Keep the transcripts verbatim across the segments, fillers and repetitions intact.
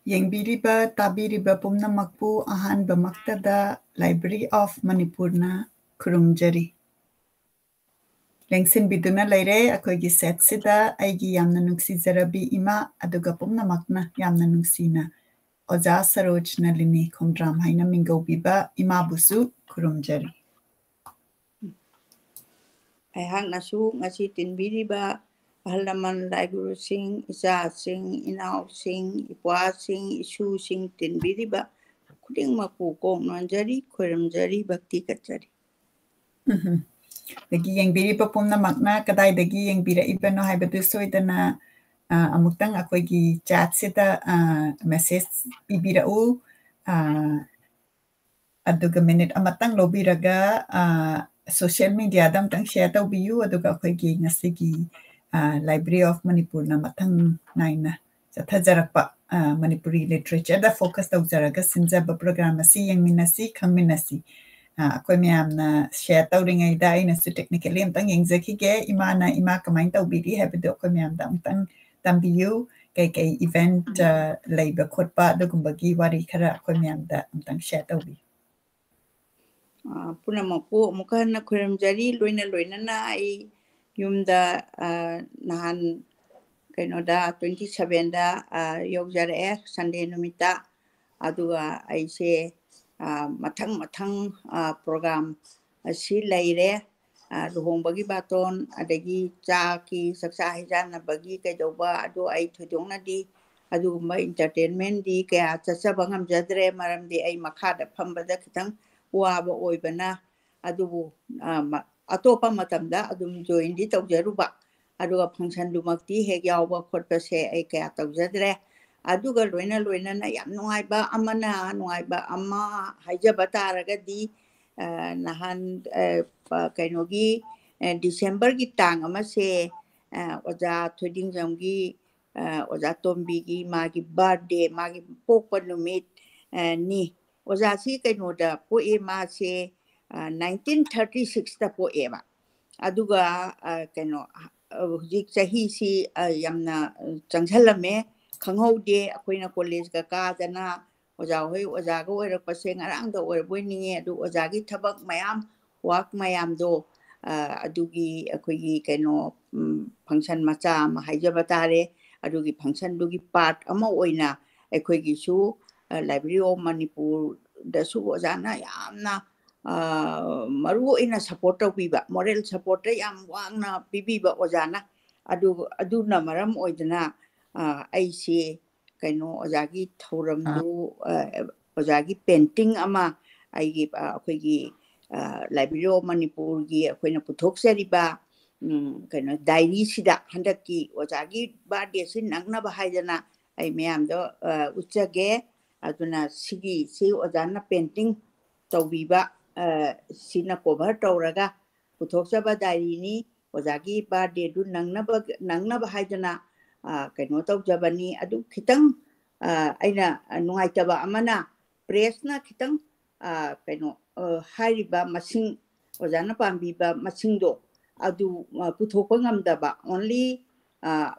ꯌꯦꯡꯕꯤꯔꯤꯕ, ꯇꯥꯕꯤꯔꯤꯕ ꯄꯨꯝꯅꯃꯛꯄꯨ ꯑꯍꯥꯟꯕꯃꯛꯇꯗ Library of Manipurꯅ ꯈꯨꯔꯨꯝꯖꯔꯤ꯫ ꯂꯦꯡꯁꯤꯟꯕꯤꯗꯨꯅ ꯂꯩꯔꯦ ꯑꯩꯈꯣꯏꯒꯤ setꯁꯤꯗ ꯑꯩꯒꯤ ꯌꯥꯝꯅ ꯅꯨꯡꯁꯤꯖꯔꯕꯤ ꯏꯃꯥ, ꯑꯗꯨꯒ ꯄꯨꯝꯅꯃꯛꯅ ꯌꯥꯝꯅ ꯅꯨꯡꯁꯤꯅ ꯑꯣꯖꯥ ꯁꯔꯣꯖ ꯅꯂꯤꯅꯤ ꯈꯣꯡꯗ꯭ꯔꯥꯝ ꯍꯥꯏꯅ ꯃꯤꯡꯒꯧꯕꯤꯕ ꯏꯃꯥꯕꯨꯁꯨ ꯈꯨꯔꯨꯝꯖꯔꯤ꯫ ꯑꯩꯍꯥꯛꯅꯁꯨ ꯉꯁꯤ ꯇꯤꯟꯕꯤꯔꯤꯕ ꯑꯍꯜ ꯂꯃꯟ, ꯂꯥꯏꯒꯨꯔꯨꯁꯤꯡ, ꯏꯆꯥꯁꯤꯡ, ꯏꯅꯥꯎꯁꯤꯡ, ꯏꯄ꯭ꯋꯥꯁꯤꯡ, ꯏꯁꯨꯁꯤꯡ ꯇꯤꯟꯕꯤꯔꯤꯕ ꯈꯨꯗꯤꯡꯃꯛꯄꯨ ꯀꯣꯛ ꯅꯣꯟꯖꯔꯤ, ꯈꯣꯏꯔꯝꯖꯔꯤ, ꯚꯛꯇꯤ ꯀꯠꯆꯔꯤ꯫ ꯎꯝꯍꯨꯝ꯫ ꯑꯗꯒꯤ ꯌꯦꯡꯕꯤꯔꯤꯕ ꯄꯨꯝꯅꯃꯛꯅ ꯀꯗꯥꯏꯗꯒꯤ ꯌꯦꯡꯕꯤꯔꯛꯏꯕꯅꯣ ꯍꯥꯏꯕꯗꯨ ꯁꯣꯏꯗꯅ, ꯑ, ꯑꯃꯨꯛꯇꯪ ꯑꯩꯈꯣꯏꯒꯤ chatꯁꯤꯗ, ꯑ, message ꯄꯤꯕꯤꯔꯛꯎ꯫ ꯑ, ꯑꯗꯨꯒ minute ꯑꯃꯇꯪ ꯂꯧꯕꯤꯔꯒ, ꯑ, social mediaꯗ ꯑꯃꯇꯪ share ꯇꯧꯕꯤꯌꯨ꯫ ꯑꯗꯨꯒ ꯑꯩꯈꯣꯏꯒꯤ ꯉꯁꯤꯒꯤ, ꯑ, Library of Manipurꯅ ꯃꯊꯪ ꯅꯥꯏꯅ ꯆꯠꯊꯖꯔꯛꯄ, ꯑ, ꯃꯅꯤꯄꯨꯔꯤ literatureꯗ focus ꯇꯧꯖꯔꯒ ꯁꯤꯟꯖꯕ program ꯑꯁꯤ ꯌꯦꯡꯃꯤꯟꯅꯁꯤ, ꯈꯪꯃꯤꯟꯅꯁꯤ꯫ ꯑ, ꯑꯩꯈꯣꯏ ꯃꯌꯥꯝꯅ share ꯇꯧꯔꯤꯉꯩꯗ ꯑꯩꯅꯁꯨ technically ꯑꯃꯇꯪ ꯌꯦꯡꯖꯈꯤꯒꯦ꯫ ꯏꯃꯥꯅ, ꯏꯃꯥ ꯀꯃꯥꯏꯅ ꯇꯧꯕꯤꯔꯤ ꯍꯥꯏꯕꯗꯨ ꯑꯩꯈꯣꯏ ꯃꯌꯥꯝꯗ ꯑꯃꯇꯪ ꯇꯝꯕꯤꯌꯨ꯫ ꯀꯩꯀꯩ event, ꯎꯝ꯫ ꯑ, ꯂꯩꯕ ꯈꯣꯠꯄ ꯑꯗꯨꯒꯨꯝꯕꯒꯤ ꯋꯥꯔꯤ ꯈꯔ ꯑꯩꯈꯣꯏ ꯃꯌꯥꯝꯗ ꯑꯃꯇꯪ share ꯇꯧꯕꯤꯌꯨ꯫ ꯑ, ꯄꯨꯝꯅꯃꯛꯄꯨ ꯑꯃꯨꯛꯀ ꯍꯟꯅ ꯈꯨꯔꯨꯝꯖꯔꯤ꯫ ꯂꯣꯏꯅ ꯂꯣꯏꯅꯅ ꯑꯩ ꯌꯨꯝꯗ, ꯑ, ꯅꯍꯥꯟ ꯀꯩꯅꯣꯗ twenty sevenꯗ, ꯑ, ꯌꯧꯖꯔꯛꯑꯦ Sunday ꯅꯨꯃꯤꯠꯇ꯫ ꯑꯗꯨꯒ ꯑꯩꯁꯦ, ꯑ, ꯃꯊꯪ ꯃꯊꯪ, ꯑ, program ꯑꯁꯤ ꯂꯩꯔꯦ꯫ ꯑ, ꯂꯨꯍꯣꯡꯕꯒꯤ ꯕꯥꯇꯣꯟ, ꯑꯗꯒꯤ ꯆꯥꯛꯀꯤ, ꯆꯥꯛꯆꯥ ꯍꯩꯖꯥꯟꯅꯕꯒꯤ ꯀꯩꯗꯧꯕ, ꯑꯗꯨ ꯑꯩ ꯊꯣꯏꯗꯣꯛꯅꯗꯤ ꯑꯗꯨꯒꯨꯝꯕ entertainmentꯗꯤ ꯀꯌꯥ ꯆꯠꯆꯕ ꯉꯝꯖꯗ꯭ꯔꯦ, ꯃꯔꯝꯗꯤ ꯑꯩ ꯃꯈꯥꯗ ꯐꯝꯕꯗ ꯈꯤꯇꯪ ꯋꯥꯕ ꯑꯣꯏꯕꯅ꯫ ꯑꯗꯨꯕꯨ, ꯑ, ꯃ-, ꯑꯇꯣꯞꯄ ꯃꯇꯝꯗ ꯑꯗꯨꯝ joinꯗꯤ ꯇꯧꯖꯔꯨꯕ, ꯑꯗꯨꯒ functionꯗꯨꯃꯛꯇꯤ ꯍꯦꯛ ꯌꯥꯎꯕ ꯈꯣꯠꯄꯁꯦ ꯑꯩ ꯀꯌꯥ ꯇꯧꯖꯗ꯭ꯔꯦ꯫ ꯑꯗꯨꯒ ꯂꯣꯏꯅ ꯂꯣꯏꯅꯅ ꯌꯥꯝ ꯅꯨꯡꯉꯥꯏꯕ ꯑꯃꯅ, ꯅꯨꯡꯉꯥꯏꯕ ꯑꯃ ꯍꯥꯏꯖꯕ ꯇꯥꯔꯒꯗꯤ, ꯑ, ꯅꯍꯥꯟ, ꯑ, ꯄ-, ꯀꯩꯅꯣꯒꯤ, ꯑ, Decemberꯒꯤ ꯇꯥꯡ ꯑꯃꯁꯦ, ꯑ, ꯑꯣꯖꯥ ꯊꯣꯏꯗꯤꯡꯖꯝꯒꯤ, ꯑ, ꯑꯣꯖꯥ ꯇꯣꯝꯕꯤꯒꯤ ꯃꯥꯒꯤ birthday, ꯃꯥꯒꯤ ꯄꯣꯛꯄ ꯅꯨꯃꯤꯠ, ꯑ, ꯅꯤ꯫ ꯑꯣꯖꯥꯁꯤ ꯀꯩꯅꯣꯗ ꯄꯣꯛꯑꯦ, ꯃꯥꯁꯦ, ꯑ, nineteen thirty sixꯇ ꯄꯣꯛꯑꯦꯕ꯫ ꯑꯗꯨꯒ, ꯑ, ꯀꯩꯅꯣ, ꯑ, ꯍꯧꯖꯤꯛ ꯆꯍꯤꯁꯤ, ꯑ, ꯌꯥꯝꯅ, ꯑ, ꯆꯪꯁꯜꯂꯝꯃꯦ꯫ ꯈꯪꯍꯧꯗꯦ꯫ ꯑꯩꯈꯣꯏꯅ ꯀꯣꯂꯦꯖꯀ ꯀꯥꯗꯅ ꯑꯣꯖꯥ ꯍꯣꯏ ꯑꯣꯖꯥꯒ ꯑꯣꯏꯔꯛꯄꯁꯦ ꯉꯔꯥꯡꯗ ꯑꯣꯏꯔꯕꯣꯏ ꯅꯤꯡꯉꯦ꯫ ꯑꯗꯨ ꯑꯣꯖꯥꯒꯤ ꯊꯕꯛ ꯃꯌꯥꯝ, ꯋꯥꯛ ꯃꯌꯥꯝꯗꯣ, ꯑ, ꯑꯗꯨꯒꯤ ꯑꯩꯈꯣꯏꯒꯤ ꯀꯩꯅꯣ, ꯎꯝ, ꯐꯪꯁꯟ ꯃꯆꯥ ꯑꯃ ꯍꯥꯏꯖꯕ ꯇꯥꯔꯦ꯫ ꯑꯗꯨꯒꯤ ꯐꯪꯁꯟꯗꯨꯒꯤ ꯄꯥꯔꯠ ꯑꯃ ꯑꯣꯏꯅ ꯑꯩꯈꯣꯏꯒꯤꯁꯨ, ꯑ, Library of ꯃꯅꯤꯄꯨꯔꯗꯁꯨ ꯑꯣꯖꯥꯅ ꯌꯥꯝꯅ, ꯑ, ꯃꯔꯨ ꯑꯣꯏꯅ ꯁꯄꯣꯔꯠ ꯇꯧꯕꯤꯕ, ꯃꯣꯔꯦꯜ ꯁꯄꯣꯔꯠꯇ ꯌꯥꯝ ꯋꯥꯡꯅ ꯄꯤꯕꯤꯕ ꯑꯣꯖꯥꯅ꯫ ꯑꯗꯨ, ꯑꯗꯨꯅ ꯃꯔꯝ ꯑꯣꯏꯗꯅ, ꯑ, ꯑꯩꯁꯦ ꯀꯩꯅꯣ ꯑꯣꯖꯥꯒꯤ ꯊꯧꯔꯝꯗꯨ, ꯑ, ꯑꯣꯖꯥꯒꯤ ꯄꯦꯟꯇꯤꯡ ꯑꯃ ꯑꯩꯒꯤ, ꯑ, ꯑꯩꯈꯣꯏꯒꯤ, ꯑ, Library of ꯃꯅꯤꯄꯨꯔꯒꯤ ꯑꯩꯈꯣꯏꯅ ꯄꯨꯊꯣꯛꯆꯔꯤꯕ, ꯎꯝ, ꯀꯩꯅꯣ, ꯗꯥꯏꯔꯤꯁꯤꯗ ꯍꯟꯗꯛꯀꯤ ꯑꯣꯖꯥꯒꯤ ꯕꯥꯔꯗꯦꯁꯤ ꯅꯪꯅꯕ ꯍꯥꯏꯗꯅ ꯑꯩ ꯃꯌꯥꯝꯗ, ꯑ, ꯎꯠꯆꯒꯦ꯫ ꯑꯗꯨꯅ ꯁꯤꯒꯤ, ꯁꯤ ꯑꯣꯖꯥꯅ ꯄꯦꯟꯇꯤꯡ ꯇꯧꯕꯤꯕ, ꯑ, ꯁꯤꯅ ꯀꯣꯚꯔ ꯇꯧꯔꯒ ꯄꯨꯊꯣꯛꯆꯕ ꯗꯥꯏꯔꯤꯅꯤ꯫ ꯑꯣꯖꯥꯒꯤ ꯕꯥꯔꯗꯦꯗꯨ ꯅꯪꯅꯕ, ꯅꯪꯅꯕ ꯍꯥꯏꯗꯅ, ꯑ, ꯀꯩꯅꯣ ꯇꯧꯖꯕꯅꯤ꯫ ꯑꯗꯨ ꯈꯤꯇꯪ, ꯑ, ꯑꯩꯅ ꯅꯨꯡꯉꯥꯏꯇꯕ ꯑꯃꯅ ꯄ꯭ꯔꯦꯁꯅ ꯈꯤꯇꯪ, ꯑ, ꯀꯩꯅꯣ, ꯑ, ꯍꯥꯏꯔꯤꯕ ꯃꯁꯤꯡ, ꯑꯣꯖꯥꯅ ꯄꯥꯝꯕꯤꯕ ꯃꯁꯤꯡꯗꯣ ꯑꯗꯨ, ꯑ, ꯄꯨꯊꯣꯛꯄ ꯉꯝꯗꯕ, only, ꯑ,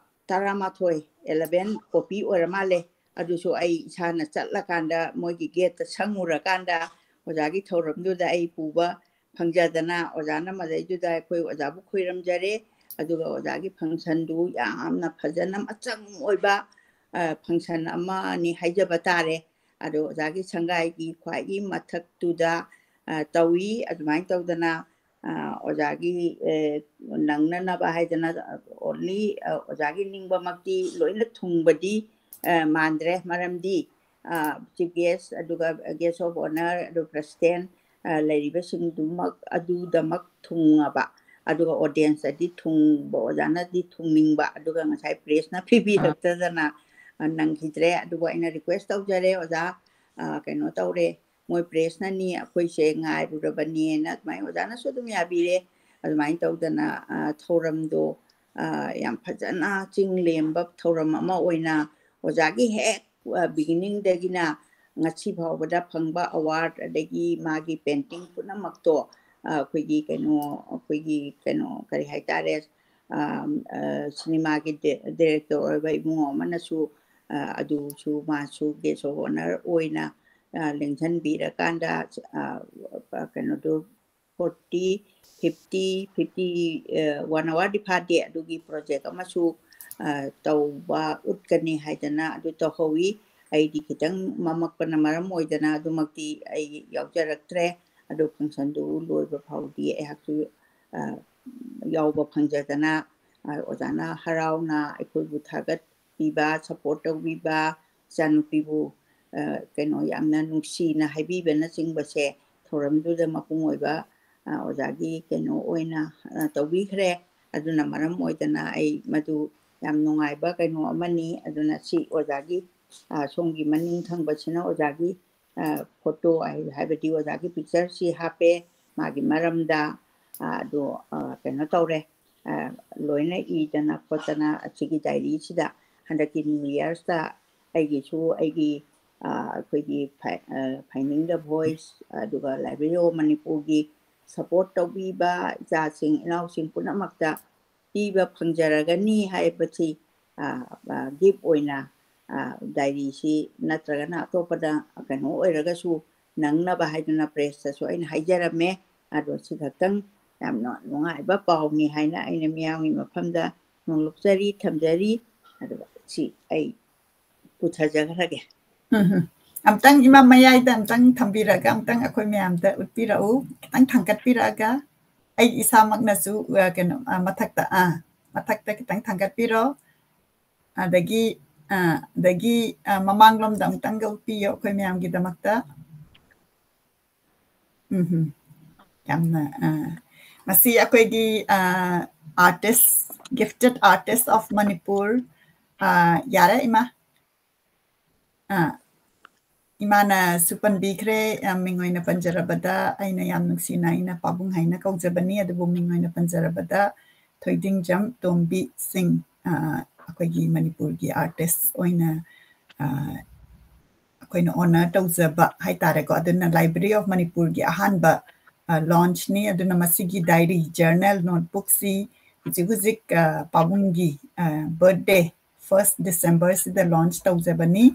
ꯇꯔꯥꯃꯥꯊꯣꯏ, eleven copy ꯑꯣꯏꯔ ꯃꯥꯜꯂꯦ꯫ ꯑꯗꯨꯁꯨ ꯑꯩ ꯏꯁꯥꯅ ꯆꯠꯂꯀꯥꯟꯗ ꯃꯣꯏꯒꯤ ꯒꯦꯠꯇ ꯁꯪꯉꯨꯔꯀꯥꯟꯗ ꯑꯣꯖꯥꯒꯤ ꯊꯧꯔꯝꯗꯨꯗ ꯑꯩ ꯄꯨꯕ ꯐꯪꯖꯗꯅ ꯑꯣꯖꯥꯅ ꯃꯗꯩꯗꯨꯗ ꯑꯩꯈꯣꯏ ꯑꯣꯖꯥꯕꯨ ꯈꯣꯏꯔꯝꯖꯔꯦ꯫ ꯑꯗꯨꯒ ꯑꯣꯖꯥꯒꯤ ꯐꯪꯁꯟꯗꯨ ꯌꯥꯝꯅ ꯐꯖꯅ ꯃꯆꯪ ꯑꯣꯏꯕ, ꯑ, ꯐꯪꯁꯟ ꯑꯃꯅꯤ ꯍꯥꯏꯖꯕ ꯇꯥꯔꯦ꯫ ꯑꯗꯣ ꯑꯣꯖꯥꯒꯤ ꯁꯪꯒꯥꯏꯒꯤ ꯈ꯭ꯋꯥꯏꯒꯤ ꯃꯊꯛꯇꯨꯗ, ꯑ, ꯇꯧꯏ꯫ ꯑꯗꯨꯃꯥꯏꯅ ꯇꯧꯗꯅ, ꯑ, ꯑꯣꯖꯥꯒꯤ, ꯑ, ꯅꯪꯅꯅꯕ ꯍꯥꯏꯗꯅ, ꯑ, only, ꯑ, ꯑꯣꯖꯥꯒꯤ ꯅꯤꯡꯕꯃꯛꯇꯤ ꯂꯣꯏꯅ ꯊꯨꯡꯕꯗꯤ, ꯑ, ꯃꯥꯟꯗ꯭ꯔꯦ꯫ ꯃꯔꯝꯗꯤ, ꯑ, chief guest, ꯑꯗꯨꯒ guest of honour, ꯑꯗꯨꯒ president, ꯑ, ꯂꯩꯔꯤꯕꯁꯤꯡꯗꯨꯃꯛ, ꯑꯗꯨꯗꯃꯛ ꯊꯨꯡꯉꯕ, ꯑꯗꯨꯒ audience ꯑꯗꯤ ꯊꯨꯡꯕ, ꯑꯣꯖꯥꯅꯗꯤ ꯊꯨꯡꯅꯤꯡꯕ, ꯑꯗꯨꯒ ꯉꯁꯥꯏ ꯄ꯭ꯔꯦꯁꯅ ꯄꯤꯕꯤꯔꯛꯇꯗꯅ, ꯑ, ꯅꯪꯈꯤꯗ꯭ꯔꯦ꯫ ꯑꯗꯨꯕꯨ ꯑꯩꯅ request ꯇꯧꯖꯔꯦ, ꯑꯣꯖꯥ, ꯑ, ꯀꯩꯅꯣ ꯇꯧꯔꯦ, ꯃꯣꯏ ꯄ꯭ꯔꯦꯁꯅꯅꯤ, ꯑꯩꯈꯣꯏꯁꯦ ꯉꯥꯏꯔꯨꯔꯕꯅꯦꯅ꯫ ꯑꯗꯨꯃꯥꯏꯅ ꯑꯣꯖꯥꯅꯁꯨ ꯑꯗꯨꯝ ꯌꯥꯕꯤꯔꯦ꯫ ꯑꯗꯨꯃꯥꯏꯅ ꯇꯧꯗꯅ, ꯑ, ꯊꯧꯔꯝꯗꯣ, ꯑ, ꯌꯥꯝ ꯐꯖꯅ ꯆꯤꯡ ꯂꯦꯝꯕ ꯊꯧꯔꯝ ꯑꯃ ꯑꯣꯏꯅ ꯑꯣꯖꯥꯒꯤ ꯍꯦꯛ, ꯑ, beginning ꯗꯒꯤꯅ ꯉꯁꯤ ꯐꯥꯎꯕꯗ ꯐꯪꯕ award, ꯑꯗꯒꯤ ꯃꯥꯒꯤ painting ꯄꯨꯝꯅꯃꯛꯇꯣ, ꯑ, ꯑꯩꯈꯣꯏꯒꯤ ꯀꯩꯅꯣ, ꯑꯩꯈꯣꯏꯒꯤ ꯀꯩꯅꯣ, ꯀꯔꯤ ꯍꯥꯏꯇꯥꯔꯦ, ꯑ, ꯑ, ꯁꯤꯅꯦꯃꯥꯒꯤ ꯗꯤ-, director ꯑꯣꯏꯕ ꯏꯕꯨꯡꯉꯣ ꯑꯃꯅꯁꯨ, ꯑ, ꯑꯗꯨꯁꯨ ꯃꯥꯁꯨ guest of honour ꯑꯣꯏꯅ, ꯑ, ꯂꯦꯡꯁꯤꯟꯕꯤꯔꯀꯥꯟꯗ, ꯑ, ꯀꯩꯅꯣꯗꯨ forty, fifty, fifty, ꯑ, one hourꯗꯤ ꯐꯥꯗꯦ, ꯑꯗꯨꯒꯤ project ꯑꯃꯁꯨ, ꯑ, ꯇꯧꯕ ꯎꯠꯀꯅꯤ ꯍꯥꯏꯗꯅ ꯑꯗꯨ ꯇꯧꯍꯧꯋꯤ꯫ ꯑꯩꯗꯤ ꯈꯤꯇꯪ ꯃꯝꯃꯛꯄꯅ ꯃꯔꯝ ꯑꯣꯏꯗꯅ ꯑꯗꯨꯃꯛꯇꯤ ꯑꯩ ꯌꯥꯎꯖꯔꯛꯇ꯭ꯔꯦ꯫ ꯑꯗꯨ functionꯗꯨ ꯂꯣꯏꯕ ꯐꯥꯎꯗꯤ ꯑꯩꯍꯥꯛꯁꯨ, ꯑ, ꯌꯥꯎꯕ ꯐꯪꯖꯗꯅ, ꯑ, ꯑꯣꯖꯥꯅ ꯍꯔꯥꯎꯅ ꯑꯩꯈꯣꯏꯕꯨ ꯊꯥꯒꯠꯄꯤꯕ, support ꯇꯧꯕꯤꯕ, ꯏꯆꯥꯅꯨꯄꯤꯕꯨ, ꯑ, ꯀꯩꯅꯣ, ꯌꯥꯝꯅ ꯅꯨꯡꯁꯤꯅ ꯍꯥꯏꯕꯤꯕꯅꯆꯤꯡꯕꯁꯦ ꯊꯧꯔꯝꯗꯨꯗ ꯃꯄꯨꯡ ꯑꯣꯏꯕ, ꯑ, ꯑꯣꯖꯥꯒꯤ ꯀꯩꯅꯣ ꯑꯣꯏꯅ, ꯑ, ꯇꯧꯕꯤꯈ꯭ꯔꯦ꯫ ꯑꯗꯨꯅ ꯃꯔꯝ ꯑꯣꯏꯗꯅ ꯑꯩ ꯃꯗꯨ ꯌꯥꯝ ꯅꯨꯡꯉꯥꯏꯕ ꯀꯩꯅꯣ ꯑꯃꯅꯤ꯫ ꯑꯗꯨꯅ ꯁꯤ ꯑꯣꯖꯥꯒꯤ, ꯑ, ꯁꯣꯝꯒꯤ ꯃꯅꯤꯡ ꯊꯪꯕꯁꯤꯅ ꯑꯣꯖꯥꯒꯤ, ꯑ, photo ꯍꯥꯏ-, ꯍꯥꯏꯕꯗꯤ ꯑꯣꯖꯥꯒꯤ pictureꯁꯤ ꯍꯥꯞꯄꯦ꯫ ꯃꯥꯒꯤ ꯃꯔꯝꯗ, ꯑ, ꯑꯗꯣ, ꯑ, ꯀꯩꯅꯣ ꯇꯧꯔꯦ, ꯑ, ꯂꯣꯏꯅ ꯏꯗꯅ ꯈꯣꯠꯇꯅ ꯑꯁꯤꯒꯤ diaryꯁꯤꯗ ꯍꯟꯗꯛꯀꯤ New Yearꯁꯇ ꯑꯩꯒꯤꯁꯨ ꯑꯩꯒꯤ, ꯑ, ꯑꯩꯈꯣꯏꯒꯤ ꯐꯥꯏ-, ꯑ, Finding the Voice, ꯑꯗꯨꯒ Library of Manipurꯒꯤ support ꯇꯧꯕꯤꯕ ꯏꯆꯥꯁꯤꯡ ꯏꯅꯥꯎꯁꯤꯡ ꯄꯨꯝꯅꯃꯛꯇ ꯄꯤꯕ ꯐꯪꯖꯔꯒꯅꯤ ꯍꯥꯏꯕꯁꯤ, ꯑ, ꯑ, gift ꯑꯣꯏꯅ, ꯑ, diaryꯁꯤ ꯅꯠꯇ꯭ꯔꯒꯅ ꯑꯇꯣꯞꯄꯗ ꯀꯩꯅꯣ ꯑꯣꯏꯔꯒꯁꯨ ꯅꯪꯅꯕ ꯍꯥꯏꯗꯨꯅ pressꯇꯁꯨ ꯑꯩꯅ ꯍꯥꯏꯖꯔꯝꯃꯦ꯫ ꯑꯗꯣ ꯁꯤ ꯈꯛꯇꯪ ꯌꯥꯝꯅ ꯅꯨꯡꯉꯥꯏꯕ ꯄꯥꯎꯅꯤ ꯍꯥꯏꯅ ꯑꯩꯅ ꯃꯤꯌꯥꯝꯒꯤ ꯃꯐꯝꯗ ꯅꯣꯡꯂꯨꯛꯆꯔꯤ, ꯊꯝꯖꯔꯤ꯫ ꯑꯗꯨꯒ ꯁꯤ ꯑꯩ ꯄꯨꯊꯖꯈ꯭ꯔꯒꯦ꯫ ꯎꯝ, ꯎꯝ꯫ ꯑꯝꯇꯪ ꯏꯃꯥ ꯃꯌꯥꯏꯗ ꯑꯝꯇꯪ ꯊꯝꯕꯤꯔꯒ ꯑꯝꯇꯪ ꯑꯩꯈꯣꯏ ꯃꯌꯥꯝꯗ ꯎꯠꯄꯤꯔꯛꯎ, ꯈꯤꯇꯪ ꯊꯥꯡꯒꯠꯄꯤꯔꯛꯑꯒ꯫ ꯑꯩ ꯏꯁꯥꯃꯛꯅꯁꯨ, ꯑ, ꯀꯩꯅꯣ, ꯑ, ꯃꯊꯛꯇ, ꯑ, ꯃꯊꯛꯇ ꯈꯤꯇꯪ ꯊꯥꯡꯒꯠꯄꯤꯔꯣ꯫ ꯑꯗꯒꯤ, ꯑ, ꯑꯗꯒꯤ, ꯑ, ꯃꯃꯥꯡꯂꯣꯝꯗ ꯑꯃꯨꯛꯇꯪꯒ ꯎꯠꯄꯤꯌꯣ ꯑꯩꯈꯣꯏ ꯃꯌꯥꯝꯒꯤꯗꯃꯛꯇ꯫ ꯎꯝ ꯍꯝ꯫ ꯌꯥꯝꯅ, ꯑ, ꯃꯁꯤ ꯑꯩꯈꯣꯏꯒꯤ, ꯑ, artist, gifted artist of Manipur, ꯑ, ꯌꯥꯔꯦ ꯏꯃꯥ꯫ ꯑ, ꯏꯃꯥꯅꯁꯨ ꯄꯟꯕꯤꯈ꯭ꯔꯦ, ꯑ, ꯃꯤꯡ ꯑꯣꯏꯅ ꯄꯟꯖꯔꯕꯗ ꯑꯩꯅ ꯌꯥꯝ ꯅꯨꯡꯁꯤꯅ ꯑꯩꯅ ꯄꯥꯕꯨꯡ ꯍꯥꯏꯅ ꯀꯧꯖꯕꯅꯤ, ꯑꯗꯨꯕꯨ ꯃꯤꯡ ꯑꯣꯏꯅ ꯄꯟꯖꯔꯕꯗ ꯊꯣꯏꯗꯤꯡꯖꯝ ꯇꯣꯝꯕꯤ ꯁꯤꯡ, ꯑ, ꯑꯩꯈꯣꯏꯒꯤ ꯃꯅꯤꯄꯨꯔꯒꯤ artist ꯑꯣꯏꯅ, ꯑ, ꯑꯩꯈꯣꯏꯅ honour ꯇꯧꯖꯕ ꯍꯥꯏꯇꯥꯔꯦꯀꯣ꯫ ꯑꯗꯨꯅ Library of ꯃꯅꯤꯄꯨꯔꯒꯤ ꯑꯍꯥꯟꯕ, ꯑ, launchꯅꯤ꯫ ꯑꯗꯨꯅ ꯃꯁꯤꯒꯤ diary, journal, notebookꯁꯤ ꯍꯧꯖꯤꯛ ꯍꯧꯖꯤꯛ, ꯑ, ꯄꯥꯕꯨꯡꯒꯤ, ꯑ, birthday first December ꯁꯤꯗ launch ꯇꯧꯖꯕꯅꯤ꯫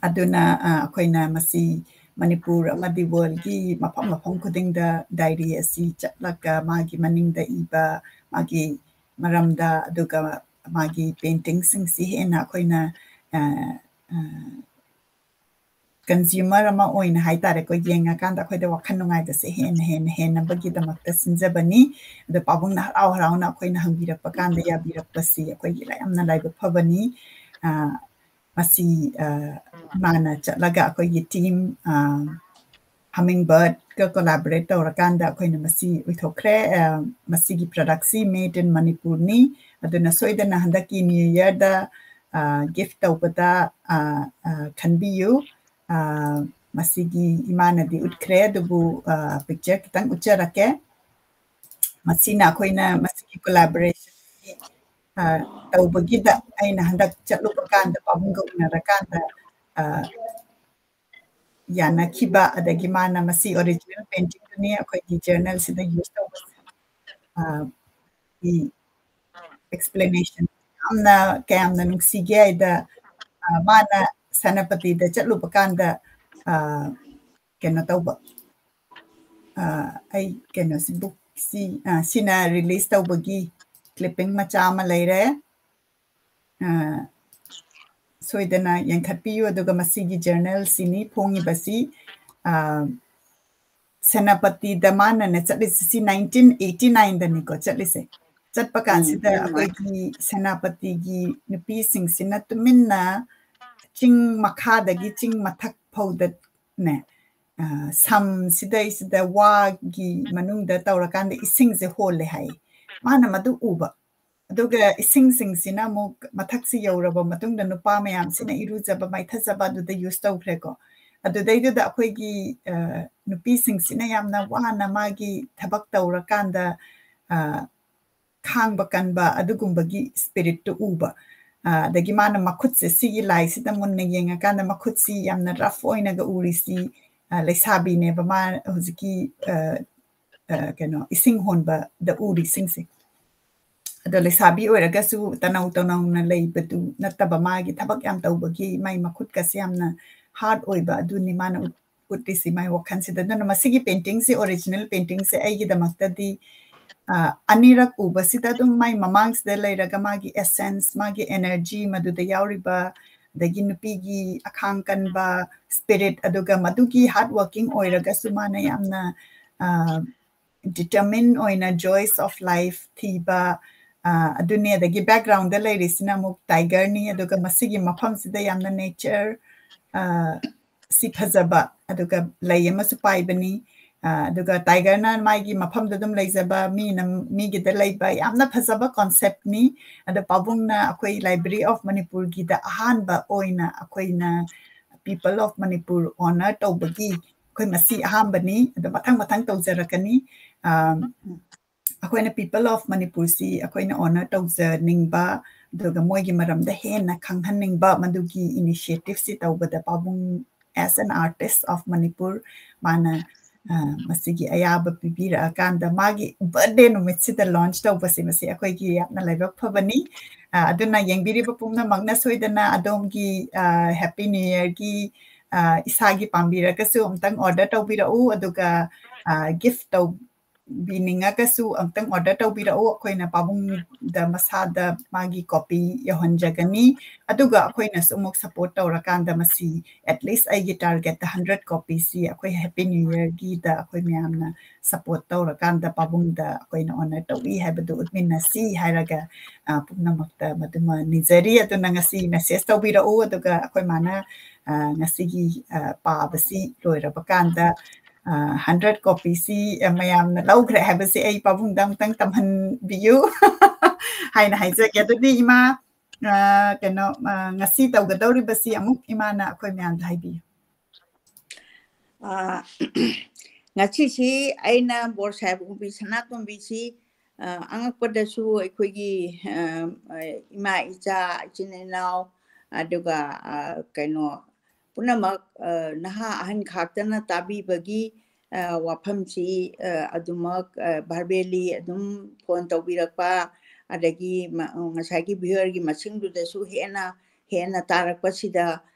ꯑꯗꯨꯅ ꯑꯩꯈꯣꯏꯅ ꯃꯁꯤ ꯃꯅꯤꯄꯨꯔ ꯑꯃꯗꯤ worldꯀꯤ ꯃꯐꯝ ꯃꯐꯝ ꯈꯨꯗꯤꯡꯗ diary ꯑꯁꯤ ꯆꯠꯂꯒ ꯃꯥꯒꯤ ꯃꯅꯤꯡꯗ ꯏꯕ ꯃꯥꯒꯤ ꯃꯔꯝꯗ, ꯑꯗꯨꯒ ꯃꯥꯒꯤ paintingꯁꯤꯡꯁꯤ ꯍꯦꯟꯅ ꯑꯩꯈꯣꯏꯅ consumer ꯑꯃ ꯑꯣꯏꯅ ꯍꯥꯏꯇꯥꯔꯦꯀꯣ, ꯌꯦꯡꯉꯀꯥꯟꯗ ꯑꯩꯈꯣꯏꯗ ꯋꯥꯈꯜ ꯅꯨꯡꯉꯥꯏꯕꯁꯦ ꯍꯦꯟꯅ ꯍꯦꯟꯅ ꯍꯦꯟꯅꯕꯒꯤꯗꯃꯛꯇ ꯁꯤꯟꯖꯕꯅꯤ꯫ ꯑꯗꯣ ꯄꯥꯕꯨꯡꯅ ꯍꯔꯥꯎ ꯍꯔꯥꯎꯅ ꯑꯩꯈꯣꯏꯅ ꯍꯪꯕꯤꯔꯛꯄ ꯀꯥꯟꯗ ꯌꯥꯕꯤꯔꯛꯄꯁꯤ ꯑꯩꯈꯣꯏꯒꯤ ꯌꯥꯝꯅ ꯂꯥꯏꯕꯛ ꯐꯕꯅꯤ꯫ ꯃꯁꯤ ꯃꯥꯅ ꯆꯠꯂꯒ ꯑꯩꯈꯣꯏꯒꯤ team Hummingbirdꯀ collaborate ꯇꯧꯔꯀꯥꯟꯗ ꯑꯩꯈꯣꯏꯅ ꯃꯁꯤ ꯑꯣꯏꯊꯣꯛꯈ꯭ꯔꯦ꯫ ꯃꯁꯤꯒꯤ productꯁꯤ made in Manipurꯅꯤ꯫ ꯑꯗꯨꯅ ꯁꯣꯏꯗꯅ ꯍꯟꯗꯛꯀꯤ New Yearꯗ gift ꯇꯧꯕꯗ ꯈꯟꯕꯤꯌꯨ꯫ ꯃꯁꯤꯒꯤ ꯏꯃꯥꯅꯗꯤ ꯎꯠꯈ꯭ꯔꯦ, ꯑꯗꯨꯕꯨ picture ꯈꯤꯇꯪ ꯎꯠꯆꯔꯛꯀꯦ꯫ ꯃꯁꯤꯅ ꯑꯩꯈꯣꯏꯅ ꯃꯁꯤꯒꯤ collaboration ꯇꯧꯕꯒꯤꯗ ꯑꯩꯅ ꯍꯟꯗꯛ ꯆꯠꯂꯨꯕ ꯀꯥꯟꯗ ꯄꯥꯕꯨꯡꯒ ꯎꯅꯔꯀꯥꯟꯗ ꯌꯥꯅꯈꯤꯕ, ꯑꯗꯒꯤ ꯃꯥꯅ ꯃꯁꯤ original paintingꯗꯨꯅꯤ ꯑꯩꯈꯣꯏꯒꯤ journalꯁꯤꯗ use ꯇꯧꯕꯁꯦ꯫ Explanation ꯌꯥꯝꯅ ꯀꯌꯥꯝꯅ ꯅꯨꯡꯁꯤꯒꯦ ꯍꯥꯏꯗ, ꯃꯥꯅ ꯁꯦꯅꯥꯄꯇꯤꯗ ꯆꯠꯂꯨꯕ ꯀꯥꯟꯗ ꯀꯩꯅꯣ ꯇꯧꯕ, ꯑꯩ ꯀꯩꯅꯣꯁꯤ bookꯁꯤ ꯁꯤꯅ release ꯇꯧꯕꯒꯤ clipping ꯃꯆꯥ ꯑꯃ ꯂꯩꯔꯦ꯫ ꯁꯣꯏꯗꯅ ꯌꯦꯡꯈꯠꯄꯤꯌꯨ꯫ ꯑꯗꯨꯒ ꯃꯁꯤꯒꯤ journalꯁꯤꯅꯤ ꯐꯣꯡꯉꯤꯕꯁꯤ꯫ ꯁꯦꯅꯥꯄꯇꯤꯗ ꯃꯥꯅꯅꯦ ꯆꯠꯂꯤꯁꯤ, ꯁꯤ nineteen eighty nineꯗꯅꯤꯀꯣ ꯆꯠꯂꯤꯁꯦ꯫ ꯆꯠꯄ ꯀꯥꯟꯁꯤꯗ ꯑꯩꯈꯣꯏꯒꯤ ꯁꯦꯅꯥꯄꯇꯤꯒꯤ ꯅꯨꯄꯤꯁꯤꯡꯁꯤꯅ ꯇꯨꯃꯤꯟꯅ ꯆꯤꯡ ꯃꯈꯥꯗꯒꯤ ꯆꯤꯡ ꯃꯊꯛ ꯐꯥꯎꯗꯅꯦ, ꯁꯝꯁꯤꯗꯩꯁꯤꯗ ꯋꯥꯒꯤ ꯃꯅꯨꯡꯗ ꯇꯧꯔꯀꯥꯟꯗ ꯏꯁꯤꯡꯁꯦ ꯍꯣꯜꯂꯦ ꯍꯥꯏ꯫ ꯃꯥꯅ ꯃꯗꯨ ꯎꯕ꯫ ꯑꯗꯨꯒ ꯏꯁꯤꯡꯁꯤꯡꯁꯤꯅ ꯑꯃꯨꯛ ꯃꯊꯛꯁꯤ ꯌꯧꯔꯕ ꯃꯇꯨꯡꯗ ꯅꯨꯄꯥ ꯃꯌꯥꯝꯁꯤꯅ ꯏꯔꯨꯖꯕ ꯃꯥꯏꯊꯖꯕ ꯑꯗꯨꯗ use ꯇꯧꯈ꯭ꯔꯦꯀꯣ꯫ ꯑꯗꯨꯗꯩꯗꯨꯗ ꯑꯩꯈꯣꯏꯒꯤ ꯅꯨꯄꯤꯁꯤꯡꯁꯤꯅ ꯌꯥꯝꯅ ꯋꯥꯅ ꯃꯥꯒꯤ ꯊꯕꯛ ꯇꯧꯔꯀꯥꯟꯗ ꯈꯥꯡꯕ ꯀꯟꯕ ꯑꯗꯨꯒꯨꯝꯕꯒꯤ spiritꯇꯨ ꯎꯕ꯫ ꯑꯗꯒꯤ ꯃꯥꯅ ꯃꯈꯨꯠꯁꯦ, ꯁꯤꯒꯤ ꯂꯥꯏꯁꯤꯗ ꯃꯨꯟꯅ ꯌꯦꯡꯉꯀꯥꯟꯗ ꯃꯈꯨꯠꯁꯤ ꯌꯥꯝꯅ rough ꯑꯣꯏꯅꯒ ꯎꯔꯤꯁꯤ ꯂꯩꯁꯥꯕꯤꯅꯦꯕ ꯃꯥ ꯍꯧꯖꯤꯛꯀꯤ ꯀꯩꯅꯣ ꯏꯁꯤꯡ ꯍꯣꯟꯕꯗ ꯎꯔꯤꯁꯤꯡꯁꯦ꯫ ꯑꯗꯣ ꯂꯩꯁꯥꯕꯤ ꯑꯣꯏꯔꯒꯁꯨ ꯇꯅꯧ ꯇꯅꯧꯅ ꯂꯩꯕꯗꯨ ꯅꯠꯇꯕ, ꯃꯥꯒꯤ ꯊꯕꯛ ꯌꯥꯝ ꯇꯧꯕꯒꯤ ꯃꯥꯏ ꯃꯈꯨꯠꯀꯁꯦ ꯌꯥꯝꯅ ꯍꯥꯔꯠ ꯑꯣꯏꯕ ꯑꯗꯨꯅꯤ ꯃꯥꯅ ꯎꯠ-, ꯎꯠꯂꯤꯁꯤ ꯃꯥꯏ ꯋꯥꯈꯜꯁꯤꯗ꯫ ꯑꯗꯨꯅ ꯃꯁꯤꯒꯤ ꯄꯦꯟꯇꯤꯡꯁꯦ, ꯑꯣꯔꯤꯖꯤꯅꯦꯜ ꯄꯦꯟꯇꯤꯡꯁꯦ ꯑꯩꯒꯤꯗꯃꯛꯇꯗꯤ, ꯑ, ꯑꯅꯤꯔꯛ ꯎꯕꯁꯤꯗ ꯑꯗꯨꯝ ꯃꯥꯏ ꯃꯃꯥꯡꯁꯤꯗ ꯂꯩꯔꯒ ꯃꯥꯒꯤ essence, ꯃꯥꯒꯤ energy, ꯃꯗꯨꯗ ꯌꯥꯎꯔꯤꯕ, ꯑꯗꯒꯤ ꯅꯨꯄꯤꯒꯤ ꯑꯈꯥꯡ ꯀꯟꯕ spirit, ꯑꯗꯨꯒ ꯃꯗꯨꯒꯤ hard working ꯑꯣꯏꯔꯒꯁꯨ ꯃꯥꯅ ꯌꯥꯝꯅ, ꯑ, determine ꯑꯣꯏꯅ joys of life ꯊꯤꯕ, ꯑ, ꯑꯗꯨꯅꯦ꯫ ꯑꯗꯒꯤ background ꯗ ꯂꯩꯔꯤꯁꯤꯅ ꯑꯃꯨꯛ tiger ꯅꯤ, ꯑꯗꯨꯒ ꯃꯁꯤꯒꯤ ꯃꯐꯝꯁꯤꯗ ꯌꯥꯝꯅ nature, ꯑ, ꯁꯤ ꯐꯖꯕ, ꯑꯗꯨꯒ ꯂꯩ ꯑꯃꯁꯨ ꯄꯥꯏꯕꯅꯤ꯫ ꯑ, ꯑꯗꯨꯒ tiger ꯅ ꯃꯥꯒꯤ ꯃꯐꯝꯗ ꯑꯗꯨꯝ ꯂꯩꯖꯕ, ꯃꯤꯅ ꯃꯤꯒꯤꯗ ꯂꯩꯕ, ꯌꯥꯝꯅ ꯐꯖꯕ concept ꯅꯤ꯫ ꯑꯗꯣ ꯄꯥꯕꯨꯡꯅ ꯑꯩꯈꯣꯏ Library of ꯃꯅꯤꯄꯨꯔꯒꯤꯗ ꯑꯍꯥꯟꯕ ꯑꯣꯏꯅ ꯑꯩꯈꯣꯏꯅ People of ꯃꯅꯤꯄꯨꯔ honor ꯇꯧꯕꯒꯤ ꯑꯩꯈꯣꯏ ꯃꯁꯤ ꯑꯍꯥꯟꯕꯅꯤ꯫ ꯑꯗꯣ ꯃꯊꯪ ꯃꯊꯪ ꯇꯧꯖꯔꯛꯀꯅꯤ꯫ ꯑ, ꯑꯩꯈꯣꯏꯅ People of ꯃꯅꯤꯄꯨꯔꯁꯤ ꯑꯩꯈꯣꯏꯅ honor ꯇꯧꯖꯅꯤꯡꯕ, ꯑꯗꯨꯒ ꯃꯣꯏꯒꯤ ꯃꯔꯝꯗ ꯍꯦꯟꯅ ꯈꯪꯍꯟꯅꯤꯡꯕ, ꯃꯗꯨꯒꯤ initiative ꯁꯤ ꯇꯧꯕꯗ ꯄꯥꯕꯨꯡ as an artist of Manipur, ꯃꯥꯅ, ꯑ, ꯃꯁꯤꯒꯤ ꯑꯌꯥꯕ ꯄꯤꯕꯤꯔꯛꯑꯀꯥꯟꯗ ꯃꯥꯒꯤ birthday ꯅꯨꯃꯤꯠꯁꯤꯗ launch ꯇꯧꯕꯁꯤ, ꯃꯁꯤ ꯑꯩꯈꯣꯏꯒꯤ ꯌꯥꯝꯅ ꯂꯥꯏꯕꯛ ꯐꯕꯅꯤ꯫ ꯑ, ꯑꯗꯨꯅ ꯌꯦꯡꯕꯤꯔꯤꯕ ꯄꯨꯝꯅꯃꯛꯅ ꯁꯣꯏꯗꯅ ꯑꯗꯣꯝꯒꯤ, ꯑ, Happy New Year ꯒꯤ, ꯑ, ꯏꯁꯥꯒꯤ ꯄꯥꯝꯕꯤꯔꯒꯁꯨ ꯑꯃꯨꯛꯇꯪ order ꯇꯧꯕꯤꯔꯛꯎ, ꯑꯗꯨꯒ, ꯑ, gift ꯇꯧꯕꯤꯅꯤꯡꯉꯒꯁꯨ ꯑꯃꯨꯛꯇꯪ order ꯇꯧꯕꯤꯔꯛꯎ꯫ ꯑꯩꯈꯣꯏꯅ ꯄꯥꯕꯨꯡꯗ ꯃꯁꯥꯗ ꯃꯥꯒꯤ copy ꯌꯧꯍꯟꯖꯒꯅꯤ꯫ ꯑꯗꯨꯒ ꯑꯩꯈꯣꯏꯅꯁꯨ ꯑꯃꯨꯛ support ꯇꯧꯔꯀꯥꯟꯗ ꯃꯁꯤ at least ꯑꯩꯒꯤ target ꯇ hundred copy ꯁꯤ ꯑꯩꯈꯣꯏ Happy New Year ꯒꯤꯗ ꯑꯩꯈꯣꯏ ꯃꯌꯥꯝꯅ support ꯇꯧꯔꯀꯥꯟꯗ ꯄꯥꯕꯨꯡꯗ ꯑꯩꯈꯣꯏꯅ honor ꯇꯧꯏ ꯍꯥꯏꯕꯗꯨ ꯎꯠꯃꯤꯟꯅꯁꯤ ꯍꯥꯏꯔꯒ, ꯑ, ꯄꯨꯝꯅꯃꯛꯇ ꯃꯗꯨꯃ ꯅꯤꯖꯔꯤ꯫ ꯑꯗꯨꯅ ꯉꯁꯤ message ꯇꯧꯕꯤꯔꯛꯎ, ꯑꯗꯨꯒ ꯑꯩꯈꯣꯏ ꯃꯥꯅ, ꯑ, ꯉꯁꯤꯒꯤ, ꯑ, ꯄꯥꯕꯁꯤ ꯂꯣꯏꯔꯕ ꯀꯥꯟꯗ, ꯑ, hundred copy ꯁꯤ, ꯑ, ꯃꯌꯥꯝꯅ ꯂꯧꯈ꯭ꯔꯦ ꯍꯥꯏꯕꯁꯤ ꯑꯩ ꯄꯥꯕꯨꯡꯗ ꯑꯃꯨꯛꯇꯪ ꯇꯝꯍꯟꯕꯤꯌꯨ ꯍꯥꯏꯅ ꯍꯥꯏꯖꯒꯦ꯫ ꯑꯗꯨꯗꯤ ꯏꯃꯥ, ꯑ, ꯀꯩꯅꯣ, ꯑ, ꯉꯁꯤ ꯇꯧꯒꯗꯧꯔꯤꯕꯁꯤ ꯑꯃꯨꯛ ꯏꯃꯥꯅ ꯑꯩꯈꯣꯏ ꯃꯌꯥꯝꯗ ꯍꯥꯏꯕꯤꯌꯨ꯫ ꯑ, ꯉꯁꯤꯁꯤ ꯑꯩꯅ ꯕꯣꯔ ꯁꯥꯍꯦꯕ ꯑꯣꯡꯕꯤ ꯁꯅꯥꯇꯣꯝꯕꯤꯁꯤ, ꯑ, ꯑꯉꯛꯄꯗꯁꯨ ꯑꯩꯈꯣꯏꯒꯤ, ꯑ, ꯑ, ꯏꯃꯥ ꯏꯆꯥ, ꯏꯆꯤꯟ ꯏꯅꯥꯎ, ꯑꯗꯨꯒ, ꯑ, ꯀꯩꯅꯣ, ꯄꯨꯝꯅꯃꯛ, ꯑ, ꯅꯍꯥ ꯑꯍꯟ ꯈꯥꯛꯇꯅ ꯇꯥꯕꯤꯕꯒꯤ, ꯑ, ꯋꯥꯐꯝꯁꯤ, ꯑ, ꯑꯗꯨꯃꯛ, ꯑ, verbally ꯑꯗꯨꯝ phone ꯇꯧꯕꯤꯔꯛꯄ, ꯑꯗꯒꯤ ꯉꯁꯥꯏꯒꯤ viewerꯒꯤ ꯃꯁꯤꯡꯗꯨꯗꯁꯨ ꯍꯦꯟꯅ ꯍꯦꯟꯅ ꯇꯥꯔꯛꯄꯁꯤꯗ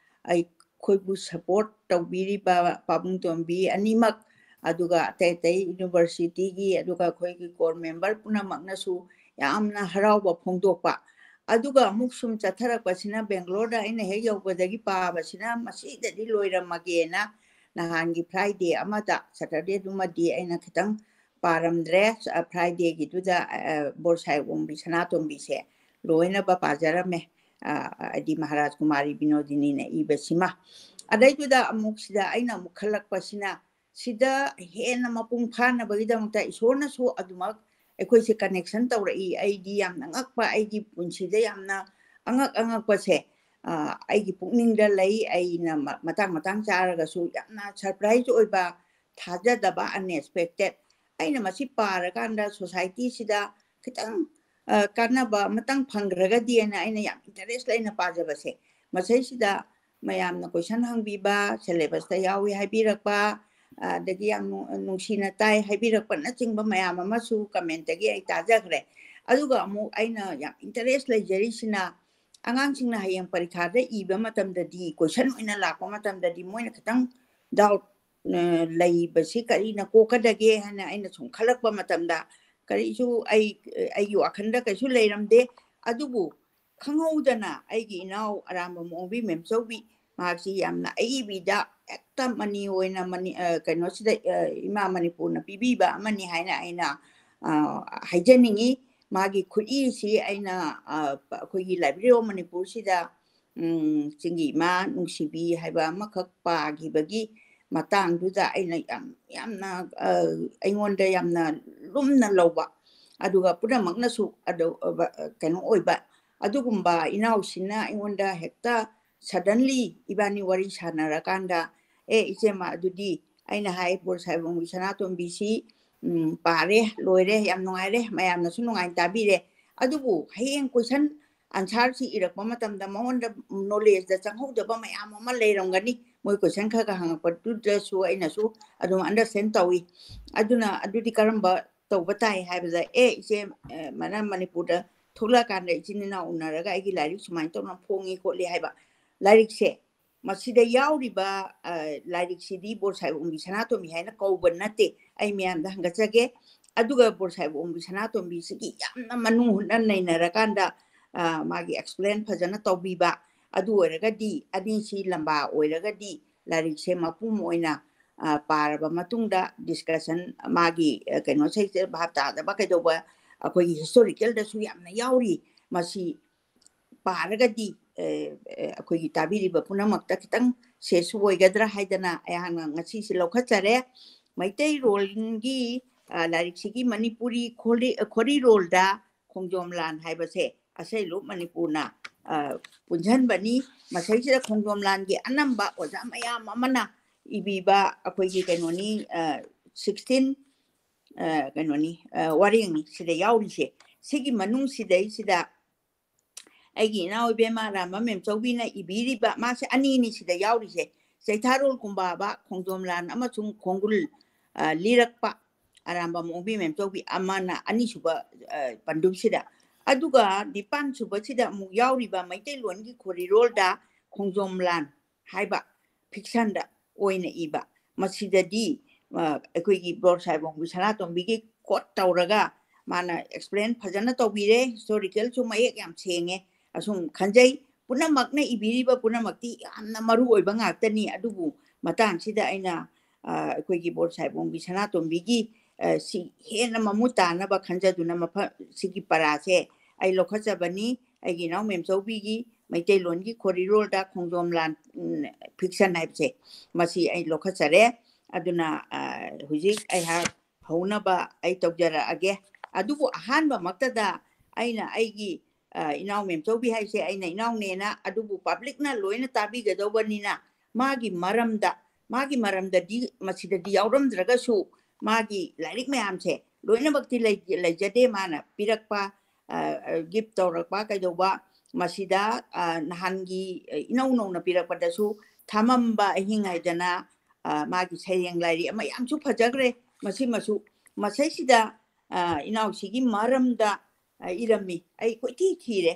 ꯑꯩꯈꯣꯏꯕꯨ support ꯇꯧꯕꯤꯔꯤꯕ ꯄꯥꯕꯨꯡ ꯇꯣꯝꯕꯤ ꯑꯅꯤꯃꯛ, ꯑꯗꯨꯒ ꯑꯇꯩ ꯑꯇꯩ universityꯒꯤ, ꯑꯗꯨꯒ ꯑꯩꯈꯣꯏꯒꯤ corps member ꯄꯨꯝꯅꯃꯛꯅꯁꯨ ꯌꯥꯝꯅ ꯍꯔꯥꯎꯕ ꯐꯣꯡꯗꯣꯛꯄ꯫ ꯑꯗꯨꯒ ꯑꯃꯨꯛ ꯁꯨꯝ ꯆꯠꯊꯔꯛꯄꯁꯤꯅ, ꯕꯦꯡꯒ꯭ꯂꯣꯔꯗ ꯑꯩꯅ ꯍꯦꯛ ꯌꯧꯕꯗꯒꯤ ꯄꯥꯕꯁꯤꯅ ꯃꯁꯤꯗꯗꯤ ꯂꯣꯏꯔꯝꯃꯒꯦꯅ ꯅꯍꯥꯟꯒꯤ Friday ꯑꯃꯗ, Saturdayꯗꯨꯃꯗꯤ ꯑꯩꯅ ꯈꯤꯇꯪ ꯄꯥꯔꯝꯗ꯭ꯔꯦ꯫ Fridayꯒꯤꯗꯨꯗ ꯕꯣꯔ ꯁꯥꯍꯦꯕ ꯑꯣꯡꯕꯤ ꯁꯅꯥꯇꯣꯝꯕꯤꯁꯦ ꯂꯣꯏꯅꯕ ꯄꯥꯖꯔꯝꯃꯦ꯫ ꯍꯥꯏꯗꯤ ꯃꯍꯥꯔꯥꯖ ꯀꯨꯃꯥꯔꯤ ꯕꯤꯅꯣꯗꯤꯅꯤꯅ ꯏꯕꯁꯤꯃ꯫ ꯑꯗꯩꯗꯨꯗ ꯑꯃꯨꯛ ꯁꯤꯗ ꯑꯩꯅ ꯑꯃꯨꯛ ꯈꯜꯂꯛꯄꯁꯤꯅ, ꯁꯤꯗ ꯍꯦꯟꯅ ꯃꯄꯨꯡ ꯐꯥꯅꯕꯒꯤꯗꯃꯛꯇ ꯏꯁꯣꯔꯅꯁꯨ ꯑꯗꯨꯃꯛ ꯑꯩꯈꯣꯏꯁꯦ connection ꯇꯧꯔꯛꯏ꯫ ꯑꯩꯗꯤ ꯌꯥꯝꯅ ꯉꯛꯄ, ꯑꯩꯒꯤ ꯄꯨꯟꯁꯤꯗ ꯌꯥꯝꯅ ꯑꯉꯛ ꯑꯉꯛꯄꯁꯦ ꯑꯩꯒꯤ ꯄꯨꯛꯅꯤꯡꯗ ꯂꯩ꯫ ꯑꯩꯅ ꯃꯇꯥꯡ ꯃꯇꯥꯡ ꯆꯥꯔꯒꯁꯨ ꯌꯥꯝꯅ surprise ꯑꯣꯏꯕ, ꯊꯥꯖꯗꯕ, unexpected꯫ ꯑꯩꯅ ꯃꯁꯤ ꯄꯥꯔꯀꯥꯟꯗ societyꯁꯤꯗ ꯈꯤꯇꯪ ꯀꯥꯟꯅꯕ ꯑꯃꯇꯪ ꯐꯪꯈ꯭ꯔꯒꯗꯤꯅ ꯑꯩꯅ ꯌꯥꯝ interest ꯂꯩꯅ ꯄꯥꯖꯕꯁꯦ꯫ ꯃꯁꯩꯁꯤꯗ ꯃꯌꯥꯝꯅ question ꯍꯪꯕꯤꯕ, syllabusꯇ ꯌꯥꯎꯏ ꯍꯥꯏꯕꯤꯔꯛꯄ, ꯑꯗꯒꯤ ꯌꯥꯝ ꯅꯨꯡꯁꯤꯅ ꯇꯥꯏ ꯍꯥꯏꯕꯤꯔꯛꯄꯅꯆꯤꯡꯕ ꯃꯌꯥꯝ ꯑꯃꯁꯨ commentꯇꯒꯤ ꯑꯩ ꯇꯥꯖꯈ꯭ꯔꯦ꯫ ꯑꯗꯨꯒ ꯑꯃꯨꯛ ꯑꯩꯅ ꯌꯥꯝ interest ꯂꯩꯖꯔꯤꯁꯤꯅ, ꯑꯉꯥꯡꯁꯤꯡꯅ ꯍꯌꯦꯡ ꯄꯔꯤꯈꯥꯗ ꯏꯕ ꯃꯇꯝꯗꯗꯤ, question ꯑꯣꯏꯅ ꯂꯥꯛꯄ ꯃꯇꯝꯗꯗꯤ ꯃꯣꯏꯅ ꯈꯤꯇꯪ doubt ꯂꯩꯕꯁꯤ ꯀꯔꯤꯅ ꯀꯣꯛꯀꯗꯒꯦ ꯍꯥꯏꯅ ꯑꯩꯅ ꯁꯨꯝ ꯈꯜꯂꯛꯄ ꯃꯇꯝꯗ, ꯀꯔꯤꯁꯨ ꯑꯩ, ꯑꯩꯒꯤ ꯋꯥꯈꯜꯗ ꯀꯩꯁꯨ ꯂꯩꯔꯝꯗꯦ꯫ ꯑꯗꯨꯕꯨ ꯈꯪꯍꯧꯗꯅ ꯑꯩꯒꯤ ꯏꯅꯥꯎ ꯑꯔꯥꯝꯕꯝ ꯑꯣꯡꯕꯤ ꯃꯦꯝꯆꯧꯕꯤ, ꯃꯍꯥꯛꯁꯤ ꯌꯥꯝꯅ ꯑꯏꯕꯤꯗ ꯍꯦꯛꯇ ꯃꯅꯤ ꯑꯣꯏꯅ ꯃꯅꯤ-, ꯑ, ꯀꯩꯅꯣꯁꯤꯗ, ꯑ, ꯏꯃꯥ ꯃꯅꯤꯄꯨꯔꯅ ꯄꯤꯕꯤꯕ ꯑꯃꯅꯤ ꯍꯥꯏꯅ ꯑꯩꯅ, ꯑ, ꯍꯥꯏꯖꯅꯤꯡꯉꯤ꯫ ꯃꯥꯒꯤ ꯈꯨꯠꯏꯁꯤ ꯑꯩꯅ, ꯑ, ꯑꯩꯈꯣꯏꯒꯤ Library of ꯃꯅꯤꯄꯨꯔꯁꯤꯗ, ꯎꯝ, ꯆꯤꯡꯒꯤ ꯏꯃꯥ ꯅꯨꯡꯁꯤꯕꯤ ꯍꯥꯏꯕ ꯑꯃꯈꯛ ꯄꯥꯈꯤꯕꯒꯤ ꯃꯇꯥꯡꯗꯨꯗ ꯑꯩꯅ ꯌꯥꯝ, ꯌꯥꯝꯅ, ꯑ, ꯑꯩꯉꯣꯟꯗ ꯌꯥꯝꯅ ꯂꯨꯝꯅ ꯂꯧꯕ, ꯑꯗꯨꯒ ꯄꯨꯝꯅꯃꯛꯅꯁꯨ ꯑꯗꯨ, ꯑ, ꯀꯩꯅꯣ ꯑꯣꯏꯕ, ꯑꯗꯨꯒꯨꯝꯕ ꯏꯅꯥꯎꯁꯤꯅ ꯑꯩꯉꯣꯟꯗ ꯍꯦꯛꯇ suddenly ꯏꯕꯥꯅꯤ ꯋꯥꯔꯤ ꯁꯥꯟꯅꯔꯀꯥꯟꯗ, "ꯑꯦ, ꯏꯆꯦꯃ, ꯑꯗꯨꯗꯤ ꯑꯩꯅ ꯍꯥꯏ, ꯕꯣꯔ ꯁꯥꯍꯦꯕ ꯑꯣꯡꯕꯤ ꯁꯅꯥꯇꯣꯝꯕꯤꯁꯤ, ꯎꯝ, ꯄꯥꯔꯦ, ꯂꯣꯏꯔꯦ, ꯌꯥꯝ ꯅꯨꯡꯉꯥꯏꯔꯦ, ꯃꯌꯥꯝꯅꯁꯨ ꯅꯨꯡꯉꯥꯏꯅ ꯇꯥꯕꯤꯔꯦ꯫ ꯑꯗꯨꯕꯨ ꯍꯌꯦꯡ question answerꯁꯤ ꯏꯔꯛꯄ ꯃꯇꯝꯗ ꯃꯉꯣꯟꯗ knowledgeꯇ ꯆꯪꯍꯧꯗꯕ ꯃꯌꯥꯝ ꯑꯃ ꯂꯩꯔꯝꯒꯅꯤ꯫ ꯃꯣꯏ question ꯈꯔ ꯈꯔ ꯍꯪꯉꯛꯄꯗꯨꯗꯁꯨ ꯑꯩꯅꯁꯨ ꯑꯗꯨꯝ understand ꯇꯧꯏ꯫ ꯑꯗꯨꯅ ꯑꯗꯨꯗꯤ ꯀꯔꯝꯕ ꯇꯧꯕ ꯇꯥꯏ ꯍꯥꯏꯕꯗ, "ꯑꯦ, ꯏꯆꯦ, ꯑ, ꯃꯅ ꯃꯅꯤꯄꯨꯔꯗ ꯊꯣꯛꯂꯛꯑꯀꯥꯟꯗ ꯏꯆꯤꯟ ꯏꯅꯥꯎ ꯎꯅꯔꯒ ꯑꯩꯒꯤ ꯂꯥꯏꯔꯤꯛ ꯁꯨꯃꯥꯏꯅ ꯇꯧꯅ ꯐꯣꯡꯉꯤ ꯈꯣꯠꯂꯤ" ꯍꯥꯏꯕ ꯂꯥꯏꯔꯤꯛꯁꯦ, ꯃꯁꯤꯗ ꯌꯥꯎꯔꯤꯕ, ꯑ, ꯂꯥꯏꯔꯤꯛꯁꯤꯗꯤ ꯕꯣꯔꯁꯥꯏꯕ ꯑꯣꯡꯕꯤ ꯁꯅꯥꯇꯣꯝꯕꯤ ꯍꯥꯏꯅ ꯀꯧꯕ ꯅꯠꯇꯦ꯫ ꯑꯩ ꯃꯌꯥꯝꯗ ꯍꯪꯒꯠꯆꯒꯦ꯫ ꯑꯗꯨꯒ ꯕꯣꯔꯁꯥꯏꯕ ꯑꯣꯡꯕꯤ ꯁꯅꯥꯇꯣꯝꯕꯤꯁꯤꯒꯤ ꯌꯥꯝꯅ ꯃꯅꯨꯡ ꯍꯨꯠꯅ ꯅꯩꯅꯔꯀꯥꯟꯗ, ꯑ, ꯃꯥꯒꯤ explain ꯐꯖꯅ ꯇꯧꯕꯤꯕ, ꯑꯗꯨ ꯑꯣꯏꯔꯒꯗꯤ, ꯑꯅꯤꯁꯤ ꯂꯝꯕꯥ ꯑꯣꯏꯔꯒꯗꯤ ꯂꯥꯏꯔꯤꯛꯁꯦ ꯃꯄꯨꯝ ꯑꯣꯏꯅ, ꯑ, ꯄꯥꯔꯕ ꯃꯇꯨꯡꯗ discussion, ꯃꯥꯒꯤ, ꯑ, ꯀꯩꯅꯣꯁꯦ ꯚꯥꯞ ꯇꯥꯗꯕ ꯀꯩꯗꯧꯕ, ꯑꯩꯈꯣꯏꯒꯤ historical ꯗꯁꯨ ꯌꯥꯝꯅ ꯌꯥꯎꯔꯤ꯫ ꯃꯁꯤ ꯄꯥꯔꯒꯗꯤ, ꯑ, ꯑ, ꯑꯩꯈꯣꯏꯒꯤ ꯇꯥꯕꯤꯔꯤꯕ ꯄꯨꯝꯅꯃꯛꯇ ꯈꯤꯇꯪ ꯁꯦꯁꯨ ꯑꯣꯏꯒꯗ꯭ꯔꯥ ꯍꯥꯏꯗꯅ ꯑꯩꯍꯥꯛꯅ ꯉꯁꯤꯁꯤ ꯂꯧꯈꯠꯆꯔꯦ꯫ ꯃꯩꯇꯩꯔꯣꯜꯒꯤ, ꯑ, ꯂꯥꯏꯔꯤꯛꯁꯤꯒꯤ ꯃꯅꯤꯄꯨꯔꯤ ꯈꯣꯔꯤ-, ꯈꯣꯔꯤꯔꯣꯜꯗ ꯈꯣꯡꯖꯣꯝ ꯂꯥꯟ ꯍꯥꯏꯕꯁꯦ ꯑꯁꯩꯂꯨꯞ ꯃꯅꯤꯄꯨꯔꯅ, ꯑ, ꯄꯨꯟꯁꯤꯟꯕꯅꯤ꯫ ꯃꯁꯤꯁꯤꯗ ꯈꯣꯡꯖꯣꯝ ꯂꯥꯟꯒꯤ ꯑꯅꯝꯕ ꯑꯣꯖꯥ ꯃꯌꯥꯝ ꯑꯃꯅ ꯏꯕꯤꯕ ꯑꯩꯈꯣꯏꯒꯤ ꯀꯩꯅꯣꯅꯤ, ꯑ, sixteen, ꯑ, ꯀꯩꯅꯣꯅꯤ, ꯑ, ꯋꯥꯔꯦꯡꯅꯤ ꯁꯤꯗ ꯌꯥꯎꯔꯤꯁꯦ꯫ ꯁꯤꯒꯤ ꯃꯅꯨꯡꯁꯤꯗꯩꯁꯤꯗ ꯑꯩꯒꯤ ꯏꯅꯥꯎ ꯏꯕꯦꯝꯃ ꯔꯥꯃ ꯃꯦꯝꯆꯧꯕꯤꯅ ꯏꯕꯤꯔꯤꯕ, ꯃꯥꯁꯦ ꯑꯅꯤꯅꯤ ꯁꯤꯗ ꯌꯥꯎꯔꯤꯁꯦ꯫ ꯆꯩꯊꯥꯔꯣꯜ ꯀꯨꯝꯕꯥꯕ, ꯈꯣꯡꯖꯣꯝ ꯂꯥꯟ ꯑꯃꯁꯨꯡ ꯈꯣꯡꯒꯨꯜ, ꯑ, ꯂꯤꯔꯛꯄ ꯑꯔꯥꯝꯕꯝ ꯑꯣꯡꯕꯤ ꯃꯦꯝꯆꯧꯕꯤ ꯑꯃꯅ ꯑꯅꯤꯁꯨꯕ, ꯑ, ꯄꯟꯗꯨꯞꯁꯤꯗ꯫ ꯑꯗꯨꯒ ꯅꯤꯄꯥꯟ ꯁꯨꯕꯁꯤꯗ ꯑꯃꯨꯛ ꯌꯥꯎꯔꯤꯕ ꯃꯩꯇꯩꯂꯣꯟꯒꯤ ꯈꯣꯔꯤꯔꯣꯜꯗ ꯈꯣꯡꯖꯣꯝ ꯂꯥꯟ ꯍꯥꯏꯕ fiction ꯗ ꯑꯣꯏꯅ ꯏꯕ꯫ ꯃꯁꯤꯗꯗꯤ, ꯑ, ꯑꯩꯈꯣꯏꯒꯤ ꯕꯣꯔ ꯁꯥꯏꯕꯣꯝꯒꯤ ꯁꯅꯥꯇꯣꯝꯕꯤꯒꯤ quote ꯇꯧꯔꯒ ꯃꯥꯅ explain ꯐꯖꯅ ꯇꯧꯕꯤꯔꯦ꯫ Historical ꯁꯨ ꯃꯌꯦꯛ ꯌꯥꯝ ꯁꯦꯡꯉꯦ꯫ ꯑꯁꯨꯝ ꯈꯟꯖꯩ, ꯄꯨꯝꯅꯃꯛꯅ ꯏꯕꯤꯔꯤꯕ ꯄꯨꯝꯅꯃꯛꯇꯤ ꯌꯥꯝꯅ ꯃꯔꯨ ꯑꯣꯏꯕ ꯉꯥꯛꯇꯅꯤ꯫ ꯑꯗꯨꯕꯨ ꯃꯇꯥꯡꯁꯤꯗ ꯑꯩꯅ, ꯑ, ꯑꯩꯈꯣꯏꯒꯤ ꯕꯣꯔ ꯁꯥꯏꯕꯣꯝꯒꯤ ꯁꯅꯥꯇꯣꯝꯕꯤꯒꯤ, ꯑ, ꯁꯤ ꯍꯦꯟꯅ ꯃꯃꯨꯠ ꯇꯥꯅꯕ ꯈꯟꯖꯗꯨꯅ ꯃꯐꯝ ꯁꯤꯒꯤ ꯄꯔꯥꯁꯦ ꯑꯩ ꯂꯧꯈꯠꯆꯕꯅꯤ꯫ ꯑꯩꯒꯤ ꯏꯅꯥꯎ ꯃꯦꯝꯆꯧꯕꯤꯒꯤ ꯃꯩꯇꯩꯂꯣꯟꯒꯤ ꯈꯣꯔꯤꯔꯣꯜꯗ ꯈꯣꯡꯖꯣꯝ ꯂꯥꯟ, ꯎꯝ, fiction ꯍꯥꯏꯕꯁꯦ, ꯃꯁꯤ ꯑꯩ ꯂꯧꯈꯠꯆꯔꯦ꯫ ꯑꯗꯨꯅ, ꯑ, ꯍꯧꯖꯤꯛ ꯑꯩꯍꯥꯛ ꯍꯧꯅꯕ ꯑꯩ ꯇꯧꯖꯔꯛꯑꯒꯦ꯫ ꯑꯗꯨꯕꯨ ꯑꯍꯥꯟꯕꯃꯛꯇꯗ ꯑꯩꯅ ꯑꯩꯒꯤ, ꯑ, ꯏꯅꯥꯎ ꯃꯦꯝꯆꯧꯕꯤ ꯍꯥꯏꯁꯦ ꯑꯩꯅ ꯏꯅꯥꯎꯅꯦꯅ, ꯑꯗꯨꯕꯨ public ꯅ ꯂꯣꯏꯅ ꯇꯥꯕꯤꯒꯗꯧꯕꯅꯤꯅ ꯃꯥꯒꯤ ꯃꯔꯝꯗ, ꯃꯥꯒꯤ ꯃꯔꯝꯗꯗꯤ ꯃꯁꯤꯗꯗꯤ ꯌꯥꯎꯔꯝꯗ꯭ꯔꯒꯁꯨ ꯃꯥꯒꯤ ꯂꯥꯏꯔꯤꯛ ꯃꯌꯥꯝꯁꯦ ꯂꯣꯏꯅꯃꯛꯇꯤ ꯂꯩ-, ꯂꯩꯖꯗꯦ꯫ ꯃꯥꯅ ꯄꯤꯔꯛꯄ, ꯑ, ꯑ, gift ꯇꯧꯔꯛꯄ ꯀꯩꯗꯧꯕ, ꯃꯁꯤꯗ, ꯑ, ꯅꯍꯥꯟꯒꯤ, ꯑ, ꯏꯅꯧ ꯅꯧꯅ ꯄꯤꯔꯛꯄꯗꯁꯨ ꯊꯥꯃꯝꯕ ꯑꯍꯤꯡ ꯍꯥꯏꯗꯅ, ꯑ, ꯃꯥꯒꯤ ꯁꯩꯔꯦꯡ ꯂꯥꯏꯔꯤꯛ ꯑꯃ ꯌꯥꯝꯁꯨ ꯐꯖꯈ꯭ꯔꯦ꯫ ꯃꯁꯤꯃꯁꯨ ꯃꯁꯩꯁꯤꯗ ꯏꯅꯥꯎꯁꯤꯒꯤ ꯃꯔꯝꯗ ꯏꯔꯝꯃꯤ꯫ ꯑꯩ ꯀꯣꯏꯊꯤ ꯊꯤꯔꯦ,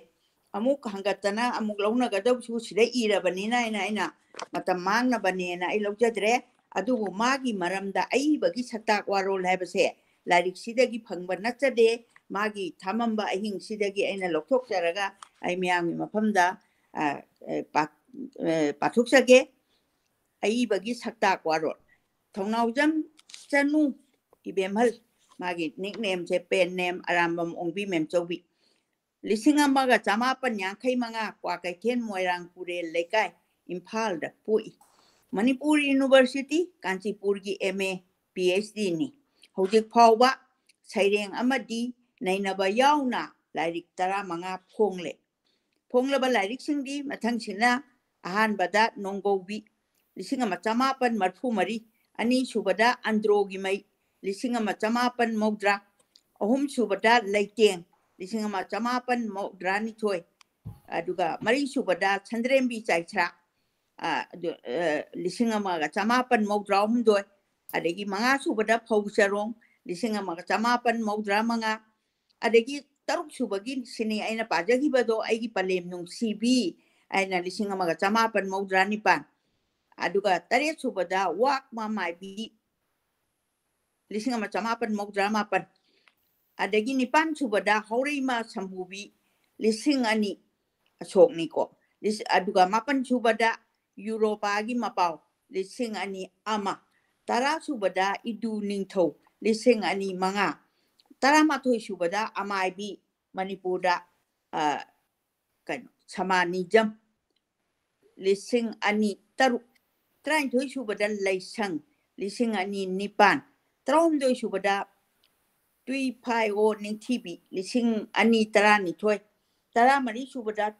ꯑꯃꯨꯛ ꯍꯪꯒꯠꯇꯅ ꯑꯃꯨꯛ ꯂꯧꯅꯒꯗꯕꯁꯨ ꯁꯤꯗ ꯏꯔꯕꯅꯤꯅ ꯑꯩꯅ ꯑꯩꯅ ꯃꯇꯝ ꯃꯥꯡꯅꯕꯅꯦꯅ ꯑꯩ ꯂꯧꯖꯗ꯭ꯔꯦ꯫ ꯑꯗꯨꯕꯨ ꯃꯥꯒꯤ ꯃꯔꯝꯗ ꯑꯏꯕꯒꯤ ꯁꯛꯇꯥꯛ ꯋꯥꯔꯣꯜ ꯍꯥꯏꯕꯁꯦ ꯂꯥꯏꯔꯤꯛꯁꯤꯗꯒꯤ ꯐꯪꯕ ꯅꯠꯆꯗꯦ꯫ ꯃꯥꯒꯤ ꯊꯝꯃꯝꯕ ꯑꯍꯤꯡꯁꯤꯗꯒꯤ ꯑꯩꯅ ꯂꯧꯊꯣꯛꯆꯔꯒ ꯑꯩ ꯃꯤꯌꯥꯝꯒꯤ ꯃꯐꯝꯗ ꯄꯥꯊꯣꯛꯆꯒꯦ꯫ ꯑꯏꯕꯒꯤ ꯁꯛꯇꯥꯛ ꯋꯥꯔꯣꯜ꯫ ꯊꯧꯅꯥꯎꯖꯝ ꯆꯅꯨ ꯏꯕꯦꯝꯍꯜ, ꯃꯥꯒꯤ ꯅꯤꯛ ꯅꯦꯝꯁꯦ ꯄꯦꯟ ꯅꯦꯝ, ꯑꯔꯥꯝꯕꯝ ꯑꯣꯡꯕꯤ ꯃꯦꯝꯆꯧꯕꯤ꯫ ꯂꯤꯁꯤꯡ ꯑꯃꯒ ꯆꯃꯥꯄꯟ ꯌꯥꯡꯈꯩ ꯃꯉꯥ, ꯀ꯭ꯋꯥꯀꯩꯊꯦꯜ ꯃꯣꯏꯔꯥꯡ ꯄꯨꯔꯦꯜ ꯂꯩꯀꯥꯏ, ꯏꯝꯐꯥꯜꯗ ꯄꯣꯛꯏ꯫ ꯃꯅꯤꯄꯨꯔ ꯌꯨꯅꯤꯚꯔꯁꯤꯇꯤ ꯀꯥꯟꯆꯤꯄꯨꯔꯒꯤ M A, P H D. ꯍꯧꯖꯤꯛ ꯐꯥꯎꯕ ꯁꯩꯔꯦꯡ ꯑꯃꯗꯤ ꯅꯩꯅꯕ ꯌꯥꯎꯅ ꯂꯥꯏꯔꯤꯛ ꯇꯔꯥꯃꯉꯥ ꯐꯣꯡꯂꯦ꯫ ꯐꯣꯡꯂꯕ ꯂꯥꯏꯔꯤꯛꯁꯤꯡꯗꯤ ꯃꯊꯪꯁꯤꯅ: ꯑꯍꯥꯟꯕꯗ ꯅꯣꯡꯒꯧꯕꯤ, ꯂꯤꯁꯤꯡ ꯑꯃ ꯆꯃꯥꯄꯟ ꯃꯔꯤꯐꯨ ꯃꯔꯤ, ꯑꯅꯤꯁꯨꯕꯗ ꯑꯟꯗ꯭ꯔꯣꯒꯤ ꯃꯩ, ꯂꯤꯁꯤꯡ ꯑꯃ ꯆꯃꯥꯄꯟ ꯃꯧꯗ꯭ꯔꯥ, ꯑꯍꯨꯝꯁꯨꯕꯗ ꯂꯩꯇꯦꯡ, ꯂꯤꯁꯤꯡ ꯑꯃ ꯆꯃꯥꯄꯟ ꯃꯧꯗ꯭ꯔꯥꯅꯤꯊꯣꯏ, ꯑꯗꯨꯒ ꯃꯔꯤꯁꯨꯕꯗ ꯁꯟꯗ꯭ꯔꯦꯝꯕꯤ ꯆꯥꯏꯁ꯭ꯔꯥ, ꯑ, ꯑꯗꯨ, ꯑ, ꯂꯤꯁꯤꯡ ꯑꯃꯒ ꯆꯃꯥꯄꯟ ꯃꯧꯗ꯭ꯔꯥ ꯍꯨꯝꯗꯣꯏ, ꯑꯗꯒꯤ ꯃꯉꯥꯁꯨꯕꯗ ꯐꯧ ꯆꯔꯣꯡ, ꯂꯤꯁꯤꯡ ꯑꯃꯒ ꯆꯃꯥꯄꯟ ꯃꯧꯗ꯭ꯔꯥ ꯃꯉꯥ, ꯑꯗꯒꯤ ꯇꯔꯨꯛ ꯁꯨꯕꯒꯤ ꯁꯤꯅꯤ ꯑꯩꯅ ꯄꯥꯖꯈꯤꯕꯗꯣ, ꯑꯩꯒꯤ ꯄꯂꯦꯝ ꯅꯨꯡꯁꯤꯕꯤ ꯍꯥꯏꯅ ꯂꯤꯁꯤꯡ ꯑꯃꯒ ꯆꯃꯥꯄꯟ ꯃꯧꯗ꯭ꯔꯥ ꯅꯤꯄꯥꯟ, ꯑꯗꯨꯒ ꯇꯔꯦꯠ ꯁꯨꯕꯗ ꯋꯥꯛ ꯃꯃꯥꯏꯕꯤ, ꯂꯤꯁꯤꯡ ꯑꯃ ꯆꯃꯥꯄꯟ ꯃꯧꯗ꯭ꯔꯥ ꯃꯥꯄꯟ, ꯑꯗꯒꯤ ꯅꯤꯄꯥꯟ ꯁꯨꯕꯗ ꯍꯧꯔꯩꯃ ꯁꯝꯕꯨꯕꯤ, ꯂꯤꯁꯤꯡ ꯑꯅꯤ, ꯑꯁꯣꯛꯅꯤꯀꯣ, ꯂꯤꯁ-, ꯑꯗꯨꯒ ꯃꯥꯄꯟ ꯁꯨꯕꯗ ꯌꯨꯔꯣꯄꯥꯒꯤ ꯃꯄꯥꯎ, ꯂꯤꯁꯤꯡ ꯑꯅꯤ ꯑꯃ, ꯇꯔꯥ ꯁꯨꯕꯗ ꯏꯗꯨ ꯅꯤꯡꯊꯧ, ꯂꯤꯁꯤꯡ ꯑꯅꯤ ꯃꯉꯥ, ꯇꯔꯥꯃꯥꯊꯣꯏ ꯁꯨꯕꯗ ꯑꯃꯥꯏꯕꯤ, ꯃꯅꯤꯄꯨꯔꯗ, ꯑ, ꯀꯩꯅꯣ, ꯁꯃꯥꯅꯤꯖꯝ, ꯂꯤꯁꯤꯡ ꯑꯅꯤ ꯇꯔꯨꯛ, ꯇꯔꯥꯅꯤꯊꯣꯏ ꯁꯨꯕꯗ ꯂꯩꯁꯪ, ꯂꯤꯁꯤꯡ ꯑꯅꯤ ꯅꯤꯄꯥꯟ, ꯇꯔꯥꯍꯨꯝꯗꯣꯏ ꯁꯨꯕꯗ ꯇꯨꯏꯐꯥꯏꯑꯣ ꯅꯤꯡꯊꯤꯕꯤ, ꯂꯤꯁꯤꯡ ꯑꯅꯤ ꯇꯔꯥꯅꯤꯊꯣꯏ, ꯇꯔꯥꯃꯔꯤ ꯁꯨꯕꯗ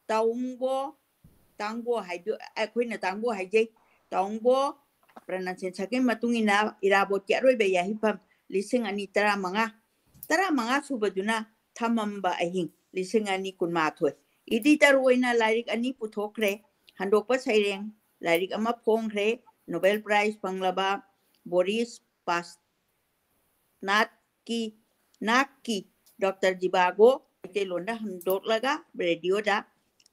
ꯇꯥꯎꯪꯕꯣ, ꯇꯥꯡꯕꯣ ꯍꯥꯏꯗꯣ-, ꯑꯩꯈꯣꯏꯅ ꯇꯥꯡꯕꯣ ꯍꯥꯏꯖꯩ, ꯇꯥꯎꯪꯕꯣ pronunciationꯒꯤ ꯃꯇꯨꯡ ꯏꯟꯅ ꯏꯔꯥꯕꯣꯠꯀꯤ ꯑꯔꯣꯏꯕ ꯌꯥꯍꯤꯐꯝ, ꯂꯤꯁꯤꯡ ꯑꯅꯤ ꯇꯔꯥꯃꯉꯥ, ꯇꯔꯥꯃꯉꯥ ꯁꯨꯕꯗꯨꯅ ꯊꯝꯃꯝꯕ ꯑꯍꯤꯡ, ꯂꯤꯁꯤꯡ ꯑꯅꯤ ꯀꯨꯟꯃꯥꯊꯣꯏ꯫ Editor ꯑꯣꯏꯅ ꯂꯥꯏꯔꯤꯛ ꯑꯅꯤ ꯄꯨꯊꯣꯛꯈ꯭ꯔꯦ꯫ ꯍꯟꯗꯣꯛꯄ ꯁꯩꯔꯦꯡ ꯂꯥꯏꯔꯤꯛ ꯑꯃ ꯐꯣꯡꯈ꯭ꯔꯦ, Nobel Prize ꯐꯪꯂꯕ ꯕꯣꯔꯤꯁ ꯄꯥꯁ-, ꯅꯥꯠꯀꯤ ꯅꯥꯠꯀꯤ ꯗꯣꯛꯇꯔ ꯖꯤꯕꯥꯒꯣ ꯃꯩꯇꯩꯂꯣꯟꯗ ꯍꯟꯗꯣꯛꯂꯒ ꯔꯦꯗꯤꯑꯣꯗ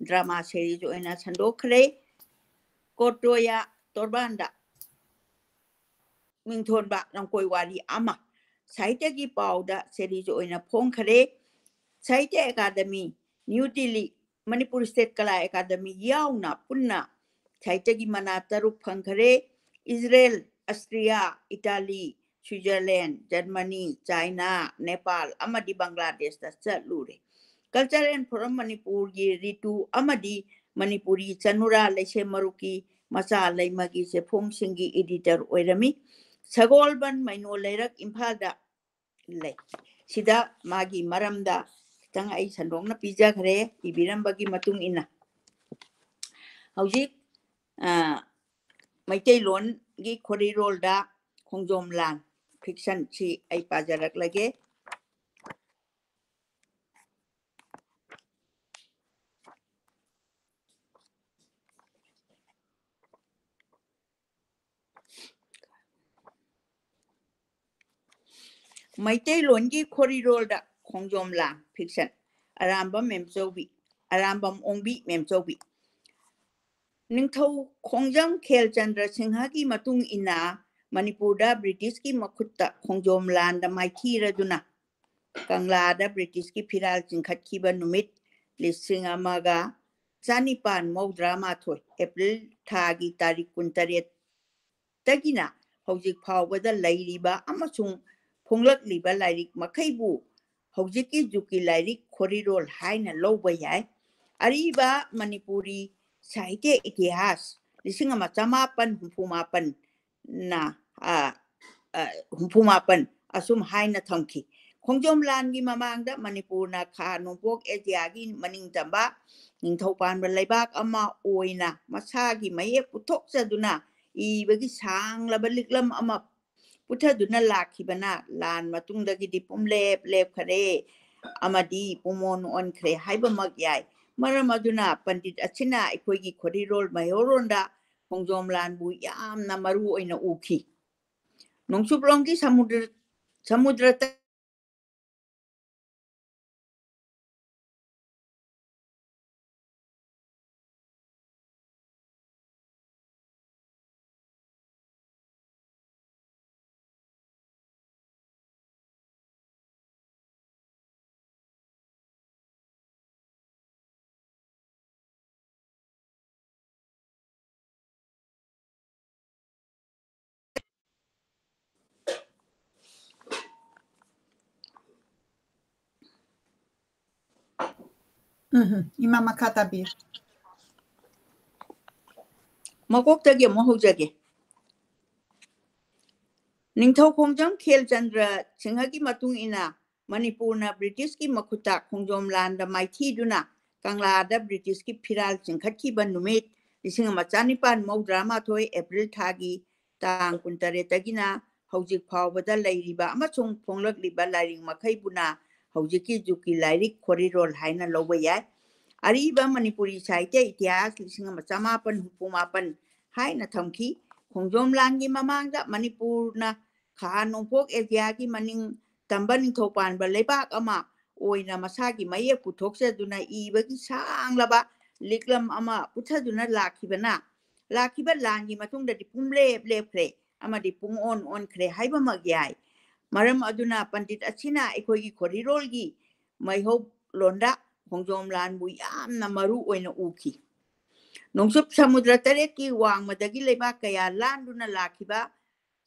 ꯗ꯭ꯔꯃꯥ ꯁꯦꯔꯤꯁ ꯑꯣꯏꯅ ꯁꯟꯗꯣꯛꯈ꯭ꯔꯦ꯫ ꯀꯣꯇꯣꯌꯥ ꯇꯣꯔꯕꯥꯟꯗ ꯃꯤꯡꯊꯣꯟꯕ ꯂꯝꯀꯣꯏ ꯋꯥꯔꯤ ꯑꯃ ꯁꯥꯍꯤꯇ꯭ꯌꯒꯤ ꯄꯥꯎꯗ ꯁꯦꯔꯤꯁ ꯑꯣꯏꯅ ꯐꯣꯡꯈ꯭ꯔꯦ꯫ Sahitya academy, new Delhi, Manipur state Kala academy ꯌꯥꯎꯅ ꯄꯨꯟꯅ ꯁꯥꯍꯤꯇ꯭ꯌꯒꯤ ꯃꯅꯥ ꯇꯔꯨꯛ ꯐꯪꯈ꯭ꯔꯦ꯫ Israel, Austria, Italy, Switzerland, Germany, China, Nepal ꯑꯃꯗꯤ ꯕꯪꯒ꯭ꯂꯥꯗꯦꯁꯇ ꯆꯠꯂꯨꯔꯦ꯫ ꯀꯜꯆꯔꯦꯜ ꯐꯣꯔꯝ ꯃꯅꯤꯄꯨꯔꯒꯤ ꯔꯤꯇꯨ ꯑꯃꯗꯤ ꯃꯅꯤꯄꯨꯔꯤ ꯆꯅꯨꯔꯥ ꯂꯩꯁꯦꯝ ꯃꯔꯨꯞꯀꯤ ꯃꯆꯥ ꯂꯩꯃꯒꯤ ꯆꯦꯐꯣꯡꯁꯤꯡꯒꯤ ꯏꯗꯤꯇꯔ ꯑꯣꯏꯔꯝꯃꯤ꯫ ꯁꯒꯣꯜꯕꯟ ꯃꯩꯅꯣ ꯂꯩꯔꯛ ꯏꯝꯐꯥꯜꯗ ꯂꯩ꯫ ꯁꯤꯗ ꯃꯥꯒꯤ ꯃꯔꯝꯗ ꯈꯤꯇꯪ ꯑꯩ ꯁꯟꯗꯣꯛꯅ ꯄꯤꯖꯈ꯭ꯔꯦ, ꯏꯕꯤꯔꯝꯕꯒꯤ ꯃꯇꯨꯡ ꯏꯟꯅ꯫ ꯍꯧꯖꯤꯛ, ꯑ, ꯃꯩꯇꯩꯂꯣꯟꯒꯤ ꯈꯣꯔꯤꯔꯣꯜꯗ ꯈꯣꯡꯖꯣꯝ ꯂꯥꯟ ꯐꯤꯛꯁꯟꯁꯤ ꯑꯩ ꯄꯥꯖꯔꯛꯂꯒꯦ꯫ ꯃꯩꯇꯩꯂꯣꯟꯒꯤ ꯈꯣꯔꯤꯔꯣꯜꯗ ꯈꯣꯡꯖꯣꯝ ꯂꯥꯟ ꯐꯤꯛꯁꯟ꯫ ꯑꯔꯥꯝꯕꯝ ꯃꯦꯝꯆꯧꯕꯤ, ꯑꯔꯥꯝꯕꯝ ꯑꯣꯡꯕꯤ ꯃꯦꯝꯆꯧꯕꯤ꯫ ꯅꯤꯡꯊꯧ ꯈꯣꯡꯖꯝ ꯈꯦꯜꯆꯟꯗ꯭ꯔ ꯁꯤꯡꯍꯒꯤ ꯃꯇꯨꯡ ꯏꯟꯅ ꯃꯅꯤꯄꯨꯔꯗ ꯕ꯭ꯔꯤꯇꯤꯁꯀꯤ ꯃꯈꯨꯠꯇ ꯈꯣꯡꯖꯣꯝ ꯂꯥꯟꯗ ꯃꯥꯏꯊꯤꯔꯗꯨꯅ ꯀꯪꯂꯥꯗ ꯕ꯭ꯔꯤꯇꯤꯁꯀꯤ ꯐꯤꯔꯥꯜ ꯆꯤꯡꯈꯠꯈꯤꯕ ꯅꯨꯃꯤꯠ ꯂꯤꯁꯤꯡ ꯑꯃꯒ ꯆꯅꯤꯄꯥꯟ ꯃꯧꯗ꯭ꯔꯥ ꯃꯥꯊꯣꯏ ꯑꯦꯄ꯭ꯔꯤꯜ ꯊꯥꯒꯤ ꯇꯥꯔꯤꯛ ꯀꯨꯟꯇꯔꯦꯠꯇꯒꯤꯅ ꯍꯧꯖꯤꯛ ꯐꯥꯎꯕꯗ ꯂꯩꯔꯤꯕ ꯑꯃꯁꯨꯡ ꯐꯣꯡꯂꯛꯂꯤꯕ ꯂꯥꯏꯔꯤꯛ ꯃꯈꯩꯕꯨ ꯍꯧꯖꯤꯛꯀꯤ ꯖꯨꯛꯀꯤ ꯂꯥꯏꯔꯤꯛ ꯈꯣꯔꯤꯔꯣꯜ ꯍꯥꯏꯅ ꯂꯧꯕ ꯌꯥꯏ꯫ ꯑꯔꯤꯕ ꯃꯅꯤꯄꯨꯔꯤ ꯁꯥꯍꯤꯇ꯭ꯌ ꯏꯇꯤꯍꯥꯁ ꯂꯤꯁꯤꯡ ꯑꯃ ꯆꯃꯥꯄꯟ ꯍꯨꯝꯐꯨ ꯃꯥꯄꯟ ꯅ, ꯑ, ꯑ, ꯍꯨꯝꯐꯨ ꯃꯥꯄꯟ ꯑꯁꯨꯝ ꯍꯥꯏꯅ ꯊꯝꯈꯤ꯫ ꯈꯣꯡꯖꯣꯝ ꯂꯥꯟꯒꯤ ꯃꯃꯥꯡꯗ ꯃꯅꯤꯄꯨꯔꯅ ꯈꯥ ꯅꯣꯡꯄꯣꯛ ꯑꯦꯁꯤꯌꯥꯒꯤ ꯃꯅꯤꯡ ꯇꯝꯕ ꯅꯤꯡꯊꯧ ꯄꯥꯟꯕ ꯂꯩꯕꯥꯛ ꯑꯃ ꯑꯣꯏꯅ ꯃꯁꯥꯒꯤ ꯃꯌꯦꯛ ꯄꯨꯊꯣꯛꯆꯗꯨꯅ ꯏꯕꯒꯤ ꯁꯥꯡꯂꯕ ꯂꯤꯛꯂꯝ ꯑꯃ ꯄꯨꯊꯗꯨꯅ ꯂꯥꯛꯈꯤꯕꯅ ꯂꯥꯟ ꯃꯇꯨꯡꯗꯒꯤꯗꯤ ꯄꯨꯝꯂꯦꯞ ꯂꯦꯞꯈꯔꯦ ꯑꯃꯗꯤ ꯄꯨꯃꯣꯟ ꯑꯣꯟꯈ꯭ꯔꯦ ꯍꯥꯏꯕꯃꯛ ꯌꯥꯏ꯫ ꯃꯔꯝ ꯑꯗꯨꯅ ꯄꯟꯗꯤꯠ ꯑꯁꯤꯅ ꯑꯩꯈꯣꯏꯒꯤ ꯈꯣꯔꯤꯔꯣꯜ ꯃꯩꯍꯧꯔꯣꯟꯗ ꯈꯣꯡꯖꯣꯝ ꯂꯥꯟꯕꯨ ꯌꯥꯝꯅ ꯃꯔꯨ ꯑꯣꯏꯅ ꯎꯈꯤ꯫ ꯅꯣꯡꯆꯨꯞꯂꯣꯝꯒꯤ ꯁꯃꯨꯗ꯭ꯔ ꯁꯃꯨꯗ꯭ꯔ ꯇ- ꯎꯝ, ꯏꯃꯥ, ꯃꯈꯥ ꯇꯥꯕꯤꯌꯨ꯫ ꯃꯀꯣꯛꯇꯒꯤ ꯑꯃꯨꯛ ꯍꯧꯖꯒꯦ꯫ ꯅꯤꯡꯊꯧ ꯈꯣꯡꯖꯝ ꯈꯦꯜꯆꯟꯗ꯭ꯔ ꯁꯤꯡꯍꯒꯤ ꯃꯇꯨꯡ ꯏꯟꯅ ꯃꯅꯤꯄꯨꯔꯅ ꯕ꯭ꯔꯤꯇꯤꯁꯀꯤ ꯃꯈꯨꯠꯇ ꯈꯣꯡꯖꯣꯝ ꯂꯥꯟꯗ ꯃꯥꯏꯊꯤꯗꯨꯅ ꯀꯪꯂꯥꯗ ꯕ꯭ꯔꯤꯇꯤꯁꯀꯤ ꯐꯤꯔꯥꯜ ꯆꯤꯡꯈꯠꯈꯤꯕ ꯅꯨꯃꯤꯠ ꯂꯤꯁꯤꯡ ꯑꯃ ꯆꯅꯤꯄꯥꯟ ꯃꯧꯗ꯭ꯔꯥ ꯃꯥꯊꯣꯏ ꯑꯦꯄ꯭ꯔꯤꯜ ꯊꯥꯒꯤ ꯇꯥꯡ ꯀꯨꯟꯇꯔꯦꯠꯇꯒꯤꯅ ꯍꯧꯖꯤꯛ ꯐꯥꯎꯕꯗ ꯂꯩꯔꯤꯕ ꯑꯃꯁꯨꯡ ꯐꯣꯡꯂꯛꯂꯤꯕ ꯂꯥꯏꯔꯤꯛ ꯃꯈꯩꯕꯨꯅ ꯍꯧꯖꯤꯛꯀꯤ ꯖꯨꯛꯀꯤ ꯂꯥꯏꯔꯤꯛ ꯈꯣꯔꯤꯔꯣꯜ ꯍꯥꯏꯅ ꯂꯧꯕ ꯌꯥꯏ꯫ ꯑꯔꯤꯕ ꯃꯅꯤꯄꯨꯔꯤ ꯁꯥꯍꯤꯇ꯭ꯌ ꯏꯇꯤꯍꯥꯁ ꯂꯤꯁꯤꯡ ꯑꯃ ꯆꯃꯥꯄꯟ ꯍꯨꯝꯐꯨ ꯃꯥꯄꯟ ꯍꯥꯏꯅ ꯊꯝꯈꯤ꯫ ꯈꯣꯡꯖꯣꯝ ꯂꯥꯟꯒꯤ ꯃꯃꯥꯡꯗ ꯃꯅꯤꯄꯨꯔꯅ ꯈꯥ ꯅꯣꯡꯄꯣꯛ ꯑꯦꯁꯤꯌꯥꯒꯤ ꯃꯅꯤꯡ ꯇꯝꯕ ꯅꯤꯡꯊꯧ ꯄꯥꯟꯕ ꯂꯩꯕꯥꯛ ꯑꯃ ꯑꯣꯏꯅ ꯃꯁꯥꯒꯤ ꯃꯌꯦꯛ ꯄꯨꯊꯣꯛꯆꯗꯨꯅ ꯏꯕꯒꯤ ꯁꯥꯡꯂꯕ ꯂꯤꯛꯂꯝ ꯑꯃ ꯄꯨꯊꯗꯨꯅ ꯂꯥꯛꯈꯤꯕꯅ, ꯂꯥꯛꯈꯤꯕ ꯂꯥꯟꯒꯤ ꯃꯇꯨꯡꯗꯗꯤ ꯄꯨꯝꯂꯦꯞ ꯂꯦꯞꯈ꯭ꯔꯦ ꯑꯃꯗꯤ ꯄꯨꯡꯑꯣꯟ ꯑꯣꯟꯈ꯭ꯔꯦ ꯍꯥꯏꯕꯃꯛ ꯌꯥꯏ꯫ ꯃꯔꯝ ꯑꯗꯨꯅ ꯄꯟꯗꯤꯠ ꯑꯁꯤꯅ ꯑꯩꯈꯣꯏꯒꯤ ꯈꯣꯔꯤꯔꯣꯜꯒꯤ ꯃꯩꯍꯧꯂꯣꯟꯗ ꯈꯣꯡꯖꯣꯝ ꯂꯥꯟꯕꯨ ꯌꯥꯝꯅ ꯃꯔꯨ ꯑꯣꯏꯅ ꯎꯈꯤ꯫ ꯅꯣꯡꯆꯨꯞ ꯁꯃꯨꯗ꯭ꯔ ꯇꯔꯦꯠꯀꯤ ꯋꯥꯡꯃꯗꯒꯤ ꯂꯩꯕꯥꯛ ꯀꯌꯥ ꯂꯥꯟꯗꯨꯅ ꯂꯥꯛꯈꯤꯕ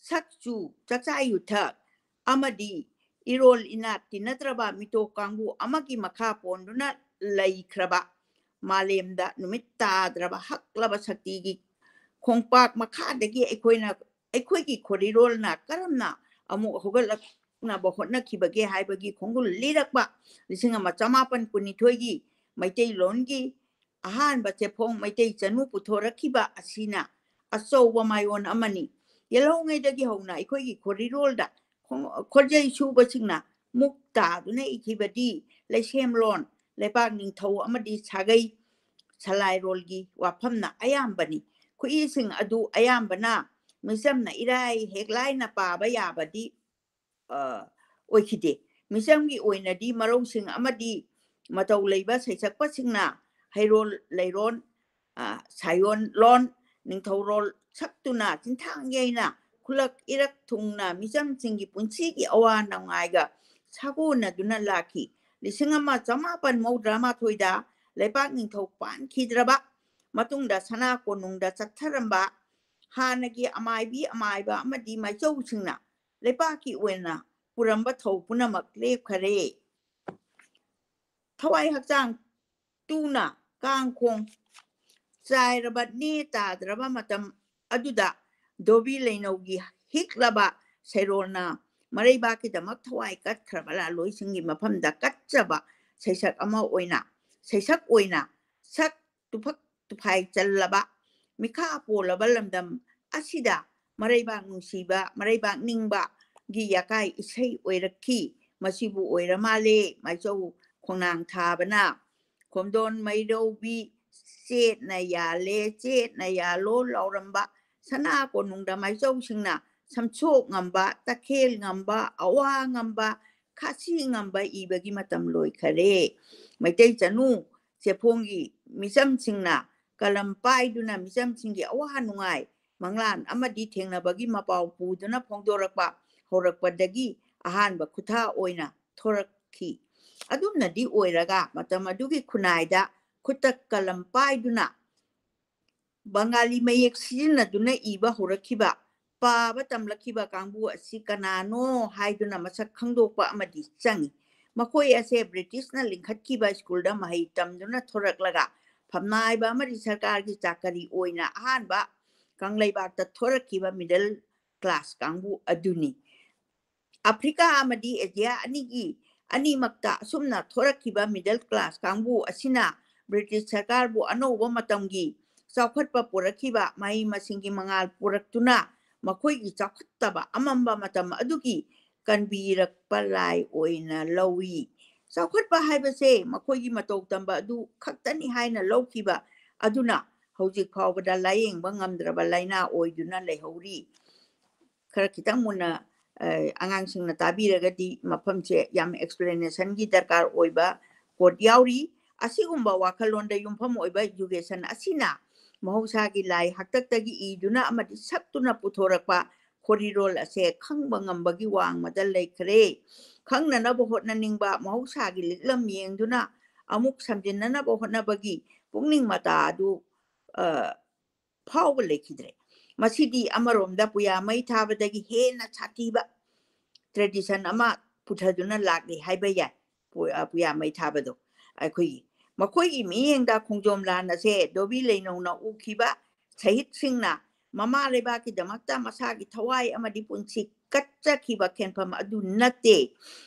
ꯁꯛꯆꯨ, ꯆꯥꯛꯆꯥ ꯌꯨꯊꯛ ꯑꯃꯗꯤ ꯏꯔꯣꯜ ꯏꯅꯥꯠ ꯇꯤꯟꯅꯗ꯭ꯔꯕ ꯃꯤꯇꯣꯞ ꯀꯥꯡꯕꯨ ꯑꯃꯒꯤ ꯃꯈꯥ ꯄꯣꯟꯗꯨꯅ ꯂꯩꯈ꯭ꯔꯕ ꯃꯥꯂꯦꯝꯗ ꯅꯨꯃꯤꯠ ꯇꯥꯗ꯭ꯔꯕ ꯍꯛꯂꯕ ꯁꯛꯇꯤꯒꯤ ꯈꯣꯡꯄꯥꯛ ꯃꯈꯥꯗꯒꯤ ꯑꯩꯈꯣꯏꯅ, ꯑꯩꯈꯣꯏꯒꯤ ꯈꯣꯔꯤꯔꯣꯜꯅ ꯀꯔꯝꯅ ꯑꯃꯨꯛ ꯍꯧꯒꯠꯂꯛꯅꯕ ꯍꯣꯠꯅꯈꯤꯕꯒꯦ ꯍꯥꯏꯕꯒꯤ ꯈꯣꯡꯒꯨꯜ ꯂꯤꯔꯛꯄ ꯂꯤꯁꯤꯡ ꯑꯃ ꯆꯃꯥꯄꯟ ꯀꯨꯟꯅꯤꯊꯣꯏꯒꯤ ꯃꯩꯇꯩꯂꯣꯟꯒꯤ ꯑꯍꯥꯟꯕ ꯆꯦꯐꯣꯡ ꯃꯩꯇꯩ ꯆꯅꯨ ꯄꯨꯊꯣꯔꯛꯈꯤꯕ ꯑꯁꯤꯅ ꯑꯆꯧꯕ ꯃꯥꯏꯑꯣꯟ ꯑꯃꯅꯤ꯫ ꯌꯦꯜꯍꯧꯉꯩꯗꯒꯤ ꯍꯧꯅ ꯑꯩꯈꯣꯏꯒꯤ ꯈꯣꯔꯤꯔꯣꯜꯗ ꯈꯣꯡ-, ꯈꯣꯔꯖꯩ ꯁꯨꯕꯁꯤꯡꯅ ꯃꯨꯛ ꯇꯥꯗꯨꯅ ꯏꯈꯤꯕꯗꯤ ꯂꯩꯁꯦꯝꯂꯣꯟ, ꯂꯩꯄꯥꯛ ꯅꯤꯡꯊꯧ ꯑꯃꯗꯤ ꯁꯥꯒꯩ ꯁꯂꯥꯏꯔꯣꯜꯒꯤ ꯋꯥꯐꯝꯅ ꯑꯌꯥꯝꯕꯅꯤ꯫ ꯈꯨꯏꯁꯤꯡ ꯑꯗꯨ ꯑꯌꯥꯝꯕꯅ ꯃꯤꯆꯝꯅ ꯏꯔꯥꯏ ꯍꯦꯛ ꯂꯥꯏꯅ ꯄꯥꯕ ꯌꯥꯕꯗꯤ ꯑ, ꯑꯣꯏꯈꯤꯗꯦ꯫ ꯃꯤꯆꯝꯒꯤ ꯑꯣꯏꯅꯗꯤ ꯃꯔꯧꯁꯤꯡ ꯑꯃꯗꯤ ꯃꯇꯧ ꯂꯩꯕ ꯁꯩꯁꯛꯄꯁꯤꯡꯅ ꯍꯩꯔꯣꯜ ꯂꯩꯔꯣꯟ, ꯑ, ꯁꯥꯌꯣꯟ ꯂꯣꯟ, ꯅꯤꯡꯊꯧꯔꯣꯜ ꯁꯛꯇꯨꯅ ꯆꯤꯟꯊꯥꯡ ꯌꯩꯅ ꯈꯨꯜꯂꯛ ꯏꯔꯛ ꯊꯨꯡꯅ ꯃꯤꯆꯝꯁꯤꯡꯒꯤ ꯄꯨꯟꯁꯤꯒꯤ ꯑꯋꯥ ꯅꯨꯡꯉꯥꯏꯒ ꯁꯥꯒꯣꯟꯅꯗꯨꯅ ꯂꯥꯛꯈꯤ꯫ ꯂꯤꯁꯤꯡ ꯑꯃ ꯆꯃꯥꯄꯟ ꯃꯧꯗ꯭ꯔꯥ ꯃꯥꯊꯣꯏꯗ ꯂꯩꯄꯥꯛ ꯅꯤꯡꯊꯧ ꯄꯥꯟꯈꯤꯗ꯭ꯔꯕ ꯃꯇꯨꯡꯗ ꯁꯅꯥ ꯀꯣꯅꯨꯡꯗ ꯆꯠꯊꯔꯝꯕ ꯍꯥꯟꯅꯒꯤ ꯑꯃꯥꯏꯕꯤ ꯑꯃꯥꯏꯕ ꯑꯃꯗꯤ ꯃꯥꯏꯆꯧꯁꯤꯡꯅ ꯂꯩꯄꯥꯛꯀꯤ ꯑꯣꯏꯅ ꯄꯨꯔꯝꯕ ꯊꯧ ꯄꯨꯝꯅꯃꯛ ꯂꯦꯞꯈꯔꯦ꯫ ꯊꯋꯥꯏ ꯍꯛꯆꯥꯡ ꯇꯨꯅ ꯀꯥꯡꯈꯣꯡ ꯆꯥꯏꯔꯕ ꯅꯦ ꯇꯥꯗ꯭ꯔꯕ ꯃꯇꯝ ꯑꯗꯨꯗ ꯙꯣꯕꯤ ꯂꯩꯅꯧꯒꯤ ꯍꯤꯛꯂꯕ ꯁꯩꯔꯣꯜꯅ ꯃꯔꯩꯕꯥꯛꯀꯤꯗꯃꯛ ꯊꯋꯥꯏ ꯀꯠꯈ꯭ꯔꯕ ꯂꯥꯂꯣꯏꯁꯤꯡꯒꯤ ꯃꯐꯝꯗ ꯀꯠꯆꯕ ꯁꯩꯁꯛ ꯑꯃ ꯑꯣꯏꯅ, ꯁꯩꯁꯛ ꯑꯣꯏꯅ ꯁꯛ ꯇꯨꯐꯛ ꯇꯨꯐꯥꯏ ꯆꯜꯂꯕ ꯃꯤꯈꯥ ꯄꯣꯜꯂꯕ ꯂꯝꯗꯝ ꯑꯁꯤꯗ ꯃꯔꯩꯕꯥꯛ ꯅꯨꯡꯁꯤꯕ, ꯃꯔꯩꯕꯥꯛ ꯅꯤꯡꯕꯒꯤ ꯌꯥꯀꯥꯏ ꯏꯁꯩ ꯑꯣꯏꯔꯛꯈꯤ꯫ ꯃꯁꯤꯕꯨ ꯑꯣꯏꯔ ꯃꯥꯜꯂꯦ ꯃꯥꯏꯆꯧ ꯈꯣꯡꯅꯥꯡ ꯊꯥꯕꯅ ꯈꯣꯝꯗꯣꯟ ꯃꯩꯔꯧꯕꯤ ꯆꯦꯠꯅ ꯌꯥꯜꯂꯦ, ꯆꯦꯠꯅ ꯌꯥꯜꯂꯣ ꯂꯥꯎꯔꯝꯕ ꯁꯅꯥ ꯀꯣꯅꯨꯡꯗ ꯃꯥꯏꯆꯧꯁꯤꯡꯅ ꯁꯝꯁꯣꯛ ꯉꯝꯕ, ꯇꯈꯦꯜ ꯉꯝꯕ, ꯑꯋꯥ ꯉꯝꯕ, ꯈꯥꯁꯤ ꯉꯝꯕ ꯏꯕꯒꯤ ꯃꯇꯝ ꯂꯣꯏꯈꯔꯦ꯫ ꯃꯩꯇꯩ ꯆꯅꯨ ꯆꯦꯐꯣꯡꯒꯤ ꯃꯤꯆꯝꯁꯤꯡꯅ ꯀꯂꯝ ꯄꯥꯏꯗꯨꯅ ꯃꯤꯆꯝꯁꯤꯡꯒꯤ ꯑꯋꯥ ꯅꯨꯡꯉꯥꯏ ꯃꯪꯂꯥꯟ ꯑꯃꯗꯤ ꯊꯦꯡꯅꯕꯒꯤ ꯃꯄꯥꯎ ꯄꯨꯗꯨꯅ ꯐꯣꯡꯗꯣꯔꯛꯄ ꯍꯧꯔꯛꯄꯗꯒꯤ ꯑꯍꯥꯟꯕ ꯈꯨꯠꯊꯥ ꯑꯣꯏꯅ ꯊꯣꯔꯛꯈꯤ꯫ ꯑꯗꯨꯝꯅꯗꯤ ꯑꯣꯏꯔꯒ ꯃꯇꯝ ꯑꯗꯨꯒꯤ ꯈꯨꯟꯅꯥꯏꯗ ꯈꯨꯠꯇ ꯀꯂꯝ ꯄꯥꯏꯗꯨꯅ ꯕꯪꯒꯥꯂꯤ ꯃꯌꯦꯛ ꯁꯤꯖꯤꯟꯅꯗꯨꯅ ꯏꯕ ꯍꯧꯔꯛꯈꯤꯕ, ꯄꯥꯕ ꯇꯝꯂꯛꯈꯤꯕ ꯀꯥꯡꯕꯨ ꯑꯁꯤ ꯀꯅꯥꯅꯣ ꯍꯥꯏꯗꯨꯅ ꯃꯁꯛ ꯈꯪꯗꯣꯛꯄ ꯑꯃꯗꯤ ꯆꯪꯏ꯫ ꯃꯈꯣꯏ ꯑꯁꯦ ꯕ꯭ꯔꯤꯇꯤꯁꯅ ꯂꯤꯡꯈꯠꯈꯤꯕ ꯁ꯭ꯀꯨꯜꯗ ꯃꯍꯩ ꯇꯝꯗꯨꯅ ꯊꯣꯔꯛꯂꯒ ꯐꯝꯅꯥꯏꯕ ꯑꯃꯗꯤ ꯁꯔꯀꯥꯔꯒꯤ ꯆꯥꯀꯔꯤ ꯑꯣꯏꯅ ꯑꯍꯥꯟꯕ ꯀꯪꯂꯩꯕꯥꯛꯇ ꯊꯣꯔꯛꯈꯤꯕ ꯃꯤꯗꯜ ꯀ꯭ꯂꯥꯁ ꯀꯥꯡꯕꯨ ꯑꯗꯨꯅꯤ꯫ ꯑꯐ꯭ꯔꯤꯀꯥ ꯑꯃꯗꯤ ꯑꯦꯖꯤꯌꯥ ꯑꯅꯤꯒꯤ, ꯑꯅꯤꯃꯛꯇ ꯑꯁꯨꯝꯅ ꯊꯣꯔꯛꯈꯤꯕ ꯃꯤꯗꯜ ꯀ꯭ꯂꯥꯁ ꯀꯥꯡꯕꯨ ꯑꯁꯤꯅ ꯕ꯭ꯔꯤꯇꯤꯁ ꯁꯔꯀꯥꯔꯕꯨ ꯑꯅꯧꯕ ꯃꯇꯝꯒꯤ ꯆꯥꯎꯈꯠꯄ ꯄꯨꯔꯛꯈꯤꯕ ꯃꯍꯩ ꯃꯁꯤꯡꯒꯤ ꯃꯉꯥꯜ ꯄꯨꯔꯛꯇꯨꯅ ꯃꯈꯣꯏꯒꯤ ꯆꯥꯎꯈꯠꯇꯕ ꯑꯃꯝꯕ ꯃꯇꯝ ꯑꯗꯨꯒꯤ ꯀꯟꯕꯤꯔꯛꯄ ꯂꯥꯏ ꯑꯣꯏꯅ ꯂꯧꯏ꯫ ꯆꯥꯎꯈꯠꯄ ꯍꯥꯏꯕꯁꯦ ꯃꯈꯣꯏꯒꯤ ꯃꯇꯧ ꯇꯝꯕ ꯑꯗꯨ ꯈꯛꯇꯅꯤ ꯍꯥꯏꯅ ꯂꯧꯈꯤꯕ ꯑꯗꯨꯅ ꯍꯧꯖꯤꯛ ꯐꯥꯎꯕꯗ ꯂꯥꯌꯦꯡꯕ ꯉꯝꯗ꯭ꯔꯕ ꯂꯥꯏꯅꯥ ꯑꯣꯏꯗꯨꯅ ꯂꯩꯍꯧꯔꯤ꯫ ꯈꯔ ꯈꯤꯇꯪ ꯃꯨꯟꯅ ꯑꯉꯥꯡꯁꯤꯡꯅ ꯇꯥꯕꯤꯔꯒꯗꯤ ꯃꯐꯝꯁꯦ ꯌꯥꯝ explanationꯒꯤ ꯗꯔꯀꯥꯔ ꯑꯣꯏꯕ ꯀꯣꯠ ꯌꯥꯎꯔꯤ꯫ ꯑꯁꯤꯒꯨꯝꯕ ꯋꯥꯈꯜꯂꯣꯟꯗ ꯌꯨꯝꯐꯝ ꯑꯣꯏꯕ education ꯑꯁꯤꯅ ꯃꯍꯧꯁꯥꯒꯤ ꯂꯥꯏ ꯍꯥꯛꯇꯛꯇꯒꯤ ꯏꯗꯨꯅ ꯑꯃꯗꯤ ꯁꯛꯇꯨꯅ ꯄꯨꯊꯣꯔꯛꯄ ꯈꯣꯔꯤꯔꯣꯜ ꯑꯁꯦ ꯈꯪꯕ ꯉꯝꯕꯒꯤ ꯋꯥꯡꯃꯗ ꯂꯩꯈ꯭ꯔꯦ꯫ ꯈꯪꯅꯅꯕ ꯍꯣꯠꯅꯅꯤꯡꯕ, ꯃꯍꯧꯁꯥꯒꯤ ꯂꯤꯛꯂꯝ ꯌꯦꯡꯗꯨꯅ ꯑꯃꯨꯛ ꯁꯝꯖꯤꯟꯅꯅꯕ ꯍꯣꯠꯅꯕꯒꯤ ꯄꯨꯛꯅꯤꯡ ꯃꯇꯥ ꯑꯗꯨ, ꯑ, ꯐꯥꯎꯕ ꯂꯩꯈꯤꯗ꯭ꯔꯦ꯫ ꯃꯁꯤꯗꯤ ꯑꯃꯔꯣꯝꯗ ꯄꯨꯌꯥ ꯃꯩ ꯊꯥꯕꯗꯒꯤ ꯍꯦꯟꯅ ꯁꯥꯊꯤꯕ tradition ꯑꯃ ꯄꯨꯊꯗꯨꯅ ꯂꯥꯛꯂꯤ ꯍꯥꯏꯕ ꯌꯥꯏ꯫ ꯄꯨ-, ꯑ, ꯄꯨꯌꯥ ꯃꯩ ꯊꯥꯕꯗꯣ ꯑꯩꯈꯣꯏꯒꯤ, ꯃꯈꯣꯏꯒꯤ ꯃꯤꯠꯌꯦꯡꯗ ꯈꯣꯡꯖꯣꯝ ꯂꯥꯟ ꯑꯁꯦ ꯗꯣꯕꯤ ꯂꯩꯅꯧꯅ ꯎꯈꯤꯕ ꯁꯍꯤꯗꯁꯤꯡꯅ ꯃꯃꯥ ꯂꯩꯕꯥꯛꯀꯤꯗꯃꯛꯇ ꯃꯁꯥꯒꯤ ꯊꯋꯥꯏ ꯑꯃꯗꯤ ꯄꯨꯟꯁꯤ ꯀꯠꯆꯈꯤꯕ ꯈꯦꯟꯐꯝ ꯑꯗꯨ ꯅꯠꯇꯦ꯫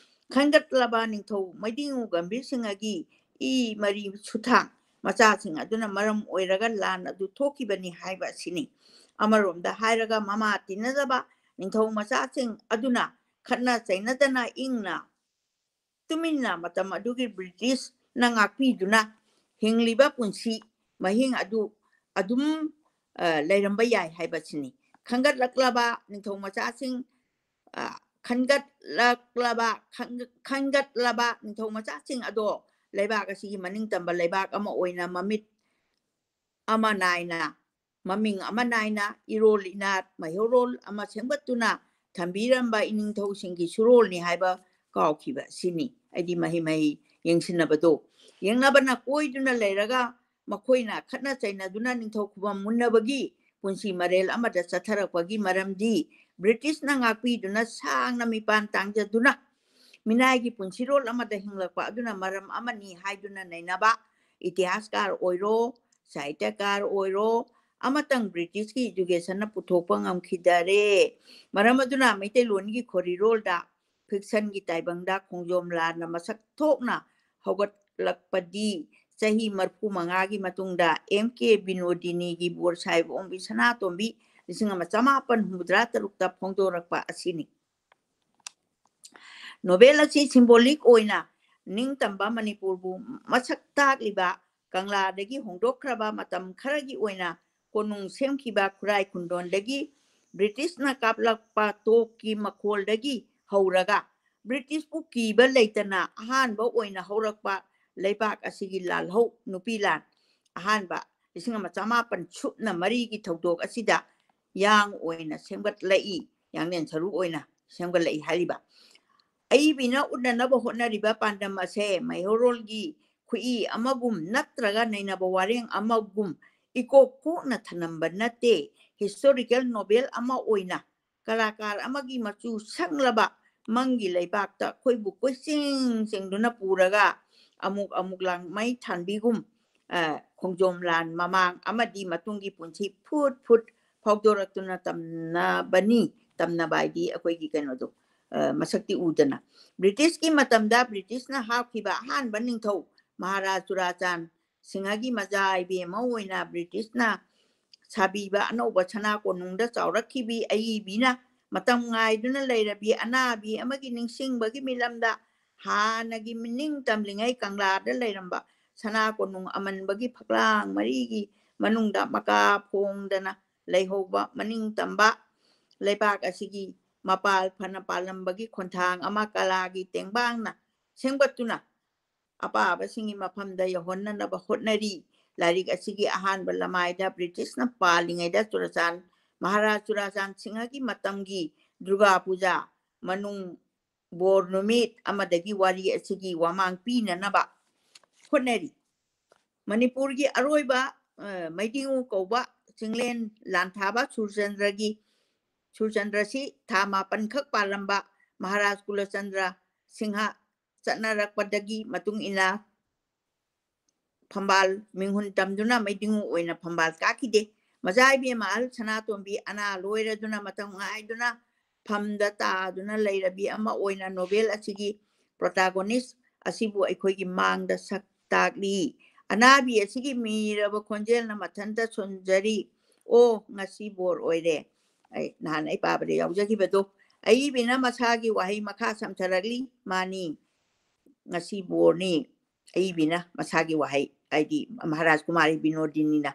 ꯈꯟꯒꯠꯂꯕ ꯅꯤꯡꯊꯧ ꯃꯩꯗꯤꯡꯉꯨ ꯒꯝꯚꯤꯔ ꯁꯤꯡꯍꯒꯤ ꯏ ꯃꯔꯤ ꯁꯨꯊꯥꯡ ꯃꯆꯥꯁꯤꯡ ꯑꯗꯨꯅ ꯃꯔꯝ ꯑꯣꯏꯔꯒ ꯂꯥꯟ ꯑꯗꯨ ꯊꯣꯛꯈꯤꯕꯅꯤ ꯍꯥꯏꯕ ꯑꯁꯤꯅꯤ꯫ ꯑꯃꯔꯣꯝꯗ ꯍꯥꯏꯔꯒ ꯃꯃꯥ ꯇꯤꯟꯅꯗꯕ ꯅꯤꯡꯊꯧ ꯃꯆꯥꯁꯤꯡ ꯑꯗꯨꯅ ꯈꯠꯅ ꯆꯩꯅꯗꯅ ꯏꯪꯅ ꯇꯨꯃꯤꯟꯅ ꯃꯇꯝ ꯑꯗꯨꯒꯤ ꯕ꯭ꯔꯤꯇꯤꯁꯅ ꯉꯥꯛꯄꯤꯗꯨꯅ ꯍꯤꯡꯂꯤꯕ ꯄꯨꯟꯁꯤ ꯃꯍꯤꯡ ꯑꯗꯨ ꯑꯗꯨꯝ, ꯑ, ꯂꯩꯔꯝꯕ ꯌꯥꯏ ꯍꯥꯏꯕꯁꯤꯅꯤ꯫ ꯈꯟꯒꯠꯂꯛꯂꯕ ꯅꯤꯡꯊꯧ ꯃꯆꯥꯁꯤꯡ, ꯑ, ꯈꯟꯒꯠꯂꯛꯂꯕ, ꯈꯟ-, ꯈꯟꯒꯠꯂꯕ ꯅꯤꯡꯊꯧ ꯃꯆꯥꯁꯤꯡ ꯑꯗꯣ ꯂꯩꯕꯥꯛ ꯑꯁꯤꯒꯤ ꯃꯅꯤꯡ ꯇꯝꯕ ꯂꯩꯕꯥꯛ ꯑꯃ ꯑꯣꯏꯅ ꯃꯃꯤꯠ ꯑꯃ ꯅꯥꯏꯅ, ꯃꯃꯤꯡ ꯑꯃ ꯅꯥꯏꯅ ꯏꯔꯣꯜ ꯏꯅꯥꯠ ꯃꯩꯍꯧꯔꯣꯜ ꯑꯃ ꯁꯦꯝꯒꯠꯇꯨꯅ ꯊꯝꯕꯤꯔꯝꯕ ꯏꯅꯤꯡꯊꯧꯁꯤꯡꯒꯤ ꯁꯨꯔꯣꯜꯅꯤ ꯍꯥꯏꯕ ꯀꯥꯎꯈꯤꯕ ꯑꯁꯤꯅꯤ꯫ ꯑꯩꯗꯤ ꯃꯍꯩ ꯃꯍꯩ ꯌꯦꯡꯁꯤꯟꯅꯕꯗꯣ, ꯌꯦꯡꯅꯕꯅ ꯀꯣꯏꯗꯨꯅ ꯂꯩꯔꯒ ꯃꯈꯣꯏꯅ ꯈꯠꯅ ꯆꯩꯅꯗꯨꯅ ꯅꯤꯡꯊꯧ ꯈꯨꯕꯝ ꯃꯨꯟꯅꯕꯒꯤ ꯄꯨꯟꯁꯤ ꯃꯔꯦꯜ ꯑꯃꯗ ꯆꯠꯊꯔꯛꯄꯒꯤ ꯃꯔꯝꯗꯤ ꯕ꯭ꯔꯤꯇꯤꯁꯅ ꯉꯥꯛꯄꯤꯗꯨꯅ ꯁꯥꯡꯅ ꯃꯤꯄꯥꯟ ꯇꯥꯡꯖꯗꯨꯅ ꯃꯤꯅꯥꯏꯒꯤ ꯄꯨꯟꯁꯤꯔꯣꯜ ꯑꯃꯗ ꯍꯤꯡꯂꯛꯄ ꯑꯗꯨꯅ ꯃꯔꯝ ꯑꯃꯅꯤ ꯍꯥꯏꯗꯨꯅ ꯅꯩꯅꯕ ꯏꯇꯤꯍꯥꯁꯀꯥꯔ ꯑꯣꯏꯔꯣ, ꯁꯥꯍꯤꯇ꯭ꯌꯀꯥꯔ ꯑꯣꯏꯔꯣ, ꯑꯃꯇꯪ ꯕ꯭ꯔꯤꯇꯤꯁꯀꯤ educationꯅ ꯄꯨꯊꯣꯛꯄ ꯉꯝꯈꯤꯗꯔꯦ꯫ ꯃꯔꯝ ꯑꯗꯨꯅ ꯃꯩꯇꯩꯂꯣꯟꯒꯤ ꯈꯣꯔꯤꯔꯣꯜꯗ fictionꯒꯤ ꯇꯥꯏꯕꯪꯗ ꯈꯣꯡꯖꯣꯝ ꯂꯥꯟꯅ ꯃꯁꯛ ꯊꯣꯛꯅ ꯍꯧꯒꯠꯂꯛꯄꯗꯤ ꯆꯍꯤ ꯃꯔꯐꯨ ꯃꯉꯥꯒꯤ ꯃꯇꯨꯡꯗ ꯑꯦꯝ ꯀꯦ ꯕꯤꯅꯣꯗꯤꯅꯤꯒꯤ ꯕꯣꯔ ꯁꯥꯍꯦꯕ ꯑꯣꯡꯕꯤ ꯁꯅꯥꯇꯣꯝꯕꯤ ꯂꯤꯁꯤꯡ ꯑꯃ ꯆꯃꯥꯄꯟ ꯍꯨꯝꯐꯨꯇꯔꯥ ꯇꯔꯨꯛꯇ ꯐꯣꯡꯗꯣꯔꯛꯄ ꯑꯁꯤꯅꯤ꯫ Novel ꯑꯁꯤ symbolic ꯑꯣꯏꯅ ꯅꯤꯡꯇꯝꯕ ꯃꯅꯤꯄꯨꯔꯕꯨ ꯃꯁꯛ ꯇꯥꯛꯂꯤꯕ ꯀꯪꯂꯥꯗꯒꯤ ꯍꯣꯡꯗꯣꯛꯈ꯭ꯔꯕ ꯃꯇꯝ ꯈꯔꯒꯤ ꯑꯣꯏꯅ ꯀꯣꯅꯨꯡ ꯁꯦꯝꯈꯤꯕ ꯈꯨꯔꯥꯏ ꯈꯨꯟꯗꯣꯟꯗꯒꯤ ꯕ꯭ꯔꯤꯇꯤꯁꯅ ꯀꯥꯞꯂꯛꯄ ꯇꯣꯛꯀꯤ ꯃꯈꯣꯜꯗꯒꯤ ꯍꯧꯔꯒ ꯕ꯭ꯔꯤꯇꯤꯁꯄꯨ ꯀꯤꯕ ꯂꯩꯇꯅ ꯑꯍꯥꯟꯕ ꯑꯣꯏꯅ ꯍꯧꯔꯛꯄ ꯂꯩꯕꯥꯛ ꯑꯁꯤꯒꯤ ꯂꯥꯜꯍꯧ ꯅꯨꯄꯤ ꯂꯥꯟ ꯑꯍꯥꯟꯕ ꯂꯤꯁꯤꯡ ꯑꯃ ꯆꯃꯥꯄꯟ ꯁꯨꯞꯅ ꯃꯔꯤꯒꯤ ꯊꯧꯗꯣꯛ ꯑꯁꯤꯗ ꯌꯥꯡ ꯑꯣꯏꯅ ꯁꯦꯝꯒꯠꯂꯛꯏ, ꯌꯥꯡꯂꯦꯟ ꯁꯔꯨ ꯑꯣꯏꯅ ꯁꯦꯝꯒꯠꯂꯛꯏ ꯍꯥꯏꯔꯤꯕ꯫ ꯑꯏꯕꯤꯅ ꯎꯠꯅꯅꯕ ꯍꯣꯠꯅꯔꯤꯕ ꯄꯥꯟꯗꯝ ꯑꯁꯦ ꯃꯩꯍꯧꯔꯣꯜꯒꯤ ꯈꯨꯏ ꯑꯃꯒꯨꯝ ꯅꯠꯇ꯭ꯔꯒ ꯅꯩꯅꯕ ꯋꯥꯔꯦꯡ ꯑꯃꯒꯨꯝ ꯏꯀꯣꯛ ꯀꯣꯛꯅ ꯊꯅꯝꯕ ꯅꯠꯇꯦ꯫ ꯍꯤꯁꯇꯣꯔꯤꯀꯦꯜ ꯅꯣꯚꯦꯜ ꯑꯃ ꯑꯣꯏꯅ ꯀꯂꯥꯀꯥꯔ ꯑꯃꯒꯤ ꯃꯆꯨ ꯁꯪꯂꯕ ꯃꯪꯒꯤ ꯂꯩꯕꯥꯛꯇ ꯑꯩꯈꯣꯏꯕꯨ ꯀꯣꯏꯆꯤꯡ ꯆꯤꯡꯗꯨꯅ ꯄꯨꯔꯒ ꯑꯃꯨꯛ ꯑꯃꯨꯛ ꯂꯥꯡꯃꯩ ꯊꯥꯟꯕꯤꯒꯨꯝ, ꯑ, ꯈꯣꯡꯖꯣꯝ ꯂꯥꯟ ꯃꯃꯥꯡ ꯑꯃꯗꯤ ꯃꯇꯨꯡꯒꯤ ꯄꯨꯟꯁꯤ ꯐꯨꯠ ꯐꯨꯠ ꯐꯥꯎꯗꯣꯔꯛꯇꯨꯅ ꯇꯝꯅꯕꯅꯤ꯫ ꯇꯝꯅꯕ ꯍꯥꯏꯗꯤ ꯑꯩꯈꯣꯏꯒꯤ ꯀꯩꯅꯣꯗꯣ, ꯑ, ꯃꯁꯛꯇꯤ ꯎꯗꯅ꯫ ꯕ꯭ꯔꯤꯇꯤꯁꯀꯤ ꯃꯇꯝꯗ ꯕ꯭ꯔꯤꯇꯤꯁꯅ ꯍꯥꯞꯈꯤꯕ ꯑꯍꯥꯟꯕ ꯅꯤꯡꯊꯧ ꯃꯍꯥꯔꯥꯖ ꯆꯨꯔꯥꯆꯥꯟ ꯁꯤꯡꯍꯒꯤ ꯃꯆꯥ ꯏꯕꯦꯝꯃ ꯑꯣꯏꯅ ꯕ꯭ꯔꯤꯇꯤꯁꯅ ꯁꯥꯕꯤꯕ ꯑꯅꯧꯕ ꯁꯅꯥ ꯀꯣꯅꯨꯡꯗ ꯆꯥꯎꯔꯛꯈꯤꯕꯤ ꯑꯏꯕꯤꯅ ꯃꯇꯝ ꯉꯥꯏꯗꯨꯅ ꯂꯩꯔꯕꯤ ꯑꯅꯥꯕꯤ ꯑꯃꯒꯤ ꯅꯤꯡꯁꯤꯡꯕꯒꯤ ꯃꯤꯂꯝꯗ ꯍꯥꯟꯅꯒꯤ ꯅꯤꯡ ꯇꯝꯂꯤꯉꯩ ꯀꯪꯂꯥꯗ ꯂꯩꯔꯝꯕ ꯁꯅꯥ ꯀꯣꯅꯨꯡ ꯑꯃꯟꯕꯒꯤ ꯐꯛꯂꯥꯡ ꯃꯔꯤꯒꯤ ꯃꯅꯨꯡꯗ ꯃꯀꯥ ꯐꯣꯡꯗꯅ ꯂꯩꯍꯧꯕ ꯃꯅꯤꯡ ꯇꯝꯕ ꯂꯩꯕꯥꯛ ꯑꯁꯤꯒꯤ ꯃꯄꯥꯜ ꯐꯅ ꯄꯥꯜꯂꯝꯕꯒꯤ ꯈꯣꯟꯊꯥꯡ ꯑꯃ ꯀꯂꯥꯒꯤ ꯇꯦꯡꯕꯥꯡꯅ ꯁꯦꯝꯒꯠꯇꯨꯅ ꯑꯄꯥꯕꯁꯤꯡꯒꯤ ꯃꯐꯝꯗ ꯌꯧꯍꯟꯅꯅꯕ ꯍꯣꯠꯅꯔꯤ꯫ ꯂꯥꯏꯔꯤꯛ ꯑꯁꯤꯒꯤ ꯑꯍꯥꯟꯕ ꯂꯃꯥꯏꯗ ꯕ꯭ꯔꯤꯇꯤꯁꯅ ꯄꯥꯜꯂꯤꯉꯩꯗ ꯆꯨꯔꯆꯥꯟ, ꯃꯍꯥꯔꯥꯖ ꯆꯨꯔꯥꯆꯥꯟ ꯁꯤꯡꯍꯒꯤ ꯃꯇꯝꯒꯤ ꯗꯨꯔꯒꯥ ꯄꯨꯖꯥ ꯃꯅꯨꯡ ꯕꯣꯔ ꯅꯨꯃꯤꯠ ꯑꯃꯗꯒꯤ ꯋꯥꯔꯤ ꯑꯁꯤꯒꯤ ꯋꯥꯃꯥꯡ ꯄꯤꯅꯅꯕ ꯍꯣꯠꯅꯔꯤ꯫ ꯃꯅꯤꯄꯨꯔꯒꯤ ꯑꯔꯣꯏꯕ, ꯑ, ꯃꯩꯗꯤꯉꯨ ꯀꯧꯕ ꯆꯤꯡꯂꯦꯟ ꯂꯥꯟꯊꯥꯕ ꯁꯨꯔꯆꯟꯗ꯭ꯔꯒꯤ, ꯁꯨꯔꯆꯟꯗ꯭ꯔꯁꯤ ꯊꯥ ꯃꯥꯄꯟꯈꯛ ꯄꯥꯜꯂꯝꯕ ꯃꯍꯥꯔꯥꯖ ꯀꯨꯂꯆꯟꯗ꯭ꯔ ꯁꯤꯡꯍ ꯆꯠꯅꯔꯛꯄꯗꯒꯤ ꯃꯇꯨꯡ ꯏꯟꯅ ꯐꯝꯕꯥꯜ ꯃꯤꯡꯍꯨꯟ ꯇꯝꯗꯨꯅ ꯃꯩꯗꯤꯉꯨ ꯑꯣꯏꯅ ꯐꯝꯕꯥꯜ ꯀꯥꯈꯤꯗꯦ꯫ ꯃꯆꯥ ꯏꯕꯦꯝꯃ ꯑꯍꯜ ꯁꯅꯥꯇꯣꯝꯕꯤ ꯑꯅꯥ ꯂꯣꯏꯔꯗꯨꯅ ꯃꯇꯝ ꯉꯥꯏꯗꯨꯅ ꯐꯝꯗ ꯇꯥꯗꯨꯅ ꯂꯩꯔꯕꯤ ꯑꯃ ꯑꯣꯏꯅ ꯅꯣꯚꯦꯜ ꯑꯁꯤꯒꯤ ꯄ꯭ꯔꯣꯇꯥꯒꯣꯅꯤꯁ ꯑꯁꯤꯕꯨ ꯑꯩꯈꯣꯏꯒꯤ ꯃꯥꯡꯗ ꯁꯛ ꯇꯥꯛꯂꯤ꯫ ꯑꯅꯥꯕꯤ ꯑꯁꯤꯒꯤ ꯃꯤꯔꯕ ꯈꯣꯟꯖꯦꯜꯅ ꯃꯊꯟꯇ ꯁꯣꯟꯖꯔꯤ꯫ ꯑꯣ, ꯉꯁꯤ ꯕꯣꯔ ꯑꯣꯏꯔꯦ꯫ ꯑꯩ ꯅꯍꯥꯟ ꯑꯩ ꯄꯥꯕꯗ ꯌꯥꯎꯖꯈꯤꯕꯗꯣ꯫ ꯑꯏꯕꯤꯅ ꯃꯁꯥꯒꯤ ꯋꯥꯍꯩ ꯃꯈꯥ ꯁꯝꯊꯔꯛꯂꯤ꯫ ꯃꯥꯅꯤ, ꯉꯁꯤ ꯕꯣꯔꯅꯤ꯫ ꯑꯏꯕꯤꯅ ꯃꯁꯥꯒꯤ ꯋꯥꯍꯩ, ꯍꯥꯏꯗꯤ ꯃꯍꯥꯔꯥꯖ ꯀꯨꯃꯥꯔꯤ ꯕꯤꯅꯣꯗꯤꯅꯤꯅ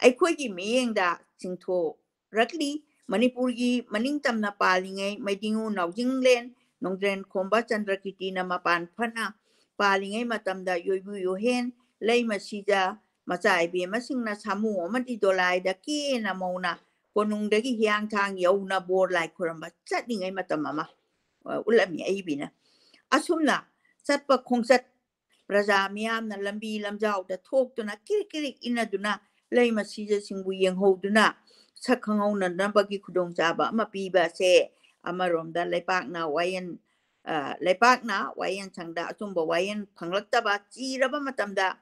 ꯑꯩꯈꯣꯏꯒꯤ ꯃꯤꯠꯌꯦꯡꯗ ꯆꯤꯡꯊꯣꯔꯛꯂꯤ꯫ ꯃꯅꯤꯄꯨꯔꯒꯤ ꯃꯅꯤꯡ ꯇꯝꯅ ꯄꯥꯜꯂꯤꯉꯩ ꯃꯩꯗꯤꯡꯉꯨ ꯅꯥꯎꯖꯤꯡꯂꯦꯟ ꯅꯣꯡꯗ꯭ꯔꯦꯟ ꯈꯣꯝꯕ ꯆꯟꯗ꯭ꯔꯀꯤꯔꯇꯤꯅ ꯃꯄꯥꯟ ꯐꯅ ꯄꯥꯜꯂꯤꯉꯩ ꯃꯇꯝꯗ ꯌꯣꯏꯕꯨ ꯌꯣꯍꯦꯟ ꯂꯩꯃ ꯁꯤꯖ ꯃꯆꯥ ꯏꯕꯦꯝꯃꯁꯤꯡꯅ ꯁꯥꯃꯨ ꯑꯃꯗꯤ ꯗꯣꯂꯥꯏꯗ ꯀꯦꯅ ꯃꯧꯅ ꯀꯣꯅꯨꯡꯗꯒꯤ ꯍꯤꯌꯥꯡꯊꯥꯡ ꯌꯧꯅ ꯕꯣꯔ ꯂꯥꯏ ꯈꯨꯔꯝꯕ ꯆꯠꯂꯤꯉꯩ ꯃꯇꯝ ꯑꯃ, ꯑ, ꯎꯠꯂꯝꯃꯤ ꯑꯏꯕꯤꯅ꯫ ꯑꯁꯨꯝꯅ ꯆꯠꯄ ꯈꯣꯡꯆꯠ ꯄ꯭ꯔꯖꯥ ꯃꯤꯌꯥꯝꯅ ꯂꯝꯕꯤ ꯂꯝꯖꯥꯎꯗ ꯊꯣꯛꯇꯨꯅ ꯀꯤꯔꯤꯛ ꯀꯤꯔꯤꯛ ꯏꯟꯅꯗꯨꯅ ꯂꯩꯃ ꯁꯤꯖꯁꯤꯡꯕꯨ ꯌꯦꯡꯍꯧꯗꯨꯅ ꯁꯛ ꯈꯪꯍꯧꯅꯅꯕꯒꯤ ꯈꯨꯗꯣꯡꯆꯥꯕ ꯑꯃ ꯄꯤꯕ ꯑꯁꯦ ꯑꯃꯔꯣꯝꯗ ꯂꯩꯄꯥꯛꯅ ꯋꯥꯌꯦꯜ, ꯑ, ꯂꯩꯄꯥꯛꯅ ꯋꯥꯌꯦꯜ ꯁꯪꯗ ꯑꯆꯨꯝꯕ ꯋꯥꯌꯦꯜ ꯐꯪꯂꯛꯇꯕ ꯆꯤꯔꯕ ꯃꯇꯝꯗ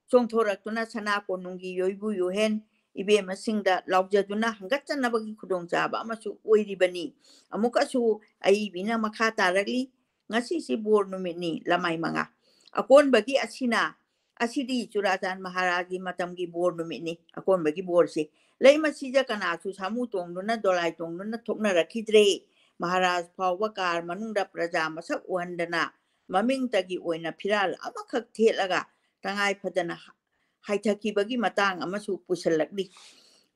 ꯆꯣꯡꯊꯣꯔꯛꯇꯨꯅ ꯁꯅꯥ ꯀꯣꯅꯨꯡꯒꯤ ꯌꯣꯏꯕꯨ ꯌꯣꯍꯦꯟ ꯏꯕꯦꯝꯃꯁꯤꯡꯗ ꯂꯥꯎꯖꯗꯨꯅ ꯍꯪꯒꯠꯆꯅꯕꯒꯤ ꯈꯨꯗꯣꯡꯆꯥꯕ ꯑꯃꯁꯨ ꯑꯣꯏꯔꯤꯕꯅꯤ꯫ ꯑꯃꯨꯛꯀꯁꯨ ꯑꯏꯕꯤꯅ ꯃꯈꯥ ꯇꯥꯔꯛꯂꯤ, ꯉꯁꯤꯁꯤ ꯕꯣꯔ ꯅꯨꯃꯤꯠꯅꯤ, ꯂꯃꯥꯏ ꯃꯉꯥ꯫ ꯑꯀꯣꯟꯕꯒꯤ ꯑꯁꯤꯅ, ꯑꯁꯤꯗꯤ ꯆꯨꯔꯥꯆꯥꯟ ꯃꯍꯥꯔꯥꯖꯒꯤ ꯃꯇꯝꯒꯤ ꯕꯣꯔ ꯅꯨꯃꯤꯠꯅꯤ꯫ ꯑꯀꯣꯟꯕꯒꯤ ꯕꯣꯔꯁꯤ ꯂꯩꯃ ꯁꯤꯖ ꯀꯅꯥꯁꯨ ꯁꯥꯃꯨ ꯇꯣꯡꯗꯨꯅ ꯗꯣꯂꯥꯏ ꯇꯣꯡꯗꯨꯅ ꯊꯣꯛꯅꯔꯛꯈꯤꯗ꯭ꯔꯦ꯫ ꯃꯍꯥꯔꯥꯖ ꯐꯥꯎꯕ ꯀꯥꯔ ꯃꯅꯨꯡꯗ ꯄ꯭ꯔꯖꯥ ꯃꯁꯛ ꯎꯍꯟꯗꯅ ꯃꯃꯤꯡꯇꯒꯤ ꯑꯣꯏꯅ ꯐꯤꯔꯥꯜ ꯑꯃꯈꯛ ꯊꯦꯠꯂꯒ ꯇꯉꯥꯏ ꯐꯗꯅ ꯍꯥꯏꯊꯈꯤꯕꯒꯤ ꯃꯇꯥꯡ ꯑꯃꯁꯨ ꯄꯨꯁꯤꯜꯂꯛꯂꯤ꯫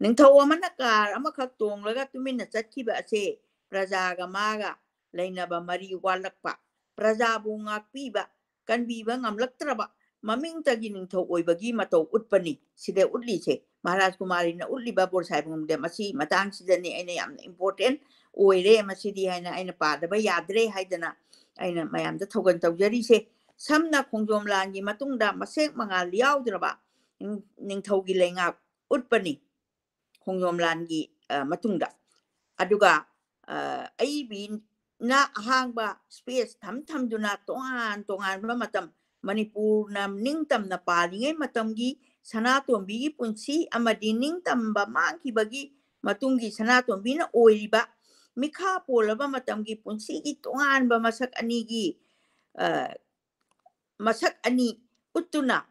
ꯅꯤꯡꯊꯧ ꯑꯃꯅ ꯀꯥꯔ ꯑꯃꯈꯛ ꯇꯣꯡꯂꯒ ꯇꯨꯃꯤꯟꯅ ꯆꯠꯈꯤꯕ ꯑꯁꯦ ꯄ꯭ꯔꯖꯥꯒ ꯃꯥꯒ ꯂꯩꯅꯕ ꯃꯔꯤ ꯋꯥꯠꯂꯛꯄ, ꯄ꯭ꯔꯖꯥꯕꯨ ꯉꯥꯛꯄꯤꯕ, ꯀꯟꯕꯤꯕ ꯉꯝꯂꯛꯇ꯭ꯔꯕ ꯃꯃꯤꯡꯇꯒꯤ ꯅꯤꯡꯊꯧ ꯑꯣꯏꯕꯒꯤ ꯃꯇꯧ ꯎꯠꯄꯅꯤ ꯁꯤꯗ ꯎꯠꯂꯤꯁꯦ꯫ ꯃꯍꯥꯔꯥꯖ ꯀꯨꯃꯥꯔꯤꯅ ꯎꯠꯂꯤꯕ ꯕꯣꯔꯁꯥꯏꯕꯝꯗ ꯃꯁꯤ ꯃꯇꯥꯡꯁꯤꯗꯅꯤ ꯑꯩꯅ ꯌꯥꯝꯅ important ꯑꯣꯏꯔꯦ, ꯃꯁꯤꯗꯤ ꯍꯥꯏꯅ ꯑꯩꯅ ꯄꯥꯗꯕ ꯌꯥꯗ꯭ꯔꯦ ꯍꯥꯏꯗꯅ ꯑꯩꯅ ꯃꯌꯥꯝꯗ ꯊꯧꯒꯜ ꯇꯧꯖꯔꯤꯁꯦ꯫ ꯁꯝꯅ ꯈꯣꯡꯖꯣꯝ ꯂꯥꯟꯒꯤ ꯃꯇꯨꯡꯗ ꯃꯁꯦꯛ ꯃꯉꯥꯜ ꯌꯥꯎꯗ꯭ꯔꯕ ꯅꯤꯡ-, ꯅꯤꯡꯊꯧꯒꯤ ꯂꯩꯉꯥꯛ ꯎꯠꯄꯅꯤ ꯈꯣꯡꯖꯣꯝ ꯂꯥꯟꯒꯤ, ꯑ, ꯃꯇꯨꯡꯗ꯫ ꯑꯗꯨꯒ, ꯑ, ꯑꯏꯕꯤꯅ ꯑꯍꯥꯡꯕ space ꯊꯝ ꯊꯝꯗꯨꯅ ꯇꯣꯉꯥꯟ ꯇꯣꯉꯥꯟꯕ ꯃꯇꯝ ꯃꯅꯤꯄꯨꯔꯅ ꯅꯤꯡꯇꯝꯅ ꯄꯥꯜꯂꯤꯉꯩ ꯃꯇꯝꯒꯤ ꯁꯅꯥꯇꯣꯝꯕꯤꯒꯤ ꯄꯨꯟꯁꯤ ꯑꯃꯗꯤ ꯅꯤꯡꯇꯝꯕ ꯃꯥꯡꯈꯤꯕꯒꯤ ꯃꯇꯨꯡꯒꯤ ꯁꯅꯥꯇꯣꯝꯕꯤꯅ ꯑꯣꯏꯔꯤꯕ ꯃꯤꯈꯥ ꯄꯣꯜꯂꯕ ꯃꯇꯝꯒꯤ ꯄꯨꯟꯁꯤꯒꯤ ꯇꯣꯉꯥꯟꯕ ꯃꯁꯛ ꯑꯅꯤꯒꯤ, ꯑ, ꯃꯁꯛ ꯑꯅꯤ ꯎꯠꯇꯨꯅ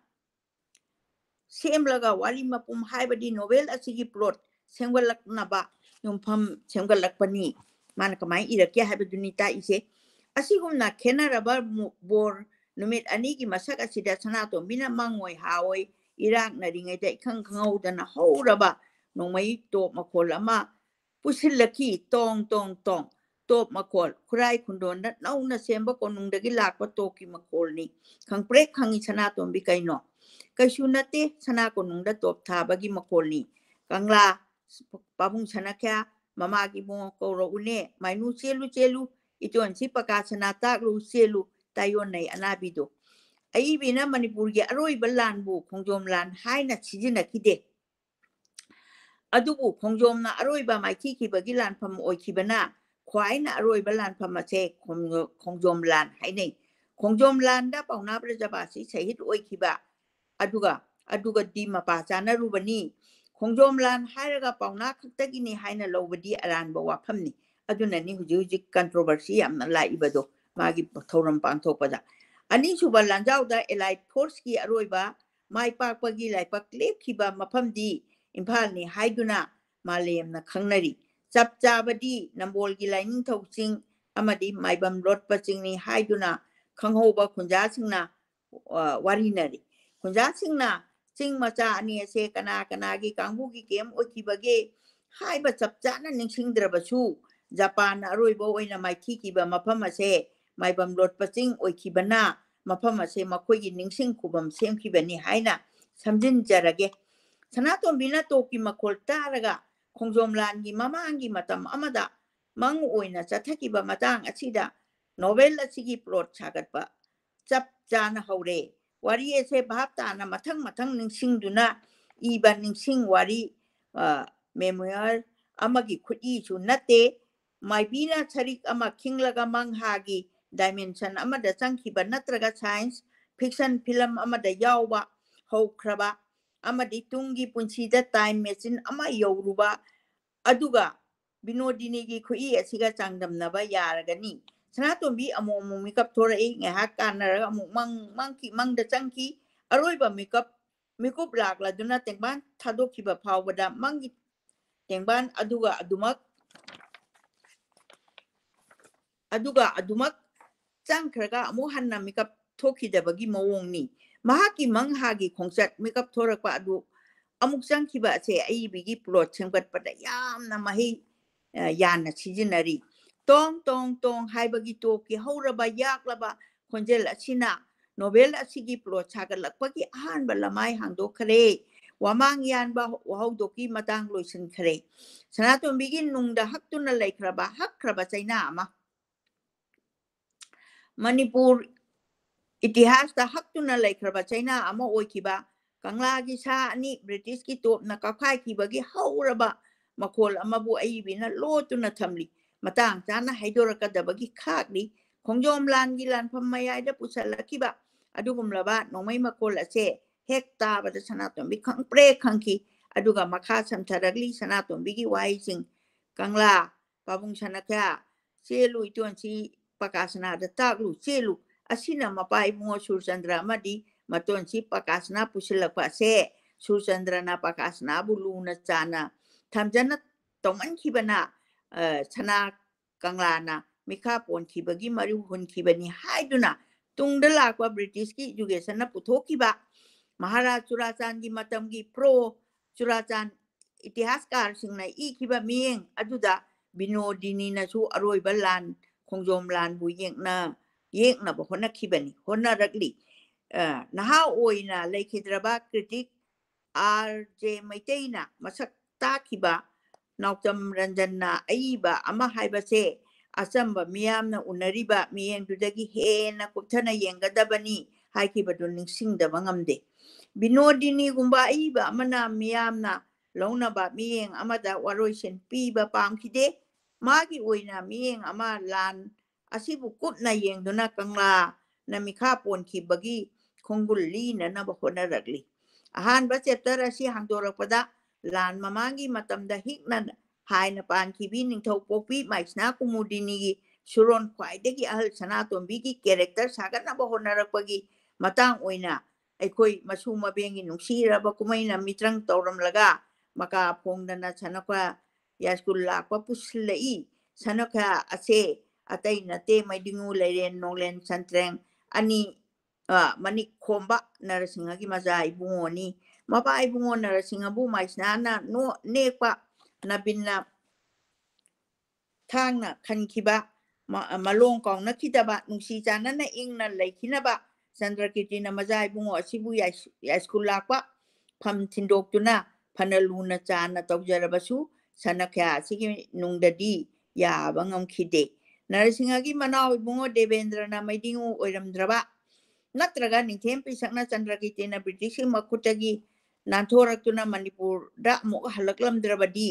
ꯁꯦꯝꯂꯒ ꯋꯥꯔꯤ ꯃꯄꯨꯝ ꯍꯥꯏꯕꯗꯤ novel ꯑꯁꯤꯒꯤ plot ꯁꯦꯝꯒꯠꯂꯛꯅꯕ ꯌꯨꯝꯐꯝ ꯁꯦꯝꯒꯠꯂꯛꯄꯅꯤ꯫ ꯃꯥꯅ ꯀꯃꯥꯏꯅ ꯏꯔꯛꯀꯦ ꯍꯥꯏꯕꯗꯨꯅꯤ ꯇꯥꯛꯏꯁꯦ꯫ ꯑꯁꯤꯒꯨꯝꯅ ꯈꯦꯠꯅꯔꯕ ꯃꯨ-, ꯕꯣꯔ ꯅꯨꯃꯤꯠ ꯑꯅꯤꯒꯤ ꯃꯁꯛ ꯑꯁꯤꯗ ꯁꯅꯥꯇꯣꯝꯕꯤꯅ ꯃꯪꯑꯣꯏ ꯍꯥꯑꯣꯏ ꯏꯔꯥꯛꯅꯔꯤꯉꯩꯗ ꯏꯈꯪ ꯈꯪꯍꯧꯗꯅ ꯍꯧꯔꯕ ꯅꯣꯡꯃꯩ ꯇꯣꯞ ꯃꯈꯣꯜ ꯑꯃ ꯄꯨꯁꯤꯜꯂꯛꯈꯤ꯫ ꯇꯣꯡ, ꯇꯣꯡ, ꯇꯣꯡ꯫ ꯇꯣꯞ ꯃꯈꯣꯜ, ꯈꯨꯔꯥꯏ ꯈꯨꯟꯗꯣꯟꯗ ꯅꯧꯅ ꯁꯦꯝꯕ ꯀꯣꯅꯨꯡꯗꯒꯤ ꯂꯥꯛꯄ ꯇꯣꯞꯀꯤ ꯃꯈꯣꯜꯅꯤ꯫ ꯈꯪꯄ꯭ꯔꯦꯛ ꯈꯪꯉꯤ ꯁꯅꯥꯇꯣꯝꯕꯤ꯫ ꯀꯩꯅꯣ? ꯀꯩꯁꯨ ꯅꯠꯇꯦ, ꯁꯅꯥ ꯀꯣꯅꯨꯡꯗ ꯇꯣꯞ ꯊꯥꯕꯒꯤ ꯃꯈꯣꯜꯅꯤ꯫ ꯀꯪꯂꯥ, ꯄꯥꯕꯨꯡ ꯁꯅꯥꯈ꯭ꯌꯥ, ꯃꯃꯥꯒꯤ ꯏꯕꯨꯡꯉꯣ ꯀꯧꯔꯛꯎꯅꯦ꯫ ꯃꯥꯏꯅꯨ, ꯆꯦꯜꯂꯨ, ꯆꯦꯜꯂꯨ꯫ ꯏꯇꯣꯟꯁꯤ ꯄꯀꯥ ꯁꯅꯥ ꯇꯥꯛꯂꯨ, ꯆꯦꯜꯂꯨ꯫ ꯇꯥꯏꯌꯣꯟꯅꯩ ꯑꯅꯥꯕꯤꯗꯣ꯫ ꯑꯏꯕꯤꯅ ꯃꯅꯤꯄꯨꯔꯒꯤ ꯑꯔꯣꯏꯕ ꯂꯥꯟꯕꯨ ꯈꯣꯡꯖꯣꯝ ꯂꯥꯟ ꯍꯥꯏꯅ ꯁꯤꯖꯤꯟꯅꯈꯤꯗꯦ꯫ ꯑꯗꯨꯕꯨ ꯈꯣꯡꯖꯣꯝꯅ ꯑꯔꯣꯏꯕ ꯃꯥꯏꯊꯤꯈꯤꯕꯒꯤ ꯂꯥꯟꯐꯝ ꯑꯣꯏꯈꯤꯕꯅ ꯈ꯭ꯋꯥꯏꯅ ꯑꯔꯣꯏꯕ ꯂꯥꯟꯐꯝ ꯑꯁꯦ ꯈꯣꯡ-, ꯈꯣꯡꯖꯣꯝ ꯂꯥꯟ ꯍꯥꯏꯅꯩ꯫ ꯈꯣꯡꯖꯣꯝ ꯂꯥꯟꯗ ꯄꯥꯎꯅꯥ ꯕ꯭ꯔꯖꯕꯥꯁꯤ ꯁꯍꯤꯗ ꯑꯣꯏꯈꯤꯕ, ꯑꯗꯨꯒ, ꯑꯗꯨꯒꯗꯤ ꯃꯄꯥ ꯆꯥꯅꯔꯨꯕꯅꯤ꯫ ꯈꯣꯡꯖꯣꯝ ꯂꯥꯟ ꯍꯥꯏꯔꯒ ꯄꯥꯎꯅꯥ ꯈꯛꯇꯒꯤꯅꯤ ꯍꯥꯏꯅ ꯂꯧꯕꯗꯤ ꯑꯔꯥꯟꯕ ꯋꯥꯐꯝꯅꯤ꯫ ꯑꯗꯨꯅꯅꯤ ꯍꯧꯖꯤꯛ ꯍꯧꯖꯤꯛ controversy ꯌꯥꯝꯅ ꯂꯥꯛꯏꯕꯗꯣ, ꯃꯥꯒꯤ ꯊꯧꯔꯝ ꯄꯥꯡꯊꯣꯛꯄꯗ꯫ ꯑꯅꯤꯁꯨꯕ ꯂꯥꯟꯖꯥꯎꯗ Allied Forceꯀꯤ ꯑꯔꯣꯏꯕ ꯃꯥꯏ ꯄꯥꯛꯄꯒꯤ ꯂꯥꯏꯕꯛ ꯂꯦꯞꯈꯤꯕ ꯃꯐꯝꯗꯤ ꯏꯝꯐꯥꯜꯅꯤ ꯍꯥꯏꯗꯨꯅ ꯃꯥꯂꯦꯝꯅ ꯈꯪꯅꯔꯤ꯫ ꯆꯞ ꯆꯥꯕꯗꯤ ꯅꯝꯕꯣꯜꯒꯤ ꯂꯥꯏꯅꯤꯡꯊꯧ ꯆꯤꯡ ꯑꯃꯗꯤ ꯃꯥꯏꯕꯝ ꯂꯣꯠꯄ ꯆꯤꯡꯅꯤ ꯍꯥꯏꯗꯨꯅ ꯈꯪꯍꯧꯕ ꯈꯨꯟꯖꯥꯁꯤꯡꯅ, ꯑ, ꯋꯥꯔꯤꯅꯔꯤ꯫ ꯈꯨꯟꯖꯥꯁꯤꯡꯅ ꯆꯤꯡ ꯃꯆꯥ ꯑꯅꯤ ꯑꯁꯦ ꯀꯅꯥ ꯀꯅꯥꯒꯤ ꯀꯥꯡꯕꯨꯒꯤ camp ꯑꯣꯏꯈꯤꯕꯒꯦ ꯍꯥꯏꯕ ꯆꯞ ꯆꯥꯅ ꯅꯤꯡꯁꯤꯡꯗ꯭ꯔꯕꯁꯨ, ꯖꯄꯥꯟꯅ ꯑꯔꯣꯏꯕ ꯑꯣꯏꯅ ꯃꯥꯏꯊꯤꯈꯤꯕ ꯃꯐꯝ ꯑꯁꯦ ꯃꯥꯏꯕꯝ ꯂꯣꯠꯄ ꯆꯤꯡ ꯑꯣꯏꯈꯤꯕꯅ ꯃꯐꯝ ꯑꯁꯦ ꯃꯈꯣꯏꯒꯤ ꯅꯤꯡꯁꯤꯡ ꯈꯨꯕꯝ ꯁꯦꯝꯈꯤꯕꯅꯤ ꯍꯥꯏꯅ ꯁꯝꯖꯤꯟꯖꯔꯒꯦ꯫ ꯁꯅꯥꯇꯣꯝꯕꯤꯅ ꯇꯣꯞꯀꯤ ꯃꯈꯣꯜ ꯇꯥꯔꯒ ꯈꯣꯡꯖꯣꯝ ꯂꯥꯟꯒꯤ ꯃꯃꯥꯡꯒꯤ ꯃꯇꯝ ꯑꯃꯗ ꯃꯪ ꯑꯣꯏꯅ ꯆꯠꯊꯈꯤꯕ ꯃꯇꯥꯡ ꯑꯁꯤꯗ novel ꯑꯁꯤꯒꯤ plot ꯁꯥꯒꯠꯄ ꯆꯞ ꯆꯥꯅ ꯍꯧꯔꯦ꯫ ꯋꯥꯔꯤ ꯑꯁꯦ ꯚꯥꯞ ꯇꯥꯅ ꯃꯊꯪ ꯃꯊꯪ ꯅꯤꯡꯁꯤꯡꯗꯨꯅ ꯏꯕ ꯅꯤꯡꯁꯤꯡ ꯋꯥꯔꯤ, ꯑ, memoir ꯑꯃꯒꯤ ꯈꯨꯠꯏꯁꯨ ꯅꯠꯇꯦ꯫ ꯃꯥꯏꯕꯤꯅ ꯁꯔꯤꯛ ꯑꯃ ꯈꯤꯡꯂꯒ ꯃꯪꯍꯥꯒꯤ dimension ꯑꯃꯗ ꯆꯪꯈꯤꯕ ꯅꯠꯇ꯭ꯔꯒ science fiction film ꯑꯃꯗ ꯌꯥꯎꯕ ꯍꯧꯈ꯭ꯔꯕ ꯑꯃꯗꯤ ꯇꯨꯡꯒꯤ ꯄꯨꯟꯁꯤꯗ time machine ꯑꯃ ꯌꯧꯔꯨꯕ, ꯑꯗꯨꯒ ꯕꯤꯅꯣꯗꯤꯅꯤꯒꯤ ꯈꯨꯏ ꯑꯁꯤꯒ ꯆꯥꯡꯗꯝꯅꯕ ꯌꯥꯔꯒꯅꯤ꯫ ꯁꯅꯥꯇꯣꯝꯕꯤ ꯑꯃꯨꯛ ꯑꯃꯨꯛ ꯃꯤꯀꯞ ꯊꯣꯔꯛꯏ, ꯉꯥꯏꯍꯥꯛ ꯀꯥꯟꯅꯔꯒ ꯑꯃꯨꯛ ꯃꯪ, ꯃꯪꯈꯤ, ꯃꯪꯗ ꯆꯪꯈꯤ꯫ ꯑꯔꯣꯏꯕ ꯃꯤꯀꯞ, ꯃꯤꯀꯨꯞ ꯂꯥꯛꯂꯗꯨꯅ ꯇꯦꯡꯕꯥꯟ ꯊꯥꯗꯣꯛꯈꯤꯕ ꯐꯥꯎꯕꯗ ꯃꯪꯒꯤ ꯇꯦꯡꯕꯥꯟ ꯑꯗꯨꯒ ꯑꯗꯨꯃꯛ, ꯑꯗꯨꯒ ꯑꯗꯨꯃꯛ ꯆꯪꯈ꯭ꯔꯒ ꯑꯃꯨꯛ ꯍꯟꯅ ꯃꯤꯀꯞ ꯊꯣꯛꯈꯤꯗꯕꯒꯤ ꯃꯑꯣꯡꯅꯤ꯫ ꯃꯍꯥꯛꯀꯤ ꯃꯪꯍꯥꯒꯤ ꯈꯣꯡꯆꯠ, ꯃꯤꯀꯞ ꯊꯣꯔꯛꯄ ꯑꯗꯨ ꯑꯃꯨꯛ ꯆꯪꯈꯤꯕ ꯑꯁꯦ ꯑꯏꯕꯤꯒꯤ plot ꯁꯦꯝꯒꯠꯄꯗ ꯌꯥꯝꯅ ꯃꯍꯩ ꯌꯥꯟꯅ ꯁꯤꯖꯤꯟꯅꯔꯤ꯫ ꯇꯣꯡ ꯇꯣꯡ ꯇꯣꯡ ꯍꯥꯏꯕꯒꯤ ꯇꯣꯞꯀꯤ ꯍꯧꯔꯕ ꯌꯥꯛꯂꯕ ꯈꯣꯟꯖꯦꯜ ꯑꯁꯤꯅ ꯅꯣꯚꯦꯜ ꯑꯁꯤꯒꯤ ꯄ꯭ꯂꯣꯠ ꯁꯥꯒꯠꯂꯛꯄꯒꯤ ꯑꯍꯥꯟꯕ ꯂꯃꯥꯏ ꯍꯥꯡꯗꯣꯛꯈ꯭ꯔꯦ꯫ ꯋꯥꯃꯥꯡ ꯌꯥꯟꯕ ꯋꯥꯍꯧꯗꯣꯛꯀꯤ ꯃꯇꯥꯡ ꯂꯣꯏꯁꯤꯟꯈ꯭ꯔꯦ꯫ ꯁꯅꯥꯇꯣꯝꯕꯤꯒꯤ ꯅꯨꯡꯗ ꯍꯛꯇꯨꯅ ꯂꯩꯈ꯭ꯔꯕ ꯍꯛꯈ꯭ꯔꯕ ꯆꯩꯅꯥ ꯑꯃ꯫ ꯃꯅꯤꯄꯨꯔ ꯏꯇꯤꯍꯥꯁꯇ ꯍꯛꯇꯨꯅ ꯂꯩꯈ꯭ꯔꯕ ꯆꯩꯅꯥ ꯑꯃ ꯑꯣꯏꯈꯤꯕ ꯀꯪꯂꯥꯒꯤ ꯁꯥ ꯑꯅꯤ ꯕ꯭ꯔꯤꯇꯤꯁꯀꯤ ꯇꯣꯞꯅ ꯀꯥꯞꯈꯥꯏꯈꯤꯕꯒꯤ ꯍꯧꯔꯕ ꯃꯈꯣꯜ ꯑꯃꯕꯨ ꯑꯏꯕꯤꯅ ꯂꯣꯠꯇꯨꯅ ꯊꯝꯂꯤ꯫ ꯃꯇꯥꯡ ꯆꯥꯅ ꯍꯥꯏꯗꯣꯔꯛꯀꯗꯕꯒꯤ ꯈꯥꯛꯂꯤ꯫ ꯈꯣꯡꯖꯣꯝ ꯂꯥꯟꯒꯤ ꯂꯥꯟꯐꯝ ꯃꯌꯥꯏꯗ ꯄꯨꯁꯜꯂꯛꯈꯤꯕ ꯑꯗꯨꯒꯨꯝꯂꯕ ꯅꯣꯡꯃꯩ ꯃꯈꯣꯜ ꯑꯁꯦ ꯍꯦꯛ ꯇꯥꯕꯗ ꯁꯅꯥꯇꯣꯝꯕꯤ ꯈꯪꯄ꯭ꯔꯦꯛ ꯈꯪꯈꯤ꯫ ꯑꯗꯨꯒ ꯃꯈꯥ ꯁꯝꯊꯔꯛꯂꯤ ꯁꯅꯥꯇꯣꯝꯕꯤꯒꯤ ꯋꯥꯍꯩꯁꯤꯡ: "ꯀꯪꯂꯥ, ꯄꯥꯕꯨꯡ ꯁꯅꯥꯈ꯭ꯌꯥ, ꯆꯦꯜꯂꯨ ꯏꯇꯣꯟꯁꯤ ꯄꯀꯥꯁꯅꯥꯗ ꯇꯥꯛꯂꯨ, ꯆꯦꯜꯂꯨ"꯫ ꯑꯁꯤꯅ ꯃꯄꯥ ꯏꯕꯨꯡꯉꯣ ꯁꯨꯔꯆꯟꯗ꯭ꯔ ꯑꯃꯗꯤ ꯃꯇꯣꯟꯁꯤ ꯄꯀꯥꯁꯅꯥ ꯄꯨꯁꯤꯜꯂꯛꯄ ꯑꯁꯦ ꯁꯨꯔꯆꯟꯗ꯭ꯔꯅ ꯄꯀꯥꯁꯅꯥꯕꯨ ꯂꯨꯅ ꯆꯥꯅ ꯊꯝꯖꯅ ꯇꯧꯃꯟꯈꯤꯕꯅ, ꯑ, ꯁꯅꯥ ꯀꯪꯂꯥꯅ ꯃꯤꯈꯥ ꯄꯣꯟꯈꯤꯕꯒꯤ ꯃꯔꯨ ꯍꯨꯟꯈꯤꯕꯅꯤ ꯍꯥꯏꯗꯨꯅ ꯇꯨꯡꯗ ꯂꯥꯛꯄ ꯕ꯭ꯔꯤꯇꯤꯁꯀꯤ ꯏꯖꯨꯀꯦꯁꯟꯅ ꯄꯨꯊꯣꯛꯈꯤꯕ ꯃꯍꯥꯔꯥꯖ ꯆꯨꯔꯥꯆꯥꯟꯒꯤ ꯃꯇꯝꯒꯤ ꯄ꯭ꯔꯣ ꯆꯨꯔꯥꯆꯥꯟ ꯏꯇꯤꯍꯥꯁꯀꯥꯔꯁꯤꯡꯅ ꯏꯈꯤꯕ ꯃꯤꯠꯌꯦꯡ ꯑꯗꯨꯗ ꯕꯤꯅꯣꯗꯤꯅꯤꯅꯁꯨ ꯑꯔꯣꯏꯕ ꯂꯥꯟ, ꯈꯣꯡꯖꯣꯝ ꯂꯥꯟꯕꯨ ꯌꯦꯛꯅ-, ꯌꯦꯛꯅꯕ ꯍꯣꯠꯅꯈꯤꯕꯅꯤ, ꯍꯣꯠꯅꯔꯛꯂꯤ꯫ ꯑ, ꯅꯍꯥ ꯑꯣꯏꯅ ꯂꯩꯈꯤꯗ꯭ꯔꯕ ꯀ꯭ꯔꯤꯇꯤꯛ ꯑꯥꯔ ꯖꯦ ꯃꯩꯇꯩꯅ ꯃꯁꯛ ꯇꯥꯛꯈꯤꯕ ꯅꯥꯎꯆꯝ ꯔꯟꯖꯟꯅ ꯑꯏꯕ ꯑꯃ ꯍꯥꯏꯕꯁꯦ ꯑꯆꯝꯕ ꯃꯤꯌꯥꯝꯅ ꯎꯅꯔꯤꯕ ꯃꯤꯠꯌꯦꯡꯗꯨꯗꯒꯤ ꯍꯦꯟꯅ ꯀꯨꯞꯊꯅ ꯌꯦꯡꯒꯗꯕꯅꯤ ꯍꯥꯏꯈꯤꯕꯗꯨ ꯅꯤꯡꯁꯤꯡꯗꯕ ꯉꯝꯗꯦ꯫ ꯕꯤꯅꯣꯗꯤꯅꯤꯒꯨꯝꯕ ꯑꯏꯕ ꯑꯃꯅ ꯃꯤꯌꯥꯝꯅ ꯂꯧꯅꯕ ꯃꯤꯠꯌꯦꯡ ꯑꯃꯗ ꯋꯥꯔꯣꯏꯁꯤꯟ ꯄꯤꯕ ꯄꯥꯝꯈꯤꯗꯦ꯫ ꯃꯥꯒꯤ ꯑꯣꯏꯅ ꯃꯤꯠꯌꯦꯡ ꯑꯃ ꯂꯥꯟ ꯑꯁꯤꯕꯨ ꯀꯨꯞꯅ ꯌꯦꯡꯗꯨꯅ ꯀꯪꯂꯥꯅ ꯃꯤꯈꯥ ꯄꯣꯟꯈꯤꯕꯒꯤ ꯈꯣꯡꯒꯨꯜ ꯂꯤꯅꯅꯕ ꯍꯣꯠꯅꯔꯛꯂꯤ꯫ ꯑꯍꯥꯟꯕ ꯆꯦꯞꯇꯔ ꯑꯁꯤ ꯍꯥꯡꯗꯣꯔꯛꯄꯗ ꯂꯥꯟ ꯃꯃꯥꯡꯒꯤ ꯃꯇꯝꯗ ꯍꯤꯛꯅ ꯍꯥꯏꯅ ꯄꯥꯟꯈꯤꯕꯤ ꯅꯤꯡꯊꯧ ꯄꯣꯛꯄꯤ ꯃꯥꯏꯁꯅꯥ ꯀꯨꯃꯨꯗꯤꯅꯤꯒꯤ ꯁꯨꯔꯣꯟ ꯈ꯭ꯋꯥꯏꯗꯒꯤ ꯑꯍꯜ ꯁꯅꯥꯇꯣꯝꯕꯤꯒꯤ ꯀꯦꯔꯦꯛꯇꯔ ꯁꯥꯒꯠꯅꯕ ꯍꯣꯠꯅꯔꯛꯄꯒꯤ ꯃꯇꯥꯡ ꯑꯣꯏꯅ ꯑꯩꯈꯣꯏ ꯃꯁꯨ ꯃꯕꯦꯟꯒꯤ ꯅꯨꯡꯁꯤꯔꯕ ꯀꯨꯝꯍꯩꯅ ꯃꯤꯇ꯭ꯔꯪ ꯇꯧꯔꯝꯂꯒ ꯃꯀꯥ ꯐꯣꯡꯗꯅ ꯁꯅꯈ꯭ꯌꯥ ꯌꯥꯏꯁ꯭ꯀꯨꯜ ꯂꯥꯛꯄ ꯄꯨꯁꯤꯜꯂꯛꯏ꯫ ꯁꯅꯈ꯭ꯌꯥ ꯑꯁꯦ ꯑꯇꯩ ꯅꯠꯇꯦ, ꯃꯩꯗꯤꯉꯨ ꯂꯩꯔꯦꯟ ꯅꯣꯡꯂꯦꯟ ꯁꯟꯇ꯭ꯔꯦꯡ ꯑꯅꯤ, ꯑ, ꯃꯅꯤꯛ ꯈꯣꯝꯕ ꯅꯔꯁꯤꯡꯍꯒꯤ ꯃꯆꯥ ꯏꯕꯨꯡꯉꯣꯅꯤ꯫ ꯃꯄꯥ ꯏꯕꯨꯡꯉꯣ ꯅꯔꯁꯤꯡꯍꯕꯨ ꯃꯥꯏꯁꯅꯥꯅ ꯅꯣ-, ꯅꯦꯛꯄ ꯅꯕꯤꯟꯅ ꯊꯥꯡꯅ ꯈꯟꯈꯤꯕ, ꯃ-, ꯃꯂꯣꯡ ꯀꯥꯎꯅꯈꯤꯗꯕ, ꯅꯨꯡꯁꯤ ꯆꯥꯟꯅꯅ ꯏꯪꯅ ꯂꯩꯈꯤꯅꯕ ꯆꯟꯗ꯭ꯔꯀꯤꯔꯇꯤꯅ ꯃꯆꯥ ꯏꯕꯨꯡꯉꯣ ꯑꯁꯤꯕꯨ ꯌꯥꯏꯁ-, ꯌꯥꯏꯁ꯭ꯀꯨꯜ ꯂꯥꯛꯄ ꯐꯝ ꯊꯤꯟꯗꯣꯛꯇꯨꯅ ꯐꯅ ꯂꯨꯅ ꯆꯥꯟꯅ ꯇꯧꯖꯔꯕꯁꯨ ꯁꯅꯈ꯭ꯌꯥ ꯑꯁꯤꯒꯤ ꯅꯨꯡꯗꯗꯤ ꯌꯥꯕ ꯉꯝꯈꯤꯗꯦ꯫ ꯅꯔꯁꯤꯡꯍꯒꯤ ꯃꯅꯥꯎ ꯏꯕꯨꯡꯉꯣ ꯗꯦꯕꯦꯟꯗ꯭ꯔꯅ ꯃꯩꯗꯤꯡꯉꯨ ꯑꯣꯏꯔꯝꯗ꯭ꯔꯕ ꯅꯠꯇ꯭ꯔꯒ ꯅꯤꯡꯊꯦꯝ ꯄꯤꯁꯛꯅ ꯆꯟꯗ꯭ꯔꯀꯤꯔꯇꯤꯅ ꯕ꯭ꯔꯤꯇꯤꯁꯀꯤ ꯃꯈꯨꯠꯇꯒꯤ ꯅꯥꯟꯊꯣꯔꯛꯇꯨꯅ ꯃꯅꯤꯄꯨꯔꯗ ꯑꯃꯨꯛ ꯍꯜꯂꯛꯂꯝꯗ꯭ꯔꯕꯗꯤ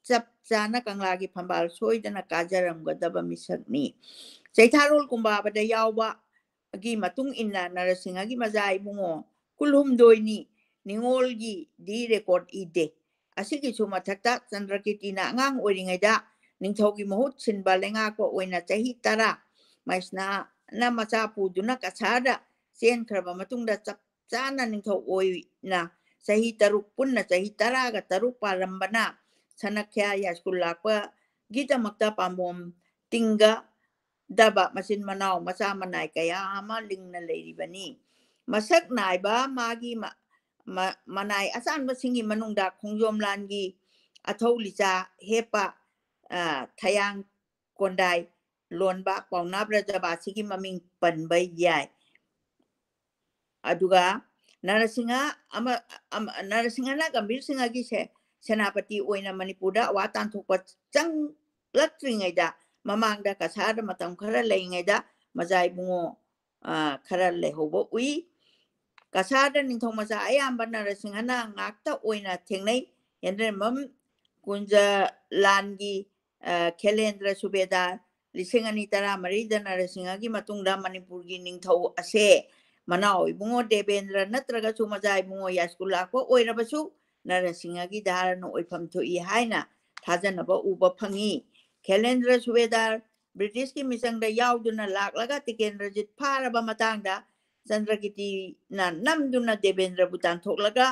ꯆꯞ ꯆꯥꯅ ꯀꯪꯂꯥꯒꯤ ꯐꯝꯕꯥꯜ ꯁꯣꯏꯗꯅ ꯀꯥꯖꯔꯝꯒꯗꯕ ꯃꯤꯁꯛꯅꯤ꯫ ꯆꯩꯊꯥꯔꯣꯜ ꯀꯨꯝꯕꯥꯕꯗ ꯌꯥꯎꯕꯒꯤ ꯃꯇꯨꯡ ꯏꯟꯅ ꯅꯔꯁꯤꯡꯍꯒꯤ ꯃꯆꯥ ꯏꯕꯨꯡꯉꯣ ꯀꯨꯜꯍꯨꯝꯗꯣꯏꯅꯤ꯫ ꯅꯤꯉꯣꯜꯒꯤ ꯗꯤ ꯔꯦꯀꯣꯔꯠ ꯏꯗꯦ꯫ ꯑꯁꯤꯒꯤꯁꯨ ꯃꯊꯛꯇ ꯆꯟꯗ꯭ꯔꯀꯤꯔꯇꯤꯅ ꯑꯉꯥꯡ ꯑꯣꯏꯔꯤꯉꯩꯗ ꯅꯤꯡꯊꯧꯒꯤ ꯃꯍꯨꯠ ꯁꯤꯟꯕ ꯂꯩꯉꯥꯛꯄ ꯑꯣꯏꯅ ꯆꯍꯤ ꯇꯔꯥ ꯃꯩꯁꯅꯥꯅ ꯃꯆꯥ ꯄꯨꯗꯨꯅ ꯀꯁꯥꯔꯗ ꯆꯦꯟꯈ꯭ꯔꯕ ꯃꯇꯨꯡꯗ ꯆꯞ ꯆꯥꯅ ꯅꯤꯡꯊꯧ ꯑꯣꯏꯅ ꯆꯍꯤ ꯇꯔꯨꯛ, ꯄꯨꯟꯅ ꯆꯍꯤ ꯇꯔꯥꯒ ꯇꯔꯨꯛ ꯄꯥꯜꯂꯝꯕꯅ ꯁꯅꯈ꯭ꯌꯥ ꯌꯥꯏꯁ꯭ꯀꯨꯜ ꯂꯥꯛꯄꯒꯤꯗꯃꯛꯇ ꯄꯥꯝꯕꯣꯝ ꯇꯤꯡꯒꯗꯕ ꯃꯆꯤꯟ ꯃꯅꯥꯎ ꯃꯆꯥ ꯃꯅꯥꯏ ꯀꯌꯥ ꯑꯃ ꯂꯤꯡꯅ ꯂꯩꯔꯤꯕꯅꯤ꯫ ꯃꯁꯛ ꯅꯥꯏꯕ ꯃꯥꯒꯤ ꯃ-, ꯃ-, ꯃꯅꯥꯏ ꯑꯆꯥꯟꯕꯁꯤꯡꯒꯤ ꯃꯅꯨꯡꯗ ꯈꯣꯡꯖꯣꯝ ꯂꯥꯟꯒꯤ ꯑꯊꯧ ꯂꯤꯆꯥ ꯍꯦꯞꯄ, ꯑ, ꯊꯌꯥꯡ ꯀꯣꯟꯗꯥꯏ ꯂꯣꯟꯕ ꯄꯥꯎꯅꯥ ꯕ꯭ꯔꯖꯕꯥꯁꯤꯒꯤ ꯃꯃꯤꯡ ꯄꯟꯕ ꯌꯥꯏ꯫ ꯑꯗꯨꯒ ꯅꯔꯁꯤꯡꯍ ꯑꯃ, ꯑꯃ, ꯅꯔꯁꯤꯡꯍꯅ ꯒꯝꯚꯤꯔ ꯁꯤꯡꯍꯒꯤ ꯁꯦ-, ꯁꯦꯅꯥꯄꯇꯤ ꯑꯣꯏꯅ ꯃꯅꯤꯄꯨꯔꯗ ꯑꯋꯥ ꯇꯥꯟꯊꯣꯛꯄ ꯆꯪꯂꯛꯇ꯭ꯔꯤꯉꯩꯗ ꯃꯃꯥꯡꯗ ꯀꯁꯥꯔꯗ ꯃꯇꯝ ꯈꯔ ꯂꯩꯔꯤꯉꯩꯗ ꯃꯆꯥ ꯏꯕꯨꯡꯉꯣ, ꯑ, ꯈꯔ ꯂꯩꯍꯧꯕ ꯎꯏ꯫ ꯀꯁꯥꯔꯗ ꯅꯤꯡꯊꯧ ꯃꯆꯥ ꯑꯌꯥꯝꯕ ꯅꯔꯁꯤꯡꯍꯅ ꯉꯥꯛꯇ ꯑꯣꯏꯅ ꯊꯦꯡꯅꯩ꯫ ꯌꯦꯟꯗ꯭ꯔꯦꯝꯕꯝ ꯀꯨꯟꯖꯂꯥꯟꯒꯤ, ꯑ, ꯈꯦꯂꯦꯟꯗ꯭ꯔ ꯁꯨꯕꯦꯗꯥꯔ ꯂꯤꯁꯤꯡ ꯑꯅꯤ ꯇꯔꯥꯃꯔꯤꯗ ꯅꯔꯁꯤꯡꯍꯒꯤ ꯃꯇꯨꯡꯗ ꯃꯅꯤꯄꯨꯔꯒꯤ ꯅꯤꯡꯊꯧ ꯑꯁꯦ ꯃꯅꯥꯎ ꯏꯕꯨꯡꯉꯣ ꯗꯦꯕꯦꯟꯗ꯭ꯔ ꯅꯠꯇ꯭ꯔꯒꯁꯨ ꯃꯆꯥ ꯏꯕꯨꯡꯉꯣ ꯌꯥꯏꯁ꯭ꯀꯨꯜ ꯂꯥꯛꯄ ꯑꯣꯏꯔꯕꯁꯨ ꯅꯔꯁꯤꯡꯍꯒꯤ ꯙꯥꯔꯅ ꯑꯣꯏꯐꯝ ꯊꯣꯛꯏ ꯍꯥꯏꯅ ꯊꯥꯖꯅꯕ ꯎꯕ ꯐꯪꯉꯤ꯫ ꯈꯦꯂꯦꯟꯗ꯭ꯔ ꯁꯨꯕꯦꯗꯥꯔ ꯕ꯭ꯔꯤꯇꯤꯁꯀꯤ ꯃꯤꯆꯪꯗ ꯌꯥꯎꯗꯨꯅ ꯂꯥꯛꯂꯒ ꯇꯤꯀꯦꯟꯗ꯭ꯔꯖꯤꯠ ꯐꯥꯔꯕ ꯃꯇꯥꯡꯗ ꯆꯟꯗ꯭ꯔꯀꯤꯔꯇꯤꯅ ꯅꯝꯗꯨꯅ ꯗꯦꯕꯦꯟꯗ꯭ꯔꯕꯨ ꯇꯥꯟꯊꯣꯛꯂꯒ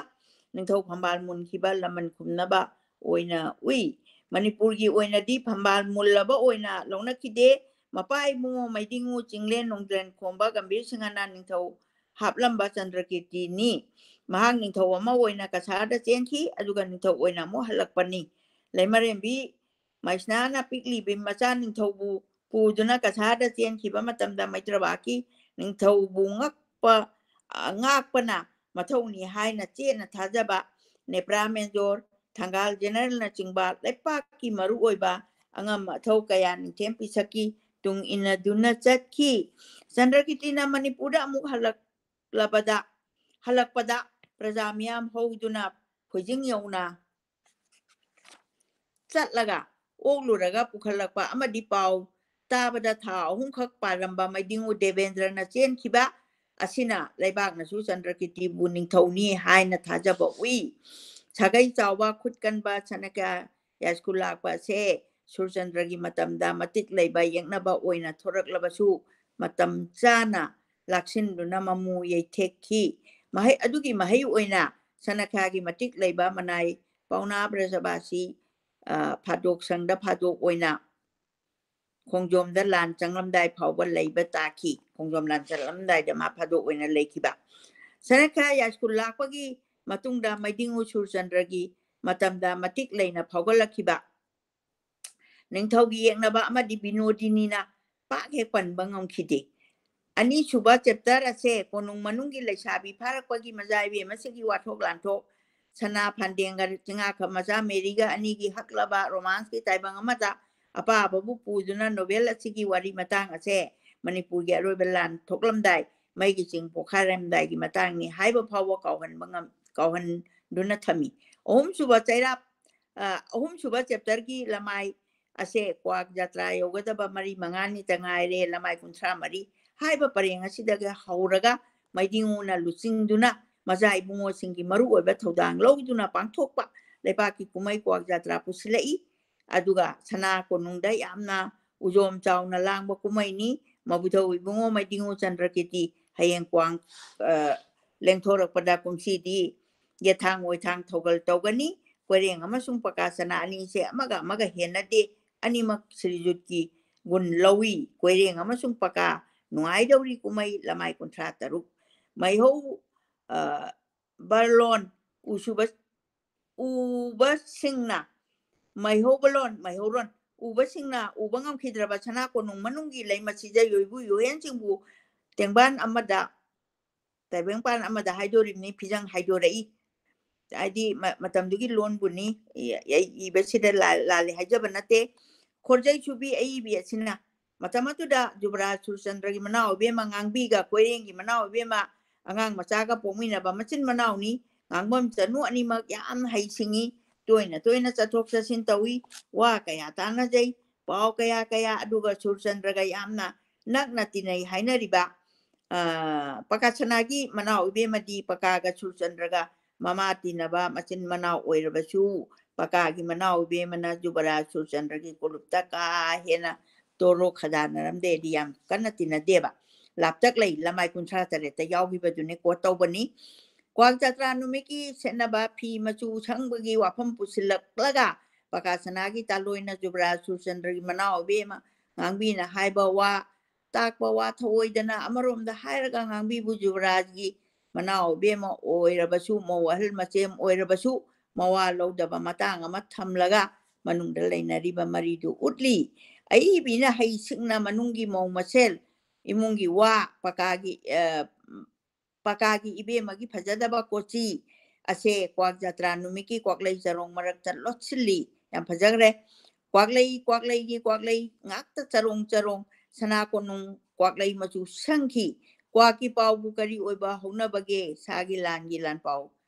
ꯅꯤꯡꯊꯧ ꯐꯝꯕꯥꯜ ꯃꯨꯟꯈꯤꯕ ꯂꯃꯟ ꯈꯨꯝꯅꯕ ꯑꯣꯏꯅ ꯎꯏ꯫ ꯃꯅꯤꯄꯨꯔꯒꯤ ꯑꯣꯏꯅꯗꯤ ꯐꯝꯕꯥꯜ ꯃꯨꯜꯂꯕ ꯑꯣꯏꯅ ꯂꯧꯅꯈꯤꯗꯦ꯫ ꯃꯄꯥ ꯏꯕꯨꯡꯉꯣ ꯃꯩꯗꯤꯡꯉꯨ ꯆꯤꯡꯂꯦꯟ ꯅꯣꯡꯗ꯭ꯔꯦꯟ ꯈꯣꯝꯕ ꯒꯝꯚꯤꯔ ꯁꯤꯡꯍꯅ ꯅꯤꯡꯊꯧ ꯍꯥꯞꯂꯝꯕ ꯆꯟꯗ꯭ꯔꯀꯤꯔꯇꯤꯅꯤ꯫ ꯃꯍꯥꯛ ꯅꯤꯡꯊꯧ ꯑꯃ ꯑꯣꯏꯅ ꯀꯁꯥꯔꯗ ꯆꯦꯟꯈꯤ, ꯑꯗꯨꯒ ꯅꯤꯡꯊꯧ ꯑꯣꯏꯅ ꯑꯃꯨꯛ ꯍꯜꯂꯛꯄꯅꯤ꯫ ꯂꯩꯃꯔꯦꯝꯕꯤ ꯃꯩꯁꯅꯥꯅ ꯄꯤꯛꯂꯤꯕꯤ ꯃꯆꯥ ꯅꯤꯡꯊꯧꯕꯨ ꯄꯨꯗꯨꯅ ꯀꯁꯥꯔꯗ ꯆꯦꯟꯈꯤꯕ ꯃꯇꯝꯗ ꯃꯩꯇ꯭ꯔꯕꯥꯛꯀꯤ ꯅꯤꯡꯊꯧꯕꯨ ꯉꯛꯄ, ꯑ, ꯉꯥꯛꯄꯅ ꯃꯊꯧꯅꯤ ꯍꯥꯏꯅ ꯆꯦꯠꯅ ꯊꯥꯖꯕ ꯅꯦꯄ꯭ꯔꯥ ꯃꯦꯟꯖꯣꯔ, ꯊꯪꯒꯥꯜ ꯖꯦꯅꯔꯦꯜꯅꯆꯤꯡꯕ ꯂꯩꯄꯥꯛꯀꯤ ꯃꯔꯨꯑꯣꯏꯕ ꯑꯉꯝ ꯑꯊꯧ ꯀꯌꯥ ꯅꯤꯡꯊꯦꯝ ꯄꯤꯁꯛꯀꯤ ꯇꯨꯡ ꯏꯟꯅꯗꯨꯅ ꯆꯠꯈꯤ꯫ ꯆꯟꯗ꯭ꯔꯀꯤꯇꯤꯅ ꯃꯅꯤꯄꯨꯔꯗ ꯑꯃꯨꯛ ꯍꯜꯂꯛꯂꯕꯗ, ꯍꯜꯂꯛꯄꯗ ꯄ꯭ꯔꯖꯥ ꯃꯤꯌꯥꯝ ꯍꯧꯗꯨꯅ ꯐꯣꯏꯖꯤꯡ ꯌꯧꯅ ꯆꯠꯂꯒ ꯑꯣꯛꯂꯨꯔꯒ ꯄꯨꯈꯠꯂꯛꯄ ꯑꯃꯗꯤ ꯄꯥꯎ ꯇꯥꯕꯗ ꯊꯥ ꯑꯍꯨꯝꯈꯛ ꯄꯥꯜꯂꯝꯕ ꯃꯩꯗꯤꯡꯉꯨ ꯗꯦꯕꯦꯟꯗ꯭ꯔꯅ ꯆꯦꯟꯈꯤꯕ ꯑꯁꯤꯅ ꯂꯩꯕꯥꯛꯅꯁꯨ ꯆꯟꯗ꯭ꯔꯀꯤꯇꯤꯕꯨ ꯅꯤꯡꯊꯧꯅꯤ ꯍꯥꯏꯅ ꯊꯥꯖꯕ ꯎꯏ꯫ ꯁꯥꯒꯩ ꯆꯥꯎꯕ ꯈꯨꯠ ꯀꯟꯕ ꯆꯅꯀ꯭ꯌ ꯌꯥꯏꯁ꯭ꯀꯨꯜ ꯂꯥꯛꯄ ꯑꯁꯦ ꯁꯨꯔꯆꯟꯗ꯭ꯔꯒꯤ ꯃꯇꯝꯗ ꯃꯇꯤꯛ ꯂꯩꯕ ꯌꯦꯛꯅꯕ ꯑꯣꯏꯅ ꯊꯣꯔꯛꯂꯕꯁꯨ ꯃꯇꯝ ꯆꯥꯅ ꯂꯥꯛꯁꯤꯟꯗꯨꯅ ꯃꯃꯨ ꯌꯩꯊꯦꯛꯈꯤ꯫ ꯃꯍꯩ ꯑꯗꯨꯒꯤ ꯃꯍꯩ ꯑꯣꯏꯅ ꯁꯅꯈ꯭ꯌꯥꯒꯤ ꯃꯇꯤꯛ ꯂꯩꯕ ꯃꯅꯥꯏ ꯄꯥꯎꯅꯥ ꯕ꯭ꯔꯖꯕꯥꯁꯤ, ꯑ, ꯐꯥꯗꯣꯛ ꯁꯪꯗ ꯐꯥꯗꯣꯛ ꯑꯣꯏꯅ ꯈꯣꯡꯖꯣꯝꯗ ꯂꯥꯟ ꯆꯪꯂꯝꯗꯥꯏ ꯐꯥꯎꯕ ꯂꯩꯕ ꯇꯥꯈꯤ꯫ ꯈꯣꯡꯖꯣꯝ ꯂꯥꯟ ꯆꯪꯂꯝꯗꯥꯏꯗ ꯃꯥ ꯐꯥꯗꯣꯛ ꯑꯣꯏꯅ ꯂꯩꯈꯤꯕ꯫ ꯁꯅꯈ꯭ꯌꯥ ꯌꯥꯏꯁ꯭ꯀꯨꯜ ꯂꯥꯛꯄꯒꯤ ꯃꯇꯨꯡꯗ ꯃꯩꯗꯤꯡꯉꯨ ꯁꯨꯔꯆꯟꯗ꯭ꯔꯒꯤ ꯃꯇꯝꯗ ꯃꯇꯤꯛ ꯂꯩꯅ ꯐꯥꯎꯒꯠꯂꯛꯈꯤꯕ ꯅꯤꯡꯊꯧꯒꯤ ꯌꯦꯛꯅꯕ ꯑꯃꯗꯤ ꯕꯤꯅꯣꯗꯤꯅꯤꯅ ꯄꯥꯛ ꯍꯦꯛ ꯄꯟꯕ ꯉꯝꯈꯤꯗꯦ꯫ ꯑꯅꯤꯁꯨꯕ chapter ꯑꯁꯦ ꯀꯣꯅꯨꯡ ꯃꯅꯨꯡꯒꯤ ꯂꯩꯁꯥꯕꯤ ꯐꯥꯔꯛꯄꯒꯤ ꯃꯖꯥ ꯏꯕꯦꯝ ꯑꯁꯤꯒꯤ ꯋꯥꯊꯣꯛ ꯂꯥꯟꯊꯣꯛ, ꯁꯅꯥ ꯐꯥꯟꯗꯦꯡꯒ ꯆꯤꯡꯉꯥꯈꯝ ꯃꯆꯥ ꯃꯦꯔꯤꯒ ꯑꯅꯤꯒꯤ ꯍꯛꯂꯕ romanceꯀꯤ ꯇꯥꯏꯕꯪ ꯑꯃꯗ ꯑꯄꯥꯕꯕꯨ ꯄꯨꯗꯨꯅ novel ꯑꯁꯤꯒꯤ ꯋꯥꯔꯤ ꯃꯇꯥꯡ ꯑꯁꯦ ꯃꯅꯤꯄꯨꯔꯒꯤ ꯑꯔꯣꯏꯕ ꯂꯥꯟ ꯊꯣꯛꯂꯝꯗꯥꯏ, ꯃꯩꯒꯤ ꯆꯤꯡ ꯄꯣꯈꯥꯏꯔꯝꯗꯥꯏꯒꯤ ꯃꯇꯥꯡꯅꯤ ꯍꯥꯏꯕ ꯐꯥꯎꯕ ꯀꯥꯎꯍꯟꯕ ꯉꯝ-, ꯀꯥꯎꯍꯟꯗꯨꯅ ꯊꯝꯃꯤ꯫ ꯑꯍꯨꯝꯁꯨꯕ ꯆꯩꯔꯥꯛ, ꯑ, ꯑꯍꯨꯝꯁꯨꯕ chapterꯒꯤ ꯂꯃꯥꯏ ꯑꯁꯦ ꯀ꯭ꯋꯥꯛ ꯖꯥꯇ꯭ꯔꯥ ꯌꯧꯒꯗꯕ ꯃꯔꯤ ꯃꯉꯥꯅꯤꯇ ꯉꯥꯏꯔꯦ, ꯂꯃꯥꯏ ꯀꯨꯟꯊ꯭ꯔꯥ ꯃꯔꯤ ꯍꯥꯏꯕ ꯄꯔꯦꯡ ꯑꯁꯤꯗꯒꯤ ꯍꯧꯔꯒ ꯃꯩꯗꯤꯡꯉꯨꯅ ꯂꯨꯆꯤꯡꯗꯨꯅ ꯃꯆꯥ ꯏꯕꯨꯡꯉꯣꯁꯤꯡꯒꯤ ꯃꯔꯨꯑꯣꯏꯕ ꯊꯧꯗꯥꯡ ꯂꯧꯗꯨꯅ ꯄꯥꯡꯊꯣꯛꯄ ꯂꯩꯄꯥꯛꯀꯤ ꯀꯨꯝꯍꯩ ꯀ꯭ꯋꯥꯛ ꯖꯥꯇ꯭ꯔꯥ ꯄꯨꯁꯤꯜꯂꯛꯏ꯫ ꯑꯗꯨꯒ ꯁꯅꯥ ꯀꯣꯅꯨꯡꯗ ꯌꯥꯝꯅ ꯎꯖꯣꯝ ꯆꯥꯎꯅ ꯂꯥꯡꯕ ꯀꯨꯝꯍꯩꯅꯤ꯫ ꯃꯕꯨꯙꯧ ꯏꯕꯨꯡꯉꯣ ꯃꯩꯗꯤꯡꯉꯨ ꯆꯟꯗ꯭ꯔꯀꯤꯔꯇꯤ ꯍꯌꯦꯡ ꯀ꯭ꯋꯥꯡ, ꯑ, ꯂꯦꯡꯊꯣꯔꯛꯄꯗ ꯀꯨꯝꯁꯤꯗꯤ ꯌꯦꯊꯥꯡ ꯑꯣꯏꯊꯥꯡ ꯊꯧꯒꯜ ꯇꯧꯒꯅꯤ꯫ ꯀꯣꯏꯔꯦꯡ ꯑꯃꯁꯨꯡ ꯄꯀꯥ ꯁꯅꯥ ꯑꯅꯤꯁꯦ ꯑꯃꯒ ꯑꯃꯒ ꯍꯦꯟꯅꯗꯦ꯫ ꯑꯅꯤꯃꯛ ꯁ꯭ꯔꯤꯖꯨꯠꯀꯤ ꯒꯨꯟ ꯂꯧꯏ꯫ ꯀꯣꯏꯔꯦꯡ ꯑꯃꯁꯨꯡ ꯄꯀꯥ ꯅꯨꯡꯉꯥꯏꯗꯧꯔꯤ ꯀꯨꯝꯍꯩ ꯂꯃꯥꯏ ꯀꯨꯟꯊ꯭ꯔꯥ ꯇꯔꯨꯛ꯫ ꯃꯩꯍꯧ, ꯑ, ꯕꯔꯂꯣꯟ ꯎꯁꯨꯕ, ꯎꯕꯁꯤꯡꯅ ꯃꯩꯍꯧꯕꯂꯣꯟ, ꯃꯩꯍꯧꯔꯣꯟ ꯎꯕꯁꯤꯡꯅ ꯎꯕ ꯉꯝꯈꯤꯗ꯭ꯔꯕ ꯁꯅꯥ ꯀꯣꯅꯨꯡ ꯃꯅꯨꯡꯒꯤ ꯂꯩꯃ ꯁꯤꯖ ꯌꯣꯏꯕꯨ ꯌꯣꯍꯦꯟꯁꯤꯡꯕꯨ ꯇꯦꯡꯕꯥꯟ ꯑꯃꯗ, ꯇꯥꯏꯕꯪꯄꯥꯟ ꯑꯃꯗ ꯍꯥꯏꯗꯣꯔꯤꯕꯅꯤ, ꯐꯤꯖꯪ ꯍꯥꯏꯗꯣꯔꯛꯏ꯫ ꯍꯥꯏꯗꯤ ꯃ-, ꯃꯇꯝꯗꯨꯒꯤ ꯂꯣꯟꯕꯨꯅꯤ꯫ ꯑꯩ, ꯑꯩ ꯏꯕꯁꯤꯗ ꯂꯥꯜ-, ꯂꯥꯜꯂꯦ ꯍꯥꯏꯖꯕ ꯅꯠꯇꯦ꯫ ꯈꯣꯔꯖꯩ ꯁꯨꯕꯤ ꯑꯏꯕꯤ ꯑꯁꯤꯅ ꯃꯇꯝ ꯑꯗꯨꯗ ꯖꯨꯕꯔꯥꯖ ꯁꯨꯔꯆꯟꯗ꯭ꯔꯒꯤ ꯃꯅꯥꯎ ꯏꯕꯦꯝꯃ ꯉꯥꯡꯕꯤꯒ ꯀꯣꯏꯔꯦꯡꯒꯤ ꯃꯅꯥꯎ ꯏꯕꯦꯝꯃ ꯑꯉꯥꯡ ꯃꯆꯥꯒ ꯄꯣꯛꯃꯤꯟꯅꯕ ꯃꯆꯤꯟ ꯃꯅꯥꯎꯅꯤ꯫ ꯉꯥꯡꯐꯝ ꯆꯅꯨ ꯑꯅꯤꯃꯛ ꯌꯥꯝꯅ ꯍꯩꯁꯤꯡꯉꯤ꯫ ꯇꯣꯏꯅ ꯇꯣꯏꯅ ꯆꯠꯊꯣꯛ ꯆꯠꯁꯤꯟ ꯇꯧꯏ꯫ ꯋꯥ ꯀꯌꯥ ꯇꯥꯟꯅꯖꯩ꯫ ꯄꯥꯎ ꯀꯌꯥ ꯀꯌꯥ꯫ ꯑꯗꯨꯒ ꯁꯨꯔꯆꯟꯗ꯭ꯔꯒ ꯌꯥꯝꯅ ꯅꯛꯅ ꯇꯤꯟꯅꯩ ꯍꯥꯏꯅꯔꯤꯕ, ꯑ, ꯄꯀꯥ ꯁꯅꯥꯒꯤ ꯃꯅꯥꯎ ꯏꯕꯦꯝꯃꯗꯤ ꯄꯀꯥꯒ ꯁꯨꯔꯆꯟꯗ꯭ꯔꯒ ꯃꯃꯥ ꯇꯤꯟꯅꯕ ꯃꯆꯤꯟ ꯃꯅꯥꯎ ꯑꯣꯏꯔꯕꯁꯨ, ꯄꯀꯥꯒꯤ ꯃꯅꯥꯎ ꯏꯕꯦꯝꯃꯅ ꯖꯨꯕꯔꯥꯖ ꯁꯨꯔꯆꯟꯗ꯭ꯔꯒꯤ ꯀꯣꯂꯨꯞꯇ ꯀꯥ ꯍꯦꯟꯅ ꯇꯣꯔꯣ ꯈꯗꯥꯅꯔꯝꯗꯦꯗꯤ ꯌꯥꯝ ꯀꯟꯅ ꯇꯤꯟꯅꯗꯦꯕ꯫ ꯂꯥꯞꯇꯛ ꯂꯩ ꯂꯃꯥꯏ ꯀꯨꯟꯊ꯭ꯔꯥ ꯇꯔꯦꯠꯇ ꯌꯥꯎꯈꯤꯕꯗꯨꯅꯤ ꯀꯣꯠ ꯇꯧꯕꯅꯤ꯫ ꯀ꯭ꯋꯥꯛ ꯖꯇ꯭ꯔꯥ ꯅꯨꯃꯤꯠꯀꯤ ꯁꯦꯠꯅꯕ ꯐꯤ ꯃꯆꯨ ꯁꯪꯕꯒꯤ ꯋꯥꯐꯝ ꯄꯨꯁꯤꯜꯂꯛꯂꯒ ꯄꯀꯥ ꯁꯅꯥꯒꯤ ꯇꯥꯂꯣꯏꯅ ꯖꯨꯕꯔꯥꯖ ꯁꯨꯔꯆꯟꯗ꯭ꯔꯒꯤ ꯃꯅꯥꯎ ꯏꯕꯦꯝꯃ ꯉꯥꯡꯕꯤꯅ ꯍꯥꯏꯕ ꯋꯥ, ꯇꯥꯛꯄ ꯋꯥ ꯊꯧꯑꯣꯏꯗꯅ ꯑꯃꯔꯣꯝꯗ ꯍꯥꯏꯔꯒ ꯉꯥꯡꯕꯤꯕꯨ ꯖꯨꯕꯔꯥꯖꯒꯤ ꯃꯅꯥꯎ ꯏꯕꯦꯝꯃ ꯑꯣꯏꯔꯕꯁꯨ, ꯃꯧ ꯑꯍꯜ ꯃꯆꯦꯝ ꯑꯣꯏꯔꯕꯁꯨ, ꯃꯋꯥ ꯂꯧꯗꯕ ꯃꯇꯥꯡ ꯑꯃ ꯊꯝꯂꯒ ꯃꯅꯨꯡꯗ ꯂꯩꯅꯔꯤꯕ ꯃꯔꯤꯗꯨ ꯎꯠꯂꯤ꯫ ꯑꯏꯕꯤꯅ ꯍꯩꯁꯤꯡꯅ ꯃꯅꯨꯡꯒꯤ ꯃꯧ ꯃꯁꯦꯜ, ꯏꯃꯨꯡꯒꯤ ꯋꯥ, ꯄꯀꯥꯒꯤ, ꯑ, ꯄꯀꯥꯒꯤ ꯏꯕꯦꯝꯃꯒꯤ ꯐꯖꯗꯕ ꯀꯣꯆꯤ ꯑꯁꯦ ꯀ꯭ꯋꯥꯛ ꯖꯇ꯭ꯔꯥ ꯅꯨꯃꯤꯠꯀꯤ ꯀ꯭ꯋꯥꯛꯂꯩ ꯆꯔꯣꯡ ꯃꯔꯛꯇ ꯂꯣꯠꯁꯤꯜꯂꯤ꯫ ꯌꯥꯝ ꯐꯖꯈ꯭ꯔꯦ꯫ ꯀ꯭ꯋꯥꯛꯂꯩ, ꯀ꯭ꯋꯥꯛꯂꯩꯒꯤ ꯀ꯭ꯋꯥꯛꯂꯩ ꯉꯥꯛꯇ ꯆꯔꯣꯡ ꯆꯔꯣꯡ, ꯁꯅꯥ ꯀꯣꯅꯨꯡ ꯀ꯭ꯋꯥꯛꯂꯩ ꯃꯆꯨ ꯁꯪꯈꯤ꯫ ꯀ꯭ꯋꯥꯛꯀꯤ ꯄꯥꯎꯕꯨ ꯀꯔꯤ ꯑꯣꯏꯕ ꯍꯧꯅꯕꯒꯦ? ꯁꯥꯒꯤ ꯂꯥꯟꯒꯤ ꯂꯥꯟꯄꯥꯎ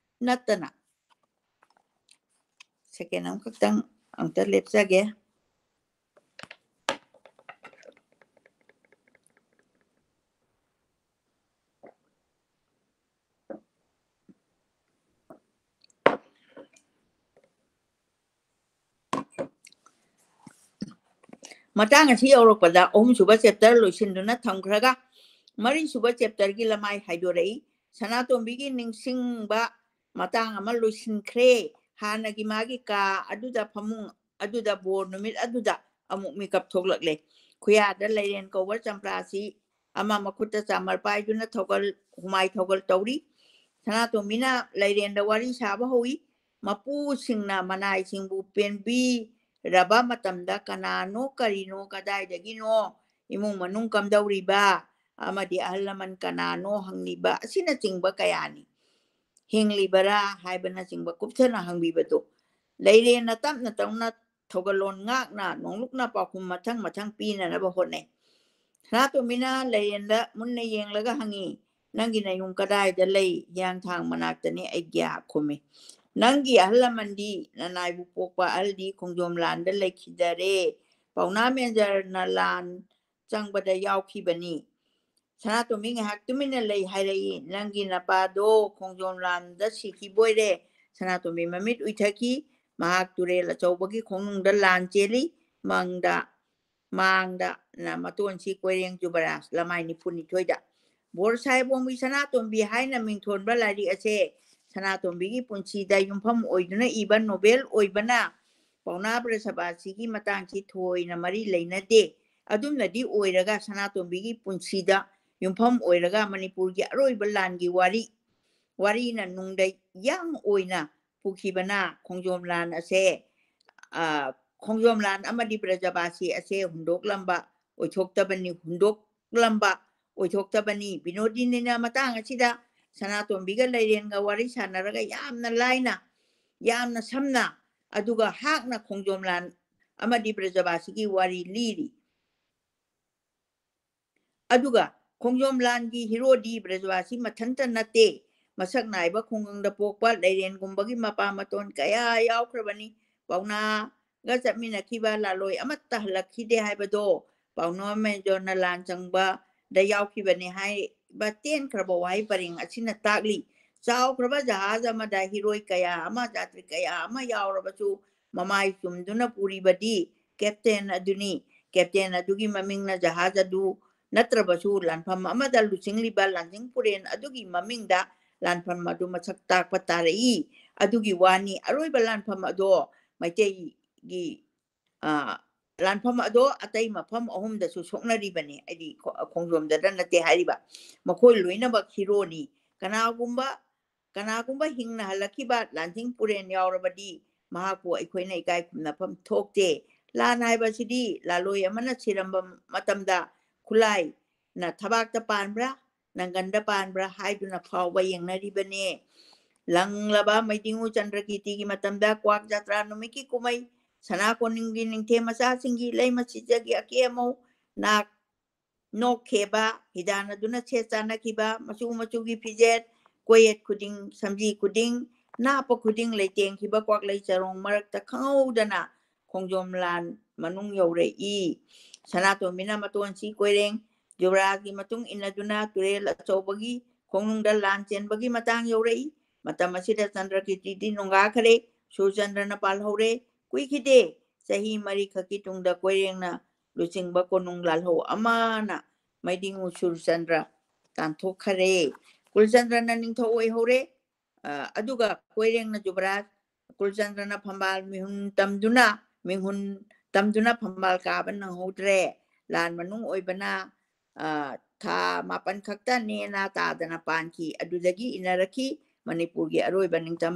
ꯅꯠꯇꯅ꯫ ꯁꯦꯀꯦꯟ ꯑꯃꯈꯛꯇꯪ ꯑꯃꯨꯛꯇ ꯂꯦꯞꯆꯒꯦ꯫ ꯃꯇꯥꯡ ꯑꯁꯤ ꯌꯧꯔꯛꯄꯗ ꯑꯍꯨꯝꯁꯨꯕ ꯆꯦꯞꯇꯔ ꯂꯣꯏꯁꯤꯟꯗꯨꯅ ꯊꯝꯈ꯭ꯔꯒ ꯃꯔꯤꯁꯨꯕ ꯆꯦꯞꯇꯔꯒꯤ ꯂꯃꯥꯏ ꯍꯥꯏꯗꯣꯔꯛꯏ꯫ ꯁꯅꯥꯇꯣꯝꯕꯤꯒꯤ ꯅꯤꯡꯁꯤꯡꯕ ꯃꯇꯥꯡ ꯑꯃ ꯂꯣꯏꯁꯤꯟꯈ꯭ꯔꯦ꯫ ꯍꯥꯟꯅꯒꯤ ꯃꯥꯒꯤ ꯀꯥ ꯑꯗꯨꯗ, ꯐꯃꯨꯡ ꯑꯗꯨꯗ, ꯕꯣꯔ ꯅꯨꯃꯤꯠ ꯑꯗꯨꯗ ꯑꯃꯨꯛ ꯃꯤꯀꯞ ꯊꯣꯛꯂꯛꯂꯦ꯫ ꯈꯨꯌꯥꯗ ꯂꯩꯔꯦꯟ ꯀꯧꯕ ꯆꯝꯄ꯭ꯔꯥꯁꯤ ꯑꯃ ꯃꯈꯨꯠꯇ ꯆꯥꯃꯔ ꯄꯥꯏꯗꯨꯅ ꯊꯧꯒꯜ, ꯍꯨꯃꯥꯏ ꯊꯧꯒꯜ ꯇꯧꯔꯤ꯫ ꯁꯅꯥꯇꯣꯝꯕꯤꯅ ꯂꯩꯔꯦꯟꯗ ꯋꯥꯔꯤ ꯁꯥꯕ ꯍꯧꯏ꯫ ꯃꯄꯨꯁꯤꯡꯅ ꯃꯅꯥꯏꯁꯤꯡꯕꯨ ꯄꯦꯟꯕꯤꯔꯕ ꯃꯇꯝꯗ ꯀꯅꯥꯅꯣ, ꯀꯔꯤꯅꯣ, ꯀꯗꯥꯏꯗꯒꯤꯅꯣ, ꯏꯃꯨꯡ ꯃꯅꯨꯡ ꯀꯝꯗꯧꯔꯤꯕ, ꯑꯃꯗꯤ ꯑꯍꯜ ꯂꯃꯟ ꯀꯅꯥꯅꯣ ꯍꯪꯂꯤꯕ ꯑꯁꯤꯅꯆꯤꯡꯕ ꯀꯌꯥꯅꯤ꯫ ꯍꯤꯡꯂꯤꯕꯔꯥ ꯍꯥꯏꯕꯅꯆꯤꯡꯕ ꯀꯨꯞꯊꯅ ꯍꯪꯕꯤꯕꯗꯨ ꯂꯩꯔꯦꯟꯅ ꯇꯞꯅ ꯇꯞꯅ ꯊꯧꯒꯜꯂꯣꯟ ꯉꯥꯛꯅ ꯅꯣꯡꯂꯨꯛꯅ ꯄꯥꯎꯈꯨꯝ ꯃꯊꯪ ꯃꯊꯪ ꯄꯤꯅꯅꯕ ꯍꯣꯠꯅꯩ꯫ ꯁꯅꯥꯇꯣꯝꯕꯤꯅ ꯂꯩꯔꯦꯟꯗ ꯃꯨꯟꯅ ꯌꯦꯡꯂꯒ ꯍꯪꯉꯤ, "ꯅꯪꯒꯤ ꯅꯌꯨꯝ ꯀꯗꯥꯏꯗ ꯂꯩ?" "ꯍꯤꯌꯥꯡꯊꯥꯡ ꯃꯅꯥꯛꯇꯅꯤ," ꯑꯩꯒ꯭ꯌꯥ ꯈꯨꯝꯃꯤ꯫ "ꯅꯪꯒꯤ ꯑꯍꯜ ꯂꯃꯟꯗꯤ, ꯅꯅꯥꯏꯕꯨ ꯄꯣꯛꯄ ꯑꯍꯜꯗꯤ ꯈꯣꯡꯖꯣꯝ ꯂꯥꯟꯗ ꯂꯩꯈꯤꯗꯔꯦ, ꯄꯥꯎꯅꯥ ꯃꯦꯟꯖꯔꯅ ꯂꯥꯟ ꯆꯪꯕꯗ ꯌꯥꯎꯈꯤꯕꯅꯤ꯫" ꯁꯅꯥꯇꯣꯝꯕꯤ ꯉꯥꯏꯍꯥꯛ ꯇꯨꯃꯤꯟꯅ ꯂꯩ ꯍꯥꯏꯔꯛꯏ, "ꯅꯪꯒꯤ ꯅꯄꯥꯗꯣ ꯈꯣꯡꯖꯣꯝ ꯂꯥꯟꯗ ꯁꯤꯈꯤꯕ ꯑꯣꯏꯔꯦ꯫" ꯁꯅꯥꯇꯣꯝꯕꯤ ꯃꯃꯤꯠ ꯎꯏꯊꯈꯤ꯫ ꯃꯍꯥꯛ ꯇꯨꯔꯦꯜ ꯑꯆꯧꯕꯒꯤ ꯈꯣꯡꯅꯨꯡꯗ ꯂꯥꯟ ꯆꯦꯜꯂꯤ꯫ ꯃꯪꯗ, ꯃꯥꯡꯗ ꯅ ꯃꯇꯣꯟꯁꯤ ꯀꯣꯏꯔꯦꯡ ꯖꯨꯕꯔꯥꯖ ꯂꯃꯥꯏ ꯅꯤꯐꯨ ꯅꯤꯊꯣꯏꯗ꯫ ꯕꯣꯔ ꯁꯥꯍꯦꯕ ꯑꯣꯡꯕꯤ ꯁꯅꯥꯇꯣꯝꯕꯤ ꯍꯥꯏꯅ ꯃꯤꯡꯊꯣꯟꯕ ꯂꯥꯏꯔꯤꯛ ꯑꯁꯦ ꯁꯅꯥꯇꯣꯝꯕꯤꯒꯤ ꯄꯨꯟꯁꯤꯗ ꯌꯨꯝꯐꯝ ꯑꯣꯏꯗꯨꯅ ꯏꯕ ꯅꯣꯕꯦꯜ ꯑꯣꯏꯕꯅ ꯄꯥꯎꯅꯥ ꯕ꯭ꯔꯖꯕꯥꯁꯤꯒꯤ ꯃꯇꯥꯡꯁꯤ ꯊꯣꯏꯅ ꯃꯔꯤ ꯂꯩꯅꯗꯦ꯫ ꯑꯗꯨꯝꯅꯗꯤ ꯑꯣꯏꯔꯒ ꯁꯅꯥꯇꯣꯝꯕꯤꯒꯤ ꯄꯨꯟꯁꯤꯗ ꯌꯨꯝꯐꯝ ꯑꯣꯏꯔꯒ ꯃꯅꯤꯄꯨꯔꯒꯤ ꯑꯔꯣꯏꯕ ꯂꯥꯟꯒꯤ ꯋꯥꯔꯤ, ꯋꯥꯔꯤꯅ ꯅꯨꯡꯗ ꯌꯥꯡ ꯑꯣꯏꯅ ꯄꯨꯈꯤꯕꯅ ꯈꯣꯡꯖꯣꯝ ꯂꯥꯟ ꯑꯁꯦ, ꯑ, ꯈꯣꯡꯖꯣꯝ ꯂꯥꯟ ꯑꯃꯗꯤ ꯕ꯭ꯔꯖꯕꯥꯁꯤ ꯑꯁꯦ ꯍꯨꯟꯗꯣꯛꯂꯝꯕ ꯑꯣꯏꯊꯣꯛꯇꯕꯅꯤ, ꯍꯨꯟꯗꯣꯛꯂꯝꯕ ꯑꯣꯏꯊꯣꯛꯇꯕꯅꯤ꯫ ꯕꯤꯅꯣꯗꯤꯅꯤꯅ ꯃꯇꯥꯡ ꯑꯁꯤꯗ ꯁꯅꯥꯇꯣꯝꯕꯤꯒ ꯂꯩꯔꯦꯟꯒ ꯋꯥꯔꯤ ꯁꯥꯟꯅꯔꯒ ꯌꯥꯝꯅ ꯂꯥꯏꯅ, ꯌꯥꯝꯅ ꯁꯝꯅ, ꯑꯗꯨꯒ ꯍꯥꯛꯅ ꯈꯣꯡꯖꯣꯝ ꯂꯥꯟ ꯑꯃꯗꯤ ꯕ꯭ꯔꯖꯕꯥꯁꯤꯒꯤ ꯋꯥꯔꯤ ꯂꯤꯔꯤ꯫ ꯑꯗꯨꯒ ꯈꯣꯡꯖꯣꯝ ꯂꯥꯟꯒꯤ ꯍꯤꯔꯣꯗꯤ ꯕ꯭ꯔꯖꯕꯥꯁꯤ ꯃꯊꯟꯇ ꯅꯠꯇꯦ꯫ ꯃꯁꯛ ꯅꯥꯏꯕ ꯈꯨꯡꯒꯪꯗ ꯄꯣꯛꯄ ꯂꯩꯔꯦꯟꯒꯨꯝꯕꯒꯤ ꯃꯄꯥ ꯃꯇꯣꯟ ꯀꯌꯥ ꯌꯥꯎꯈ꯭ꯔꯕꯅꯤ꯫ ꯄꯥꯎꯅꯥꯒ ꯆꯠꯃꯤꯟꯅꯈꯤꯕ ꯂꯥꯂꯣꯏ ꯑꯃꯠꯇ ꯍꯜꯂꯛꯈꯤꯗꯦ ꯍꯥꯏꯕꯗꯣ ꯄꯥꯎꯅꯥ ꯃꯦꯖꯣꯔꯅ ꯂꯥꯟ ꯆꯪꯕꯗ ꯌꯥꯎꯈꯤꯕꯅꯤ ꯍꯥꯏꯕ ꯇꯦꯟꯈ꯭ꯔꯕ ꯋꯥꯍꯩ ꯄꯔꯦꯡ ꯑꯁꯤꯅ ꯇꯥꯛꯂꯤ꯫ ꯆꯥꯎꯈ꯭ꯔꯕ ꯖꯍꯥꯖ ꯑꯃꯗ ꯍꯤꯔꯣꯏ ꯀꯌꯥ ꯑꯃ, ꯖꯥꯇ꯭ꯔꯤ ꯀꯌꯥ ꯑꯃ ꯌꯥꯎꯔꯕꯁꯨ ꯃꯃꯥꯏ ꯆꯨꯝꯗꯨꯅ ꯄꯨꯔꯤꯕꯗꯤ ꯀꯦꯞꯇꯦꯟ ꯑꯗꯨꯅꯤ꯫ ꯀꯦꯞꯇꯦꯟ ꯑꯗꯨꯒꯤ ꯃꯃꯤꯡꯅ ꯖꯍꯥꯖ ꯑꯗꯨ ꯅꯠꯇ꯭ꯔꯕꯁꯨ ꯂꯥꯟꯐꯝ ꯑꯃꯗ ꯂꯨꯆꯤꯡꯂꯤꯕ ꯂꯥꯟꯖꯤꯡ ꯄꯨꯔꯦꯟ ꯑꯗꯨꯒꯤ ꯃꯃꯤꯡꯗ ꯂꯥꯟꯐꯝ ꯑꯗꯨ ꯃꯁꯛ ꯇꯥꯛꯄ ꯇꯥꯔꯛꯏ꯫ ꯑꯗꯨꯒꯤ ꯋꯥꯅꯤ꯫ ꯑꯔꯣꯏꯕ ꯂꯥꯟꯐꯝ ꯑꯗꯣ ꯃꯩꯇꯩꯒꯤ, ꯑ, ꯂꯥꯟꯐꯝ ꯑꯗꯣ ꯑꯇꯩ ꯃꯐꯝ ꯑꯍꯨꯝꯗꯁꯨ ꯁꯣꯛꯅꯔꯤꯕꯅꯤ꯫ ꯍꯥꯏꯗꯤ ꯈꯣ-, ꯈꯣꯡꯖꯣꯝꯗꯗ ꯅꯠꯇꯦ ꯍꯥꯏꯔꯤꯕ꯫ ꯃꯈꯣꯏ ꯂꯣꯏꯅꯃꯛ ꯍꯤꯔꯣꯅꯤ꯫ ꯀꯅꯥꯒꯨꯝꯕ ꯀꯅꯥꯒꯨꯝꯕ ꯍꯤꯡꯅ ꯍꯜꯂꯛꯈꯤꯕ ꯂꯥꯟꯊꯤꯡ ꯄꯨꯔꯦꯟ ꯌꯥꯎꯔꯕꯗꯤ ꯃꯍꯥꯛꯄꯨ ꯑꯩꯈꯣꯏꯅ ꯏꯀꯥꯏ ꯈꯨꯝꯅꯐꯝ ꯊꯣꯛꯇꯦ꯫ ꯂꯥꯟ ꯍꯥꯏꯕꯁꯤꯗꯤ ꯂꯥꯂꯣꯏ ꯑꯃꯅ ꯁꯤꯔꯝꯕ ꯃꯇꯝꯗ ꯈꯨꯠꯂꯥꯏꯅ ꯊꯕꯥꯛꯇ ꯄꯥꯟꯕ꯭ꯔꯥ, ꯅꯪꯒꯟꯗ ꯄꯥꯟꯕ꯭ꯔꯥ ꯍꯥꯏꯗꯨꯅ ꯐꯥꯎꯕ ꯌꯦꯡꯅꯔꯤꯕꯅꯦ꯫ ꯂꯪꯂꯕ ꯃꯩꯗꯤꯡꯉꯨ ꯆꯟꯗ꯭ꯔꯀꯤꯔꯇꯤꯒꯤ ꯃꯇꯝꯗ ꯀ꯭ꯋꯥꯛ ꯖꯥꯇ꯭ꯔꯥ ꯅꯨꯃꯤꯠꯀꯤ ꯀꯨꯝꯍꯩ ꯁꯅꯥ ꯀꯣꯅꯨꯡꯒꯤ ꯅꯤꯡꯊꯦꯝ ꯃꯆꯥꯁꯤꯡꯒꯤ ꯂꯩꯃ ꯁꯤꯖꯒꯤ ꯑꯀꯦ ꯑꯃꯧ ꯅꯥꯛ ꯅꯣꯛꯈꯦꯕ, ꯍꯤꯗꯥꯟꯅꯗꯨꯅ ꯁꯦꯠ ꯆꯥꯅꯈꯤꯕ ꯃꯆꯨ ꯃꯆꯨꯒꯤ ꯐꯤꯖꯦꯠ, ꯀꯣꯌꯦꯠ ꯈꯨꯗꯤꯡ, ꯁꯝꯖꯤ ꯈꯨꯗꯤꯡ, ꯅꯥꯞꯄ ꯈꯨꯗꯤꯡ ꯂꯩꯇꯦꯡꯈꯤꯕ ꯀ꯭ꯋꯥꯛꯂꯩ ꯆꯔꯣꯡ ꯃꯔꯛꯇ ꯈꯪꯍꯧꯗꯅ ꯈꯣꯡꯖꯣꯝ ꯂꯥꯟ ꯃꯅꯨꯡ ꯌꯧꯔꯛꯏ꯫ ꯁꯅꯥꯇꯣꯝꯕꯤꯅ ꯃꯇꯣꯟꯁꯤ ꯀꯣꯏꯔꯦꯡ ꯖꯨꯕꯔꯥꯖꯒꯤ ꯃꯇꯨꯡ ꯏꯟꯅꯗꯨꯅ ꯇꯨꯔꯦꯜ ꯑꯆꯧꯕꯒꯤ ꯈꯣꯡꯅꯨꯡꯗ ꯂꯥꯟ ꯆꯦꯟꯕꯒꯤ ꯃꯇꯥꯡ ꯌꯧꯔꯛꯏ꯫ ꯃꯇꯝ ꯑꯁꯤꯗ ꯆꯟꯗ꯭ꯔꯀꯤꯔꯇꯤꯗꯤ ꯅꯣꯡꯒꯥꯈ꯭ꯔꯦ꯫ ꯁꯨꯔꯆꯟꯗ꯭ꯔꯅ ꯄꯥꯜꯍꯧꯔꯦ꯫ ꯀꯨꯏꯈꯤꯗꯦ, ꯆꯍꯤ ꯃꯔꯤꯈꯛꯀꯤ ꯇꯨꯡꯗ ꯀꯣꯏꯔꯦꯡꯅ ꯂꯨꯆꯤꯡꯕ ꯀꯣꯅꯨꯡ ꯂꯥꯜꯍꯧ ꯑꯃꯅ ꯃꯩꯗꯤꯡꯉꯨ ꯁꯨꯔꯆꯟꯗ꯭ꯔ ꯇꯥꯟꯊꯣꯛꯈꯔꯦ꯫ ꯀꯨꯜꯆꯟꯗ꯭ꯔꯅ ꯅꯤꯡꯊꯧ ꯑꯣꯏꯍꯧꯔꯦ꯫ ꯑ, ꯑꯗꯨꯒ ꯀꯣꯏꯔꯦꯡꯅ ꯖꯨꯕꯔꯥꯖ ꯀꯨꯜꯆꯟꯗ꯭ꯔꯅ ꯐꯝꯕꯥꯜ ꯃꯤꯍꯨꯟ ꯇꯝꯗꯨꯅ, ꯃꯤꯍꯨꯟ ꯇꯝꯗꯨꯅ ꯐꯝꯕꯥꯜ ꯀꯥꯕ ꯅꯪꯍꯧꯗ꯭ꯔꯦ꯫ ꯂꯥꯟ ꯃꯅꯨꯡ ꯑꯣꯏꯕꯅ, ꯑ, ꯊꯥ ꯃꯥꯄꯟ ꯈꯛꯇ ꯅꯦꯅꯥ ꯇꯥꯗꯅ ꯄꯥꯟꯈꯤ꯫ ꯑꯗꯨꯗꯒꯤ ꯏꯟꯅꯔꯛꯈꯤ ꯃꯅꯤꯄꯨꯔꯒꯤ ꯑꯔꯣꯏꯕ ꯅꯤꯡꯇꯝ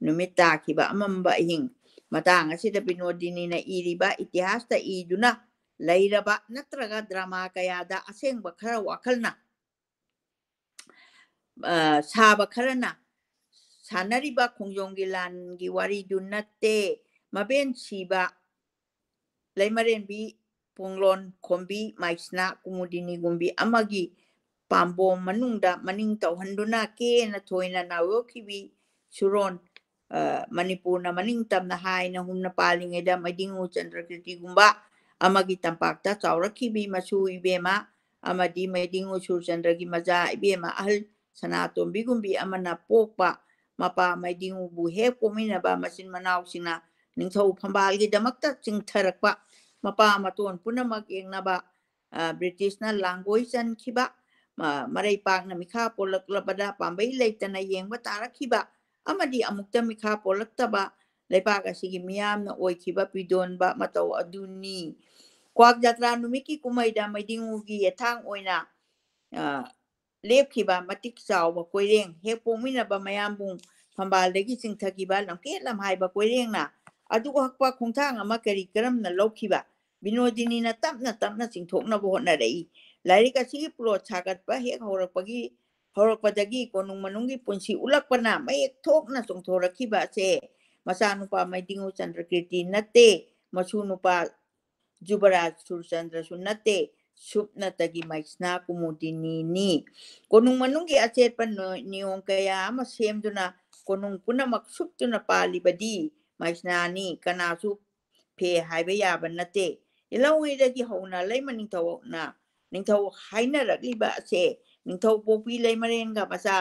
ꯅꯨꯃꯤꯠ ꯇꯥꯈꯤꯕ ꯑꯃꯝꯕ ꯑꯍꯤꯡ꯫ ꯃꯇꯥꯡ ꯑꯁꯤꯗ ꯕꯤꯅꯣꯗꯤꯅꯤꯅ ꯏꯔꯤꯕ ꯏꯇꯤꯍꯥꯁꯇ ꯏꯗꯨꯅ ꯂꯩꯔꯕ ꯅꯠꯇ꯭ꯔꯒ ꯗ꯭ꯔꯃꯥ ꯀꯌꯥꯗ ꯑꯁꯦꯡꯕ ꯈꯔ ꯋꯥꯈꯜꯅ, ꯑ, ꯁꯥꯕ ꯈꯔꯅ ꯁꯥꯟꯅꯔꯤꯕ ꯈꯣꯡꯖꯣꯝꯒꯤ ꯂꯥꯟꯒꯤ ꯋꯥꯔꯤꯗꯨ ꯅꯠꯇꯦ꯫ ꯃꯕꯦꯟ ꯁꯤꯕ, ꯂꯩꯃꯔꯦꯟꯕꯤ, ꯄꯨꯡꯂꯣꯟ ꯈꯣꯝꯕꯤ, ꯃꯥꯏꯁꯅꯥ, ꯀꯨꯃꯨꯗꯤꯅꯤꯒꯨꯝꯕꯤ ꯑꯃꯒꯤ ꯄꯥꯝꯕꯣꯝ ꯃꯅꯨꯡꯗ ꯃꯅꯤꯡ ꯇꯧꯍꯟꯗꯨꯅ ꯀꯦꯅ ꯊꯣꯏꯅ ꯅꯥꯎꯌꯣꯛꯈꯤꯕꯤ ꯁꯨꯔꯣꯟ, ꯑ, ꯃꯅꯤꯄꯨꯔꯅ ꯃꯅꯤꯡ ꯇꯝꯅ ꯍꯥꯏꯅ ꯍꯨꯝꯅ ꯄꯥꯜꯂꯤꯉꯩꯗ ꯃꯩꯗꯤꯡꯉꯨ ꯆꯟꯗ꯭ꯔꯀꯤꯔꯇꯤꯒꯨꯝꯕ ꯑꯃꯒꯤ ꯇꯝꯄꯥꯛꯇ ꯆꯥꯎꯔꯛꯈꯤꯕꯤ ꯃꯁꯨ ꯏꯕꯦꯝꯃ ꯑꯃꯗꯤ ꯃꯩꯗꯤꯡꯉꯨ ꯁꯨꯔꯆꯟꯗ꯭ꯔꯒꯤ ꯃꯆꯥ ꯏꯕꯦꯝꯃ ꯑꯍꯜ ꯁꯅꯥꯇꯣꯝꯕꯤꯒꯨꯝꯕꯤ ꯑꯃꯅ ꯄꯣꯛꯄ ꯃꯄꯥ ꯃꯩꯗꯤꯡꯉꯨꯕꯨ ꯍꯦꯛ ꯄꯣꯛꯃꯤꯟꯅꯕ ꯃꯆꯤꯟ ꯃꯅꯥꯎꯁꯤꯡꯅ ꯅꯤꯡꯊꯧ ꯐꯝꯕꯥꯜꯒꯤꯗꯃꯛꯇ ꯆꯤꯡꯊꯔꯛꯄ ꯃꯄꯥ ꯃꯇꯣꯟ ꯄꯨꯝꯅꯃꯛ ꯌꯦꯡꯅꯕ, ꯑ, ꯕ꯭ꯔꯤꯇꯤꯁꯅ ꯂꯥꯡꯒꯣꯏ ꯆꯟꯈꯤꯕ, ꯃ-, ꯃꯔꯩ ꯄꯥꯛꯅ ꯃꯤꯈꯥ ꯄꯣꯜꯂꯛꯂꯕꯗ ꯄꯥꯝꯕꯩ ꯂꯩꯇꯅ ꯌꯦꯡꯕ ꯇꯥꯔꯛꯈꯤꯕ ꯑꯃꯗꯤ ꯑꯃꯨꯛꯇ ꯃꯤꯈꯥ ꯄꯣꯜꯂꯛꯇꯕ ꯂꯩꯕꯥꯛ ꯑꯁꯤꯒꯤ ꯃꯤꯌꯥꯝꯅ ꯑꯣꯏꯈꯤꯕ ꯄꯤꯗꯣꯟꯕ ꯃꯇꯧ ꯑꯗꯨꯅꯤ꯫ ꯀ꯭ꯋꯥꯛ ꯖꯥꯇ꯭ꯔꯥ ꯅꯨꯃꯤꯠꯀꯤ ꯀꯨꯝꯍꯩꯗ ꯃꯩꯗꯤꯡꯉꯨꯒꯤ ꯌꯦꯊꯥꯡ ꯑꯣꯏꯅ, ꯑ, ꯂꯦꯞꯈꯤꯕ ꯃꯇꯤꯛ ꯆꯥꯎꯕ ꯀꯣꯏꯔꯦꯡ, ꯍꯦꯛ ꯄꯣꯛꯃꯤꯟꯅꯕ ꯃꯌꯥꯝꯕꯨꯡ ꯐꯝꯕꯥꯜꯗꯒꯤ ꯆꯤꯡꯊꯈꯤꯕ ꯂꯝꯀꯦꯠ ꯂꯝꯍꯥꯏꯕ ꯀꯣꯏꯔꯦꯡꯅ ꯑꯗꯨ ꯍꯛꯄ ꯈꯣꯡꯊꯥꯡ ꯑꯃ ꯀꯔꯤ ꯀꯔꯝꯅ ꯂꯧꯈꯤꯕ? ꯕꯤꯅꯣꯗꯤꯅꯤꯅ ꯇꯞꯅ ꯇꯞꯅ ꯆꯤꯡꯊꯣꯛꯅꯕ ꯍꯣꯠꯅꯔꯛꯏ꯫ ꯂꯥꯏꯔꯤꯛ ꯑꯁꯤꯒꯤ ꯄ꯭ꯂꯣꯠ ꯁꯥꯒꯠꯄ ꯍꯦꯛ ꯍꯧꯔꯛꯄꯒꯤ ꯍꯧꯔꯛꯄꯗꯒꯤ ꯀꯣꯅꯨꯡ ꯃꯅꯨꯡꯒꯤ ꯄꯨꯟꯁꯤ ꯎꯠꯂꯛꯄꯅ ꯃꯌꯦꯛ ꯊꯣꯛꯅ ꯆꯣꯡꯊꯣꯔꯛꯈꯤꯕ ꯑꯁꯦ ꯃꯆꯥꯅꯨꯄꯥ ꯃꯩꯗꯤꯡꯉꯨ ꯆꯟꯗ꯭ꯔꯀꯤꯔꯇꯤ ꯅꯠꯇꯦ, ꯃꯁꯨ ꯅꯨꯄꯥ ꯖꯨꯕꯔꯥꯖ ꯁꯨꯔꯆꯟꯗ꯭ꯔꯁꯨ ꯅꯠꯇꯦ, ꯁꯨꯞꯅꯇꯒꯤ ꯃꯩꯁꯅꯥ ꯀꯨꯃꯨꯗꯤꯅꯤꯅꯤ꯫ ꯀꯣꯅꯨꯡ ꯃꯅꯨꯡꯒꯤ ꯑꯆꯦꯠꯄ ꯅꯣ-, ꯅꯤꯌꯣꯝ ꯀꯌꯥ ꯑꯃ ꯁꯦꯝꯗꯨꯅ ꯀꯣꯅꯨꯡ ꯄꯨꯝꯅꯃꯛ ꯁꯨꯞꯇꯨꯅ ꯄꯥꯜꯂꯤꯕꯗꯤ ꯃꯩꯁꯅꯥꯅꯤ, ꯀꯅꯥꯁꯨ ꯐꯦ ꯍꯥꯏꯕ ꯌꯥꯕ ꯅꯠꯇꯦ꯫ ꯏꯂꯧꯉꯩꯗꯒꯤ ꯍꯧꯅ ꯂꯩꯃ ꯅꯤꯡꯊꯧꯅ ꯅꯤꯡꯊꯧ ꯍꯥꯏꯅꯔꯛꯂꯤꯕ ꯑꯁꯦ ꯅꯤꯡꯊꯧ ꯄꯣꯛꯄꯤ ꯂꯩꯃꯔꯦꯟꯒ ꯃꯆꯥ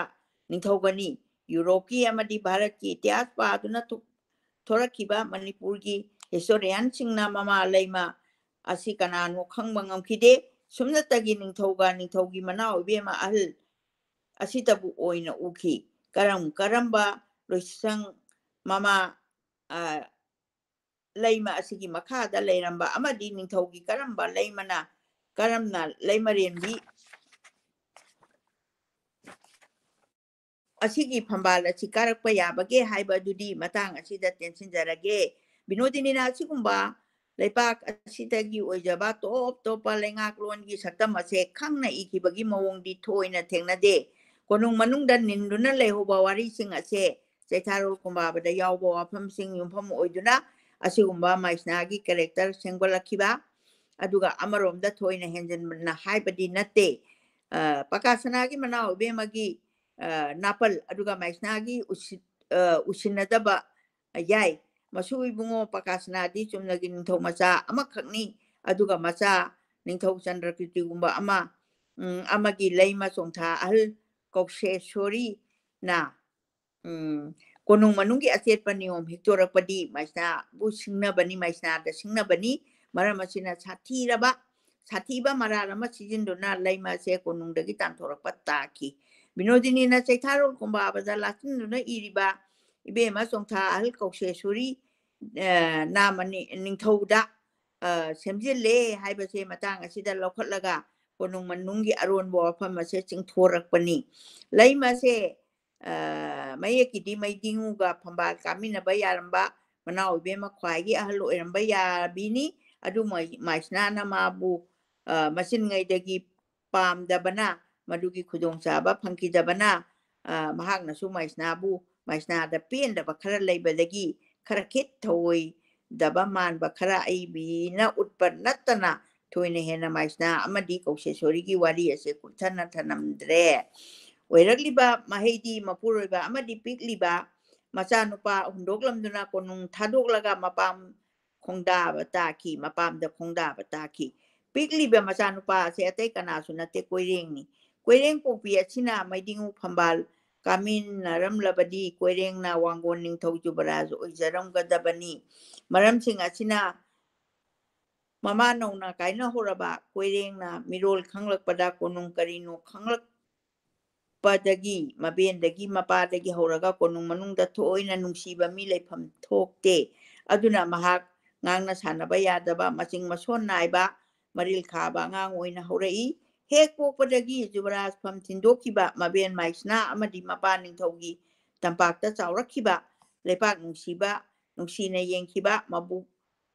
ꯅꯤꯡꯊꯧꯒꯅꯤ꯫ ꯌꯨꯔꯣꯞꯀꯤ ꯑꯃꯗꯤ ꯚꯥꯔꯠꯀꯤ ꯏꯇꯤꯍꯥꯁ ꯄꯥꯗꯨꯅ ꯊꯣꯛ-, ꯊꯣꯔꯛꯈꯤꯕ ꯃꯅꯤꯄꯨꯔꯒꯤ ꯍꯤꯁꯇꯣꯔꯤꯌꯥꯟꯁꯤꯡꯅ ꯃꯃꯥ ꯂꯩꯃ ꯑꯁꯤ ꯀꯅꯥꯅꯣ ꯈꯪꯕ ꯉꯝꯈꯤꯗꯦ꯫ ꯁꯨꯞꯅꯇꯒꯤ ꯅꯤꯡꯊꯧꯒ ꯅꯤꯡꯊꯧꯒꯤ ꯃꯅꯥꯎ ꯏꯕꯦꯝꯃ ꯑꯍꯜ ꯑꯁꯤꯇꯕꯨ ꯑꯣꯏꯅ ꯎꯈꯤ꯫ ꯀꯔꯝ ꯀꯔꯝꯕ ꯂꯣꯏꯁꯪ ꯃꯃꯥ, ꯑ, ꯂꯩꯃ ꯑꯁꯤꯒꯤ ꯃꯈꯥꯗ ꯂꯩꯔꯝꯕ ꯑꯃꯗꯤ ꯅꯤꯡꯊꯧꯒꯤ ꯀꯔꯝꯕ ꯂꯩꯃꯅ, ꯀꯔꯝꯅ ꯂꯩꯃꯔꯦꯟꯕꯤ ꯑꯁꯤꯒꯤ ꯐꯝꯕꯥꯜ ꯑꯁꯤ ꯀꯥꯔꯛꯄ ꯌꯥꯕꯒꯦ ꯍꯥꯏꯕ ꯑꯗꯨꯗꯤ ꯃꯇꯥꯡ ꯑꯁꯤꯗ ꯇꯦꯟꯁꯤꯟꯖꯔꯒꯦ꯫ ꯕꯤꯅꯣꯗꯤꯅꯤꯅ ꯑꯁꯤꯒꯨꯝꯕ ꯂꯩꯄꯥꯛ ꯑꯁꯤꯗꯒꯤ ꯑꯣꯏꯖꯕ ꯇꯣꯞ ꯇꯣꯞꯄ ꯂꯩꯉꯥꯛꯂꯣꯟꯒꯤ ꯁꯛꯇꯝ ꯑꯁꯦ ꯈꯪꯅ ꯏꯈꯤꯕꯒꯤ ꯃꯑꯣꯡꯗꯤ ꯊꯣꯏꯅ ꯊꯦꯡꯅꯗꯦ꯫ ꯀꯣꯅꯨꯡ ꯃꯅꯨꯡꯗ ꯅꯤꯟꯗꯨꯅ ꯂꯩꯍꯧꯕ ꯋꯥꯔꯤꯁꯤꯡ ꯑꯁꯦ ꯆꯩꯊꯥꯔꯣꯜ ꯀꯨꯝꯕꯥꯕꯗ ꯌꯥꯎꯕ ꯋꯥꯐꯝꯁꯤꯡ ꯌꯨꯝꯐꯝ ꯑꯣꯏꯗꯨꯅ ꯑꯁꯤꯒꯨꯝꯕ ꯃꯩꯁꯅꯥꯒꯤ character ꯁꯦꯝꯒꯠꯂꯛꯈꯤꯕ꯫ ꯑꯗꯨꯒ ꯑꯃꯔꯣꯝꯗ ꯊꯣꯏꯅ ꯍꯦꯟꯖꯟꯅ ꯍꯥꯏꯕꯗꯤ ꯅꯠꯇꯦ꯫ ꯑ, ꯄꯀꯥꯁꯅꯥꯒꯤ ꯃꯅꯥꯎ ꯏꯕꯦꯝꯃꯒꯤ, ꯑ, ꯅꯥꯄꯜ, ꯑꯗꯨꯒ ꯃꯩꯁꯅꯥꯒꯤ ꯎꯁꯤ-, ꯑ, ꯎꯁꯤꯟꯅꯗꯕ ꯌꯥꯏ꯫ ꯃꯁꯨ ꯏꯕꯨꯡꯉꯣ ꯄꯀꯥꯁꯅꯥꯗꯤ ꯆꯨꯝꯅꯒꯤ ꯅꯤꯡꯊꯧ ꯃꯆꯥ ꯑꯃꯈꯛꯅꯤ, ꯑꯗꯨꯒ ꯃꯆꯥ ꯅꯤꯡꯊꯧ ꯆꯟꯗ꯭ꯔꯀꯤꯔꯇꯤꯒꯨꯝꯕ ꯑꯃ, ꯎꯝ, ꯑꯃꯒꯤ ꯂꯩꯃ ꯆꯣꯡꯊꯥ ꯑꯍꯜ ꯀꯧꯁꯦꯁꯣꯔꯤꯅ, ꯎꯝ, ꯀꯣꯅꯨꯡ ꯃꯅꯨꯡꯒꯤ ꯑꯆꯦꯠꯄ ꯅꯤꯌꯣꯝ ꯍꯤꯛꯇꯣꯔꯛꯄꯗꯤ ꯃꯩꯁꯅꯥꯕꯨ ꯁꯤꯡꯅꯕꯅꯤ, ꯃꯩꯁꯅꯥꯗ ꯁꯤꯡꯅꯕꯅꯤ꯫ ꯃꯔꯝ ꯑꯁꯤꯅ ꯁꯥꯊꯤꯔꯕ, ꯁꯥꯊꯤꯕ ꯃꯔꯥꯜ ꯑꯃ ꯁꯤꯖꯤꯟꯗꯨꯅ ꯂꯩꯃ ꯑꯁꯦ ꯀꯣꯅꯨꯡꯗꯒꯤ ꯇꯥꯟꯊꯣꯔꯛꯄ ꯇꯥꯈꯤ꯫ ꯕꯤꯅꯣꯗꯤꯅꯤꯅ ꯆꯩꯊꯥꯔꯣꯜ ꯀꯨꯝꯕꯥꯕꯗ ꯂꯥꯆꯟꯗꯨꯅ ꯏꯔꯤꯕ ꯏꯕꯦꯝꯃ ꯆꯣꯡꯊꯥ ꯑꯍꯜ ꯀꯧꯁꯦꯁꯣꯔꯤ, ꯑ, ꯅꯥꯃ ꯅꯤ-, ꯅꯤꯡꯊꯧꯗ, ꯑ, ꯁꯦꯝꯖꯤꯜꯂꯦ ꯍꯥꯏꯕꯁꯦ ꯃꯇꯥꯡ ꯑꯁꯤꯗ ꯂꯧꯈꯠꯂꯒ ꯀꯣꯅꯨꯡ ꯃꯅꯨꯡꯒꯤ ꯑꯔꯣꯟꯕ ꯋꯥꯐꯝ ꯑꯁꯦ ꯆꯤꯡꯊꯣꯔꯛꯄꯅꯤ꯫ ꯂꯩꯃꯁꯦ, ꯑ, ꯃꯌꯦꯛꯀꯤꯗꯤ ꯃꯩꯗꯤꯡꯉꯨꯒ ꯐꯝꯕꯥꯜ ꯀꯥꯃꯤꯟꯅꯕ ꯌꯥꯔꯝꯕ ꯃꯅꯥꯎ ꯏꯕꯦꯝꯃ ꯈ꯭ꯋꯥꯏꯒꯤ ꯑꯍꯜ ꯑꯣꯏꯔꯝꯕ ꯌꯥꯕꯤꯅꯤ꯫ ꯑꯗꯨ ꯃꯥꯏ-, ꯃꯥꯏꯁꯅꯥꯅ ꯃꯥꯕꯨ, ꯑ, ꯃꯆꯤꯟꯉꯩꯗꯒꯤ ꯄꯥꯝꯗꯕꯅ, ꯃꯗꯨꯒꯤ ꯈꯨꯗꯣꯡꯆꯥꯕ ꯐꯪꯈꯤꯗꯕꯅ, ꯑ, ꯃꯍꯥꯛꯅꯁꯨ ꯃꯥꯏꯁꯅꯥꯕꯨ, ꯃꯥꯏꯁꯅꯥꯗ ꯄꯦꯟꯗꯕ ꯈꯔ ꯂꯩꯕꯗꯒꯤ ꯈꯔ ꯈꯤꯠ ꯊꯧꯑꯣꯏꯗꯕ ꯃꯥꯟꯕ ꯈꯔ ꯑꯏꯕꯤꯅ ꯎꯠꯄ ꯅꯠꯇꯅ ꯊꯣꯏꯅ ꯍꯦꯟꯅ ꯃꯥꯏꯁꯅꯥ ꯑꯃꯗꯤ ꯀꯧꯁꯦꯁꯣꯔꯤꯒꯤ ꯋꯥꯔꯤ ꯑꯁꯦ ꯀꯨꯞꯊꯅ ꯊꯅꯝꯗ꯭ꯔꯦ꯫ ꯑꯣꯏꯔꯛꯂꯤꯕ ꯃꯍꯩꯗꯤ ꯃꯄꯨꯔꯣꯏꯕ ꯑꯃꯗꯤ ꯄꯤꯛꯂꯤꯕ ꯃꯆꯥꯅꯨꯄꯥ ꯍꯨꯟꯗꯣꯛꯂꯝꯗꯨꯅ ꯀꯣꯅꯨꯡ ꯊꯥꯗꯣꯛꯂꯒ ꯃꯄꯥꯝ ꯈꯣꯡꯗꯥꯕ ꯇꯥꯈꯤ, ꯃꯄꯥꯝꯗ ꯈꯣꯡꯗꯥꯕ ꯇꯥꯈꯤ꯫ ꯄꯤꯛꯂꯤꯕ ꯃꯆꯥꯅꯨꯄꯥ ꯑꯁꯦ ꯑꯇꯩ ꯀꯅꯥꯁꯨ ꯅꯠꯇꯦ, ꯀꯣꯏꯔꯦꯡꯅꯤ꯫ ꯀꯣꯏꯔꯦꯡ ꯄꯣꯛꯄꯤ ꯑꯁꯤꯅ ꯃꯩꯗꯤꯡꯉꯨ ꯐꯝꯕꯥꯜ ꯀꯥꯃꯤꯟꯅꯔꯝꯂꯕꯗꯤ ꯀꯣꯏꯔꯦꯡꯅ ꯋꯥꯡꯒꯣꯟ ꯅꯤꯡꯊꯧ ꯖꯨꯕꯔꯥꯖ ꯑꯣꯏꯖꯔꯝꯒꯗꯕꯅꯤ꯫ ꯃꯔꯝꯁꯤꯡ ꯑꯁꯤꯅ ꯃꯃꯥ ꯅꯧꯅ ꯀꯥꯏꯅꯍꯧꯔꯕ ꯀꯣꯏꯔꯦꯡꯅ ꯃꯤꯔꯣꯜ ꯈꯪꯂꯛꯄꯗ ꯀꯣꯅꯨꯡ ꯀꯔꯤꯅꯣ ꯈꯪꯂꯛꯄꯗꯒꯤ, ꯃꯕꯦꯟꯗꯒꯤ ꯃꯄꯥꯗꯒꯤ ꯍꯧꯔꯒ ꯀꯣꯅꯨꯡ ꯃꯅꯨꯡꯗ ꯊꯣꯏꯅ ꯅꯨꯡꯁꯤꯕ ꯃꯤ ꯂꯩꯐꯝ ꯊꯣꯛꯇꯦ꯫ ꯑꯗꯨꯅ ꯃꯍꯥꯛ ꯉꯥꯡꯅ ꯁꯥꯟꯅꯕ ꯌꯥꯗꯕ, ꯃꯆꯤꯡ ꯃꯁꯣꯟ ꯅꯥꯏꯕ, ꯃꯔꯤꯜ ꯈꯥꯕ ꯑꯉꯥꯡ ꯑꯣꯏꯅ ꯍꯧꯔꯛꯏ꯫ ꯍꯦꯛ ꯄꯣꯛꯄꯗꯒꯤ ꯖꯨꯕꯔꯥꯖ ꯐꯝ ꯊꯤꯟꯗꯣꯛꯈꯤꯕ ꯃꯕꯦꯟ ꯃꯥꯏꯁꯅꯥ ꯑꯃꯗꯤ ꯃꯄꯥ ꯅꯤꯡꯊꯧꯒꯤ ꯇꯝꯄꯥꯛꯇ ꯆꯥꯎꯔꯛꯈꯤꯕ, ꯂꯩꯄꯥꯛ ꯅꯨꯡꯁꯤꯕ, ꯅꯨꯡꯁꯤꯅ ꯌꯦꯡꯈꯤꯕ, ꯃꯕꯨꯛ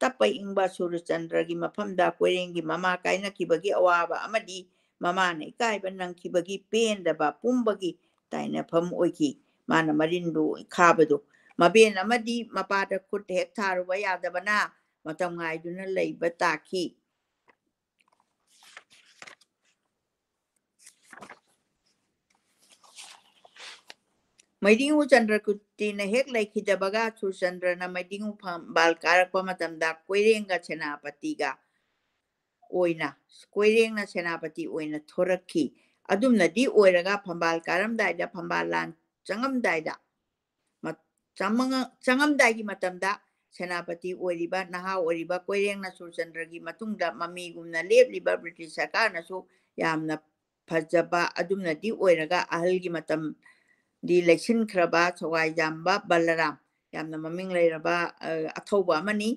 ꯇꯞꯄ ꯏꯪꯕ ꯁꯨꯔꯆꯟꯗ꯭ꯔꯒꯤ ꯃꯐꯝꯗ ꯀꯣꯏꯔꯦꯡꯒꯤ ꯃꯃꯥ ꯀꯥꯏꯅꯈꯤꯕꯒꯤ ꯑꯋꯥꯕ ꯑꯃꯗꯤ ꯃꯃꯥꯅ ꯏꯀꯥꯏꯕ ꯅꯪꯈꯤꯕꯒꯤ ꯄꯦꯟꯗꯕ ꯄꯨꯝꯕꯒꯤ ꯇꯥꯏꯅꯐꯝ ꯑꯣꯏꯈꯤ꯫ ꯃꯥꯅ ꯃꯔꯤꯟꯗꯨ ꯈꯥꯕꯗꯨ꯫ ꯃꯕꯦꯟ ꯑꯃꯗꯤ ꯃꯄꯥꯗ ꯈꯨꯠ ꯍꯦꯛ ꯊꯥꯔꯨꯕ ꯌꯥꯗꯕꯅ ꯃꯇꯝ ꯉꯥꯏꯗꯨꯅ ꯂꯩꯕ ꯇꯥꯈꯤ꯫ ꯃꯩꯗꯤꯡꯉꯨ ꯆꯟꯗ꯭ꯔꯀꯨꯇꯤꯅ ꯍꯦꯛ ꯂꯩꯈꯤꯗꯕꯒ ꯁꯨꯔꯆꯟꯗ꯭ꯔꯅ ꯃꯩꯗꯤꯡꯉꯨ ꯐꯝꯕꯥꯜ ꯀꯥꯔꯛꯄ ꯃꯇꯝꯗ ꯀꯣꯏꯔꯦꯡꯒ ꯁꯦꯅꯥꯄꯇꯤꯒ ꯑꯣꯏꯅ, ꯀꯣꯏꯔꯦꯡꯅ ꯁꯦꯅꯥꯄꯇꯤ ꯑꯣꯏꯅ ꯊꯣꯔꯛꯈꯤ꯫ ꯑꯗꯨꯝꯅꯗꯤ ꯑꯣꯏꯔꯒ ꯐꯝꯕꯥꯜ ꯀꯥꯔꯝꯗꯥꯏꯗ, ꯐꯝꯕꯥꯜ ꯂꯥꯟ ꯆꯪꯉꯝꯗꯥꯏꯗ, ꯃ-, ꯆꯪꯉꯝ-, ꯆꯪꯉꯝꯗꯥꯏꯒꯤ ꯃꯇꯝꯗ ꯁꯦꯅꯥꯄꯇꯤ ꯑꯣꯏꯔꯤꯕ, ꯅꯍꯥ ꯑꯣꯏꯔꯤꯕ ꯀꯣꯏꯔꯦꯡꯅ ꯁꯨꯔꯆꯟꯗ꯭ꯔꯒꯤ ꯃꯇꯨꯡꯗ ꯃꯃꯤꯒꯨꯝꯅ ꯂꯦꯞꯂꯤꯕ ꯕ꯭ꯔꯤꯇꯤꯁ ꯁꯔꯀꯥꯔꯅꯁꯨ ꯌꯥꯝꯅ ꯐꯖꯕ ꯑꯗꯨꯝꯅꯗꯤ ꯑꯣꯏꯔꯒ ꯑꯍꯜꯒꯤ ꯃꯇꯝꯗꯤ ꯂꯩꯁꯤꯟꯈ꯭ꯔꯕ ꯁꯋꯥꯏꯖꯥꯝꯕ ꯕꯂꯔꯥꯝ, ꯌꯥꯝꯅ ꯃꯃꯤꯡ ꯂꯩꯔꯕ, ꯑ, ꯑꯊꯧꯕ ꯑꯃꯅꯤ꯫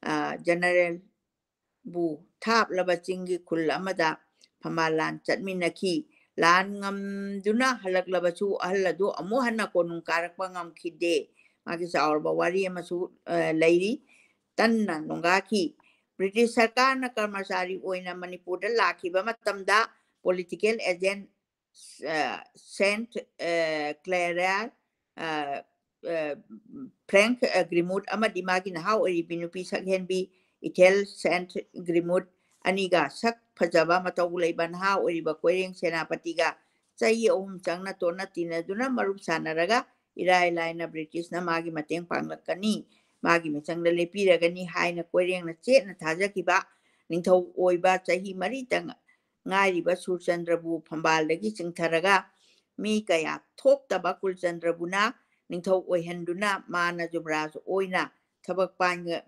ꯑ, ꯖꯦꯅꯔꯦꯜꯕꯨ ꯊꯥꯞꯂꯕ ꯆꯤꯡꯒꯤ ꯈꯨꯜ ꯑꯃꯗ ꯐꯝꯕꯥꯜ ꯂꯥꯟ ꯆꯠꯃꯤꯟꯅꯈꯤ꯫ ꯂꯥꯟ ꯉꯝꯗꯨꯅ ꯍꯜꯂꯛꯂꯕꯁꯨ ꯑꯍꯜ ꯑꯗꯨ ꯑꯃꯨꯛ ꯍꯟꯅ ꯀꯣꯅꯨꯡ ꯀꯥꯔꯛꯄ ꯉꯝꯈꯤꯗꯦ꯫ ꯃꯥꯒꯤ ꯆꯥꯎꯔꯕ ꯋꯥꯔꯤ ꯑꯃꯁꯨ, ꯑ, ꯂꯩꯔꯤ꯫ ꯇꯟꯅ ꯅꯣꯡꯒꯥꯈꯤ꯫ ꯕ꯭ꯔꯤꯇꯤꯁ ꯁꯔꯀꯥꯔꯅ ꯀꯔꯃꯆꯥꯔꯤ ꯑꯣꯏꯅ ꯃꯅꯤꯄꯨꯔꯗ ꯂꯥꯛꯈꯤꯕ ꯃꯇꯝꯗ political agent, ꯑ, ꯁꯦꯟꯠ, ꯑ, ꯀ꯭ꯂꯦꯔꯥ, ꯑ, ꯑ, ꯐ꯭ꯔꯦꯡꯛ, ꯑ, ꯒ꯭ꯔꯤꯃꯨꯠ ꯑꯃꯗꯤ ꯃꯥꯒꯤ ꯅꯍꯥ ꯑꯣꯏꯔꯤꯕꯤ ꯅꯨꯄꯤ ꯁꯛꯍꯦꯟꯕꯤ ꯏꯊꯦꯜ ꯁꯦꯟꯠ ꯒ꯭ꯔꯤꯃꯨꯠ ꯑꯅꯤꯒ ꯁꯛ ꯐꯖꯕ ꯃꯇꯧ ꯂꯩꯕ ꯅꯍꯥ ꯑꯣꯏꯔꯤꯕ ꯀꯣꯏꯔꯦꯡ ꯁꯦꯅꯥꯄꯇꯤꯒ ꯆꯍꯤ ꯑꯍꯨꯝ ꯆꯪꯅ ꯇꯣꯠꯅ ꯇꯤꯟꯅꯗꯨꯅ ꯃꯔꯨꯞ ꯁꯥꯟꯅꯔꯒ ꯏꯔꯥꯏ ꯂꯥꯏꯅ ꯕ꯭ꯔꯤꯇꯤꯁꯅ ꯃꯥꯒꯤ ꯃꯇꯦꯡ ꯄꯥꯡꯂꯛꯀꯅꯤ, ꯃꯥꯒꯤ ꯃꯤꯆꯪꯗ ꯂꯦꯞꯄꯤꯔꯒꯅꯤ ꯍꯥꯏꯅ ꯀꯣꯏꯔꯦꯡꯅ ꯆꯦꯠꯅ ꯊꯥꯖꯈꯤꯕ ꯅꯤꯡꯊꯧ ꯑꯣꯏꯕ ꯆꯍꯤ ꯃꯔꯤꯇꯪ ꯉꯥꯏꯔꯤꯕ ꯁꯨꯔꯆꯟꯗ꯭ꯔꯕꯨ ꯐꯝꯕꯥꯜꯗꯒꯤ ꯆꯤꯡꯊꯔꯒ ꯃꯤ ꯀꯌꯥ ꯊꯣꯛꯇꯕ ꯀꯨꯜꯆꯟꯗ꯭ꯔꯕꯨꯅ ꯅꯤꯡꯊꯧ ꯑꯣꯏꯍꯟꯗꯨꯅ ꯃꯥꯅ ꯖꯨꯕꯔꯥꯖ ꯑꯣꯏꯅ ꯊꯕꯛ ꯄꯥꯟꯒ-,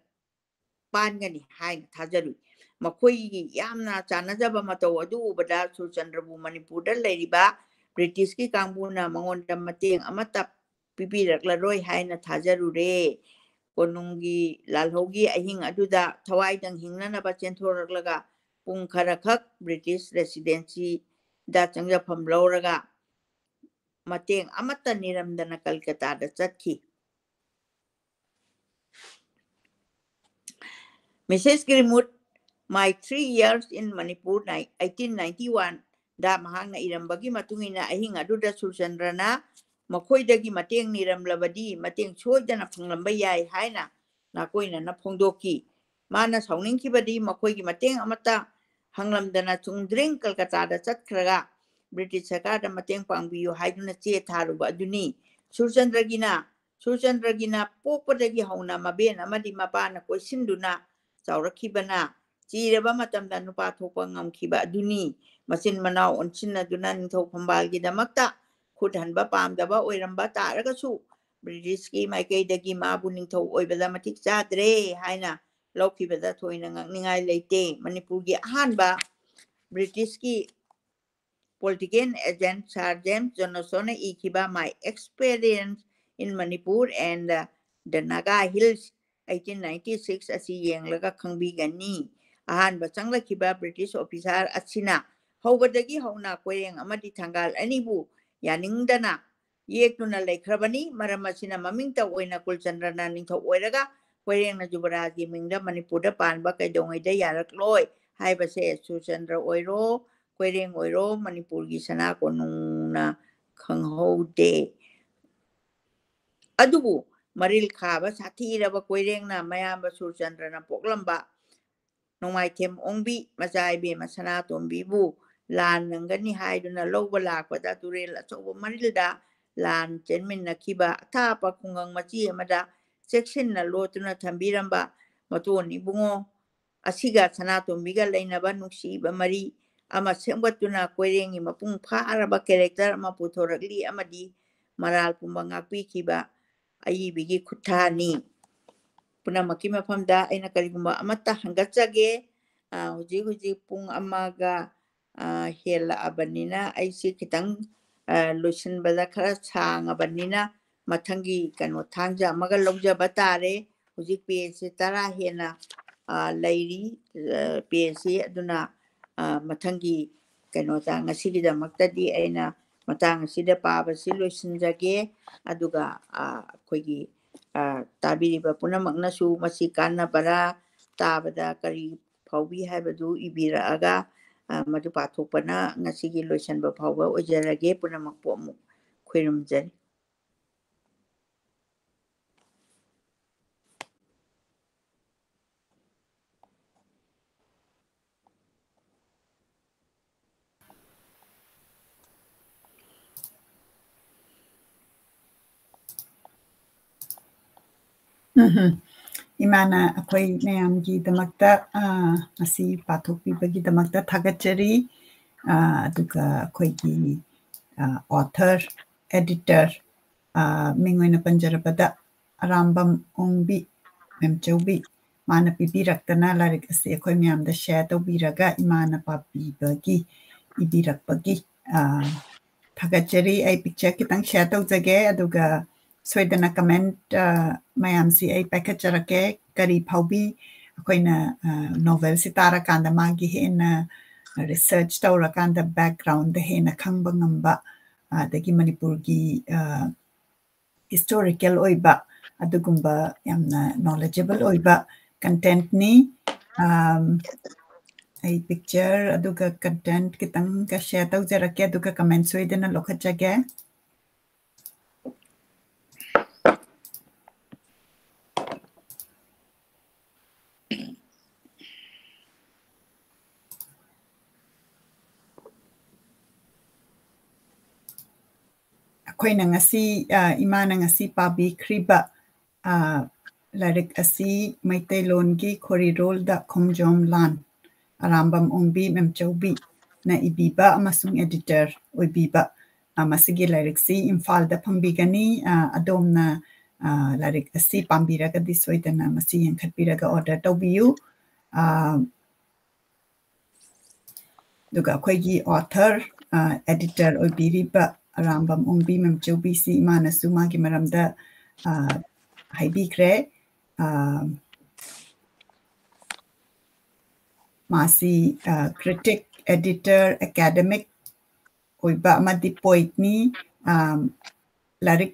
ꯄꯥꯟꯒꯅꯤ ꯍꯥꯏꯅ ꯊꯥꯖꯔꯨꯏ꯫ ꯃꯈꯣꯏꯒꯤ ꯌꯥꯝꯅ ꯆꯥꯟꯅꯖꯕ ꯃꯇꯧ ꯑꯗꯨ ꯎꯕꯗ ꯁꯨꯔꯆꯟꯗ꯭ꯔꯕꯨ ꯃꯅꯤꯄꯨꯔꯗ ꯂꯩꯔꯤꯕ ꯕ꯭ꯔꯤꯇꯤꯁꯀꯤ ꯀꯥꯡꯕꯨꯅ ꯃꯉꯣꯟꯗ ꯃꯇꯦꯡ ꯑꯃꯠꯇ ꯄꯤꯕꯤꯔꯛꯂꯔꯣꯏ ꯍꯥꯏꯅ ꯊꯥꯖꯔꯨꯔꯦ꯫ ꯀꯣꯅꯨꯡꯒꯤ ꯂꯥꯜꯍꯧꯒꯤ ꯑꯍꯤꯡ ꯑꯗꯨꯗ ꯊꯋꯥꯏꯗꯪ ꯍꯤꯡꯅꯅꯕ ꯆꯦꯟꯊꯣꯔꯛꯂꯒ ꯄꯨꯡ ꯈꯔꯈꯛ ꯕ꯭ꯔꯤꯇꯤꯁ ꯔꯦꯁꯤꯗꯦꯟꯁꯤꯗ ꯆꯪꯖꯐꯝ ꯂꯧꯔꯒ ꯃꯇꯦꯡ ꯑꯃꯠꯇ ꯅꯤꯔꯝꯗꯅ ꯀꯜꯀꯇꯥꯗ ꯆꯠꯈꯤ꯫ Missus Greenwood, My Three Years in Manipur, eighteen ninety-one ꯗ ꯃꯍꯥꯛꯅ ꯏꯔꯝꯕꯒꯤ ꯃꯇꯨꯡ ꯏꯟꯅ, ꯑꯍꯤꯡ ꯑꯗꯨꯗ ꯁꯨꯔꯆꯟꯗ꯭ꯔꯅ ꯃꯈꯣꯏꯗꯒꯤ ꯃꯇꯦꯡ ꯅꯤꯔꯝꯂꯕꯗꯤ ꯃꯇꯦꯡ ꯁꯣꯏꯗꯅ ꯐꯪꯂꯝꯕ ꯌꯥꯏ ꯍꯥꯏꯅ ꯅꯥꯀꯣꯏꯅꯅ ꯐꯣꯡꯗꯣꯛꯈꯤ꯫ ꯃꯥꯅ ꯁꯥꯎꯅꯤꯡꯈꯤꯕꯗꯤ ꯃꯈꯣꯏꯒꯤ ꯃꯇꯦꯡ ꯑꯃꯠꯇ ꯍꯪꯂꯝꯗꯅ ꯆꯨꯝꯗ꯭ꯔꯤꯡ ꯀꯜꯀꯇꯥꯗ ꯆꯠꯈ꯭ꯔꯒ ꯕ꯭ꯔꯤꯇꯤꯁ ꯁꯔꯀꯥꯔꯗ ꯃꯇꯦꯡ ꯄꯥꯡꯕꯤꯌꯨ ꯍꯥꯏꯗꯨꯅ ꯆꯦ ꯊꯥꯔꯨꯕ ꯑꯗꯨꯅꯤ꯫ ꯁꯨꯔꯆꯟꯗ꯭ꯔꯒꯤꯅ, ꯁꯨꯔꯆꯟꯗ꯭ꯔꯒꯤꯅ ꯄꯣꯛꯄꯗꯒꯤ ꯍꯧꯅ ꯃꯕꯦꯟ ꯑꯃꯗꯤ ꯃꯄꯥꯅ ꯀꯣꯏꯁꯤꯟꯗꯨꯅ ꯆꯥꯎꯔꯛꯈꯤꯕꯅ ꯆꯤꯔꯕ ꯃꯇꯝꯗ ꯅꯨꯄꯥ ꯊꯣꯛꯄ ꯉꯝꯈꯤꯕ ꯑꯗꯨꯅꯤ꯫ ꯃꯆꯤꯟ ꯃꯅꯥꯎ ꯑꯣꯟꯁꯤꯟꯅꯗꯨꯅ ꯅꯤꯡꯊꯧ ꯐꯝꯕꯥꯜꯒꯤꯗꯃꯛꯇ ꯈꯨꯠ ꯍꯟꯕ ꯄꯥꯝꯗꯕ ꯑꯣꯏꯔꯝꯕ ꯇꯥꯔꯒꯁꯨ, ꯕ꯭ꯔꯤꯇꯤꯁꯀꯤ ꯃꯥꯏꯀꯩꯗꯒꯤ ꯃꯥꯕꯨ ꯅꯤꯡꯊꯧ ꯑꯣꯏꯕꯗ ꯃꯇꯤꯛ ꯆꯥꯗ꯭ꯔꯦ ꯍꯥꯏꯅ ꯂꯧꯈꯤꯕꯗ ꯊꯣꯏꯅ ꯉꯛꯅꯤꯡꯉꯥꯏ ꯂꯩꯇꯦ꯫ ꯃꯅꯤꯄꯨꯔꯒꯤ ꯑꯍꯥꯟꯕ ꯕ꯭ꯔꯤꯇꯤꯁꯀꯤ political agent Sir James Johnson ꯏꯈꯤꯕ My Experience in Manipur and the Naga Hills, eighteen ninety-six ꯑꯁꯤ ꯌꯦꯡꯂꯒ ꯈꯪꯕꯤꯒꯅꯤ꯫ ꯑꯍꯥꯟꯕ ꯆꯪꯂꯛꯈꯤꯕ ꯕ꯭ꯔꯤꯇꯤꯁ ꯑꯣꯐꯤꯁꯥꯔ ꯑꯁꯤꯅ ꯍꯧꯕꯗꯒꯤ ꯍꯧꯅ ꯀꯣꯏꯔꯦꯡ ꯑꯃꯗꯤ ꯊꯪꯒꯥꯜ ꯑꯅꯤꯕꯨ ꯌꯥꯅꯤꯡꯗꯅ ꯌꯦꯛꯇꯨꯅ ꯂꯩꯈ꯭ꯔꯕꯅꯤ꯫ ꯃꯔꯝ ꯑꯁꯤꯅ ꯃꯃꯤꯡꯇ ꯑꯣꯏꯅ ꯀꯨꯜꯆꯟꯗ꯭ꯔꯅ ꯅꯤꯡꯊꯧ ꯑꯣꯏꯔꯒ ꯀꯣꯏꯔꯦꯡꯅ ꯖꯨꯕꯔꯥꯖꯒꯤ ꯃꯤꯡꯗ ꯃꯅꯤꯄꯨꯔꯗ ꯄꯥꯟꯕ ꯀꯩꯗꯧꯉꯩꯗ ꯌꯥꯔꯛꯂꯣꯏ ꯍꯥꯏꯕꯁꯦ ꯁꯨꯔꯆꯟꯗ꯭ꯔ ꯑꯣꯏꯔꯣ, ꯀꯣꯏꯔꯦꯡ ꯑꯣꯏꯔꯣ, ꯃꯅꯤꯄꯨꯔꯒꯤ ꯁꯅꯥ ꯀꯣꯅꯨꯡꯅ ꯈꯪꯍꯧꯗꯦ꯫ ꯑꯗꯨꯕꯨ ꯃꯔꯤꯜ ꯈꯥꯕ ꯁꯥꯊꯤꯔꯕ ꯀꯣꯏꯔꯦꯡꯅ ꯃꯌꯥꯝꯕ ꯁꯨꯔꯆꯟꯗ꯭ꯔꯅ ꯄꯣꯛꯂꯝꯕ ꯅꯣꯡꯃꯥꯏꯊꯦꯝ ꯑꯣꯡꯕꯤ ꯃꯆꯥ ꯏꯕꯦꯝꯃ ꯁꯅꯥꯇꯣꯝꯕꯤꯕꯨ ꯂꯥꯟ ꯅꯪꯒꯅꯤ ꯍꯥꯏꯗꯨꯅ ꯂꯧꯕ ꯂꯥꯛꯄꯗ ꯇꯨꯔꯦꯜ ꯑꯆꯧꯕ ꯃꯔꯤꯜꯗ ꯂꯥꯟ ꯆꯦꯟꯃꯤꯟꯅꯈꯤꯕ ꯑꯊꯥꯞꯄ ꯈꯨꯡꯒꯪ ꯃꯆꯤ ꯑꯃꯗ ꯆꯦꯛꯁꯤꯟꯅ ꯂꯣꯠꯇꯨꯅ ꯊꯝꯕꯤꯔꯝꯕ ꯃꯇꯣꯟ ꯏꯕꯨꯡꯉꯣ ꯑꯁꯤꯒ ꯁꯅꯥꯇꯣꯝꯕꯤꯒ ꯂꯩꯅꯕ ꯅꯨꯡꯁꯤꯕ ꯃꯔꯤ ꯑꯃ ꯁꯦꯝꯒꯠꯇꯨꯅ ꯀꯣꯏꯔꯦꯡꯒꯤ ꯃꯄꯨꯡ ꯐꯥꯔꯕ character ꯑꯃ ꯄꯨꯊꯣꯔꯛꯂꯤ ꯑꯃꯗꯤ ꯃꯔꯥꯜ ꯄꯨꯝꯕ ꯉꯥꯛꯄꯤꯈꯤꯕ ꯑꯏꯕꯤꯒꯤ ꯈꯨꯠꯊꯥꯅꯤ꯫ ꯄꯨꯝꯅꯃꯛꯀꯤ ꯃꯐꯝꯗ ꯑꯩꯅ ꯀꯔꯤꯒꯨꯝꯕ ꯑꯃꯠꯇ ꯍꯪꯒꯠꯆꯒꯦ꯫ ꯑ, ꯍꯧꯖꯤꯛ ꯍꯧꯖꯤꯛ ꯄꯨꯡ ꯑꯃꯒ, ꯑ, ꯍꯦꯜꯂꯛꯑꯕꯅꯤꯅ ꯑꯩꯁꯤ ꯈꯤꯇꯪ, ꯑ, ꯂꯣꯏꯁꯤꯟꯕꯗ ꯈꯔ ꯁꯥꯡꯉꯕꯅꯤꯅ ꯃꯊꯪꯒꯤ ꯀꯩꯅꯣ ꯊꯥꯡꯖ ꯑꯃꯒ ꯂꯧꯖꯕ ꯇꯥꯔꯦ꯫ ꯍꯧꯖꯤꯛ pageꯁꯦ ꯇꯔꯥ ꯍꯦꯟꯅ, ꯑ, ꯂꯩꯔꯤ, ꯑ, pageꯁꯤ꯫ ꯑꯗꯨꯅ, ꯑ, ꯃꯊꯪꯒꯤ ꯀꯩꯅꯣꯗ ꯉꯁꯤꯒꯤꯗꯃꯛꯇꯗꯤ ꯑꯩꯅ ꯃꯇꯥꯡ ꯑꯁꯤꯗ ꯄꯥꯕꯁꯤ ꯂꯣꯏꯁꯤꯟꯖꯒꯦ꯫ ꯑꯗꯨꯒ, ꯑ, ꯑꯩꯈꯣꯏꯒꯤ, ꯑ, ꯇꯥꯕꯤꯔꯤꯕ ꯄꯨꯝꯅꯃꯛꯅꯁꯨ ꯃꯁꯤ ꯀꯥꯟꯅꯕꯔꯥ, ꯇꯥꯕꯗ ꯀꯔꯤ ꯐꯥꯎꯕꯤ ꯍꯥꯏꯕꯗꯨ ꯏꯕꯤꯔꯛꯑꯒ, ꯑ, ꯃꯗꯨ ꯄꯥꯊꯣꯛꯄꯅ ꯉꯁꯤꯒꯤ ꯂꯣꯏꯁꯤꯟꯕ ꯐꯥꯎꯕ ꯑꯣꯏꯖꯔꯒꯦ꯫ ꯄꯨꯝꯅꯃꯛꯄꯨ ꯑꯃꯨꯛ ꯈꯨꯔꯨꯝꯖꯔꯤ꯫ ꯎꯝꯍꯨꯝ꯫ ꯏꯃꯥꯅ ꯑꯩꯈꯣꯏ ꯃꯌꯥꯝꯒꯤꯗꯃꯛꯇ, ꯑ, ꯃꯁꯤ ꯄꯥꯊꯣꯛꯄꯤꯕꯒꯤꯗꯃꯛꯇ ꯊꯥꯒꯠꯆꯔꯤ꯫ ꯑ, ꯑꯗꯨꯒ ꯑꯩꯈꯣꯏꯒꯤ, ꯑ, author, editor, ꯑ, ꯃꯤꯡ ꯑꯣꯏꯅ ꯄꯟꯖꯔꯕꯗ ꯑꯔꯥꯝꯕꯝ ꯑꯣꯡꯕꯤ ꯃꯦꯝꯆꯧꯕꯤ, ꯃꯥꯅ ꯄꯤꯕꯤꯔꯛꯇꯅ ꯂꯥꯏꯔꯤꯛ ꯑꯁꯤ ꯑꯩꯈꯣꯏ ꯃꯌꯥꯝꯗ share ꯇꯧꯕꯤꯔꯒ ꯏꯃꯥꯅ ꯄꯥꯕꯤꯕꯒꯤ, ꯏꯕꯤꯔꯛꯄꯒꯤ, ꯑ, ꯊꯥꯒꯠꯆꯔꯤ꯫ ꯑꯩ picture ꯈꯤꯇꯪ share ꯇꯧꯖꯒꯦ, ꯑꯗꯨꯒ ꯁꯣꯏꯗꯅ comment, ꯑ, ꯃꯌꯥꯝꯁꯤ ꯑꯩ ꯄꯥꯏꯈꯠꯆꯔꯛꯀꯦ꯫ ꯀꯔꯤ ꯐꯥꯎꯕꯤ? ꯑꯩꯈꯣꯏꯅ, ꯑ, novelꯁꯤ ꯇꯥꯔꯀꯥꯟꯗ ꯃꯥꯒꯤ ꯍꯦꯟꯅ, ꯔꯤꯁꯔꯆ ꯇꯧꯔꯀꯥꯟꯗ ꯕꯦꯛꯒ꯭ꯔꯥꯎꯟꯗ ꯍꯦꯟꯅ ꯈꯪꯕ ꯉꯝꯕ, ꯑꯗꯒꯤ ꯃꯅꯤꯄꯨꯔꯒꯤ ꯍꯤꯁꯇꯣꯔꯤꯀꯦꯜ ꯑꯣꯏꯕ ꯑꯗꯨꯒꯨꯝꯕ ꯌꯥꯝꯅ ꯅꯣꯂꯦꯖꯦꯕꯜ ꯑꯣꯏꯕ ꯀꯟꯇꯦꯟꯠꯅꯤ꯫ ꯑꯩ ꯄꯤꯛꯆꯔ ꯑꯗꯨꯒ ꯀꯟꯇꯦꯟꯠ ꯈꯤꯇꯪꯒ ꯁꯤꯌꯔ ꯇꯧꯖꯔꯛꯀꯦ, ꯑꯗꯨꯒ ꯀꯃꯦꯟ ꯁꯣꯏꯗꯅ ꯂꯧꯈꯠꯆꯒꯦ꯫ ꯑꯩꯈꯣꯏꯅ ꯉꯁꯤ, ꯑ, ꯏꯃꯥꯅ ꯉꯁꯤ ꯄꯥꯕꯤꯈ꯭ꯔꯤꯕ, ꯑ, ꯂꯥꯏꯔꯤꯛ ꯑꯁꯤ ꯃꯩꯇꯩꯂꯣꯟꯒꯤ ꯈꯣꯔꯤꯔꯣꯜꯗ ꯈꯣꯡꯖꯣꯝ ꯂꯥꯟ, ꯑꯔꯥꯝꯕꯝ ꯑꯣꯡꯕꯤ ꯃꯦꯝꯆꯧꯕꯤꯅ ꯏꯕꯤꯕ ꯑꯃꯁꯨꯡ ꯑꯦꯗꯤꯇꯔ ꯑꯣꯏꯕꯤꯕ, ꯑ, ꯃꯁꯤꯒꯤ ꯂꯥꯏꯔꯤꯛꯁꯤ ꯏꯝꯐꯥꯜꯗ ꯐꯪꯕꯤꯒꯅꯤ꯫ ꯑ, ꯑꯗꯣꯝꯅ, ꯑ, ꯂꯥꯏꯔꯤꯛ ꯑꯁꯤ ꯄꯥꯝꯕꯤꯔꯒꯗꯤ ꯁꯣꯏꯗꯅ ꯃꯁꯤ ꯌꯦꯡꯈꯠꯄꯤꯔꯒ ꯑꯣꯔꯗꯔ ꯇꯧꯕꯤꯌꯨ꯫ ꯑ, ꯑꯗꯨꯒ ꯑꯩꯈꯣꯏꯒꯤ ꯑꯣꯊꯔ, ꯑ, ꯑꯦꯗꯤꯇꯔ ꯑꯣꯏꯕꯤꯔꯤꯕ ꯑꯔꯥꯝꯕꯝ ꯑꯣꯡꯕꯤ ꯃꯦꯝꯆꯧꯕꯤꯁꯤ ꯏꯃꯥꯅꯁꯨ ꯃꯥꯒꯤ ꯃꯔꯝꯗ, ꯑ, ꯍꯥꯏꯕꯤꯈ꯭ꯔꯦ꯫ ꯑ, ꯃꯥꯁꯤ, ꯑ, ꯀ꯭ꯔꯤꯇꯤꯛ, ꯑꯦꯗꯤꯇꯔ, ꯑꯦꯀꯥꯗꯦꯃꯤꯛ ꯑꯣꯏꯕ ꯑꯃꯗꯤ ꯄꯣꯏꯠꯅꯤ꯫ ꯑ, ꯂꯥꯏꯔꯤꯛ,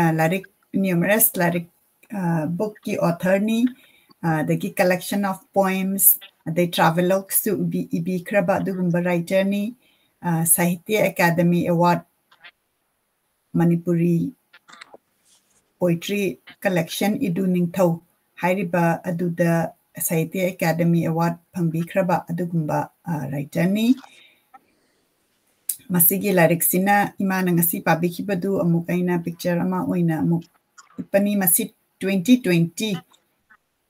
ꯑ, ꯂꯥꯏꯔꯤꯛ, ꯅ꯭ꯌꯨꯃꯔꯁ ꯂꯥꯏꯔꯤꯛ, ꯑ, ꯕꯨꯛꯀꯤ ꯑꯣꯊꯔꯅꯤ꯫ ꯑ, ꯑꯗꯒꯤ ꯀꯂꯦꯛꯁꯟ ꯑꯣꯐ ꯄꯣꯏꯝꯁ, ꯑꯗꯩ ꯇ꯭ꯔꯥꯚꯦꯂꯣꯛꯁꯁꯨ ꯏꯕꯤ-, ꯏꯕꯤꯈ꯭ꯔꯕ ꯑꯗꯨꯒꯨꯝꯕ ꯔꯥꯏꯇꯔꯅꯤ꯫ ꯑ, Sahitya academy award Manipuri poetry collection ꯏꯗꯨ ꯅꯤꯡꯊꯧ ꯍꯥꯏꯔꯤꯕ ꯑꯗꯨꯗ ꯁꯥꯍꯤꯇ꯭ꯌ ꯑꯦꯀꯥꯗꯃꯤ ꯑꯦꯋꯥꯔꯗ ꯐꯪꯕꯤꯈ꯭ꯔꯕ ꯑꯗꯨꯒꯨꯝꯕ, ꯑ, ꯔꯥꯏꯇꯔꯅꯤ꯫ ꯃꯁꯤꯒꯤ ꯂꯥꯏꯔꯤꯛꯁꯤꯅ ꯏꯃꯥꯅ ꯉꯁꯤ ꯄꯥꯕꯤꯈꯤꯕꯗꯨ ꯑꯃꯨꯛ ꯑꯩꯅ ꯄꯤꯛꯆꯔ ꯑꯃ ꯑꯣꯏꯅ ꯑꯃꯨꯛ ꯎꯠꯄꯅꯤ꯫ ꯃꯁꯤ twenty twenty,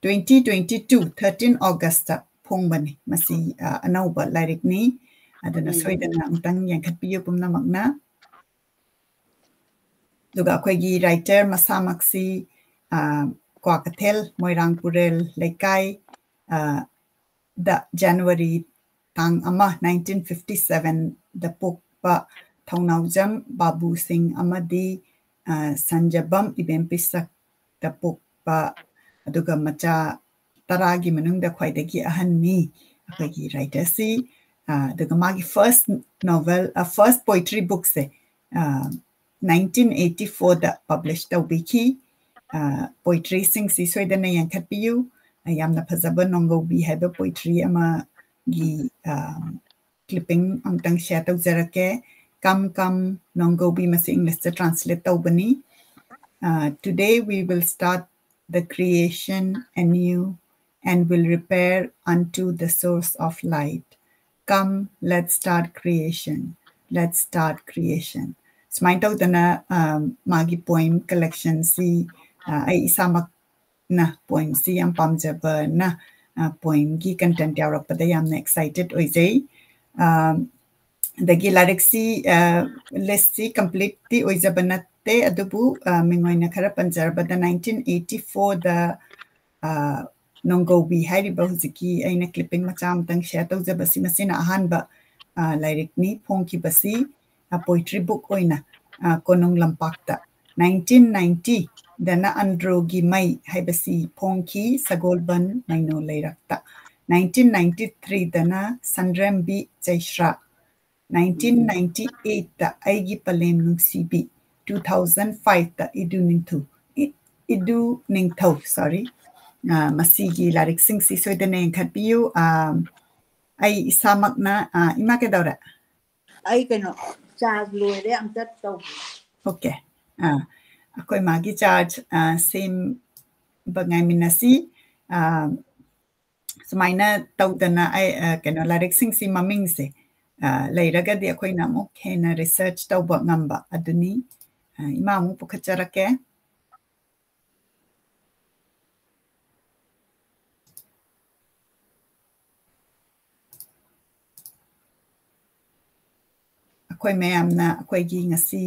twenty twenty two, thirteen Augustꯇ ꯐꯣꯡꯕꯅꯤ꯫ ꯃꯁꯤ, ꯑ, ꯑꯅꯧꯕ ꯂꯥꯏꯔꯤꯛꯅꯤ꯫ ꯑꯗꯨꯅ ꯎꯝ꯫ ꯁꯣꯏꯗꯅ ꯑꯃꯨꯛꯇꯪ ꯌꯦꯡꯈꯠꯄꯤꯌꯨ ꯄꯨꯝꯅꯃꯛꯅ꯫ ꯑꯗꯨꯒ ꯑꯩꯈꯣꯏꯒꯤ ꯔꯥꯏꯇꯔ ꯃꯁꯥꯃꯛꯁꯤ, ꯑ, ꯀ꯭ꯋꯥꯀꯩꯊꯦꯜ ꯃꯣꯏꯔꯥꯡ ꯄꯨꯔꯦꯜ ꯂꯩꯀꯥꯏ, ꯑ, ꯗ ꯖꯅꯋꯥꯔꯤ ꯇꯥꯡ ꯑꯃ, nineteen fifty sevenꯗ ꯄꯣꯛꯄ ꯊꯧꯅꯥꯎꯖꯝ ꯕꯥꯕꯨ ꯁꯤꯡ ꯑꯃꯗꯤ, ꯑ, ꯁꯟꯖꯕꯝ ꯏꯕꯦꯝ ꯄꯤꯁꯛꯇ ꯄꯣꯛꯄ, ꯑꯗꯨꯒ ꯃꯆꯥ ꯇꯔꯥꯒꯤ ꯃꯅꯨꯡꯗ ꯈ꯭ꯋꯥꯏꯗꯒꯤ ꯑꯍꯟꯅꯤ꯫ ꯑꯩꯈꯣꯏꯒꯤ writer ꯁꯤ꯫ ꯑꯗꯨꯒ ꯃꯥꯒꯤ first novel, first poetry book ꯁꯦ nineteen eighty four ꯗ publish ꯇꯧꯕꯤꯈꯤ꯫ Poetry ꯁꯤꯡꯁꯤ ꯁꯣꯏꯗꯅ ꯌꯦꯡꯈꯠꯄꯤꯌꯨ꯫ ꯌꯥꯝꯅ ꯐꯖꯕ ꯅꯣꯡꯒꯧꯕꯤ ꯍꯥꯏꯕ poetry ꯑꯃꯒꯤ clipping ꯑꯃꯇꯪ share ꯇꯧꯖꯔꯛꯀꯦ꯫ Come, come, ꯅꯣꯡꯒꯧꯕꯤ, ꯃꯁꯤ English ꯇ translate ꯇꯧꯕꯅꯤ꯫ Today we will start the creation anew and will repair unto the source of light. Come, let's start creation. Let's start creation. ꯁꯨꯃꯥꯏꯅ ꯇꯧꯗꯅ ꯃꯥꯒꯤ poem collection ꯁꯤ ꯑꯩ ꯏꯁꯥꯃꯛꯅ poem ꯁꯤ ꯌꯥꯝ ꯄꯥꯝꯖꯕꯅ poem ꯒꯤ content ꯌꯥꯎꯔꯛꯄꯗ ꯌꯥꯝꯅ excited ꯑꯣꯏꯖꯩ꯫ ꯑꯗꯒꯤ ꯂꯥꯏꯔꯤꯛꯁꯤ list ꯁꯤ complete ꯇꯤ ꯑꯣꯏꯖꯕ ꯅꯠꯇꯦ, ꯑꯗꯨꯕꯨ ꯃꯤꯡ ꯑꯣꯏꯅ ꯈꯔ ꯄꯟꯖꯔꯕꯗ nineteen eighty four ꯗ ꯅꯣꯡꯒꯧꯕꯤ ꯍꯥꯏꯔꯤꯕ ꯍꯧꯖꯤꯛꯀꯤ ꯑꯩꯅ clipping ꯃꯆꯥ ꯑꯃꯇꯪ share ꯇꯧꯖꯕꯁꯤ, ꯃꯁꯤꯅ ꯑꯍꯥꯟꯕ ꯂꯥꯏꯔꯤꯛꯅꯤ ꯐꯣꯡꯈꯤꯕꯁꯤ poetry book ꯑꯣꯏꯅ ꯀꯣꯅꯨꯡ ꯂꯝꯄꯥꯛꯇ꯫ Nineteen ninety ꯗꯅ ꯑꯟꯗ꯭ꯔꯣꯒꯤ ꯃꯩ ꯍꯥꯏꯕꯁꯤ ꯐꯣꯡꯈꯤ ꯁꯒꯣꯜꯕꯟ ꯃꯩꯅꯣ ꯂꯩꯔꯛꯇ꯫ Nineteen ninety three ꯗꯅ ꯁꯟꯗ꯭ꯔꯦꯝꯕꯤ ꯆꯩꯁ꯭ꯔꯥ꯫ Nineteen ninety eight ꯇ ꯑꯩꯒꯤ ꯄꯂꯦꯝ ꯅꯨꯡꯁꯤꯕꯤ꯫ Two thousand five ꯇ ꯏꯗꯨ ꯅꯤꯡꯊꯧ, ꯏꯗꯨ ꯅꯤꯡꯊꯧ, sorry꯫ ꯃꯁꯤꯒꯤ ꯂꯥꯏꯔꯤꯛꯁꯤꯡꯁꯤ ꯁꯣꯏꯗꯅ ꯌꯦꯡꯈꯠꯄꯤꯌꯨ꯫ ꯑꯩ ꯏꯁꯥꯃꯛꯅ, ꯏꯃꯥ ꯀꯩꯗꯧꯔꯦ? ꯑꯩ ꯀꯩꯅꯣ, charge ꯂꯣꯏꯔꯦ, ꯑꯝꯇ ꯇꯧꯕꯤꯌꯨ꯫ Okay꯫ ꯑꯩꯈꯣꯏ ꯃꯥꯒꯤ charge ꯁꯦꯝꯕ ꯉꯥꯏꯃꯤꯟꯅꯁꯤ꯫ ꯁꯨꯃꯥꯏꯅ ꯇꯧꯗꯅ ꯑꯩ ꯀꯩꯅꯣ, ꯂꯥꯏꯔꯤꯛꯁꯤꯡꯁꯤ ꯃꯃꯤꯡꯁꯦ ꯂꯩꯔꯒꯗꯤ ꯑꯩꯈꯣꯏꯅ ꯑꯃꯨꯛ ꯍꯦꯟꯅ research ꯇꯧꯕ ꯉꯝꯕ ꯑꯗꯨꯅꯤ꯫ ꯏꯃꯥ ꯑꯃꯨꯛ ꯄꯨꯈꯠꯆꯔꯛꯀꯦ꯫ ꯑꯩꯈꯣꯏ ꯃꯌꯥꯝꯅ ꯑꯩꯈꯣꯏꯒꯤ ꯉꯁꯤ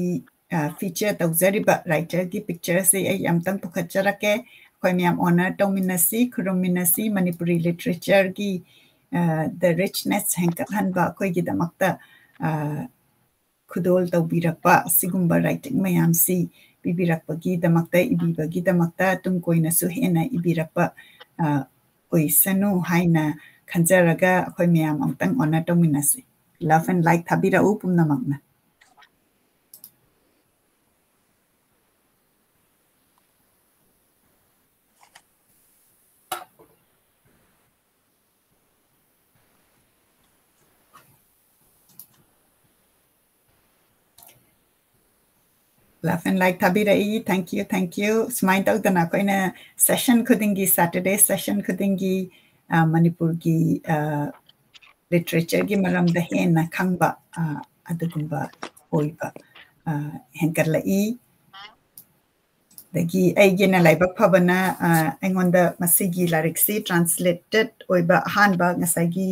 feature ꯇꯧꯖꯔꯤꯕ writer ꯒꯤ picture ꯁꯤ ꯑꯩ ꯑꯝꯇꯪ ꯄꯨꯈꯠꯆꯔꯛꯀꯦ꯫ ꯑꯩꯈꯣꯏ ꯃꯌꯥꯝ honor ꯇꯧꯃꯤꯟꯅꯁꯤ, ꯈꯨꯔꯨꯝꯃꯤꯟꯅꯁꯤ꯫ ꯃꯅꯤꯄꯨꯔꯤ literature ꯒꯤ the richness ꯍꯦꯟꯒꯠꯍꯟꯕ, ꯑꯩꯈꯣꯏꯒꯤꯗꯃꯛꯇ ꯈꯨꯗꯣꯜ ꯇꯧꯕꯤꯔꯛꯄ ꯑꯁꯤꯒꯨꯝꯕ writing ꯃꯌꯥꯝꯁꯤ ꯄꯤꯕꯤꯔꯛꯄꯒꯤꯗꯃꯛꯇ, ꯏꯕꯤꯕꯒꯤꯗꯃꯛꯇ ꯇꯨꯡ ꯀꯣꯏꯅꯁꯨ ꯍꯦꯟꯅ ꯏꯕꯤꯔꯛꯄ ꯑꯣꯏꯁꯅꯨ ꯍꯥꯏꯅ ꯈꯟꯖꯔꯒ ꯑꯩꯈꯣꯏ ꯃꯌꯥꯝ ꯑꯃꯨꯛꯇꯪ honor ꯇꯧꯃꯤꯟꯅꯁꯤ꯫ Love and like ꯊꯥꯕꯤꯔꯛꯎ ꯄꯨꯝꯅꯃꯛꯅ꯫ Love and like ꯊꯥꯕꯤꯔꯛꯏ꯫ Thank you, thank you. ꯁꯨꯃꯥꯏꯅ ꯇꯧꯗꯅ ꯑꯩꯈꯣꯏꯅ session ꯈꯨꯗꯤꯡꯒꯤ, Saturday session ꯈꯨꯗꯤꯡꯒꯤ, ꯑ, ꯃꯅꯤꯄꯨꯔꯒꯤ, ꯑ, literature ꯒꯤ ꯃꯔꯝꯗ ꯍꯦꯟꯅ ꯈꯪꯕ, ꯑ, ꯑꯗꯨꯒꯨꯝꯕ ꯑꯣꯏꯕ, ꯑ, ꯍꯦꯟꯒꯠꯂꯛꯏ꯫ ꯑꯗꯒꯤ ꯑꯩꯒꯤꯅ ꯂꯥꯏꯕꯛ ꯐꯕꯅ, ꯑ, ꯑꯩꯉꯣꯟꯗ ꯃꯁꯤꯒꯤ ꯂꯥꯏꯔꯤꯛꯁꯤ translated ꯑꯣꯏꯕ ꯑꯍꯥꯟꯕ ꯉꯁꯥꯏꯒꯤ,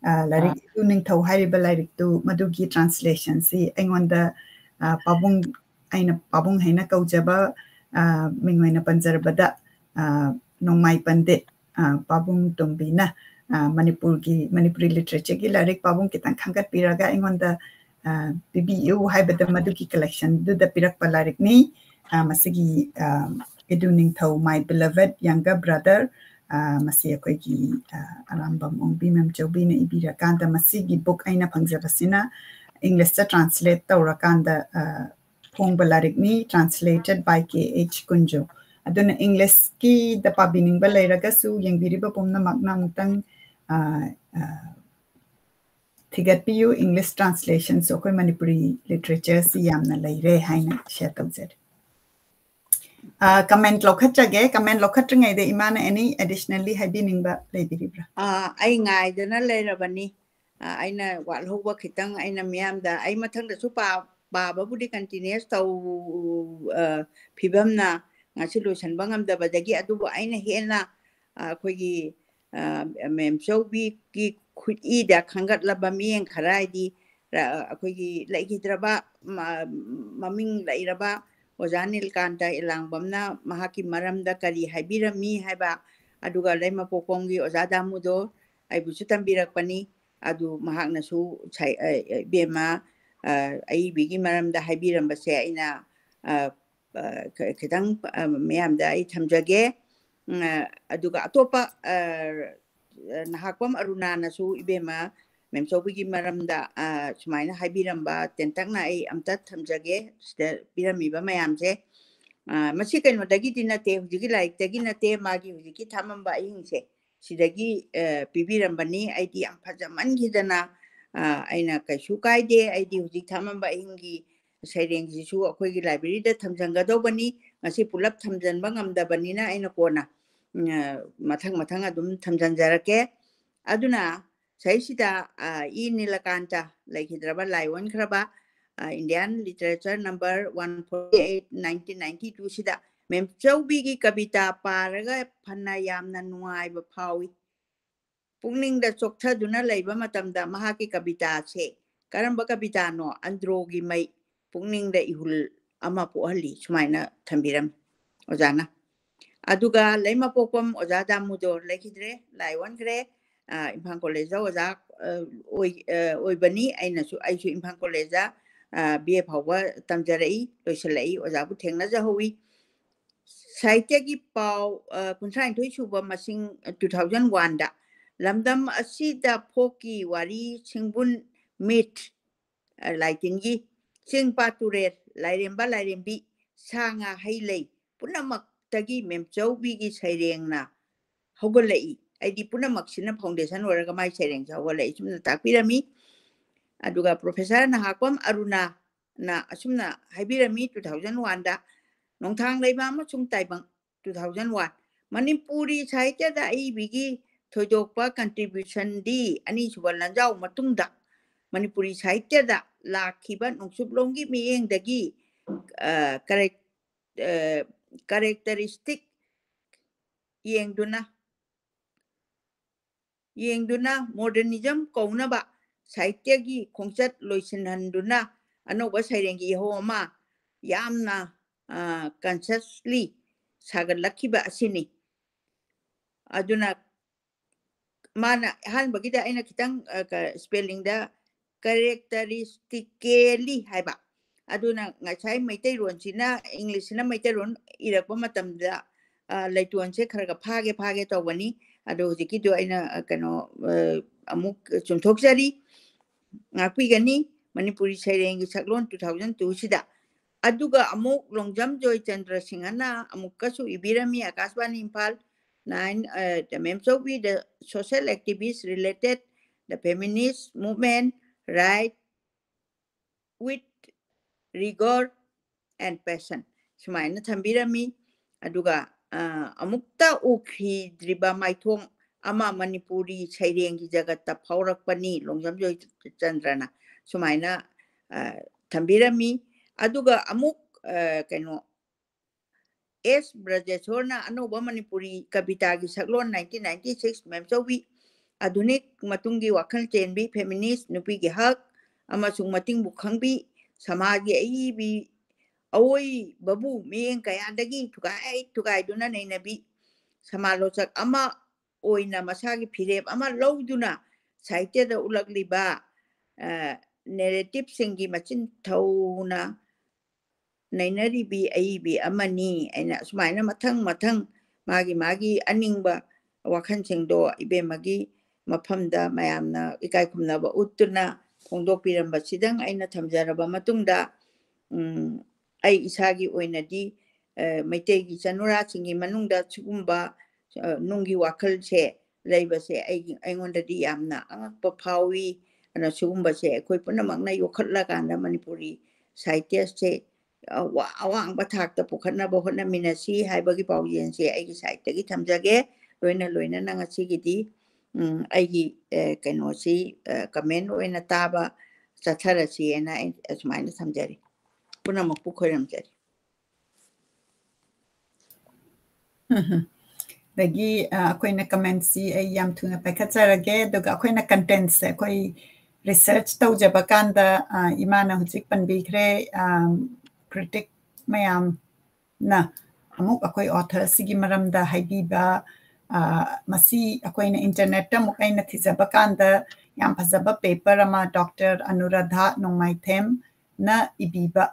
ꯑ, ꯂꯥꯏꯔꯤꯛ ꯏꯗꯨ ꯅꯤꯡꯊꯧ ꯍꯥꯏꯔꯤꯕ ꯂꯥꯏꯔꯤꯛꯇꯨ, ꯃꯗꯨꯒꯤ translation ꯁꯤ ꯑꯩꯉꯣꯟꯗ, ꯑ, ꯄꯥꯕꯨꯡ, ꯑꯩꯅ ꯄꯥꯕꯨꯡ ꯍꯥꯏꯅ ꯀꯧꯖꯕ, ꯑ, ꯃꯤꯡ ꯑꯣꯏꯅ ꯄꯟꯖꯔꯕꯗ, ꯑ, ꯅꯣꯡꯃꯥꯏ ꯄꯟꯗꯤꯠ, ꯑ, ꯄꯥꯕꯨꯡ ꯇꯣꯝꯕꯤꯅ, ꯑ, ꯃꯅꯤꯄꯨꯔꯒꯤ, ꯃꯅꯤꯄꯨꯔꯤ literature ꯒꯤ ꯂꯥꯏꯔꯤꯛ ꯄꯥꯕꯨꯡ ꯈꯤꯇꯪ ꯈꯟꯒꯠꯄꯤꯔꯒ ꯑꯩꯉꯣꯟꯗ, ꯑ, ꯄꯤꯕꯤꯌꯨ ꯍꯥꯏꯕꯗ ꯃꯗꯨꯒꯤ collection ꯗꯨꯗ ꯄꯤꯔꯛꯄ ꯂꯥꯏꯔꯤꯛꯅꯤ꯫ ꯑ, ꯃꯁꯤꯒꯤ, ꯑ, ꯏꯗꯨ ꯅꯤꯡꯊꯧ, My Beloved Younger Brother, ꯑ, ꯃꯁꯤ ꯑꯩꯈꯣꯏꯒꯤ, ꯑ, ꯑꯔꯥꯝꯕꯝ ꯑꯣꯡꯕꯤ ꯃꯦꯝꯆꯧꯕꯤꯅ ꯏꯕꯤꯔꯀꯥꯟꯗ ꯃꯁꯤꯒꯤ book ꯑꯩꯅ ꯐꯪꯖꯕꯁꯤꯅ English ꯇ translate ꯇꯧꯔꯀꯥꯟꯗ, ꯑ, ꯐꯣꯡꯕ ꯂꯥꯏꯔꯤꯛꯅꯤ, translated by K H ꯀꯨꯟꯖꯧ꯫ ꯑꯗꯨꯅ English ꯀꯤꯗ ꯄꯥꯕꯤꯅꯤꯡꯕ ꯂꯩꯔꯒꯁꯨ ꯌꯦꯡꯕꯤꯔꯤꯕ ꯄꯨꯝꯅꯃꯛꯅ ꯑꯃꯨꯛꯇꯪ, ꯑ, ꯑ, ꯊꯤꯒꯠꯄꯤꯌꯨ꯫ English translation ꯁꯨ ꯑꯩꯈꯣꯏ ꯃꯅꯤꯄꯨꯔꯤ literature ꯁꯤ ꯌꯥꯝꯅ ꯂꯩꯔꯦ ꯍꯥꯏꯅ share ꯇꯧꯖꯔꯤ꯫ ꯑ, comment ꯂꯧꯈꯠꯆꯒꯦ꯫ Comment ꯂꯧꯈꯠꯇ꯭ꯔꯤꯉꯩꯗ ꯏꯃꯥꯅ any additionally ꯍꯥꯏꯕꯤꯅꯤꯡꯕ ꯂꯩꯕꯤꯔꯤꯕ꯭ꯔꯥ? ꯑ, ꯑꯩ ꯉꯥꯏꯗꯅ ꯂꯩꯔꯕꯅꯤ꯫ ꯑ, ꯑꯩꯅ ꯋꯥꯠꯍꯧꯕ ꯈꯤꯇꯪ ꯑꯩꯅ ꯃꯤꯌꯥꯝꯗ, ꯑꯩ ꯃꯊꯪꯗꯁꯨ ꯄꯥ-, ꯄꯥꯕꯕꯨꯗꯤ continuous ꯇꯧ-, ꯑ, ꯐꯤꯕꯝꯅ ꯉꯁꯤ ꯂꯣꯏꯁꯤꯟꯕ ꯉꯝꯗꯕꯗꯒꯤ, ꯑꯗꯨꯕꯨ ꯑꯩꯅ ꯍꯦꯟꯅ, ꯑ, ꯑꯩꯈꯣꯏꯒꯤ, ꯑ, ꯃꯦꯝꯆꯧꯕꯤꯒꯤ ꯈꯨꯠꯏꯗ ꯈꯟꯒꯠꯂꯕ ꯃꯤꯠꯌꯦꯡ ꯈꯔ ꯍꯥꯏꯗꯤ, ꯑ, ꯑꯩꯈꯣꯏꯒꯤ ꯂꯩꯈꯤꯗ꯭ꯔꯕ ꯃ-, ꯃꯃꯤꯡ ꯂꯩꯔꯕ ꯑꯣꯖꯥ ꯅꯤꯜꯀꯥꯟꯇ ꯏꯂꯥꯡꯕꯝꯅ ꯃꯍꯥꯛꯀꯤ ꯃꯔꯝꯗ ꯀꯔꯤ ꯍꯥꯏꯕꯤꯔꯝꯃꯤ ꯍꯥꯏꯕ, ꯑꯗꯨꯒ ꯂꯩꯃꯄꯣꯛꯄꯝꯒꯤ ꯑꯣꯖꯥ ꯗꯥꯃꯨꯗꯣ ꯑꯩꯕꯨꯁꯨ ꯇꯝꯕꯤꯔꯛꯄꯅꯤ꯫ ꯑꯗꯨ ꯃꯍꯥꯛꯅꯁꯨ ꯁꯥꯏ-, ꯑ, ꯏꯕꯦꯝꯃ, ꯑ, ꯑꯏꯕꯤꯒꯤ ꯃꯔꯝꯗ ꯍꯥꯏꯕꯤꯔꯝꯕꯁꯦ ꯑꯩꯅ, ꯑ, ꯑ, ꯈ-, ꯈꯤꯇꯪ, ꯑ, ꯃꯌꯥꯝꯗ ꯑꯩ ꯊꯝꯖꯒꯦ꯫ ꯎꯝ, ꯑ, ꯑꯗꯨꯒ ꯑꯇꯣꯞꯄ, ꯑ, ꯅꯍꯥꯛꯄꯝ ꯑꯔꯨꯅꯥꯅꯁꯨ ꯏꯕꯦꯝꯃ ꯃꯦꯝꯆꯧꯕꯤꯒꯤ ꯃꯔꯝꯗ ꯁꯨꯃꯥꯏꯅ ꯍꯥꯏꯕꯤꯔꯝꯕ ꯇꯦꯟꯇꯛꯅ ꯑꯩ ꯑꯝꯇ ꯊꯝꯖꯒꯦ꯫ ꯁꯤꯗ ꯄꯤꯔꯝꯃꯤꯕ ꯃꯌꯥꯝꯁꯦ, ꯃꯁꯤ ꯀꯩꯅꯣꯗꯒꯤꯗꯤ ꯅꯠꯇꯦ, ꯍꯧꯖꯤꯛꯀꯤ ꯂꯥꯏꯔꯤꯛꯇꯒꯤ ꯅꯠꯇꯦ, ꯃꯥꯒꯤ ꯍꯧꯖꯤꯛꯀꯤ ꯊꯥꯃꯝꯕ ꯑꯍꯤꯡꯁꯦ ꯁꯤꯗꯒꯤ ꯄꯤꯕꯤꯔꯝꯕꯅꯤ꯫ ꯑꯩꯗꯤ ꯌꯥꯝ ꯐꯖꯃꯟꯈꯤꯗꯅ ꯑꯩꯅ ꯀꯩꯁꯨ ꯀꯥꯏꯗꯦ, ꯑꯩꯗꯤ ꯍꯧꯖꯤꯛ ꯊꯥꯃꯝꯕ ꯑꯍꯤꯡꯒꯤ ꯁꯩꯔꯦꯡꯁꯤꯁꯨ ꯑꯩꯈꯣꯏꯒꯤ ꯂꯥꯏꯕ꯭ꯔꯦꯔꯤꯗ ꯊꯝꯖꯟꯒꯗꯧꯕꯅꯤ꯫ ꯉꯁꯤ ꯄꯨꯂꯞ ꯊꯝꯖꯟꯕ ꯉꯝꯗꯕꯅꯤꯅ ꯑꯩꯅ ꯀꯣꯟꯅ ꯃꯊꯪ ꯃꯊꯪ ꯑꯗꯨꯝ ꯊꯝꯖꯟꯖꯔꯛꯀꯦ꯫ ꯑꯗꯨꯅ ꯁꯩꯁꯤꯗ ꯏ ꯅꯤꯂꯀꯥꯟꯇ ꯂꯩꯈꯤꯗ꯭ꯔꯕ, ꯂꯥꯏ ꯑꯣꯟꯈ꯭ꯔꯕ, Indian Literature number one forty eight, nineteen ninety two ꯁꯤꯗ ꯃꯦꯝꯆꯧꯕꯤꯒꯤ ꯀꯕꯤꯇꯥ ꯄꯥꯔꯒ ꯐꯅ ꯌꯥꯝꯅ ꯅꯨꯡꯉꯥꯏꯕ ꯐꯥꯎꯏ꯫ ꯄꯨꯛꯅꯤꯡꯗ ꯆꯣꯛꯊꯗꯨꯅ ꯂꯩꯕ ꯃꯇꯝꯗ ꯃꯍꯥꯛꯀꯤ ꯀꯕꯤꯇꯥꯁꯦ ꯀꯔꯝꯕ ꯀꯕꯤꯇꯥꯅꯣ? ꯑꯟꯗ꯭ꯔꯣꯒꯤ ꯃꯩ ꯄꯨꯛꯅꯤꯡꯗ ꯏꯍꯨꯜ ꯑꯃ ꯄꯣꯛꯍꯜꯂꯤ, ꯁꯨꯃꯥꯏꯅ ꯊꯝꯕꯤꯔꯝꯃꯤ ꯑꯣꯖꯥꯅ꯫ ꯑꯗꯨꯒ ꯂꯩꯃꯄꯣꯛꯄꯝ ꯑꯣꯖꯥ ꯗꯥꯃꯨꯗꯣꯔ ꯂꯩꯈꯤꯗ꯭ꯔꯦ, ꯂꯥꯏ ꯑꯣꯟꯈ꯭ꯔꯦ꯫ ꯏꯝꯐꯥꯜ ꯀꯣꯂꯦꯖꯇ ꯑꯣꯖꯥ ꯑꯣꯏꯕꯅꯤ꯫ ꯑꯩꯅꯁꯨ, ꯑꯩꯁꯨ ꯏꯝꯐꯥꯜ ꯀꯣꯂꯦꯖꯇ ꯕꯤ ꯑꯦ ꯐꯥꯎꯕ ꯇꯝꯖꯔꯛꯏ, ꯂꯣꯏꯁꯤꯜꯂꯛꯏ, ꯑꯣꯖꯥꯕꯨ ꯊꯦꯡꯅꯖꯍꯧꯋꯤ꯫ ꯁꯥꯍꯤꯇ꯭ꯌꯒꯤ ꯄꯥꯎ ꯀꯨꯟꯊ꯭ꯔꯥꯅꯤꯊꯣꯏ ꯁꯨꯕ ꯃꯁꯤꯡ two thousand one ꯗ ꯂꯝꯗꯝ ꯑꯁꯤꯗ ꯐꯣꯛꯀꯤ ꯋꯥꯔꯤ ꯁꯤꯡꯕꯨꯟ ꯃꯤꯠ ꯂꯥꯏꯇꯤꯟꯒꯤ ꯆꯤꯡ ꯄꯥꯠ ꯇꯨꯔꯦꯜ ꯂꯥꯏꯔꯦꯝꯕ ꯂꯥꯏꯔꯦꯝꯕꯤ ꯁꯥ ꯉꯥ ꯍꯩ ꯂꯩ ꯄꯨꯝꯅꯃꯛꯇꯒꯤ ꯃꯦꯝꯆꯧꯕꯤꯒꯤ ꯁꯩꯔꯦꯡꯅ ꯍꯧꯒꯠꯂꯛꯏ꯫ ꯑꯩꯗꯤ ꯄꯨꯝꯅꯃꯛꯁꯤꯅ foundation ꯑꯣꯏꯔꯒ ꯃꯥꯏ ꯁꯩꯔꯦꯡꯁꯦ ꯍꯧꯒꯠꯂꯛꯏ ꯁꯨꯝꯅ ꯇꯥꯛꯄꯤꯔꯝꯃꯤ꯫ ꯑꯗꯨꯒ ꯄ꯭ꯔꯣꯐꯦꯁꯔ ꯅꯍꯥꯛꯄꯝ ꯑꯔꯨꯅꯥꯅ ꯑꯁꯨꯝꯅ ꯍꯥꯏꯕꯤꯔꯝꯃꯤ, two thousand one ꯗ ꯅꯣꯡꯊꯥꯡ ꯂꯩꯃ ꯑꯃꯁꯨꯡ ꯇꯥꯏꯕꯪ two thousand one꯫ ꯃꯅꯤꯄꯨꯔꯤ ꯁꯥꯍꯤꯇ꯭ꯌꯗ ꯑꯏꯕꯤꯒꯤ ꯊꯣꯏꯗꯣꯛꯄ contribution ꯗꯤ ꯑꯅꯤꯁꯨꯕ ꯂꯥꯟꯖꯥꯎ ꯃꯇꯨꯡꯗ ꯃꯅꯤꯄꯨꯔꯤ ꯁꯥꯍꯤꯇ꯭ꯌꯗ ꯂꯥꯛꯈꯤꯕ ꯅꯣꯡꯆꯨꯞꯂꯣꯝꯒꯤ ꯃꯤꯠꯌꯦꯡꯗꯒꯤ characteristic ꯌꯦꯡꯗꯨꯅ ꯌꯦꯡꯗꯨꯅ modernism ꯀꯧꯅꯕ ꯁꯥꯍꯤꯇ꯭ꯌꯒꯤ ꯈꯣꯡꯆꯠ ꯂꯣꯏꯁꯤꯟꯍꯟꯗꯨꯅ ꯑꯅꯧꯕ ꯁꯩꯔꯦꯡꯒꯤ ꯏꯍꯧ ꯑꯃ ꯌꯥꯝꯅ consciously ꯁꯥꯒꯠꯂꯛꯈꯤꯕ ꯑꯁꯤꯅꯤ꯫ ꯑꯗꯨꯅ ꯃꯥꯅ ꯑꯍꯥꯟꯕꯒꯤꯗ ꯑꯩꯅ ꯈꯤꯇꯪ spelling ꯗ characteristically ꯍꯥꯏꯕ, ꯑꯗꯨꯅ ꯉꯁꯥꯏ ꯃꯩꯇꯩꯂꯣꯟꯁꯤꯅ, English ꯁꯤꯅ ꯃꯩꯇꯩꯂꯣꯟ ꯏꯔꯛꯄ ꯃꯇꯝꯗ ꯂꯩꯇꯣꯟꯁꯦ ꯈꯔ ꯈꯔ ꯐꯥꯒꯦ ꯐꯥꯒꯦ ꯇꯧꯕꯅꯤ꯫ ꯑꯗꯣ ꯍꯧꯖꯤꯛꯀꯤꯗꯣ ꯑꯩꯅ, ꯑ, ꯀꯩꯅꯣ, ꯑ, ꯑꯃꯨꯛ ꯆꯨꯝꯊꯣꯛꯆꯔꯤ, ꯉꯥꯛꯄꯤꯒꯅꯤ꯫ ꯃꯅꯤꯄꯨꯔꯤ ꯁꯩꯔꯦꯡꯒꯤ ꯁꯛꯂꯣꯟ two thousand two ꯁꯤꯗ꯫ ꯑꯗꯨꯒ ꯑꯃꯨꯛ ꯂꯣꯡꯖꯝ ꯖꯣꯏꯆꯟꯗ꯭ꯔ ꯁꯤꯡꯍꯅ ꯑꯃꯨꯛꯀꯁꯨ ꯏꯕꯤꯔꯝꯃꯤ, ꯑꯀꯥꯁꯕꯥꯅꯤ Imphal, nine, uh, the ꯃꯦꯝꯆꯧꯕꯤ, the social activist related the feminist movement, right with rigor and passion, ꯁꯨꯃꯥꯏꯅ ꯊꯝꯕꯤꯔꯝꯃꯤ꯫ ꯑꯗꯨꯒ, ꯑ, ꯑꯃꯨꯛꯇ ꯎꯈꯤꯗ꯭ꯔꯤꯕ ꯃꯥꯏꯊꯣꯡ ꯑꯃ ꯃꯅꯤꯄꯨꯔꯤ ꯁꯩꯔꯦꯡꯒꯤ ꯖꯒꯠꯇ ꯐꯥꯎꯔꯛꯄꯅꯤ ꯂꯣꯡꯖꯝ ꯖꯣꯏꯆꯟꯗ꯭ꯔꯅ, ꯁꯨꯃꯥꯏꯅ, ꯑ, ꯊꯝꯕꯤꯔꯝꯃꯤ꯫ ꯑꯗꯨꯒ ꯑꯃꯨꯛ, ꯑ, ꯀꯩꯅꯣ, ꯑꯦꯁ ꯕ꯭ꯔꯖꯦꯁꯣꯔꯅ ꯑꯅꯧꯕ ꯃꯅꯤꯄꯨꯔꯤ ꯀꯕꯤꯇꯥꯒꯤ ꯁꯛꯂꯣꯟ nineteen ninety six, ꯃꯦꯝꯆꯧꯕꯤ, ꯑꯥꯙꯨꯅꯤꯛ ꯃꯇꯨꯡꯒꯤ ꯋꯥꯈꯜ ꯆꯦꯟꯕꯤ, feminist, ꯅꯨꯄꯤꯒꯤ ꯍꯛ ꯑꯃꯁꯨꯡ ꯃꯇꯤꯡꯕꯨ ꯈꯪꯕꯤ, ꯁꯃꯥꯖꯒꯤ ꯑꯏꯕꯤ ꯑꯑꯣꯏꯕꯕꯨ ꯃꯤꯠꯌꯦꯡ ꯀꯌꯥꯗꯒꯤ ꯊꯨꯒꯥꯏ ꯊꯨꯒꯥꯏꯗꯨꯅ ꯅꯩꯅꯕꯤ, ꯁꯃꯥꯂꯣꯆꯛ ꯑꯃ ꯑꯣꯏꯅ ꯃꯁꯥꯒꯤ ꯐꯤꯔꯦꯞ ꯑꯃ ꯂꯧꯗꯨꯅ ꯁꯥꯍꯤꯇ꯭ꯌꯗ ꯎꯠꯂꯛꯂꯤꯕ, ꯑ, narrative ꯁꯤꯡꯒꯤ ꯃꯆꯤꯟ ꯊꯧꯅ ꯅꯩꯅꯔꯤꯕꯤ ꯑꯏꯕꯤ ꯑꯃꯅꯤ꯫ ꯑꯩꯅ ꯑꯁꯨꯃꯥꯏꯅ ꯃꯊꯪ ꯃꯊꯪ ꯃꯥꯒꯤ ꯃꯥꯒꯤ ꯑꯅꯤꯡꯕ ꯋꯥꯈꯜꯁꯤꯡꯗꯣ ꯏꯕꯦꯝꯃꯒꯤ ꯃꯐꯝꯗ ꯃꯌꯥꯝꯅ ꯏꯀꯥꯏ ꯈꯨꯝꯅꯕ ꯎꯠꯇꯨꯅ ꯐꯣꯡꯗꯣꯛꯄꯤꯔꯝꯕꯁꯤꯗꯪ ꯑꯩꯅ ꯊꯝꯖꯔꯕ ꯃꯇꯨꯡꯗ, ꯎꯝ, ꯑꯩ ꯏꯁꯥꯒꯤ ꯑꯣꯏꯅꯗꯤ, ꯑ, ꯃꯩꯇꯩꯒꯤ ꯆꯅꯨꯔꯥꯁꯤꯡꯒꯤ ꯃꯅꯨꯡꯗ ꯁꯤꯒꯨꯝꯕ, ꯑ, ꯅꯨꯡꯒꯤ ꯋꯥꯈꯜꯁꯦ ꯂꯩꯕꯁꯦ ꯑꯩꯒꯤ, ꯑꯩꯉꯣꯟꯗꯗꯤ ꯌꯥꯝꯅ ꯑꯉꯛꯄ ꯐꯥꯎꯏ꯫ ꯑꯗꯨꯅ ꯁꯤꯒꯨꯝꯕꯁꯦ ꯑꯩꯈꯣꯏ ꯄꯨꯝꯅꯃꯛꯅ ꯌꯣꯛꯈꯠꯂꯀꯥꯟꯗ ꯃꯅꯤꯄꯨꯔꯤ ꯁꯥꯍꯤꯇ꯭ꯌꯁꯦ, ꯑ, ꯋꯥ-, ꯑꯋꯥꯡꯕ ꯊꯥꯛꯇ ꯄꯨꯈꯠꯅꯕ ꯍꯣꯠꯅꯃꯤꯟꯅꯁꯤ ꯍꯥꯏꯕꯒꯤ ꯄꯥꯎꯖꯦꯜꯁꯦ ꯑꯩꯒꯤ ꯁꯥꯏꯠꯇꯒꯤ ꯊꯝꯖꯒꯦ꯫ ꯂꯣꯏꯅ ꯂꯣꯏꯅꯅ ꯉꯁꯤꯒꯤꯗꯤ, ꯎꯝ, ꯑꯩꯒꯤ, ꯑ, ꯀꯩꯅꯣꯁꯤ, ꯑ, comment ꯑꯣꯏꯅ ꯇꯥꯕ ꯆꯠꯊꯔꯁꯤꯅ ꯑꯩ ꯑꯁꯨꯃꯥꯏꯅ ꯊꯝꯖꯔꯤ꯫ ꯄꯨꯝꯅꯃꯛꯄꯨ ꯈꯣꯏꯔꯝꯖꯔꯤ꯫ ꯎꯝ꯫ ꯑꯗꯒꯤ, ꯑ, ꯑꯩꯈꯣꯏꯅ commentꯁꯤ ꯑꯩ ꯌꯥꯝ ꯊꯨꯅ ꯄꯥꯏꯈꯠꯆꯔꯒꯦ꯫ ꯑꯗꯨꯒ ꯑꯩꯈꯣꯏꯅ contentꯁꯦ ꯑꯩꯈꯣꯏ research ꯇꯧꯖꯕ ꯀꯥꯟꯗ, ꯑ, ꯏꯃꯥꯅ ꯍꯧꯖꯤꯛ ꯄꯟꯕꯤꯈ꯭ꯔꯦ, ꯑ, critic ꯃꯌꯥꯝꯅ ꯑꯃꯨꯛ ꯑꯩꯈꯣꯏ authorꯁꯤꯒꯤ ꯃꯔꯝꯗ ꯍꯥꯏꯕꯤꯕ, ꯑ, ꯃꯁꯤ ꯑꯩꯈꯣꯏꯅ internetꯇ ꯑꯃꯨꯛ ꯑꯩꯅ ꯊꯤꯖꯕ ꯀꯥꯟꯗ ꯌꯥꯝ ꯐꯖꯕ paper ꯑꯃ doctor ꯑꯅꯨꯔꯥꯙꯥ ꯅꯣꯡꯃꯥꯏꯊꯦꯝꯅ ꯏꯕꯤꯕ,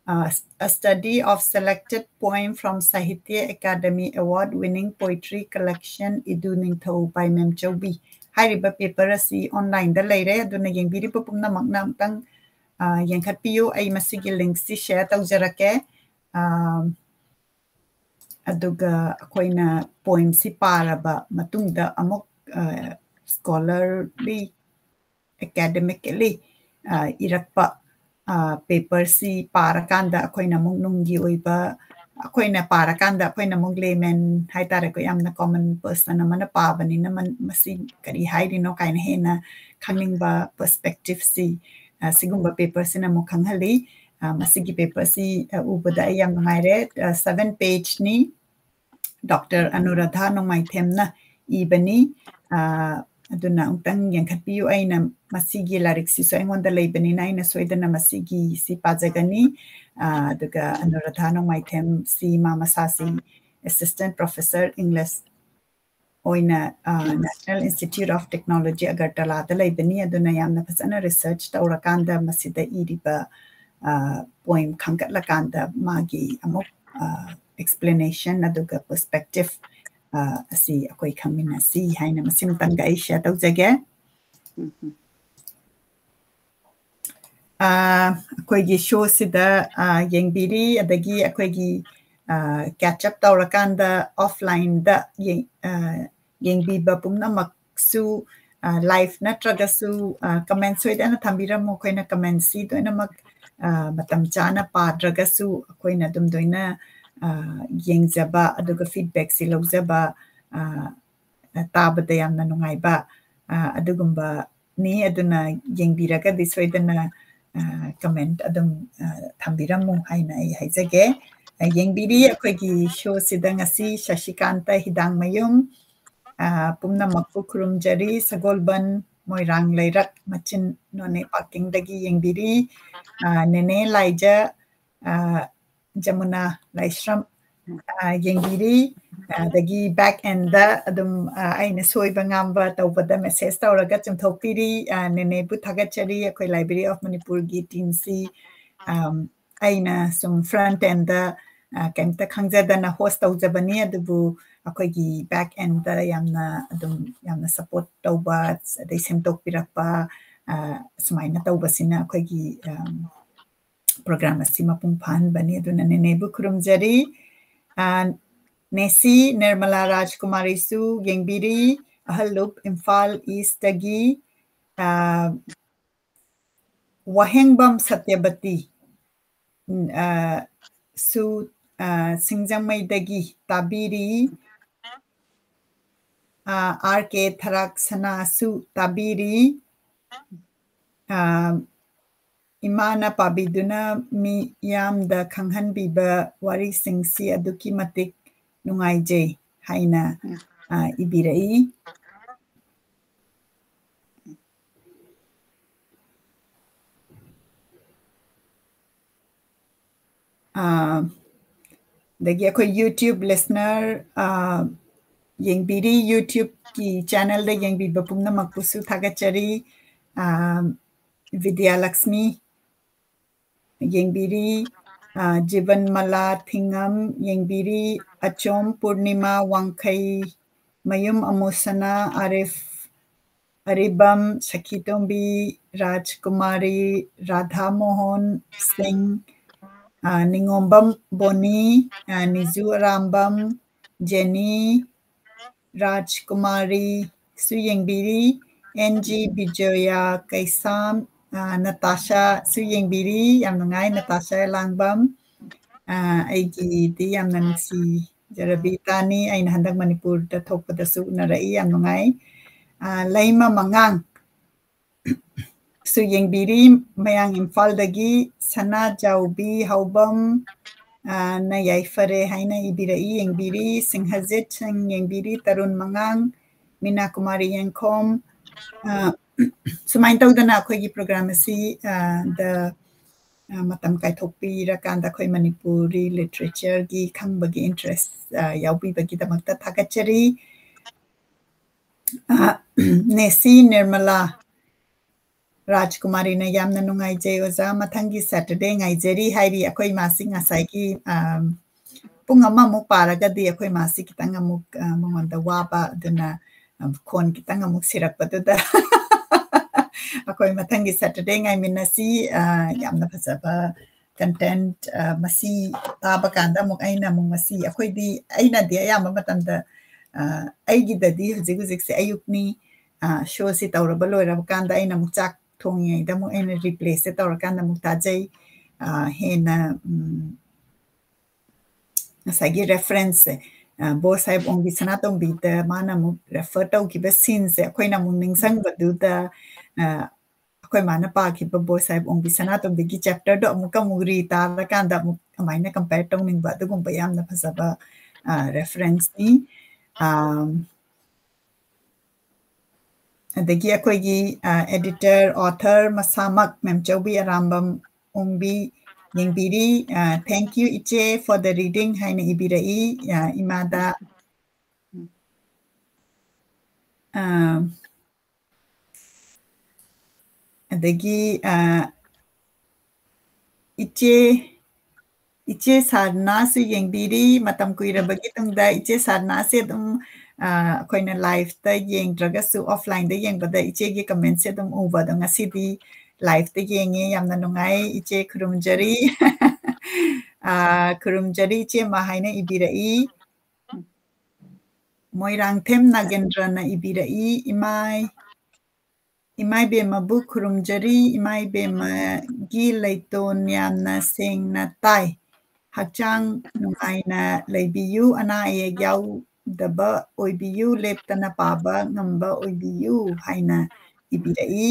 uh, A Study of Selected Poem from Sahitya Academy Award Winning Poetry Collection, Idu Ningthou by Memchoubi꯫ ꯍꯥꯏꯔꯤꯕ paper ꯑꯁꯤ online ꯗ ꯂꯩꯔꯦ, ꯑꯗꯨꯅ ꯌꯦꯡꯕꯤꯔꯤꯕ ꯄꯨꯝꯅꯃꯛꯅ ꯑꯃꯨꯛꯇꯪ, ꯑ, ꯌꯦꯡꯈꯠꯄꯤꯌꯨ꯫ ꯑꯩ ꯃꯁꯤꯒꯤ link ꯁꯤ share ꯇꯧꯖꯔꯛꯀꯦ꯫ ꯑ, ꯑꯗꯨꯒ ꯑꯩꯈꯣꯏꯅ poem ꯁꯤ ꯄꯥꯔꯕ ꯃꯇꯨꯡꯗ ꯑꯃꯨꯛ, ꯑ, scholarly, academically, ꯑ, ꯏꯔꯛꯄ, ꯑ, paper ꯁꯤ ꯄꯥꯔꯀꯥꯟꯗ ꯑꯩꯈꯣꯏꯅ ꯑꯃꯨꯛ ꯅꯨꯡꯒꯤ ꯑꯣꯏꯕ, ꯑꯩꯈꯣꯏꯅ ꯄꯥꯔꯀꯥꯟꯗ ꯑꯩꯈꯣꯏꯅ ꯑꯃꯨꯛ layman ꯍꯥꯏꯇꯥꯔꯦꯀꯣ, ꯌꯥꯝꯅ common person ꯑꯃꯅ ꯄꯥꯕꯅꯤꯅ ꯃꯟ-, ꯃꯁꯤ ꯀꯔꯤ ꯍꯥꯏꯔꯤꯅꯣ ꯀꯥꯏꯅ ꯍꯦꯟꯅ ꯈꯪꯅꯤꯡꯕ perspective ꯁꯤ, ꯑ, ꯁꯤꯒꯨꯝꯕ paper ꯁꯤꯅ ꯑꯃꯨꯛ ꯈꯪꯍꯜꯂꯤ꯫ ꯑ, ꯃꯁꯤꯒꯤ paper ꯁꯤ, ꯑ, ꯎꯕꯗ ꯑꯩ ꯌꯥꯝ ꯅꯨꯡꯉꯥꯏꯔꯦ꯫ ꯑ, seven page ꯅꯤ꯫ Doctor ꯑꯅꯨꯔꯥꯙꯥ ꯅꯣꯡꯃꯥꯏꯊꯦꯝꯅ ꯏꯕꯅꯤ꯫ ꯑ, ꯑꯗꯨꯅ ꯑꯃꯨꯛꯇꯪ ꯌꯦꯡꯈꯠꯄꯤꯌꯨ꯫ ꯑꯩꯅ ꯃꯁꯤꯒꯤ ꯂꯥꯏꯔꯤꯛꯁꯤꯁꯨ ꯑꯩꯉꯣꯟꯗ ꯂꯩꯕꯅꯤꯅ ꯑꯩꯅ ꯁꯣꯏꯗꯅ ꯃꯁꯤꯒꯤ ꯁꯤ ꯄꯥꯖꯒꯅꯤ꯫ ꯑ, ꯑꯗꯨꯒ ꯑꯅꯨꯔꯥꯙꯥ ꯅꯣꯡꯃꯥꯏꯊꯦꯝ ꯁꯤ ꯃꯥ ꯃꯁꯥꯁꯤ Assistant Professor English ꯑꯣꯏꯅ, ꯑ, National Institute of Technology ꯑꯒꯔꯇꯂꯥꯗ ꯂꯩꯕꯅꯤ꯫ ꯑꯗꯨꯅ ꯌꯥꯝꯅ ꯐꯖꯅ research ꯇꯧꯔꯀꯥꯟꯗ ꯃꯁꯤꯗ ꯏꯔꯤꯕ, ꯑ, poem ꯈꯟꯒꯠꯂꯀꯥꯟꯗ ꯃꯥꯒꯤ ꯑꯃꯨꯛ, ꯑ, explanation ꯑꯗꯨꯒ perspective, ꯑ, ꯑꯁꯤ ꯑꯩꯈꯣꯏ ꯈꯪꯃꯤꯟꯅꯁꯤ ꯍꯥꯏꯅ ꯃꯁꯤꯃꯇꯪꯒ ꯑꯩ share ꯇꯧꯖꯒꯦ꯫ ꯎꯝ꯫ ꯑ, ꯑꯩꯈꯣꯏꯒꯤ show ꯁꯤꯗ, ꯑ, ꯌꯦꯡꯕꯤꯔꯤ, ꯑꯗꯒꯤ ꯑꯩꯈꯣꯏꯒꯤ, ꯑ, catch up ꯇꯧꯔꯀꯥꯟꯗ offline ꯗ ꯌꯦꯡ-, ꯑ, ꯌꯦꯡꯕꯤꯕ ꯄꯨꯝꯅꯃꯛꯁꯨ, ꯑ, live ꯅꯠꯇ꯭ꯔꯒꯁꯨ, ꯑ, comment ꯁꯣꯏꯗꯅ ꯊꯝꯕꯤꯔꯝꯃꯨ꯫ ꯑꯩꯈꯣꯏꯅ comment ꯁꯤ ꯂꯣꯏꯅꯃꯛ, ꯑ, ꯃꯇꯝ ꯆꯥꯅ ꯄꯥꯗ꯭ꯔꯒꯁꯨ ꯑꯩꯈꯣꯏꯅ ꯑꯗꯨꯝ ꯂꯣꯏꯅ, ꯑ, ꯌꯦꯡꯖꯕ ꯑꯗꯨꯒ feedback ꯁꯤ ꯂꯧꯖꯕ, ꯑ, ꯇꯥꯕꯗ ꯌꯥꯝꯅ ꯅꯨꯡꯉꯥꯏꯕ, ꯑ, ꯑꯗꯨꯒꯨꯝꯕꯅꯤ꯫ ꯑꯗꯨꯅ ꯌꯦꯡꯕꯤꯔꯒꯗꯤ ꯁꯣꯏꯗꯅ, ꯑ, comment ꯑꯗꯨꯝ, ꯑ, ꯊꯝꯕꯤꯔꯝꯃꯨ ꯍꯥꯏꯅ ꯑꯩ ꯍꯥꯏꯖꯒꯦ꯫ ꯑ, ꯌꯦꯡꯕꯤꯔꯤ ꯑꯩꯈꯣꯏꯒꯤ show ꯁꯤꯗ ꯉꯁꯤ ꯁꯁꯤꯀꯥꯟꯇ ꯍꯤꯗꯥꯡꯃꯌꯨꯝ, ꯑ, ꯄꯨꯝꯅꯃꯛꯄꯨ ꯈꯨꯔꯨꯝꯖꯔꯤ꯫ ꯁꯒꯣꯜꯕꯟ, ꯃꯣꯏꯔꯥꯡ ꯂꯩꯔꯛ, ꯃꯆꯤꯟ ꯅꯣꯅꯦ ꯄꯥꯛꯀꯤꯡꯗꯒꯤ ꯌꯦꯡꯕꯤꯔꯤ꯫ ꯑ, ꯅꯦꯅꯦ ꯂꯥꯏꯖ, ꯑ, ꯖꯃꯨꯅꯥ ꯂꯥꯏꯁ꯭ꯔꯝ, ꯑ, ꯌꯦꯡꯕꯤꯔꯤ꯫ ꯑꯗꯒꯤ back end ꯗ ꯑꯗꯨꯝ, ꯑ, ꯑꯩꯅ ꯁꯣꯏꯕ ꯉꯥꯝꯕ ꯇꯧꯕꯗ message ꯇꯧꯔꯒ ꯆꯨꯝꯊꯣꯛꯄꯤꯔꯤ꯫ ꯑ, ꯅꯦꯅꯦꯕꯨ ꯊꯥꯒꯠꯆꯔꯤ꯫ ꯑꯩꯈꯣꯏ Library of Manipur ꯒꯤ team ꯁꯤ, ꯑꯝ, ꯑꯩꯅ ꯁꯨꯝ front endꯗ, ꯑ, ꯀꯩꯝꯇ ꯈꯪꯖꯗꯅ host ꯇꯧꯖꯕꯅꯤ, ꯑꯗꯨꯕꯨ ꯑꯩꯈꯣꯏꯒꯤ back endꯗ ꯌꯥꯝꯅ ꯑꯗꯨꯝ ꯌꯥꯝꯅ support ꯇꯧꯕ, ꯑꯗꯩ ꯁꯦꯝꯗꯣꯛꯄꯤꯔꯛꯄ, ꯑ, ꯁꯨꯃꯥꯏꯅ ꯇꯧꯕꯁꯤꯅ ꯑꯩꯈꯣꯏꯒꯤ, ꯑꯝ, program ꯑꯁꯤ ꯃꯄꯨꯡ ꯐꯥꯍꯟꯕꯅꯤ꯫ ꯑꯗꯨꯅ ꯅꯦꯅꯦꯕꯨ ꯈꯨꯔꯨꯝꯖꯔꯤ꯫ ꯑ, ꯅꯦꯁꯤ ꯅꯤꯔꯃꯂꯥ ꯔꯥꯖꯀꯨꯃꯥꯔꯤꯁꯨ ꯌꯦꯡꯕꯤꯔꯤ, ꯑꯍꯜꯂꯨꯞ ꯏꯝꯐꯥꯜ Eastꯇꯒꯤ꯫ ꯑ, ꯋꯥꯍꯦꯡꯕꯝ ꯁꯇ꯭ꯌꯕꯇꯤ, ꯎꯝ, ꯑ, ꯁꯨ, ꯑ, ꯁꯤꯡꯖꯃꯩꯗꯒꯤ ꯇꯥꯕꯤꯔꯤ꯫ ꯑ, R K ꯊꯔꯥꯛ ꯁꯅꯥꯁꯨ ꯇꯥꯕꯤꯔꯤ꯫ ꯑ, ꯏꯃꯥꯅ ꯄꯥꯕꯤꯗꯨꯅ ꯃꯤꯌꯥꯝꯗ ꯈꯪꯍꯟꯕꯤꯕ ꯋꯥꯔꯤꯁꯤꯡꯁꯤ ꯑꯗꯨꯛꯀꯤ ꯃꯇꯤꯛ ꯅꯨꯡꯉꯥꯏꯖꯩ ꯍꯥꯏꯅ, ꯎꯝ꯫ ꯑ, ꯏꯕꯤꯔꯛꯏ꯫ ꯑ, ꯑꯗꯒꯤ ꯑꯩꯈꯣꯏ YouTube listener, ꯑ, ꯌꯦꯡꯕꯤꯔꯤ, YouTubeꯀꯤ channelꯗ ꯌꯦꯡꯕꯤꯕ ꯄꯨꯝꯅꯃꯛꯄꯨꯁꯨ ꯊꯥꯒꯠꯆꯔꯤ꯫ ꯑ, ꯕꯤꯗ꯭ꯌꯥꯂꯛꯁꯃꯤ ꯌꯦꯡꯕꯤꯔꯤ, ꯑ, ꯖꯤꯕꯟꯃꯂꯥ ꯊꯤꯡꯉꯝ ꯌꯦꯡꯕꯤꯔꯤ, ꯑꯆꯣꯝ ꯄꯨꯔꯅꯤꯃꯥ ꯋꯥꯡꯈꯩ, ꯃꯌꯨꯝ ꯑꯃꯨꯁꯅꯥ ꯑꯥꯔꯤꯐ, ꯑꯔꯤꯕꯝ ꯁꯈꯤꯇꯣꯝꯕꯤ, ꯔꯥꯖꯀꯨꯃꯥꯔꯤ, ꯔꯥꯙꯥꯃꯣꯍꯟ ꯁꯤꯡ, ꯑ, ꯅꯤꯉꯣꯝꯕꯝ ꯕꯣꯅꯤ, ꯑ, ꯅꯤꯖꯨ ꯑꯔꯥꯝꯕꯝ, ꯖꯦꯅꯤ, ꯔꯥꯖꯀꯨꯃꯥꯔꯤꯁꯨ ꯌꯦꯡꯕꯤꯔꯤ, N G ꯕꯤꯖꯣꯌꯥ ꯀꯩꯁꯥꯝ, ꯑ, ꯅꯇꯥꯁꯥꯁꯨ ꯌꯦꯡꯕꯤꯔꯤ, ꯌꯥꯝ ꯅꯨꯡꯉꯥꯏ, ꯅꯇꯥꯁꯥ ꯂꯥꯡꯕꯝ꯫ ꯑ, ꯑꯩꯒꯤꯗꯤ ꯌꯥꯝꯅ ꯅꯨꯡꯁꯤꯖꯔꯕꯤ ꯏꯇꯥꯅꯤ, ꯑꯩꯅ ꯍꯟꯗꯛ ꯃꯅꯤꯄꯨꯔꯗ ꯊꯣꯛꯄꯗꯁꯨ ꯎꯅꯔꯛꯏ, ꯌꯥꯝ ꯅꯨꯡꯉꯥꯏ꯫ ꯑ, ꯂꯩꯃ ꯃꯉꯥꯡ ꯁꯨ ꯌꯦꯡꯕꯤꯔꯤ, ꯃꯌꯥꯡ ꯏꯝꯐꯥꯜꯗꯒꯤ ꯁꯅꯥꯖꯥꯎꯕꯤ ꯍꯥꯎꯕꯝ, ꯑ, ꯅ ꯌꯥꯏꯐꯔꯦ ꯍꯥꯏꯅ ꯏꯕꯤꯔꯛꯏ, ꯌꯦꯡꯕꯤꯔꯤ, ꯁꯤꯡꯍꯖꯤꯠ ꯁꯤꯡ ꯌꯦꯡꯕꯤꯔꯤ, ꯇꯔꯨꯟ ꯃꯉꯥꯡ, ꯃꯤꯅꯥ ꯀꯨꯃꯥꯔꯤ ꯌꯦꯡꯈꯣꯝ, ꯑ, ꯁꯨꯃꯥꯏꯅ ꯇꯧꯗꯅ ꯑꯩꯈꯣꯏꯒꯤ program ꯑꯁꯤ, ꯑ, ꯗ, ꯑ, ꯃꯇꯝ ꯀꯥꯏꯊꯣꯛꯄꯤꯔꯀꯥꯟꯗ ꯑꯩꯈꯣꯏ ꯃꯅꯤꯄꯨꯔꯤ literatureꯒꯤ ꯈꯪꯕꯒꯤ interest, ꯑ, ꯌꯥꯎꯕꯤꯕꯒꯤꯗꯃꯛꯇ ꯊꯥꯒꯠꯆꯔꯤ꯫ ꯑ, ꯅꯦꯁꯤ ꯅꯤꯔꯃꯂꯥ ꯔꯥꯖꯀꯨꯃꯥꯔꯤꯅ ꯌꯥꯝꯅ ꯅꯨꯡꯉꯥꯏꯖꯩ ꯑꯣꯖꯥ, ꯃꯊꯪꯒꯤ Saturday ꯉꯥꯏꯖꯔꯤ ꯍꯥꯏꯔꯤ꯫ ꯑꯩꯈꯣꯏ ꯏꯃꯥꯁꯤ ꯉꯁꯥꯏꯒꯤ, ꯑꯝ, ꯄꯨꯡ ꯑꯃꯃꯨꯛ ꯄꯥꯔꯒꯗꯤ ꯑꯩꯈꯣꯏ ꯏꯃꯥꯁꯤ ꯈꯤꯇꯪ ꯑꯃꯨꯛ, ꯑ, ꯃꯉꯣꯟꯗ ꯋꯥꯕ, ꯑꯗꯨꯅ, ꯑ, ꯈꯣꯟ ꯈꯤꯇꯪ ꯑꯃꯨꯛ ꯁꯤꯔꯛꯄꯗꯨꯗ ꯑꯩꯈꯣꯏ ꯃꯊꯪꯒꯤ Saturday ꯉꯥꯏꯃꯤꯟꯅꯁꯤ꯫ ꯑ, ꯌꯥꯝꯅ ꯐꯖꯕ content, ꯑ, ꯃꯁꯤ ꯇꯥꯕ ꯀꯥꯟꯗ ꯑꯃꯨꯛ ꯑꯩꯅ ꯑꯃꯨꯛ ꯃꯁꯤ, ꯑꯩꯈꯣꯏꯗꯤ, ꯑꯩꯅꯗꯤ ꯑꯌꯥꯝꯕ ꯃꯇꯝꯗ, ꯑ, ꯑꯩꯒꯤꯗꯗꯤ ꯍꯧꯖꯤꯛ ꯍꯧꯖꯤꯛꯁꯦ ꯑꯌꯨꯛꯅꯤ, ꯑ, showꯁꯤ ꯇꯧꯔꯕ ꯂꯣꯏꯔꯕ ꯀꯥꯟꯗ ꯑꯩꯅ ꯑꯃꯨꯛ ꯆꯥꯛ ꯊꯣꯡꯉꯤꯉꯩꯗ ꯑꯃꯨꯛ ꯑꯩꯅ replayꯁꯦ ꯇꯧꯔꯀꯥꯟꯗ ꯑꯃꯨꯛ ꯇꯥꯖꯩ꯫ ꯑ, ꯍꯦꯟꯅ, ꯎꯝ, ꯉꯁꯥꯏꯒꯤ referenceꯁꯦ, ꯑ, ꯕꯣꯁ ꯁꯥꯍꯦꯕ ꯑꯣꯡꯕꯤ ꯁꯅꯥꯇꯣꯝꯕꯤꯗ ꯃꯥꯅ ꯑꯃꯨꯛ refer ꯇꯧꯈꯤꯕ sceneꯁꯦ ꯑꯩꯈꯣꯏꯅ ꯑꯃꯨꯛ ꯅꯤꯡꯁꯤꯡꯕꯗꯨꯗ, ꯑ, ꯑꯩꯈꯣꯏ ꯃꯥꯅ ꯄꯥꯈꯤꯕ ꯕꯣꯁ ꯁꯥꯍꯦꯕ ꯑꯣꯡꯕꯤ ꯁꯅꯥꯇꯣꯝꯕꯤꯒꯤ chapterꯗꯣ ꯑꯃꯨꯛꯀ ꯑꯃꯨꯛ read ꯇꯥꯔꯀꯥꯟꯗ ꯑꯃꯨꯛ ꯑꯗꯨꯃꯥꯏꯅ compare ꯇꯧꯅꯤꯡꯕ ꯑꯗꯨꯒꯨꯝꯕ ꯌꯥꯝꯅ ꯐꯖꯕ, ꯑ, referenceꯅꯤ꯫ ꯑꯝ, ꯑꯗꯒꯤ ꯑꯩꯈꯣꯏꯒꯤ, ꯑ, editor, author ꯃꯁꯥꯃꯛ ꯃꯦꯝꯆꯧꯕꯤ ꯑꯔꯥꯝꯕꯝ ꯑꯣꯡꯕꯤ ꯌꯦꯡꯕꯤꯔꯤ꯫ ꯑ, "Thank you, ꯏꯆꯦ, for the reading" ꯍꯥꯏꯅ ꯏꯕꯤꯔꯛꯏ, ꯑ, ꯏꯃꯥꯗ꯫ ꯑ, ꯑꯗꯒꯤ, ꯑ, ꯏꯆꯦ, ꯏꯆꯦ ꯁꯥꯔꯅꯥꯁꯨ ꯌꯦꯡꯕꯤꯔꯤ꯫ ꯃꯇꯝ ꯀꯨꯏꯔꯕꯒꯤ ꯇꯨꯡꯗ ꯏꯆꯦ ꯁꯥꯔꯅꯥꯁꯦ ꯑꯗꯨꯝ, ꯑ, ꯑꯩꯈꯣꯏꯅ liveꯇ ꯌꯦꯡꯗ꯭ꯔꯒꯁꯨ offlineꯗ ꯌꯦꯡꯕꯗ ꯏꯆꯦꯒꯤ commentꯁꯦ ꯑꯗꯨꯝ ꯎꯕ꯫ ꯑꯗꯣ ꯉꯁꯤꯗꯤ liveꯇ ꯌꯦꯡꯉꯦ꯫ ꯌꯥꯝꯅ ꯅꯨꯡꯉꯥꯏ꯫ ꯏꯆꯦ ꯈꯨꯔꯨꯝꯖꯔꯤ꯫ ꯑ, ꯈꯨꯔꯨꯝꯖꯔꯤ ꯏꯆꯦꯃ ꯍꯥꯏꯅ ꯏꯕꯤꯔꯛꯏ꯫ ꯃꯣꯏꯔꯥꯡꯊꯦꯝ ꯅꯥꯒꯦꯟꯗ꯭ꯔꯅ ꯏꯕꯤꯔꯛꯏ, "ꯏꯃꯥꯏ, ꯏꯃꯥ ꯏꯕꯦꯝꯃꯕꯨ ꯈꯨꯔꯨꯝꯖꯔꯤ, ꯏꯃꯥ ꯏꯕꯦꯝꯃꯒꯤ ꯂꯩꯇꯣꯟ ꯌꯥꯝꯅ ꯁꯦꯡꯅ ꯇꯥꯏ꯫ ꯍꯛꯆꯥꯡ ꯅꯨꯡꯉꯥꯏꯅ ꯂꯩꯕꯤꯌꯨ, ꯑꯅꯥ ꯑꯌꯦꯛ ꯌꯥꯎꯗꯕ ꯑꯣꯏꯕꯤꯌꯨ, ꯂꯦꯞꯇꯅ ꯄꯥꯕ ꯉꯝꯕ ꯑꯣꯏꯕꯤꯌꯨ" ꯍꯥꯏꯅ ꯏꯕꯤꯔꯛꯏ꯫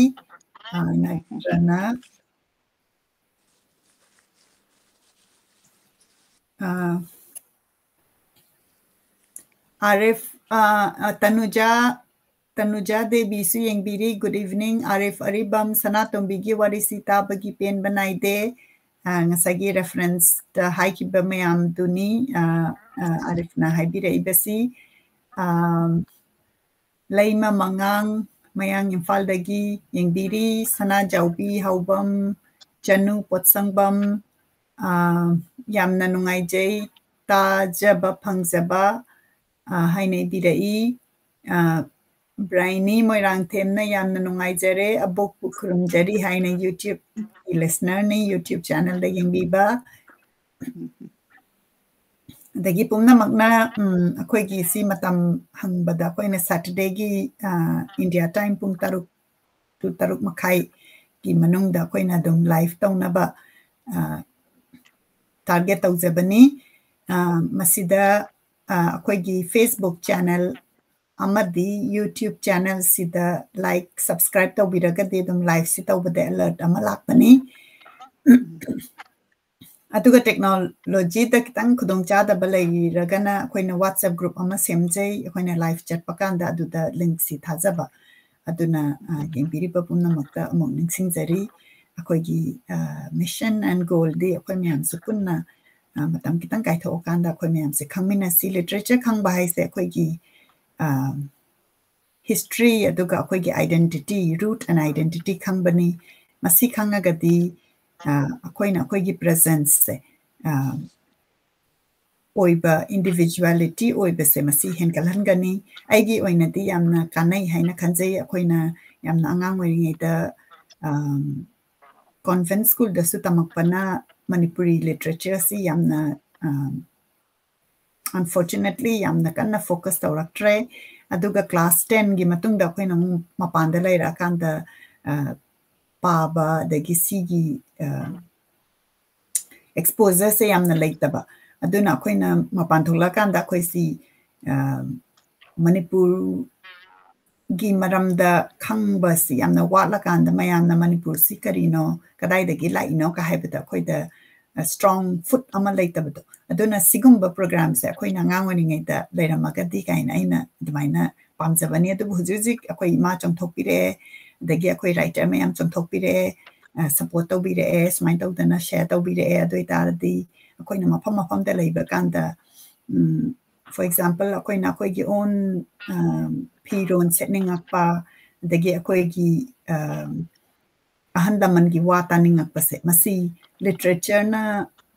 ꯑ, ꯅꯥꯒꯦꯟꯗ꯭ꯔꯅ꯫ ꯑ, ꯑꯥꯔꯤꯐ, ꯑ, ꯑ, ꯇꯅꯨꯖꯥ, ꯇꯅꯨꯖꯥ ꯗꯦꯕꯤꯁꯨ ꯌꯦꯡꯕꯤꯔꯤ꯫ "Good evening, ꯑꯥꯔꯤꯐ ꯑꯔꯤꯕꯝ, ꯁꯅꯥꯇꯣꯝꯕꯤꯒꯤ ꯋꯥꯔꯤꯁꯤ ꯇꯥꯕꯒꯤ ꯄꯦꯟꯕ ꯅꯥꯏꯗꯦ"꯫ ꯑ, ꯉꯁꯥꯏꯒꯤ referenceꯇ ꯍꯥꯏꯈꯤꯕ ꯃꯌꯥꯝꯗꯨꯅꯤ, ꯑ, ꯑ, ꯑꯥꯔꯤꯐꯅ ꯍꯥꯏꯕꯤꯔꯛꯏꯕꯁꯤ꯫ ꯑ, ꯂꯩꯃ ꯃꯉꯥꯡ, ꯃꯌꯥꯡ ꯏꯝꯐꯥꯜꯗꯒꯤ ꯌꯦꯡꯕꯤꯔꯤ꯫ ꯁꯅꯥꯖꯥꯎꯕꯤ ꯍꯥꯎꯕꯝ, ꯆꯅꯨ ꯄꯣꯠꯁꯪꯕꯝ, ꯑ, ꯌꯥꯝꯅ ꯅꯨꯡꯉꯥꯏꯖꯩ, ꯇꯥꯖꯕ ꯐꯪꯖꯕ, ꯑ, ꯍꯥꯏꯅ ꯏꯕꯤꯔꯛꯏ꯫ ꯑ, ꯕ꯭ꯔꯥꯏꯅꯤ ꯃꯣꯏꯔꯥꯡꯊꯦꯝꯅ ꯌꯥꯝꯅ ꯅꯨꯡꯉꯥꯏꯖꯔꯦ, ꯑꯕꯣꯛꯄꯨ ꯈꯨꯔꯨꯝꯖꯔꯤ ꯍꯥꯏꯅ YouTube listenerꯅꯤ, YouTube channelꯗ ꯌꯦꯡꯕꯤꯕ꯫ ꯑꯗꯒꯤ ꯄꯨꯝꯅꯃꯛꯅ, ꯎꯝ, ꯑꯩꯈꯣꯏꯒꯤ ꯁꯤ ꯃꯇꯝ ꯍꯪꯕꯗ ꯑꯩꯈꯣꯏꯅ Saturdayꯒꯤ, ꯑ, India time ꯄꯨꯡ ꯇꯔꯨꯛ to ꯇꯔꯨꯛ ꯃꯈꯥꯏꯒꯤ ꯃꯅꯨꯡꯗ ꯑꯩꯈꯣꯏꯅ ꯑꯗꯨꯝ live ꯇꯧꯅꯕ, ꯑ, target ꯇꯧꯖꯕꯅꯤ꯫ ꯑ, ꯃꯁꯤꯗ, ꯑ, ꯑꯩꯈꯣꯏꯒꯤ Facebook channel ꯑꯃꯗꯤ YouTube channelꯁꯤꯗ like, subscribe ꯇꯧꯕꯤꯔꯒꯗꯤ ꯑꯗꯨꯝ liveꯁꯤ ꯇꯧꯕꯗ alert ꯑꯃ ꯂꯥꯛꯄꯅꯤ꯫ ꯑꯗꯨꯒ technologyꯗ ꯈꯤꯇꯪ ꯈꯨꯗꯣꯡꯆꯥꯗꯕ ꯂꯩꯔꯒꯅ ꯑꯩꯈꯣꯏꯅ WhatsApp group ꯑꯃ ꯁꯦꯝꯖꯩ꯫ ꯑꯩꯈꯣꯏꯅ live ꯆꯠꯄ ꯀꯥꯟꯗ ꯑꯗꯨꯗ linkꯁꯤ ꯊꯥꯖꯕ꯫ ꯑꯗꯨꯅ, ꯑ, ꯌꯦꯡꯕꯤꯔꯤꯕ ꯄꯨꯝꯅꯃꯛꯇ ꯑꯃꯨꯛ ꯅꯤꯡꯁꯤꯡꯖꯔꯤ꯫ ꯑꯩꯈꯣꯏꯒꯤ, ꯑ, mission and goalꯗꯤ ꯑꯩꯈꯣꯏ ꯃꯌꯥꯝꯁꯨ ꯄꯨꯟꯅ, ꯑ, ꯃꯇꯝ ꯈꯤꯇꯪ ꯀꯥꯏꯊꯣꯛꯑꯀꯥꯟꯗ ꯑꯩꯈꯣꯏ ꯃꯌꯥꯝꯁꯦ ꯈꯪꯃꯤꯟꯅꯁꯤ꯫ Literature ꯈꯪꯕ ꯍꯥꯏꯁꯦ ꯑꯩꯈꯣꯏꯒꯤ, ꯑ, history ꯑꯗꯨꯒ ꯑꯩꯈꯣꯏꯒꯤ identity, root and identity ꯈꯪꯕꯅꯤ꯫ ꯃꯁꯤ ꯈꯪꯉꯒꯗꯤ, ꯑ, ꯑꯩꯈꯣꯏꯅ ꯑꯩꯈꯣꯏꯒꯤ presenceꯁꯦ, ꯑ, ꯑꯣꯏꯕ, individuality ꯑꯣꯏꯕꯁꯦ ꯃꯁꯤ ꯍꯦꯟꯒꯠꯍꯟꯒꯅꯤ꯫ ꯑꯩꯒꯤ ꯑꯣꯏꯅꯗꯤ ꯌꯥꯝꯅ ꯀꯥꯟꯅꯩ ꯍꯥꯏꯅ ꯈꯟꯖꯩ꯫ ꯑꯩꯈꯣꯏꯅ ꯌꯥꯝꯅ ꯑꯉꯥꯡ ꯑꯣꯏꯔꯤꯉꯩꯗ, ꯑꯝ, convent schoolꯗꯁꯨ ꯇꯝꯃꯛꯄꯅ ꯃꯅꯤꯄꯨꯔꯤ literatureꯁꯤ ꯌꯥꯝꯅ, ꯑꯝ, unfortunately ꯌꯥꯝꯅ ꯀꯟꯅ focus ꯇꯧꯔꯛꯇ꯭ꯔꯦ꯫ ꯑꯗꯨꯒ class tenꯒꯤ ꯃꯇꯨꯡꯗ ꯑꯩꯈꯣꯏꯅ ꯑꯃꯨꯛ ꯃꯄꯥꯟꯗ ꯂꯩꯔꯛꯑꯀꯥꯟꯗ, ꯑ, ꯄꯥꯕ ꯑꯗꯒꯤ ꯁꯤꯒꯤ, ꯑ, exposureꯁꯦ ꯌꯥꯝꯅ ꯂꯩꯇꯕ꯫ ꯑꯗꯨꯅ ꯑꯩꯈꯣꯏꯅ ꯃꯄꯥꯟ ꯊꯣꯛꯂꯛꯑꯀꯥꯟꯗ ꯑꯩꯈꯣꯏꯁꯤ, ꯑ, ꯃꯅꯤꯄꯨꯔꯒꯤ ꯃꯔꯝꯗ ꯈꯪꯕꯁꯤ ꯌꯥꯝꯅ ꯋꯥꯠꯂꯀꯥꯟꯗ ꯃꯌꯥꯝꯅ ꯃꯅꯤꯄꯨꯔꯁꯤ ꯀꯔꯤꯅꯣ, ꯀꯗꯥꯏꯗꯒꯤ ꯂꯥꯛꯏꯅꯣ ꯀ ꯍꯥꯏꯕꯗ ꯑꯩꯈꯣꯏꯗ, ꯑ, strong foot ꯑꯃ ꯂꯩꯇꯕꯗꯣ꯫ ꯑꯗꯨꯅ ꯁꯤꯒꯨꯝꯕ programꯁꯦ ꯑꯩꯈꯣꯏꯅ ꯑꯉꯥꯡ ꯑꯣꯏꯔꯤꯉꯩꯗ ꯂꯩꯔꯝꯃꯒꯗꯤ ꯀꯥꯏꯅ ꯑꯩꯅ ꯑꯗꯨꯃꯥꯏꯅ ꯄꯥꯝꯖꯕꯅꯤ꯫ ꯑꯗꯨꯕꯨ ꯍꯧꯖꯤꯛ ꯍꯧꯖꯤꯛ ꯑꯩꯈꯣꯏ ꯏꯃꯥ ꯆꯣꯡꯊꯣꯛꯄꯤꯔꯛꯑꯦ, ꯑꯗꯒꯤ ꯑꯩꯈꯣꯏ writer ꯃꯌꯥꯝ ꯆꯣꯡꯊꯣꯛꯄꯤꯔꯛꯑꯦ, ꯑ, support ꯇꯧꯕꯤꯔꯛꯑꯦ, ꯁꯨꯃꯥꯏꯅ ꯇꯧꯗꯅ share ꯇꯧꯕꯤꯔꯛꯑꯦ꯫ ꯑꯗꯨ ꯑꯣꯏꯇꯥꯔꯗꯤ ꯑꯩꯈꯣꯏꯅ ꯃꯐꯝ ꯃꯐꯝꯗ ꯂꯩꯕ ꯀꯥꯟꯗ, ꯎꯝ, for example, ꯑꯩꯈꯣꯏꯅ ꯑꯩꯈꯣꯏꯒꯤ own, ꯑ, ꯐꯤꯔꯣꯟ ꯁꯦꯠꯅꯤꯡꯉꯛꯄ, ꯑꯗꯒꯤ ꯑꯩꯈꯣꯏꯒꯤ ꯑꯍꯜ ꯂꯃꯟꯒꯤ ꯋꯥ ꯇꯥꯅꯤꯡꯉꯛꯄꯁꯦ, ꯃꯁꯤ ꯂꯤꯇꯔꯦꯆꯔꯅ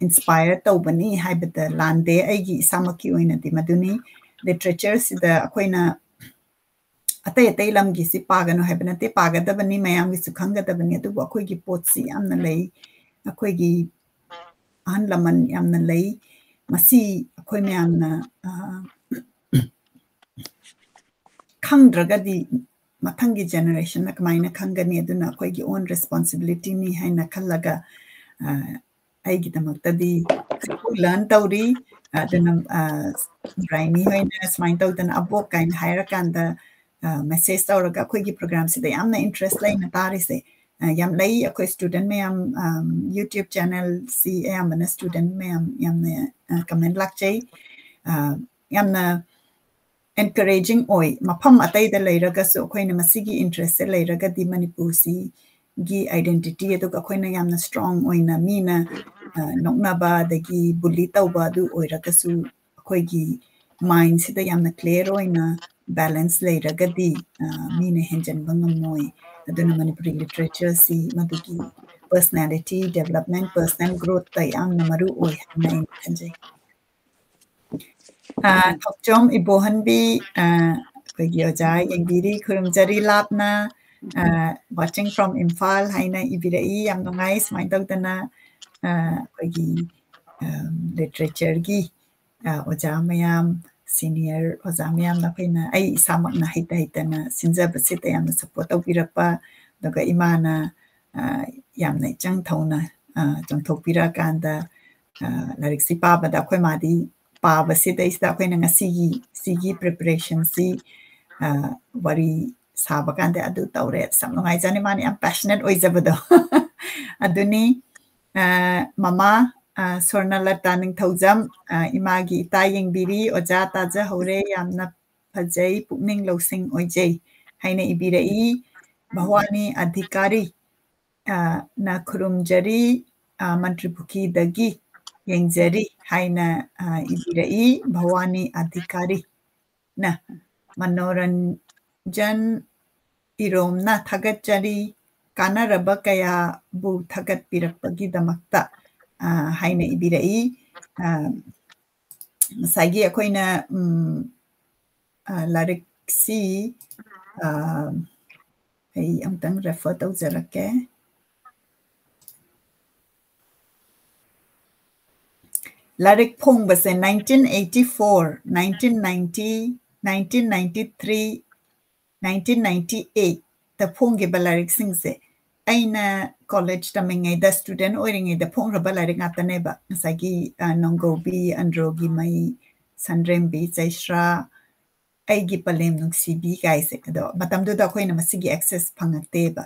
ꯏꯟꯁꯄꯥꯌꯔ ꯇꯧꯕꯅꯤ ꯍꯥꯏꯕꯗ ꯂꯥꯟꯗꯦ꯫ ꯑꯩꯒꯤ ꯏꯁꯥꯃꯛꯀꯤ ꯑꯣꯏꯅꯗꯤ ꯃꯗꯨꯅꯤ꯫ ꯂꯤꯇꯔꯦꯆꯔꯁꯤꯗ ꯑꯩꯈꯣꯏꯅ ꯑꯇꯩ ꯑꯇꯩ ꯂꯝꯒꯤꯁꯤ ꯄꯥꯒꯅꯨ ꯍꯥꯏꯕ ꯅꯠꯇꯦ, ꯄꯥꯒꯗꯕꯅꯤ, ꯃꯌꯥꯝꯒꯤꯁꯨ ꯈꯪꯒꯗꯕꯅꯤ꯫ ꯑꯗꯨꯕꯨ ꯑꯩꯈꯣꯏꯒꯤ ꯄꯣꯠꯁꯤ ꯌꯥꯝꯅ ꯂꯩ, ꯑꯩꯈꯣꯏꯒꯤ ꯑꯍꯜ ꯂꯃꯟ ꯌꯥꯝꯅ ꯂꯩ꯫ ꯃꯁꯤ ꯑꯩꯈꯣꯏ ꯃꯌꯥꯝꯅ ꯈꯪꯗ꯭ꯔꯒꯗꯤ ꯃꯊꯪꯒꯤ ꯖꯦꯅꯦꯔꯦꯁꯟꯅ ꯀꯃꯥꯏꯅ ꯈꯪꯒꯅꯤ? ꯑꯗꯨꯅ ꯑꯩꯈꯣꯏꯒꯤ ꯑꯣꯟ ꯔꯦꯁꯄꯣꯟꯁꯤꯕꯤꯂꯤꯇꯤꯅꯤ ꯍꯥꯏꯅ ꯈꯜꯂꯒ ꯑꯩꯒꯤꯗꯃꯛꯇꯗꯤ ꯂꯔꯟ ꯇꯧꯔꯤ꯫ ꯑꯗꯨꯅ ꯕ꯭ꯔꯥꯏꯅꯤ ꯍꯣꯏꯅ ꯁꯨꯃꯥꯏꯅ ꯇꯧꯗꯅ ꯑꯕꯣꯛ ꯀꯥꯏꯅ ꯍꯥꯏꯔꯀꯥꯟꯗ ꯃꯦꯁꯦꯖ ꯇꯧꯔꯒ ꯑꯩꯈꯣꯏꯒꯤ ꯄ꯭ꯔꯣꯒ꯭ꯔꯥꯝꯁꯤꯗ ꯌꯥꯝꯅ ꯏꯟꯇꯔꯦꯁ ꯂꯩꯅ ꯇꯥꯔꯤꯁꯦ ꯌꯥꯝ ꯂꯩ꯫ ꯑꯩꯈꯣꯏ ꯁ꯭ꯇꯨꯗꯦꯟ ꯃꯌꯥꯝ ꯌꯨꯇ꯭ꯌꯨꯕ ꯆꯦꯅꯦꯜꯁꯤ ꯑꯌꯥꯝꯕꯅ ꯁ꯭ꯇꯨꯗꯦꯟ ꯃꯌꯥꯝ ꯌꯥꯝꯅ ꯀꯃꯦꯟ ꯂꯥꯛꯆꯩ꯫ ꯌꯥꯝꯅ ꯑꯦꯟꯀꯔꯦꯖꯤꯡ ꯑꯣꯏ꯫ ꯃꯐꯝ ꯑꯇꯩꯗ ꯂꯩꯔꯒꯁꯨ ꯑꯩꯈꯣꯏꯅ ꯃꯁꯤꯒꯤ ꯏꯟꯇꯔꯦꯁꯁꯦ ꯂꯩꯔꯒꯗꯤ ꯃꯅꯤꯄꯨꯔꯁꯤꯒꯤ ꯑꯥꯏꯗꯦꯟꯇꯤꯇꯤ ꯑꯗꯨꯒ ꯑꯩꯈꯣꯏꯅ ꯌꯥꯝꯅ ꯁ꯭ꯇꯔꯣꯡ ꯑꯣꯏꯅ ꯃꯤꯅ ꯅꯣꯛꯅꯕ ꯑꯗꯒꯤ ꯕꯨꯂꯤ ꯇꯧꯕ ꯑꯗꯨ ꯑꯣꯏꯔꯒꯁꯨ ꯑꯩꯈꯣꯏꯒꯤ ꯃꯥꯏꯟꯁꯤꯗ ꯌꯥꯝꯅ ꯀ꯭ꯂꯤꯌꯥꯔ ꯑꯣꯏꯅ ꯕꯦꯂꯦꯟꯁ ꯂꯩꯔꯒꯗꯤ ꯃꯤꯅ ꯍꯦꯟꯖꯟꯕ ꯉꯝꯃꯣꯏ꯫ ꯑꯗꯨꯅ ꯃꯅꯤꯄꯨꯔꯤ ꯂꯤꯇꯔꯦꯆꯔꯁꯤ ꯃꯗꯨꯒꯤ ꯄꯔꯁꯅꯦꯂꯤꯇꯤ ꯗꯦꯕꯂꯞꯃꯦꯟ, ꯄꯔꯁꯅꯦꯜ ꯒ꯭ꯔꯣꯠꯇ ꯌꯥꯝꯅ ꯃꯔꯨ ꯑꯣꯏ ꯍꯥꯏꯅ ꯑꯩꯅ ꯈꯟꯖꯩ꯫ ꯊꯣꯛꯆꯣꯝ ꯏꯕꯣꯍꯟꯕꯤ, ꯑꯩꯈꯣꯏꯒꯤ ꯑꯣꯖꯥ ꯌꯦꯡꯕꯤꯔꯤ, ꯈꯨꯔꯨꯝꯖꯔꯤ ꯂꯥꯞꯅ꯫ Watching from ꯏꯝꯐꯥꯜ ꯍꯥꯏꯅ ꯏꯕꯤꯔꯛꯏ, ꯌꯥꯝ ꯅꯨꯡꯉꯥꯏ꯫ ꯁꯨꯃꯥꯏꯅ ꯇꯧꯗꯅ ꯑꯩꯈꯣꯏꯒꯤ ꯂꯤꯇꯔꯦꯆꯔꯒꯤ ꯑꯣꯖꯥ ꯃꯌꯥꯝ, ꯁꯤꯅꯤꯌꯔ ꯑꯣꯖꯥ ꯃꯌꯥꯝꯅ ꯑꯩꯈꯣꯏꯅ, ꯑꯩ ꯏꯁꯥꯃꯛꯅ ꯍꯩꯇ ꯍꯩꯇꯅ ꯁꯤꯟꯖꯕꯁꯤꯗ ꯌꯥꯝꯅ ꯁꯞꯄꯣꯔꯠ ꯇꯧꯕꯤꯔꯛꯄ, ꯑꯗꯨꯒ ꯏꯃꯥꯅ ꯌꯥꯝꯅ ꯏꯆꯪ ꯊꯧꯅ ꯆꯪꯊꯣꯛꯄꯤꯔꯛꯑꯀꯥꯟꯗ ꯂꯥꯏꯔꯤꯛꯁꯤ ꯄꯥꯕꯗ ꯑꯩꯈꯣꯏ ꯃꯥꯗꯤ ꯄꯥꯕꯁꯤꯗꯩꯁꯤꯗ ꯑꯩꯈꯣꯏꯅ ꯉꯁꯤꯒꯤ ꯁꯤꯒꯤ ꯄ꯭ꯔꯤꯄꯔꯦꯁꯟꯁꯤ ꯋꯥꯔꯤ ꯁꯥꯕ ꯀꯥꯟꯗ ꯑꯗꯨ ꯇꯧꯔꯦ, ꯑꯁ ꯌꯥꯝ ꯅꯨꯡꯉꯥꯏꯖꯥꯠꯅꯤ, ꯃꯥꯅ ꯌꯥꯝ ꯄꯦꯁꯅꯦꯠ ꯑꯣꯏꯖꯕꯗꯣ꯫ ꯑꯗꯨꯅꯤ꯫ ꯃꯃꯥ ꯁꯣꯔꯅꯂꯇꯥ ꯅꯤꯡꯊꯧꯖꯝ, ꯏꯃꯥꯒꯤ ꯏꯇꯥ ꯌꯦꯡꯕꯤꯔꯤ, ꯑꯣꯖꯥ ꯇꯥꯖꯍꯧꯔꯦ, ꯌꯥꯝꯅ ꯐꯖꯩ, ꯄꯨꯛꯅꯤꯡ ꯂꯧꯁꯤꯡ ꯑꯣꯏꯖꯩ ꯍꯥꯏꯅ ꯏꯕꯤꯔꯛꯏ꯫ ꯚꯋꯥꯅꯤ ꯑꯙꯤꯀꯥꯔꯤ ꯅ ꯈꯨꯔꯨꯝꯖꯔꯤ, ꯃꯟꯇ꯭ꯔꯤ ꯄꯨꯈ꯭ꯔꯤꯗꯒꯤ ꯌꯦꯡꯖꯔꯤ ꯍꯥꯏꯅ ꯏꯕꯤꯔꯛꯏ ꯚꯋꯥꯅꯤ ꯑꯙꯤꯀꯥꯔꯤꯅ꯫ ꯃꯅꯣꯔꯟꯖꯟ ꯏꯔꯣꯝꯅ ꯊꯥꯒꯠꯆꯔꯤ꯫ ꯀꯥꯟꯅꯔꯕ ꯀꯌꯥꯕꯨ ꯊꯥꯒꯠꯄꯤꯔꯛꯄꯒꯤꯗꯃꯛꯇ, ꯑ, ꯍꯥꯏꯅ ꯏꯕꯤꯔꯛꯏ꯫ ꯑ, ꯉꯁꯥꯏꯒꯤ ꯑꯩꯈꯣꯏꯅ, ꯎꯝ, ꯑ, ꯂꯥꯏꯔꯤꯛꯁꯤ, ꯑ, ꯑꯩ ꯑꯃꯨꯛꯇꯪ refer ꯇꯧꯖꯔꯛꯀꯦ꯫ ꯂꯥꯏꯔꯤꯛ ꯐꯣꯡꯕꯁꯦ nineteen eighty-four, nineteen ninety, nineteen ninety-three, nineteen ninety-eight ꯇ ꯐꯣꯡꯈꯤꯕ ꯂꯥꯏꯔꯤꯛꯁꯤꯡꯁꯦ ꯑꯩꯅ college ꯇꯝꯃꯤꯉꯩꯗ, student ꯑꯣꯏꯔꯤꯉꯩꯗ ꯐꯣꯡꯈ꯭ꯔꯕ ꯂꯥꯏꯔꯤꯛ ꯉꯥꯛꯇꯅꯦꯕ꯫ ꯉꯁꯥꯏꯒꯤ, ꯑ, ꯅꯣꯡꯒꯧꯕꯤ, ꯑꯟꯗ꯭ꯔꯣꯒꯤ ꯃꯩ, ꯁꯟꯗ꯭ꯔꯦꯝꯕꯤ, ꯆꯩꯁ꯭ꯔꯥ, ꯑꯩꯒꯤ ꯄꯂꯦꯝ ꯅꯨꯡꯁꯤꯕꯤ ꯀꯥꯏꯁꯦ꯫ ꯑꯗꯣ ꯃꯇꯝꯗꯨꯗ ꯑꯩꯈꯣꯏꯅ ꯃꯁꯤꯒꯤ access ꯐꯪꯉꯛꯇꯦꯕ꯫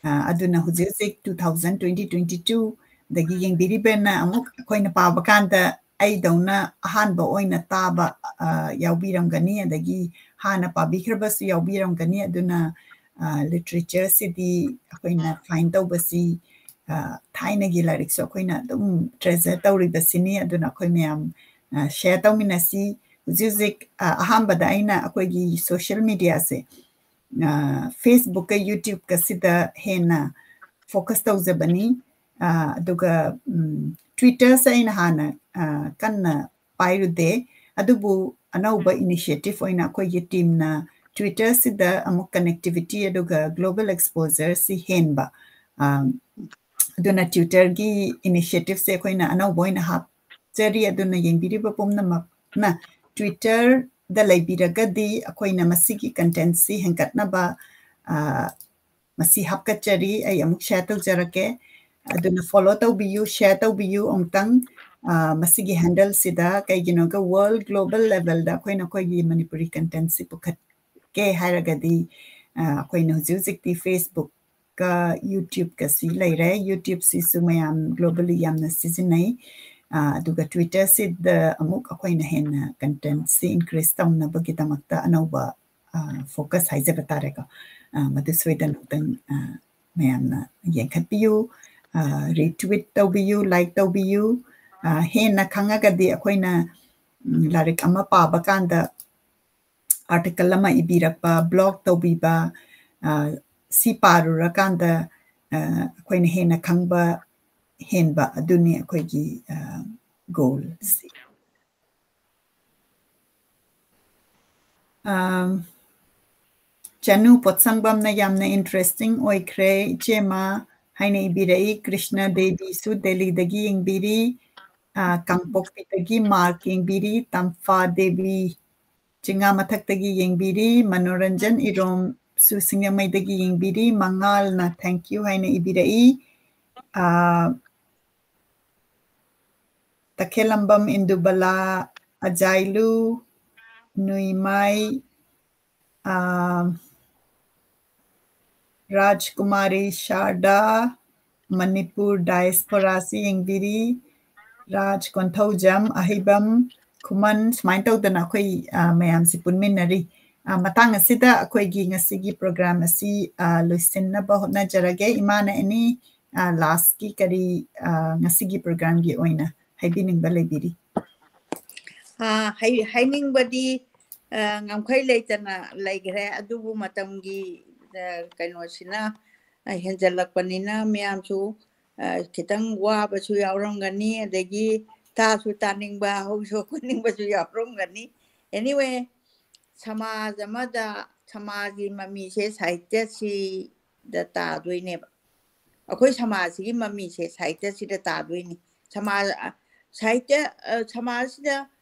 ꯑ, ꯑꯗꯨꯅ ꯍꯧꯖꯤꯛ ꯍꯧꯖꯤꯛ two thousand twenty twenty-two ꯗꯒꯤ ꯌꯦꯡꯕꯤꯔꯤꯕꯅ ꯑꯃꯨꯛ ꯑꯩꯈꯣꯏꯅ ꯄꯥꯕ ꯀꯥꯟꯗ ꯑꯩꯗꯧꯅ ꯑꯍꯥꯟꯕ ꯑꯣꯏꯅ ꯇꯥꯕ, ꯑ, ꯌꯥꯎꯕꯤꯔꯝꯒꯅꯤ, ꯑꯗꯒꯤ ꯍꯥꯟꯅ ꯄꯥꯕꯤꯈ꯭ꯔꯕꯁꯨ ꯌꯥꯎꯕꯤꯔꯝꯒꯅꯤ꯫ ꯑꯗꯨꯅ, ꯑ, literature ꯁꯤꯗꯤ ꯑꯩꯈꯣꯏꯅ find ꯇꯧꯕꯁꯤ, ꯑ, ꯊꯥꯏꯅꯒꯤ ꯂꯥꯏꯔꯤꯛꯁꯨ ꯑꯩꯈꯣꯏꯅ ꯑꯗꯨꯝ treasure ꯇꯧꯔꯤꯕꯁꯤꯅꯤ꯫ ꯑꯗꯨꯅ ꯑꯩꯈꯣꯏ ꯃꯌꯥꯝ, ꯑ, share ꯇꯧꯃꯤꯟꯅꯁꯤ꯫ ꯍꯧꯖꯤꯛ ꯍꯧꯖꯤꯛ, ꯑ, ꯑꯍꯥꯟꯕꯗ ꯑꯩꯅ ꯑꯩꯈꯣꯏꯒꯤ social media ꯁꯦ, ꯑ, Facebook ꯀ YouTube ꯀꯁꯤꯗ ꯍꯦꯟꯅ focus ꯇꯧꯖꯕꯅꯤ꯫ ꯑ, ꯑꯗꯨꯒ, ꯎꯝ, Twitter ꯁꯦ ꯑꯩꯅ ꯍꯥꯟꯅ, ꯑ, ꯀꯟꯅ ꯄꯥꯏꯔꯨꯗꯦ꯫ ꯑꯗꯨꯕꯨ ꯑꯅꯧꯕ initiative ꯑꯣꯏꯅ ꯑꯩꯈꯣꯏꯒꯤ team ꯅ Twitter ꯁꯤꯗ ꯑꯃꯨꯛ connectivity ꯑꯗꯨꯒ global exposure ꯁꯤ ꯍꯦꯟꯕ, ꯑ, ꯑꯗꯨꯅ Twitter ꯒꯤ initiative ꯁꯦ ꯑꯩꯈꯣꯏꯅ ꯑꯅꯧꯕ ꯑꯣꯏꯅ ꯍꯥꯞꯆꯔꯤ꯫ ꯑꯗꯨꯅ ꯌꯦꯡꯕꯤꯔꯤꯕ ꯄꯨꯝꯅꯃꯛꯅ Twitter ꯗ ꯂꯩꯕꯤꯔꯒꯗꯤ ꯑꯩꯈꯣꯏꯅ ꯃꯁꯤꯒꯤ content ꯁꯤ ꯍꯦꯟꯒꯠꯅꯕ, ꯑ, ꯃꯁꯤ ꯍꯥꯞꯀꯠꯆꯔꯤ꯫ ꯑꯩ ꯑꯃꯨꯛ share ꯇꯧꯖꯔꯛꯀꯦ꯫ ꯑꯗꯨꯅ follow ꯇꯧꯕꯤꯌꯨ, share ꯇꯧꯕꯤꯌꯨ ꯑꯃꯨꯛꯇꯪ, ꯑ, ꯃꯁꯤꯒꯤ handle ꯁꯤꯗ꯫ ꯀꯩꯒꯤꯅꯣꯒ world global level ꯗ ꯑꯩꯈꯣꯏꯅ ꯑꯩꯈꯣꯏꯒꯤ ꯃꯅꯤꯄꯨꯔꯤ content ꯁꯤ ꯄꯨꯈꯠꯀꯦ ꯍꯥꯏꯔꯒꯗꯤ, ꯑ, ꯑꯩꯈꯣꯏꯅ ꯍꯧꯖꯤꯛ ꯍꯧꯖꯤꯛꯇꯤ Facebook ꯀ YouTube ꯀꯁꯤ ꯂꯩꯔꯦ꯫ YouTube ꯁꯤꯁꯨ ꯃꯌꯥꯝ globally ꯌꯥꯝꯅ ꯁꯤꯖꯤꯟꯅꯩ꯫ ꯑ, ꯑꯗꯨꯒ Twitter ꯁꯤꯗ ꯑꯃꯨꯛ ꯑꯩꯈꯣꯏꯅ ꯍꯦꯟꯅ content ꯁꯤ increase ꯇꯧꯅꯕꯒꯤꯗꯃꯛꯇ ꯑꯅꯧꯕ, ꯑ, focus ꯍꯥꯏꯖꯕ ꯇꯥꯔꯦꯀꯣ꯫ ꯑ, ꯃꯗꯨ ꯁꯣꯏꯗꯅ ꯑꯃꯨꯛꯇꯪ, ꯑ, ꯃꯌꯥꯝꯅ ꯌꯦꯡꯈꯠꯄꯤꯌꯨ꯫ ꯑ, retweet ꯇꯧꯕꯤꯌꯨ, like ꯇꯧꯕꯤꯌꯨ꯫ ꯑ, ꯍꯦꯟꯅ ꯈꯪꯉꯒꯗꯤ ꯑꯩꯈꯣꯏꯅ, ꯎꯝ, ꯂꯥꯏꯔꯤꯛ ꯑꯃ ꯄꯥꯕ ꯀꯥꯟꯗ article ꯑꯃ ꯏꯕꯤꯔꯛꯄ, blog ꯇꯧꯕꯤꯕ, ꯑ, ꯁꯤ ꯄꯥꯔꯨꯔꯀꯥꯟꯗ, ꯑ, ꯑꯩꯈꯣꯏꯅ ꯍꯦꯟꯅ ꯈꯪꯕ ꯍꯦꯟꯕ ꯑꯗꯨꯅꯤ ꯑꯩꯈꯣꯏꯒꯤ, ꯑ, goalꯁꯤ꯫ ꯑ, ꯆꯅꯨ ꯄꯣꯠꯁꯪꯕꯝꯅ ꯌꯥꯝꯅ interesting ꯑꯣꯏꯈ꯭ꯔꯦ, ꯏꯆꯦꯃ ꯍꯥꯏꯅ ꯏꯕꯤꯔꯛꯏ꯫ ꯀ꯭ꯔꯤꯁꯅ ꯗꯦꯕꯤꯁꯨ ꯗꯦꯜꯂꯤꯗꯒꯤ ꯌꯦꯡꯕꯤꯔꯤ꯫ ꯑ, ꯀꯥꯡꯄꯣꯛꯄꯤꯗꯒꯤ ꯃꯥꯔꯛ ꯌꯦꯡꯕꯤꯔꯤ꯫ ꯇꯝꯐꯥ ꯗꯦꯕꯤ ꯆꯤꯡꯉꯥ ꯃꯊꯛꯇꯒꯤ ꯌꯦꯡꯕꯤꯔꯤ꯫ ꯃꯅꯣꯔꯟꯖꯟ ꯏꯔꯣꯝꯁꯨ ꯁꯤꯡꯖꯃꯩꯗꯒꯤ ꯌꯦꯡꯕꯤꯔꯤ꯫ ꯃꯉꯥꯜꯅ thank you ꯍꯥꯏꯅ ꯏꯕꯤꯔꯛꯏ꯫ ꯑ, ꯇꯈꯦꯂꯝꯕꯝ ꯏꯟꯗꯨꯕꯂꯥ, ꯑꯖꯥꯏꯂꯨ, ꯅꯨꯏꯃꯥꯏ, ꯑ, ꯔꯥꯖꯀꯨꯃꯥꯔꯤ ꯁꯥꯔꯗꯥ, ꯃꯅꯤꯄꯨꯔ diasporaꯁꯤ ꯌꯦꯡꯕꯤꯔꯤ꯫ ꯔꯥꯖ ꯀꯣꯟꯊꯧꯖꯝ, ꯑꯍꯩꯕꯝ ꯈꯨꯃꯟ, ꯁꯨꯃꯥꯏꯅ ꯇꯧꯗꯅ ꯑꯩꯈꯣꯏ, ꯑ, ꯃꯌꯥꯝꯁꯤ ꯄꯨꯟꯃꯤꯟꯅꯔꯤ꯫ ꯑ, ꯃꯇꯥꯡ ꯑꯁꯤꯗ ꯑꯩꯈꯣꯏꯒꯤ ꯉꯁꯤꯒꯤ program ꯑꯁꯤ, ꯑ, ꯂꯣꯏꯁꯤꯟꯅꯕ ꯍꯣꯠꯅꯖꯔꯒꯦ꯫ ꯏꯃꯥꯅ any, ꯑ, lastꯀꯤ ꯀꯔꯤ, ꯑ, ꯉꯁꯤꯒꯤ programꯒꯤ ꯑꯣꯏꯅ ꯍꯥꯏꯕꯤꯅꯤꯡꯕ ꯂꯩꯕꯤꯔꯤ? ꯑ, ꯍꯥꯏ-, ꯍꯥꯏꯅꯤꯡꯕꯗꯤ, ꯑ, ꯉꯝꯈꯩ ꯂꯩꯇꯅ ꯂꯩꯈ꯭ꯔꯦ, ꯑꯗꯨꯕꯨ ꯃꯇꯝꯒꯤ, ꯑ, ꯀꯩꯅꯣꯁꯤꯅ, ꯑ, ꯍꯦꯟꯖꯜꯂꯛꯄꯅꯤꯅ ꯃꯌꯥꯝꯁꯨ, ꯑ, ꯈꯤꯇꯪ ꯋꯥꯕꯁꯨ ꯌꯥꯎꯔꯝꯒꯅꯤ, ꯑꯗꯒꯤ ꯇꯥꯁꯨ ꯇꯥꯅꯤꯡꯕ, ꯍꯧꯁꯨ ꯍꯧꯅꯤꯡꯕꯁꯨ ꯌꯥꯎꯔꯝꯒꯅꯤ꯫ Anyway, ꯁꯃꯥꯖ ꯑꯃꯗ ꯁꯃꯥꯖꯒꯤ ꯃꯃꯤꯁꯦ ꯁꯥꯍꯤꯇ꯭ꯌꯁꯤꯗ ꯇꯥꯗꯣꯏꯅꯦꯕ꯫ ꯑꯩꯈꯣꯏ ꯁꯃꯥꯖꯁꯤꯒꯤ ꯃꯃꯤꯁꯦ ꯁꯥꯍꯤꯇ꯭ꯌꯁꯤꯗ ꯇꯥꯗꯣꯏꯅꯤ꯫ ꯁꯃꯥꯖ, ꯑ, ꯁꯥꯍꯤꯇ꯭ꯌ, ꯑ, ꯁꯃꯥꯖꯁꯤꯗ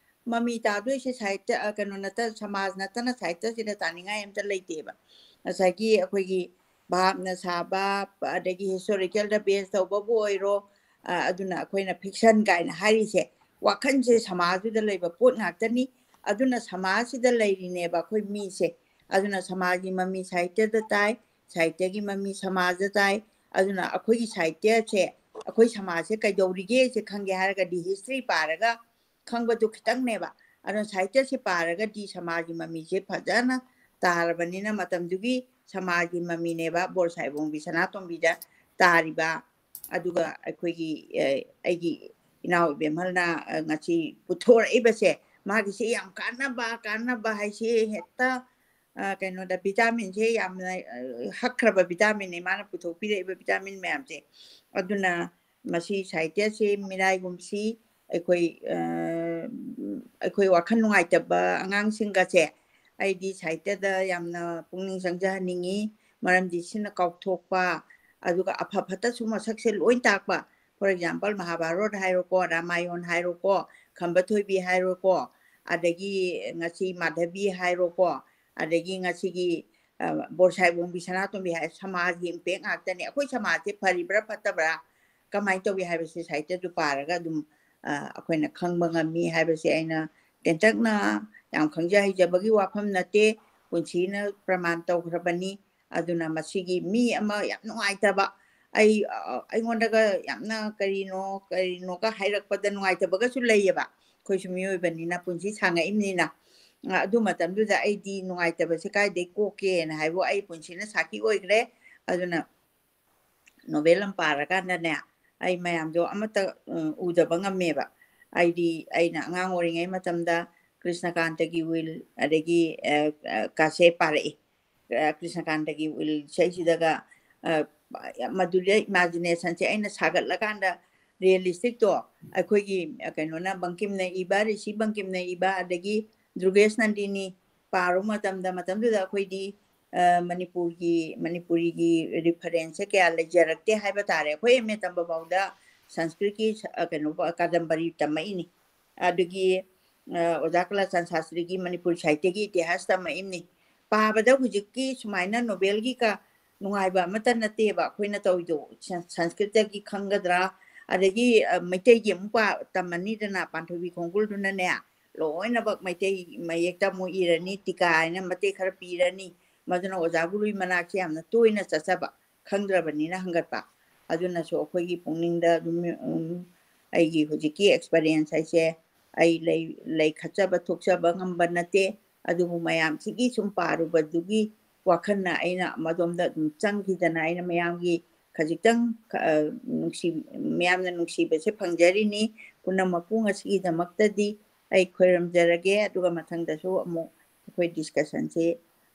ꯃꯃꯤ ꯇꯥꯗꯣꯏꯁꯦ ꯁꯥꯍꯤꯇ꯭ꯌ, ꯑ, ꯀꯩꯅꯣ ꯅꯠꯇ-, ꯁꯃꯥꯖ ꯅꯠꯇꯅ ꯁꯥꯍꯤꯇ꯭ꯌꯁꯤꯗ ꯇꯥꯅꯤꯡꯉꯥꯏ ꯑꯝꯇ ꯂꯩꯇꯦꯕ꯫ ꯉꯁꯥꯏꯒꯤ ꯑꯩꯈꯣꯏꯒꯤ ꯚꯥꯞꯅ ꯁꯥꯕ, ꯑꯗꯒꯤ historicalꯗ base ꯇꯧꯕꯕꯨ ꯑꯣꯏꯔꯣ, ꯑ, ꯑꯗꯨꯅ ꯑꯩꯈꯣꯏꯅ fiction ꯀꯥꯏꯅ ꯍꯥꯏꯔꯤꯁꯦ ꯋꯥꯈꯜꯁꯦ ꯁꯃꯥꯖꯗꯨꯗ ꯂꯩꯕ ꯄꯣꯠ ꯉꯥꯛꯇꯅꯤ꯫ ꯑꯗꯨꯅ ꯁꯃꯥꯖꯁꯤꯗ ꯂꯩꯔꯤꯅꯦꯕ ꯑꯩꯈꯣꯏ ꯃꯤꯁꯦ꯫ ꯑꯗꯨꯅ ꯁꯃꯥꯖꯒꯤ ꯃꯃꯤ ꯁꯥꯍꯤꯇ꯭ꯌꯗ ꯇꯥꯏ, ꯁꯥꯍꯤꯇ꯭ꯌꯒꯤ ꯃꯃꯤ ꯁꯃꯥꯖꯗ ꯇꯥꯏ꯫ ꯑꯗꯨꯅ ꯑꯩꯈꯣꯏꯒꯤ ꯁꯥꯍꯤꯇ꯭ꯌꯁꯦ, ꯑꯩꯈꯣꯏ ꯁꯃꯥꯖꯁꯦ ꯀꯩꯗꯧꯔꯤꯒꯦꯁꯦ ꯈꯪꯒꯦ ꯍꯥꯏꯔꯒꯗꯤ history ꯄꯥꯔꯒ ꯈꯪꯕꯗꯨ ꯈꯤꯇꯪꯅꯦꯕ꯫ ꯑꯗꯨꯅ ꯁꯥꯍꯤꯇ꯭ꯌꯁꯦ ꯄꯥꯔꯒꯗꯤ ꯁꯃꯥꯖꯒꯤ ꯃꯃꯤꯁꯦ ꯐꯖꯅ ꯇꯥꯔꯕꯅꯤꯅ ꯃꯇꯝꯗꯨꯒꯤ ꯁꯃꯥꯖꯒꯤ ꯃꯃꯤꯅꯦꯕ ꯕꯣꯔꯁꯥꯏꯕꯣꯡꯕꯤ ꯁꯅꯥꯇꯣꯝꯕꯤꯗ ꯇꯥꯔꯤꯕ꯫ ꯑꯗꯨꯒ ꯑꯩꯈꯣꯏꯒꯤ, ꯑ, ꯑꯩꯒꯤ ꯏꯅꯥꯎ ꯏꯕꯦꯝꯍꯜꯅ, ꯑ, ꯉꯁꯤ ꯄꯨꯊꯣꯔꯛꯏꯕꯁꯦ, ꯃꯥꯒꯤꯁꯦ ꯌꯥꯝ ꯀꯥꯟꯅꯕ, ꯀꯥꯟꯅꯕ ꯍꯥꯏꯁꯦ ꯍꯦꯛꯇ ꯑ, ꯀꯩꯅꯣꯗ vitaminꯁꯦ ꯌꯥꯝꯅ, ꯑ, ꯍꯛꯈ꯭ꯔꯕ vitaminꯅꯦ ꯃꯥꯅ ꯄꯨꯊꯣꯛꯄꯤꯔꯛꯏꯕ vitamin ꯃꯌꯥꯝꯁꯦ꯫ ꯑꯗꯨꯅ ꯃꯁꯤ ꯁꯥꯍꯤꯇ꯭ꯌꯁꯦ ꯃꯤꯔꯥꯏꯒꯨꯝꯁꯤ ꯑꯩꯈꯣꯏ, ꯑ, ꯑꯩꯈꯣꯏ ꯋꯥꯈꯜ ꯅꯨꯡꯉꯥꯏꯇꯕ ꯑꯉꯥꯡꯁꯤꯡꯒꯁꯦ ꯑꯩꯗꯤ ꯁꯥꯍꯤꯇ꯭ꯌꯗ ꯌꯥꯝꯅ ꯄꯨꯛꯅꯤꯡ ꯆꯪꯖꯍꯟꯅꯤꯡꯉꯤ꯫ ꯃꯔꯝꯗꯤ ꯁꯤꯅ ꯀꯥꯎꯊꯣꯛꯄ, ꯑꯗꯨꯒ ꯑꯐ ꯐꯠꯇꯁꯨ ꯃꯁꯛꯁꯦ ꯂꯣꯏ ꯇꯥꯛꯄ꯫ For example, ꯃꯍꯥꯚꯥꯔꯠ ꯍꯥꯏꯔꯣꯀꯣ, ꯔꯥꯃꯥꯌꯟ ꯍꯥꯏꯔꯣꯀꯣ, ꯈꯝꯕ ꯊꯣꯏꯕꯤ ꯍꯥꯏꯔꯣꯀꯣ, ꯑꯗꯒꯤ ꯉꯁꯤ ꯃꯥꯙꯕꯤ ꯍꯥꯏꯔꯣꯀꯣ, ꯑꯗꯒꯤ ꯉꯁꯤꯒꯤ, ꯑ, ꯕꯣꯔꯁꯥꯏꯕꯣꯡꯕꯤ ꯁꯅꯥꯇꯣꯝꯕꯤ ꯍꯥꯏ ꯁꯃꯥꯖꯒꯤ impact ꯉꯥꯛꯇꯅꯦ꯫ ꯑꯩꯈꯣꯏ ꯁꯃꯥꯖꯁꯦ ꯐꯔꯤꯕ꯭ꯔꯥ ꯐꯠꯇꯕ꯭ꯔꯥ, ꯀꯃꯥꯏꯅ ꯇꯧꯏ ꯍꯥꯏꯕꯁꯦ ꯁꯥꯍꯤꯇ꯭ꯌꯗꯨ ꯄꯥꯔꯒ ꯑꯗꯨꯝ, ꯑ, ꯑꯩꯈꯣꯏꯅ ꯈꯪꯕ ꯉꯝꯃꯤ ꯍꯥꯏꯕꯁꯦ ꯑꯩꯅ ꯇꯦꯟꯇꯛꯅ, ꯌꯥꯝ ꯈꯪꯖ ꯍꯩꯖꯕꯒꯤ ꯋꯥꯐꯝ ꯅꯠꯇꯦ, ꯄꯨꯟꯁꯤꯅ ꯄ꯭ꯔꯃꯥꯟ ꯇꯧꯈ꯭ꯔꯕꯅꯤ꯫ ꯑꯗꯨꯅ ꯃꯁꯤꯒꯤ ꯃꯤ ꯑꯃ ꯌꯥꯝ ꯅꯨꯡꯉꯥꯏꯇꯕ, ꯑꯩ, ꯑ, ꯑꯩꯉꯣꯟꯗꯒ ꯌꯥꯝꯅ ꯀꯔꯤꯅꯣ ꯀꯔꯤꯅꯣꯒ ꯍꯥꯏꯔꯛꯄꯗ ꯅꯨꯡꯉꯥꯏꯇꯕꯒꯁꯨ ꯂꯩꯌꯦꯕ꯫ ꯑꯩꯈꯣꯏꯁꯨ ꯃꯤꯑꯣꯏꯕꯅꯤꯅ, ꯄꯨꯟꯁꯤ ꯁꯥꯡꯉꯛꯏꯕꯅꯤꯅ꯫ ꯑ, ꯑꯗꯨ ꯃꯇꯝꯗꯨꯗ ꯑꯩꯗꯤ ꯅꯨꯡꯉꯥꯏꯇꯕꯁꯦ ꯀꯥꯏꯗꯩ ꯀꯣꯛꯀꯦꯅ ꯍꯥꯏꯕꯨ ꯑꯩ ꯄꯨꯟꯁꯤꯅ ꯁꯥꯈꯤ ꯑꯣꯏꯈ꯭ꯔꯦ꯫ ꯑꯗꯨꯅ ꯅꯣꯕꯦꯜ ꯑꯃ ꯄꯥꯔꯀꯥꯟꯗꯅꯦ, ꯑꯩ ꯃꯌꯥꯝꯗꯣ ꯑꯃꯠꯇ, ꯎꯝ, ꯎꯗꯕ ꯉꯝꯃꯦꯕ꯫ ꯑꯩꯗꯤ ꯑꯩꯅ ꯑꯉꯥꯡ ꯑꯣꯏꯔꯤꯉꯩ ꯃꯇꯝꯗ ꯀ꯭ꯔꯤꯁꯅꯀꯥꯟꯇꯒꯤ ꯋꯤꯜ, ꯑꯗꯒꯤ, ꯑ, ꯑ, ꯀꯥꯁꯦ ꯄꯥꯔꯛꯏ꯫ ꯑ, ꯀ꯭ꯔꯤꯁꯅꯀꯥꯟꯇꯒꯤ ꯋꯤꯜ ꯏꯁꯩꯁꯤꯗꯒ, ꯑ, ꯃꯗꯨꯗ ꯏꯃꯥꯖꯤꯅꯦꯁꯟꯁꯦ ꯑꯩꯅ ꯁꯥꯒꯠꯂꯀꯥꯟꯗ ꯔꯤꯌꯦꯂꯤꯁꯇꯤꯛꯇꯣ ꯑꯩꯈꯣꯏꯒꯤ, ꯑ, ꯀꯩꯅꯣꯅ, ꯕꯪꯀꯤꯝꯅ ꯏꯕ, ꯔꯤꯁꯤ ꯕꯪꯀꯤꯝꯅ ꯏꯕ, ꯑꯗꯒꯤ ꯗꯨꯔꯒꯦꯁ ꯅꯟꯗꯤꯅꯤ ꯄꯥꯔꯨ ꯃꯇꯝꯗ, ꯃꯇꯝꯗꯨꯗ ꯑꯩꯈꯣꯏꯗꯤ, ꯑ, ꯃꯅꯤꯄꯨꯔꯒꯤ, ꯃꯅꯤꯄꯨꯔꯤꯒꯤ ꯔꯤꯐꯔꯦꯟꯁꯁꯦ ꯀꯌꯥ ꯂꯩꯖꯔꯛꯇꯦ ꯍꯥꯏꯕ ꯇꯥꯔꯦ꯫ ꯑꯩꯈꯣꯏ ꯑꯦꯝ ꯑꯦ ꯇꯝꯕ ꯐꯥꯎꯗ ꯁꯪꯁꯀ꯭ꯔꯤꯠꯀꯤ ꯁ-, ꯑ, ꯀꯩꯅꯣ, ꯀꯥꯗꯝꯕꯔꯤ ꯇꯝꯃꯛꯏꯅꯤ꯫ ꯑꯗꯒꯤ, ꯑ, ꯑꯣꯖꯥ ꯀꯂꯥꯆꯥꯟ ꯁꯥꯁꯇ꯭ꯔꯤꯒꯤ ꯃꯅꯤꯄꯨꯔꯤ ꯁꯥꯍꯤꯇ꯭ꯌꯒꯤ ꯏꯇꯤꯍꯥꯁ ꯇꯝꯃꯛꯏꯕꯅꯤ꯫ ꯄꯥꯕꯗ ꯍꯧꯖꯤꯛꯀꯤ ꯁꯨꯃꯥꯏꯅ ꯅꯣꯕꯦꯜꯒꯤ ꯀ-, ꯅꯨꯡꯉꯥꯏꯕ ꯑꯃꯠꯇ ꯅꯠꯇꯦꯕ ꯑꯩꯈꯣꯏꯅ ꯇꯧꯔꯤꯗꯣ꯫ ꯁꯪ-, ꯁꯪꯁꯀ꯭ꯔꯤꯠꯇꯒꯤ ꯈꯪꯒꯗ꯭ꯔꯥ, ꯑꯗꯒꯤ, ꯑ, ꯃꯩꯇꯩꯒꯤ ꯑꯃꯨꯛ ꯄꯥ-, ꯇꯝꯃꯅꯤꯗꯅ, ꯄꯥꯟꯊꯣꯏꯕꯤ ꯈꯣꯡꯒꯨꯜꯗꯨꯅꯅꯦ, ꯂꯣꯏꯅꯃꯛ ꯃꯩꯇꯩ ꯃꯌꯦꯛꯇ ꯑꯃꯨꯛ ꯏꯔꯅꯤ, ꯇꯤꯀꯥ ꯍꯥꯏꯅ ꯃꯇꯦꯛ ꯈꯔ ꯄꯤꯔꯅꯤ꯫ ꯃꯗꯨꯅ ꯑꯣꯖꯥ ꯒꯨꯔꯨꯒꯤ ꯃꯅꯥꯛꯁꯦ ꯌꯥꯝꯅ ꯇꯣꯏꯅ ꯆꯠꯆꯕ, ꯈꯪꯗ꯭ꯔꯕꯅꯤꯅ ꯍꯪꯒꯠꯄ꯫ ꯑꯗꯨꯅꯁꯨ ꯑꯩꯈꯣꯏꯒꯤ ꯄꯨꯛꯅꯤꯡꯗ ꯑꯗꯨꯝ, ꯎꯝ, ꯑꯩꯒꯤ ꯍꯧꯖꯤꯛꯀꯤ experience ꯍꯥꯏꯁꯦ ꯑꯩ ꯂꯩ-, ꯂꯩꯈꯠꯆꯕ ꯊꯣꯛꯆꯕ ꯉꯝꯕ ꯅꯠꯇꯦ꯫ ꯑꯗꯨꯕꯨ ꯃꯌꯥꯝꯁꯤꯒꯤ ꯁꯨꯝ ꯄꯥꯔꯨꯕꯗꯨꯒꯤ ꯋꯥꯈꯜꯅ ꯑꯩꯅ ꯃꯗꯣꯝꯗ ꯑꯗꯨꯝ ꯆꯪꯈꯤꯗꯅ ꯑꯩꯅ ꯃꯌꯥꯝꯒꯤ ꯈꯖꯤꯛꯇꯪ, ꯑ, ꯅꯨꯡꯁꯤ-, ꯃꯌꯥꯝꯅ ꯅꯨꯡꯁꯤꯕꯁꯦ ꯐꯪꯖꯔꯤꯅꯤ꯫ ꯄꯨꯝꯅꯃꯛꯄꯨ ꯉꯁꯤꯒꯤꯗꯃꯛꯇꯗꯤ ꯑꯩ ꯈꯣꯏꯔꯝꯖꯔꯒꯦ꯫ ꯑꯗꯨꯒ ꯃꯊꯪꯗꯁꯨ ꯑꯃꯨꯛ ꯑꯩꯈꯣꯏ discussionꯁꯦ,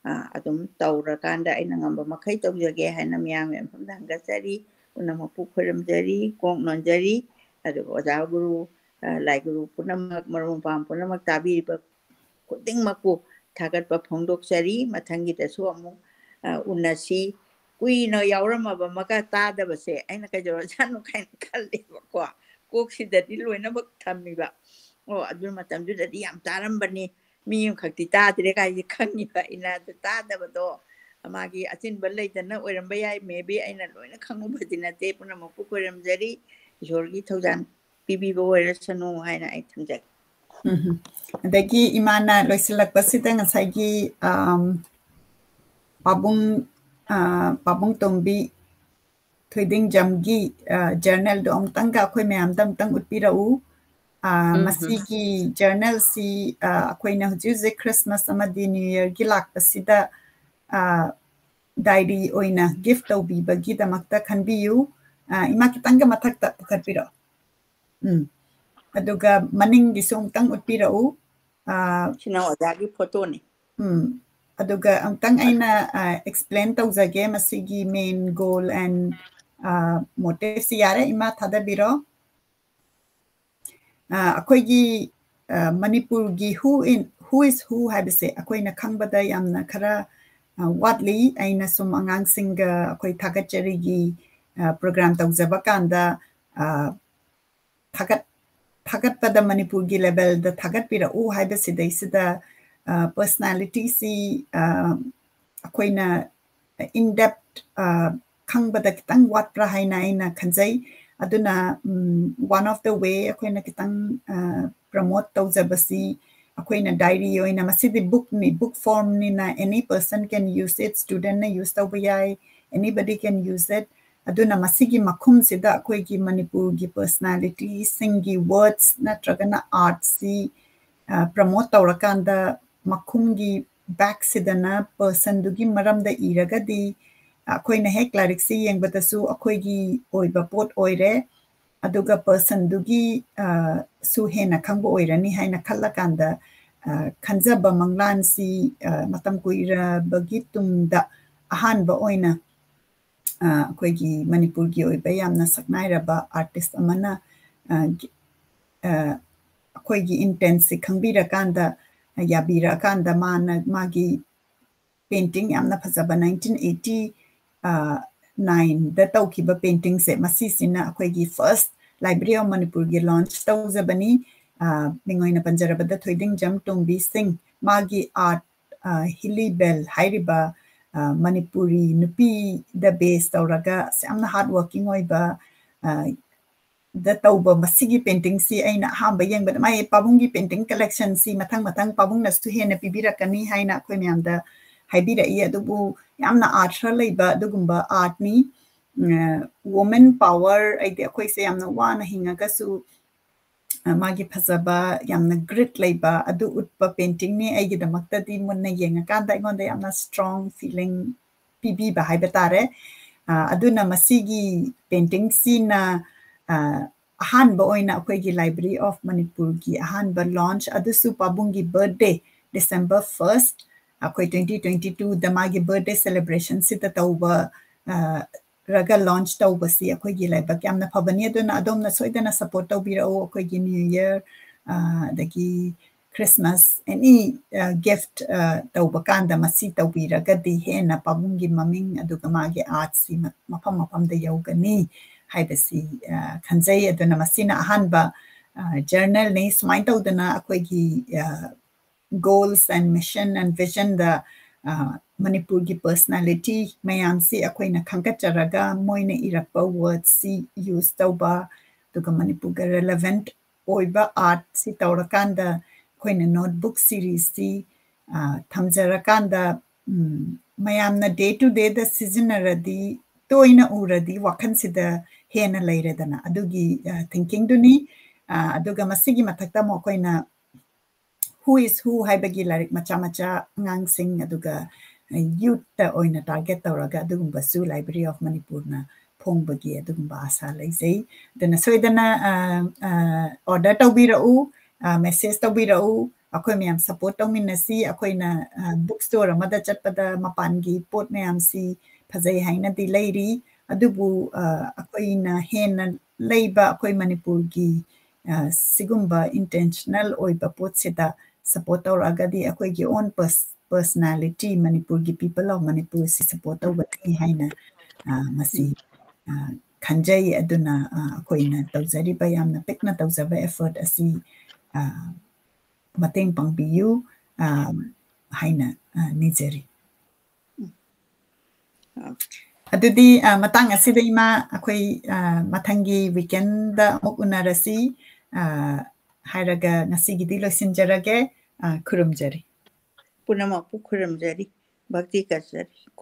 ꯑ, ꯑꯗꯨꯝ ꯇꯧꯔꯀꯥꯟꯗ ꯑꯩꯅ ꯉꯝꯕ ꯃꯈꯩ ꯇꯧꯖꯒꯦ ꯍꯥꯏꯅ ꯃꯌꯥꯝꯒꯤ ꯃꯐꯝꯗ ꯍꯪꯒꯠꯆꯔꯤ꯫ ꯄꯨꯝꯅꯃꯛꯄꯨ ꯈꯣꯏꯔꯝꯖꯔꯤ, ꯀꯣꯛ ꯅꯣꯟꯖꯔꯤ꯫ ꯑꯗꯨꯒ ꯑꯣꯖꯥ ꯒꯨꯔꯨ, ꯑ, ꯂꯥꯏ ꯒꯨꯔꯨ ꯄꯨꯝꯅꯃꯛ, ꯃꯔꯨꯞ ꯃꯄꯥꯡ ꯄꯨꯝꯅꯃꯛ, ꯇꯥꯕꯤꯔꯤꯕ ꯈꯨꯗꯤꯡꯃꯛꯄꯨ ꯊꯥꯒꯠꯄ ꯐꯣꯡꯗꯣꯛꯆꯔꯤ꯫ ꯃꯊꯪꯒꯤꯗꯁꯨ ꯑꯃꯨꯛ, ꯑ, ꯎꯅꯁꯤ꯫ ꯀꯨꯏꯅ ꯌꯥꯎꯔꯝꯃꯕ ꯑꯃꯒ ꯇꯥꯗꯕꯁꯦ ꯑꯩꯅ ꯀꯩꯗꯧꯔꯖꯥꯠꯅꯣ ꯀꯥꯏꯅ ꯈꯜꯂꯦꯕꯀꯣ꯫ ꯀꯣꯛꯁꯤꯗꯗꯤ ꯂꯣꯏꯅꯃꯛ ꯊꯝꯃꯤꯕ꯫ ꯑꯣ, ꯑꯗꯨ ꯃꯇꯝꯗꯨꯗꯗꯤ ꯌꯥꯝ ꯇꯥꯔꯝꯕꯅꯤ, ꯃꯤ ꯑꯃꯈꯛꯇꯤ ꯇꯥꯗ꯭ꯔꯦ ꯀꯥꯏꯁꯦ ꯈꯪꯉꯤꯕ ꯑꯩꯅ꯫ ꯑꯗꯨ ꯇꯥꯗꯕꯗꯣ ꯃꯥꯒꯤ ꯑꯆꯤꯟꯕ ꯂꯩꯗꯅ ꯑꯣꯏꯔꯝꯕ ꯌꯥꯏ, maybe ꯑꯩꯅ ꯂꯣꯏꯅ ꯈꯪꯉꯨꯕꯗꯤ ꯅꯠꯇꯦ꯫ ꯄꯨꯝꯅꯃꯛꯄꯨ ꯈꯣꯏꯔꯝꯖꯔꯤ, ꯏꯁꯣꯔꯒꯤ ꯊꯧꯖꯥꯜ ꯄꯤꯕꯤꯕ ꯑꯣꯏꯔꯁꯅꯨ ꯍꯥꯏꯅ ꯑꯩ ꯊꯝꯖꯒꯦ꯫ ꯎꯝ꯫ ꯑꯗꯒꯤ ꯏꯃꯥꯅ ꯂꯣꯏꯁꯤꯜꯂꯛꯄꯁꯤꯗ ꯉꯁꯥꯏꯒꯤ, ꯑꯝ, ꯄꯥꯕꯨꯡ, ꯑ, ꯄꯥꯕꯨꯡ ꯇꯣꯝꯕꯤ ꯊꯣꯏꯗꯤꯡꯖꯝꯒꯤ, ꯑ, journalꯗꯣ ꯑꯃꯨꯛꯇꯪꯒ ꯑꯩꯈꯣꯏ ꯃꯌꯥꯝꯗ ꯑꯃꯨꯛꯇꯪ ꯎꯠꯄꯤꯔꯛꯎ꯫ ꯑ, ꯎꯝ, ꯎꯝ꯫ ꯃꯁꯤꯒꯤ journalꯁꯤ, ꯑ, ꯑꯩꯈꯣꯏꯅ ꯍꯧꯖꯤꯛ ꯍꯧꯖꯤꯛ Christmas ꯑꯃꯗꯤ New Yearꯒꯤ ꯂꯥꯛꯄꯁꯤꯗ, ꯑ, diary ꯑꯣꯏꯅ gift ꯇꯧꯕꯤꯕꯒꯤꯗꯃꯛꯇ ꯈꯟꯕꯤꯌꯨ꯫ ꯑ, ꯏꯃꯥ, ꯈꯤꯇꯪꯒ ꯃꯊꯛꯇ ꯄꯨꯈꯠꯄꯤꯔꯛꯑꯣ꯫ ꯎꯝ꯫ ꯑꯗꯨꯒ ꯃꯅꯤꯡꯒꯤꯁꯨ ꯑꯃꯨꯛꯇꯪ ꯎꯠꯄꯤꯔꯛꯎ꯫ ꯑ, ꯁꯤꯅ ꯑꯣꯖꯥꯒꯤ photoꯅꯤ꯫ ꯎꯝ꯫ ꯑꯗꯨꯒ ꯑꯃꯨꯛꯇꯪ ꯑꯩꯅ, ꯑ, explain ꯇꯧꯖꯒꯦ ꯃꯁꯤꯒꯤ main goal and, ꯑ, motiveꯁꯤ꯫ ꯌꯥꯔꯦ, ꯏꯃꯥ ꯊꯥꯗꯕꯤꯔꯣ꯫ ꯑ, ꯑꯩꯈꯣꯏꯒꯤ, ꯑ, ꯃꯅꯤꯄꯨꯔꯒꯤ who in, who is who ꯍꯥꯏꯕꯁꯦ ꯑꯩꯈꯣꯏꯅ ꯈꯪꯕꯗ ꯌꯥꯝꯅ ꯈꯔ, ꯑ, ꯋꯥꯠꯂꯤ꯫ ꯑꯩꯅ ꯁꯨꯝ ꯑꯉꯥꯡꯁꯤꯡꯒ ꯑꯩꯈꯣꯏ ꯊꯥꯒꯠꯆꯔꯤꯒꯤ, ꯑ, program ꯇꯧꯖꯕ ꯀꯥꯟꯗ, ꯑ, ꯊꯥꯒꯠ-, ꯊꯥꯒꯠꯄꯗ ꯃꯅꯤꯄꯨꯔꯒꯤ levelꯗ ꯊꯥꯒꯠꯄꯤꯔꯛꯎ ꯍꯥꯏꯕꯁꯤꯗꯩꯁꯤꯗ, ꯑ, personalityꯁꯤ, ꯑ, ꯑꯩꯈꯣꯏꯅ in depth, ꯑ, ꯈꯪꯕꯗ ꯈꯤꯇꯪ ꯋꯥꯠꯄ꯭ꯔꯥ ꯍꯥꯏꯅ ꯑꯩꯅ ꯈꯟꯖꯩ꯫ ꯑꯗꯨꯅ, ꯎꯝ, one of the way ꯑꯩꯈꯣꯏꯅ ꯈꯤꯇꯪ, ꯑ, promote ꯇꯧꯖꯕꯁꯤ ꯑꯩꯈꯣꯏꯅ diary ꯑꯣꯏꯅ, ꯃꯁꯤꯗꯤ bookꯅꯤ, book formꯅꯤꯅ any person can use it, studentꯅ use ꯇꯧꯕ ꯌꯥꯏ, anybody can use it꯫ ꯑꯗꯨꯅ ꯃꯁꯤꯒꯤ ꯃꯈꯨꯝꯁꯤꯗ ꯑꯩꯈꯣꯏꯒꯤ ꯃꯅꯤꯄꯨꯔꯒꯤ personalityꯁꯤꯡꯒꯤ words ꯅꯠꯇ꯭ꯔꯒꯅ artꯁꯤ, ꯑ, promote ꯇꯧꯔꯀꯥꯟꯗ ꯃꯈꯨꯝꯒꯤ backꯁꯤꯗꯅ personꯗꯨꯒꯤ ꯃꯔꯝꯗ ꯏꯔꯒꯗꯤ ꯑꯩꯈꯣꯏꯅ ꯍꯦꯛ ꯂꯥꯏꯔꯤꯛꯁꯤ ꯌꯦꯡꯕꯗꯁꯨ ꯑꯩꯈꯣꯏꯒꯤ ꯑꯣꯏꯕ ꯄꯣꯠ ꯑꯣꯏꯔꯦ꯫ ꯑꯗꯨꯒ personꯗꯨꯒꯤ, ꯑ, ꯁꯨ ꯍꯦꯟꯅ ꯈꯪꯕ ꯑꯣꯏꯔꯅꯤ ꯍꯥꯏꯅ ꯈꯜꯂꯀꯥꯟꯗ, ꯑ, ꯈꯟꯖꯕ ꯃꯪꯂꯥꯟꯁꯤ, ꯑ, ꯃꯇꯝ ꯀꯨꯏꯔꯕꯒꯤ ꯇꯨꯡꯗ ꯑꯍꯥꯟꯕ ꯑꯣꯏꯅ, ꯑ, ꯑꯩꯈꯣꯏꯒꯤ ꯃꯅꯤꯄꯨꯔꯒꯤ ꯑꯣꯏꯕ ꯌꯥꯝꯅ ꯁꯛꯅꯥꯏꯔꯕ artist ꯑꯃꯅ, ꯑ, ꯒꯤ-, ꯑ, ꯑꯩꯈꯣꯏꯒꯤ intentꯁꯤ ꯈꯪꯕꯤꯔꯀꯥꯟꯗ, ꯌꯥꯕꯤꯔꯛꯑꯀꯥꯟꯗ ꯃꯥꯅ ꯃꯥꯒꯤ painting ꯌꯥꯝꯅ ꯐꯖꯕ nineteen eighty, ꯑ, nineꯗ ꯇꯧꯈꯤꯕ paintingꯁꯦ, ꯃꯁꯤꯁꯤꯅ ꯑꯩꯈꯣꯏꯒꯤ first Library of Manipurꯒꯤ launch ꯇꯧꯖꯕꯅꯤ꯫ ꯑ, ꯃꯤꯡ ꯑꯣꯏꯅ ꯄꯟꯖꯔꯕꯗ ꯊꯣꯏꯗꯤꯡꯖꯝ ꯇꯣꯝꯕꯤ ꯁꯤꯡ꯫ ꯃꯥꯒꯤ art, ꯑ, ꯍꯤꯂꯤ ꯕꯦꯜ ꯍꯥꯏꯔꯤꯕ, ꯑ, ꯃꯅꯤꯄꯨꯔꯤ ꯅꯨꯄꯤꯗ base ꯇꯧꯔꯒ ꯑꯁ ꯌꯥꯝꯅ hard working ꯑꯣꯏꯕ, ꯑ, ꯗ ꯇꯧꯕ ꯃꯁꯤꯒꯤ paintingꯁꯤ ꯑꯩꯅ ꯑꯍꯥꯟꯕ ꯌꯦꯡꯕꯗ, ꯃꯥꯒꯤ ꯄꯥꯕꯨꯡꯒꯤ painting collectionꯁꯤ ꯃꯊꯪ ꯃꯊꯪ ꯄꯥꯕꯨꯡꯅꯁꯨ ꯍꯦꯟꯅ ꯄꯤꯕꯤꯔꯛꯀꯅꯤ ꯍꯥꯏꯅ ꯑꯩꯈꯣꯏ ꯃꯌꯥꯝꯗ ꯍꯥꯏꯕꯤꯔꯛꯏ꯫ ꯑꯗꯨꯕꯨ ꯌꯥꯝꯅ ꯑꯔꯊ ꯂꯩꯕ ꯑꯗꯨꯒꯨꯝꯕ artꯅꯤ꯫ ꯑ, woman power, ꯍꯥꯏꯗꯤ ꯑꯩꯈꯣꯏꯁꯦ ꯌꯥꯝꯅ ꯋꯥꯅ ꯍꯤꯡꯉꯒꯁꯨ, ꯑ, ꯃꯥꯒꯤ ꯐꯖꯕ, ꯌꯥꯝꯅ grit ꯂꯩꯕ ꯑꯗꯨ ꯎꯠꯄ paintingꯅꯤ꯫ ꯑꯩꯒꯤꯗꯃꯛꯇꯗꯤ ꯃꯨꯟꯅ ꯌꯦꯡꯉꯀꯥꯟꯗ ꯑꯩꯉꯣꯟꯗ ꯌꯥꯝꯅ strong feeling ꯄꯤꯕꯤꯕ ꯍꯥꯏꯕ ꯇꯥꯔꯦ꯫ ꯑ, ꯑꯗꯨꯅ ꯃꯁꯤꯒꯤ paintingꯁꯤꯅ, ꯑ, ꯑꯍꯥꯟꯕ ꯑꯣꯏꯅ ꯑꯩꯈꯣꯏꯒꯤ Library of Manipurꯒꯤ ꯑꯍꯥꯟꯕ launch, ꯑꯗꯨꯁꯨ ꯄꯥꯕꯨꯡꯒꯤ birthday, December first, ꯑꯩꯈꯣꯏ twenty twenty twoꯗ ꯃꯥꯒꯤ birthday celebrationꯁꯤꯗ ꯇꯧꯕ, ꯑ, ꯔꯒ launch ꯇꯧꯕꯁꯤ ꯑꯩꯈꯣꯏꯒꯤ ꯂꯥꯏꯕꯛ ꯌꯥꯝꯅ ꯐꯕꯅꯤ꯫ ꯑꯗꯨꯅ ꯑꯗꯣꯝꯅ ꯁꯣꯏꯗꯅ support ꯇꯧꯕꯤꯔꯛꯎ꯫ ꯑꯩꯈꯣꯏꯒꯤ New Year, ꯑ, ꯑꯗꯒꯤ Christmas, any, ꯑ, gift, ꯑ, ꯇꯧꯕ ꯀꯥꯟꯗ ꯃꯁꯤ ꯇꯧꯕꯤꯔꯒꯗꯤ ꯍꯦꯟꯅ ꯄꯥꯕꯨꯡꯒꯤ ꯃꯃꯤꯡ ꯑꯗꯨꯒ ꯃꯥꯒꯤ artꯁꯤ ꯃ-, ꯃꯐꯝ ꯃꯐꯝꯗ ꯌꯧꯒꯅꯤ ꯍꯥꯏꯕꯁꯤ, ꯑ, ꯈꯟꯖꯩ꯫ ꯑꯗꯨꯅ ꯃꯁꯤꯅ ꯑꯍꯥꯟꯕ, ꯑ, journalꯅꯤ꯫ ꯁꯨꯃꯥꯏꯅ ꯇꯧꯗꯅ ꯑꯩꯈꯣꯏꯒꯤ, ꯑ, goals and mission and visionꯗ, ꯑ, ꯃꯅꯤꯄꯨꯔꯒꯤ personality ꯃꯌꯥꯝꯁꯤ ꯑꯩꯈꯣꯏꯅ ꯈꯟꯒꯠꯆꯔꯒ ꯃꯣꯏꯅ ꯏꯔꯛꯄ wordꯁꯤ use ꯇꯧꯕ, ꯑꯗꯨꯒ ꯃꯅꯤꯄꯨꯔꯒ relevant ꯑꯣꯏꯕ artꯁꯤ ꯇꯧꯔꯀꯥꯟꯗ ꯑꯩꯈꯣꯏꯅ notebook seriesꯁꯤ, ꯑ, ꯊꯝꯖꯔꯀꯥꯟꯗ, ꯎꯝ, ꯃꯌꯥꯝꯅ day to dayꯗ ꯁꯤꯖꯤꯟꯅꯔꯗꯤ, ꯇꯣꯏꯅ ꯎꯔꯗꯤ ꯋꯥꯈꯜꯁꯤꯗ ꯍꯦꯟꯅ ꯂꯩꯔꯦꯗꯅ꯫ ꯑꯗꯨꯒꯤ, ꯑ, thinkingꯗꯨꯅꯤ꯫ ꯑ, ꯑꯗꯨꯒ ꯃꯁꯤꯒꯤ ꯃꯊꯛꯇ ꯑꯃꯨꯛ ꯑꯩꯈꯣꯏꯅ Who is Who ꯍꯥꯏꯕꯒꯤ ꯂꯥꯏꯔꯤꯛ ꯃꯆꯥ ꯃꯆꯥ ꯑꯉꯥꯡꯁꯤꯡ ꯑꯗꯨꯒ youthꯇ ꯑꯣꯏꯅ target ꯇꯧꯔꯒ ꯑꯗꯨꯒꯨꯝꯕꯁꯨ Library of Manipurꯅ ꯐꯣꯡꯕꯒꯤ ꯑꯗꯨꯒꯨꯝꯕ ꯑꯥꯁꯥ ꯂꯩꯖꯩ꯫ ꯑꯗꯨꯅ ꯁꯣꯏꯗꯅ, ꯑ, ꯑ, order ꯇꯧꯕꯤꯔꯛꯎ, ꯑ, message ꯇꯧꯕꯤꯔꯛꯎ꯫ ꯑꯩꯈꯣꯏ ꯃꯌꯥꯝ ꯁꯄꯣꯔꯠ ꯇꯧꯃꯤꯟꯅꯁꯤ꯫ ꯑꯩꯈꯣꯏꯅ ꯕꯨꯛ ꯁ꯭ꯇꯣꯔ ꯑꯃꯗ ꯆꯠꯄꯗ ꯃꯄꯥꯟꯒꯤ ꯄꯣꯠ ꯃꯌꯥꯝꯁꯤ ꯐꯖꯩ ꯍꯥꯏꯅꯗꯤ ꯂꯩꯔꯤ, ꯑꯗꯨꯕꯨ ꯑꯩꯈꯣꯏꯅ ꯍꯦꯟꯅ ꯂꯩꯕ ꯑꯩꯈꯣꯏ ꯃꯅꯤꯄꯨꯔꯒꯤ ꯁꯤꯒꯨꯝꯕ ꯏꯟꯇꯦꯟꯁꯅꯦꯜ ꯑꯣꯏꯕ ꯄꯣꯠꯁꯤꯗ ꯁꯄꯣꯔꯠ ꯇꯧꯔꯛꯑꯒꯗꯤ ꯑꯩꯈꯣꯏꯒꯤ ꯑꯣꯟ ꯄꯔꯁꯅꯥꯂꯤꯇꯤ, ꯃꯅꯤꯄꯨꯔꯒꯤ ꯄꯤꯄꯜ ꯑꯣꯐ ꯃꯅꯤꯄꯨꯔꯁꯤ ꯁꯄꯣꯔꯠ ꯇꯧꯒꯅꯤ ꯍꯥꯏꯅ ꯃꯁꯤ ꯈꯟꯖꯩ꯫ ꯑꯗꯨꯅ ꯑꯩꯈꯣꯏꯅ ꯇꯧꯖꯔꯤꯕ ꯌꯥꯝꯅ ꯄꯤꯛꯅ ꯇꯧꯖꯕ ꯑꯦꯐꯔꯠ ꯑꯁꯤ ꯃꯇꯦꯡ ꯄꯥꯡꯕꯤꯌꯨ ꯍꯥꯏꯅ ꯅꯤꯖꯔꯤ꯫ ꯑꯗꯨꯗꯤ ꯃꯇꯥꯡ ꯑꯁꯤꯗ ꯏꯃꯥ, ꯑꯩꯈꯣꯏ ꯃꯊꯪꯒꯤ ꯋꯤꯀꯦꯟꯗ ꯑꯃꯨꯛ ꯎꯅꯔꯁꯤ ꯍꯥꯏꯔꯒ ꯉꯁꯤꯒꯤꯗꯤ ꯂꯣꯏꯁꯤꯟꯖꯔꯒꯦ꯫ ꯈꯨꯔꯨꯝꯖꯔꯤ꯫ ꯄꯨꯝꯅꯃꯛꯄꯨ ꯈꯨꯔꯨꯝꯖꯔꯤ, ꯚꯛꯇꯤ ꯀꯠꯆꯔꯤ꯫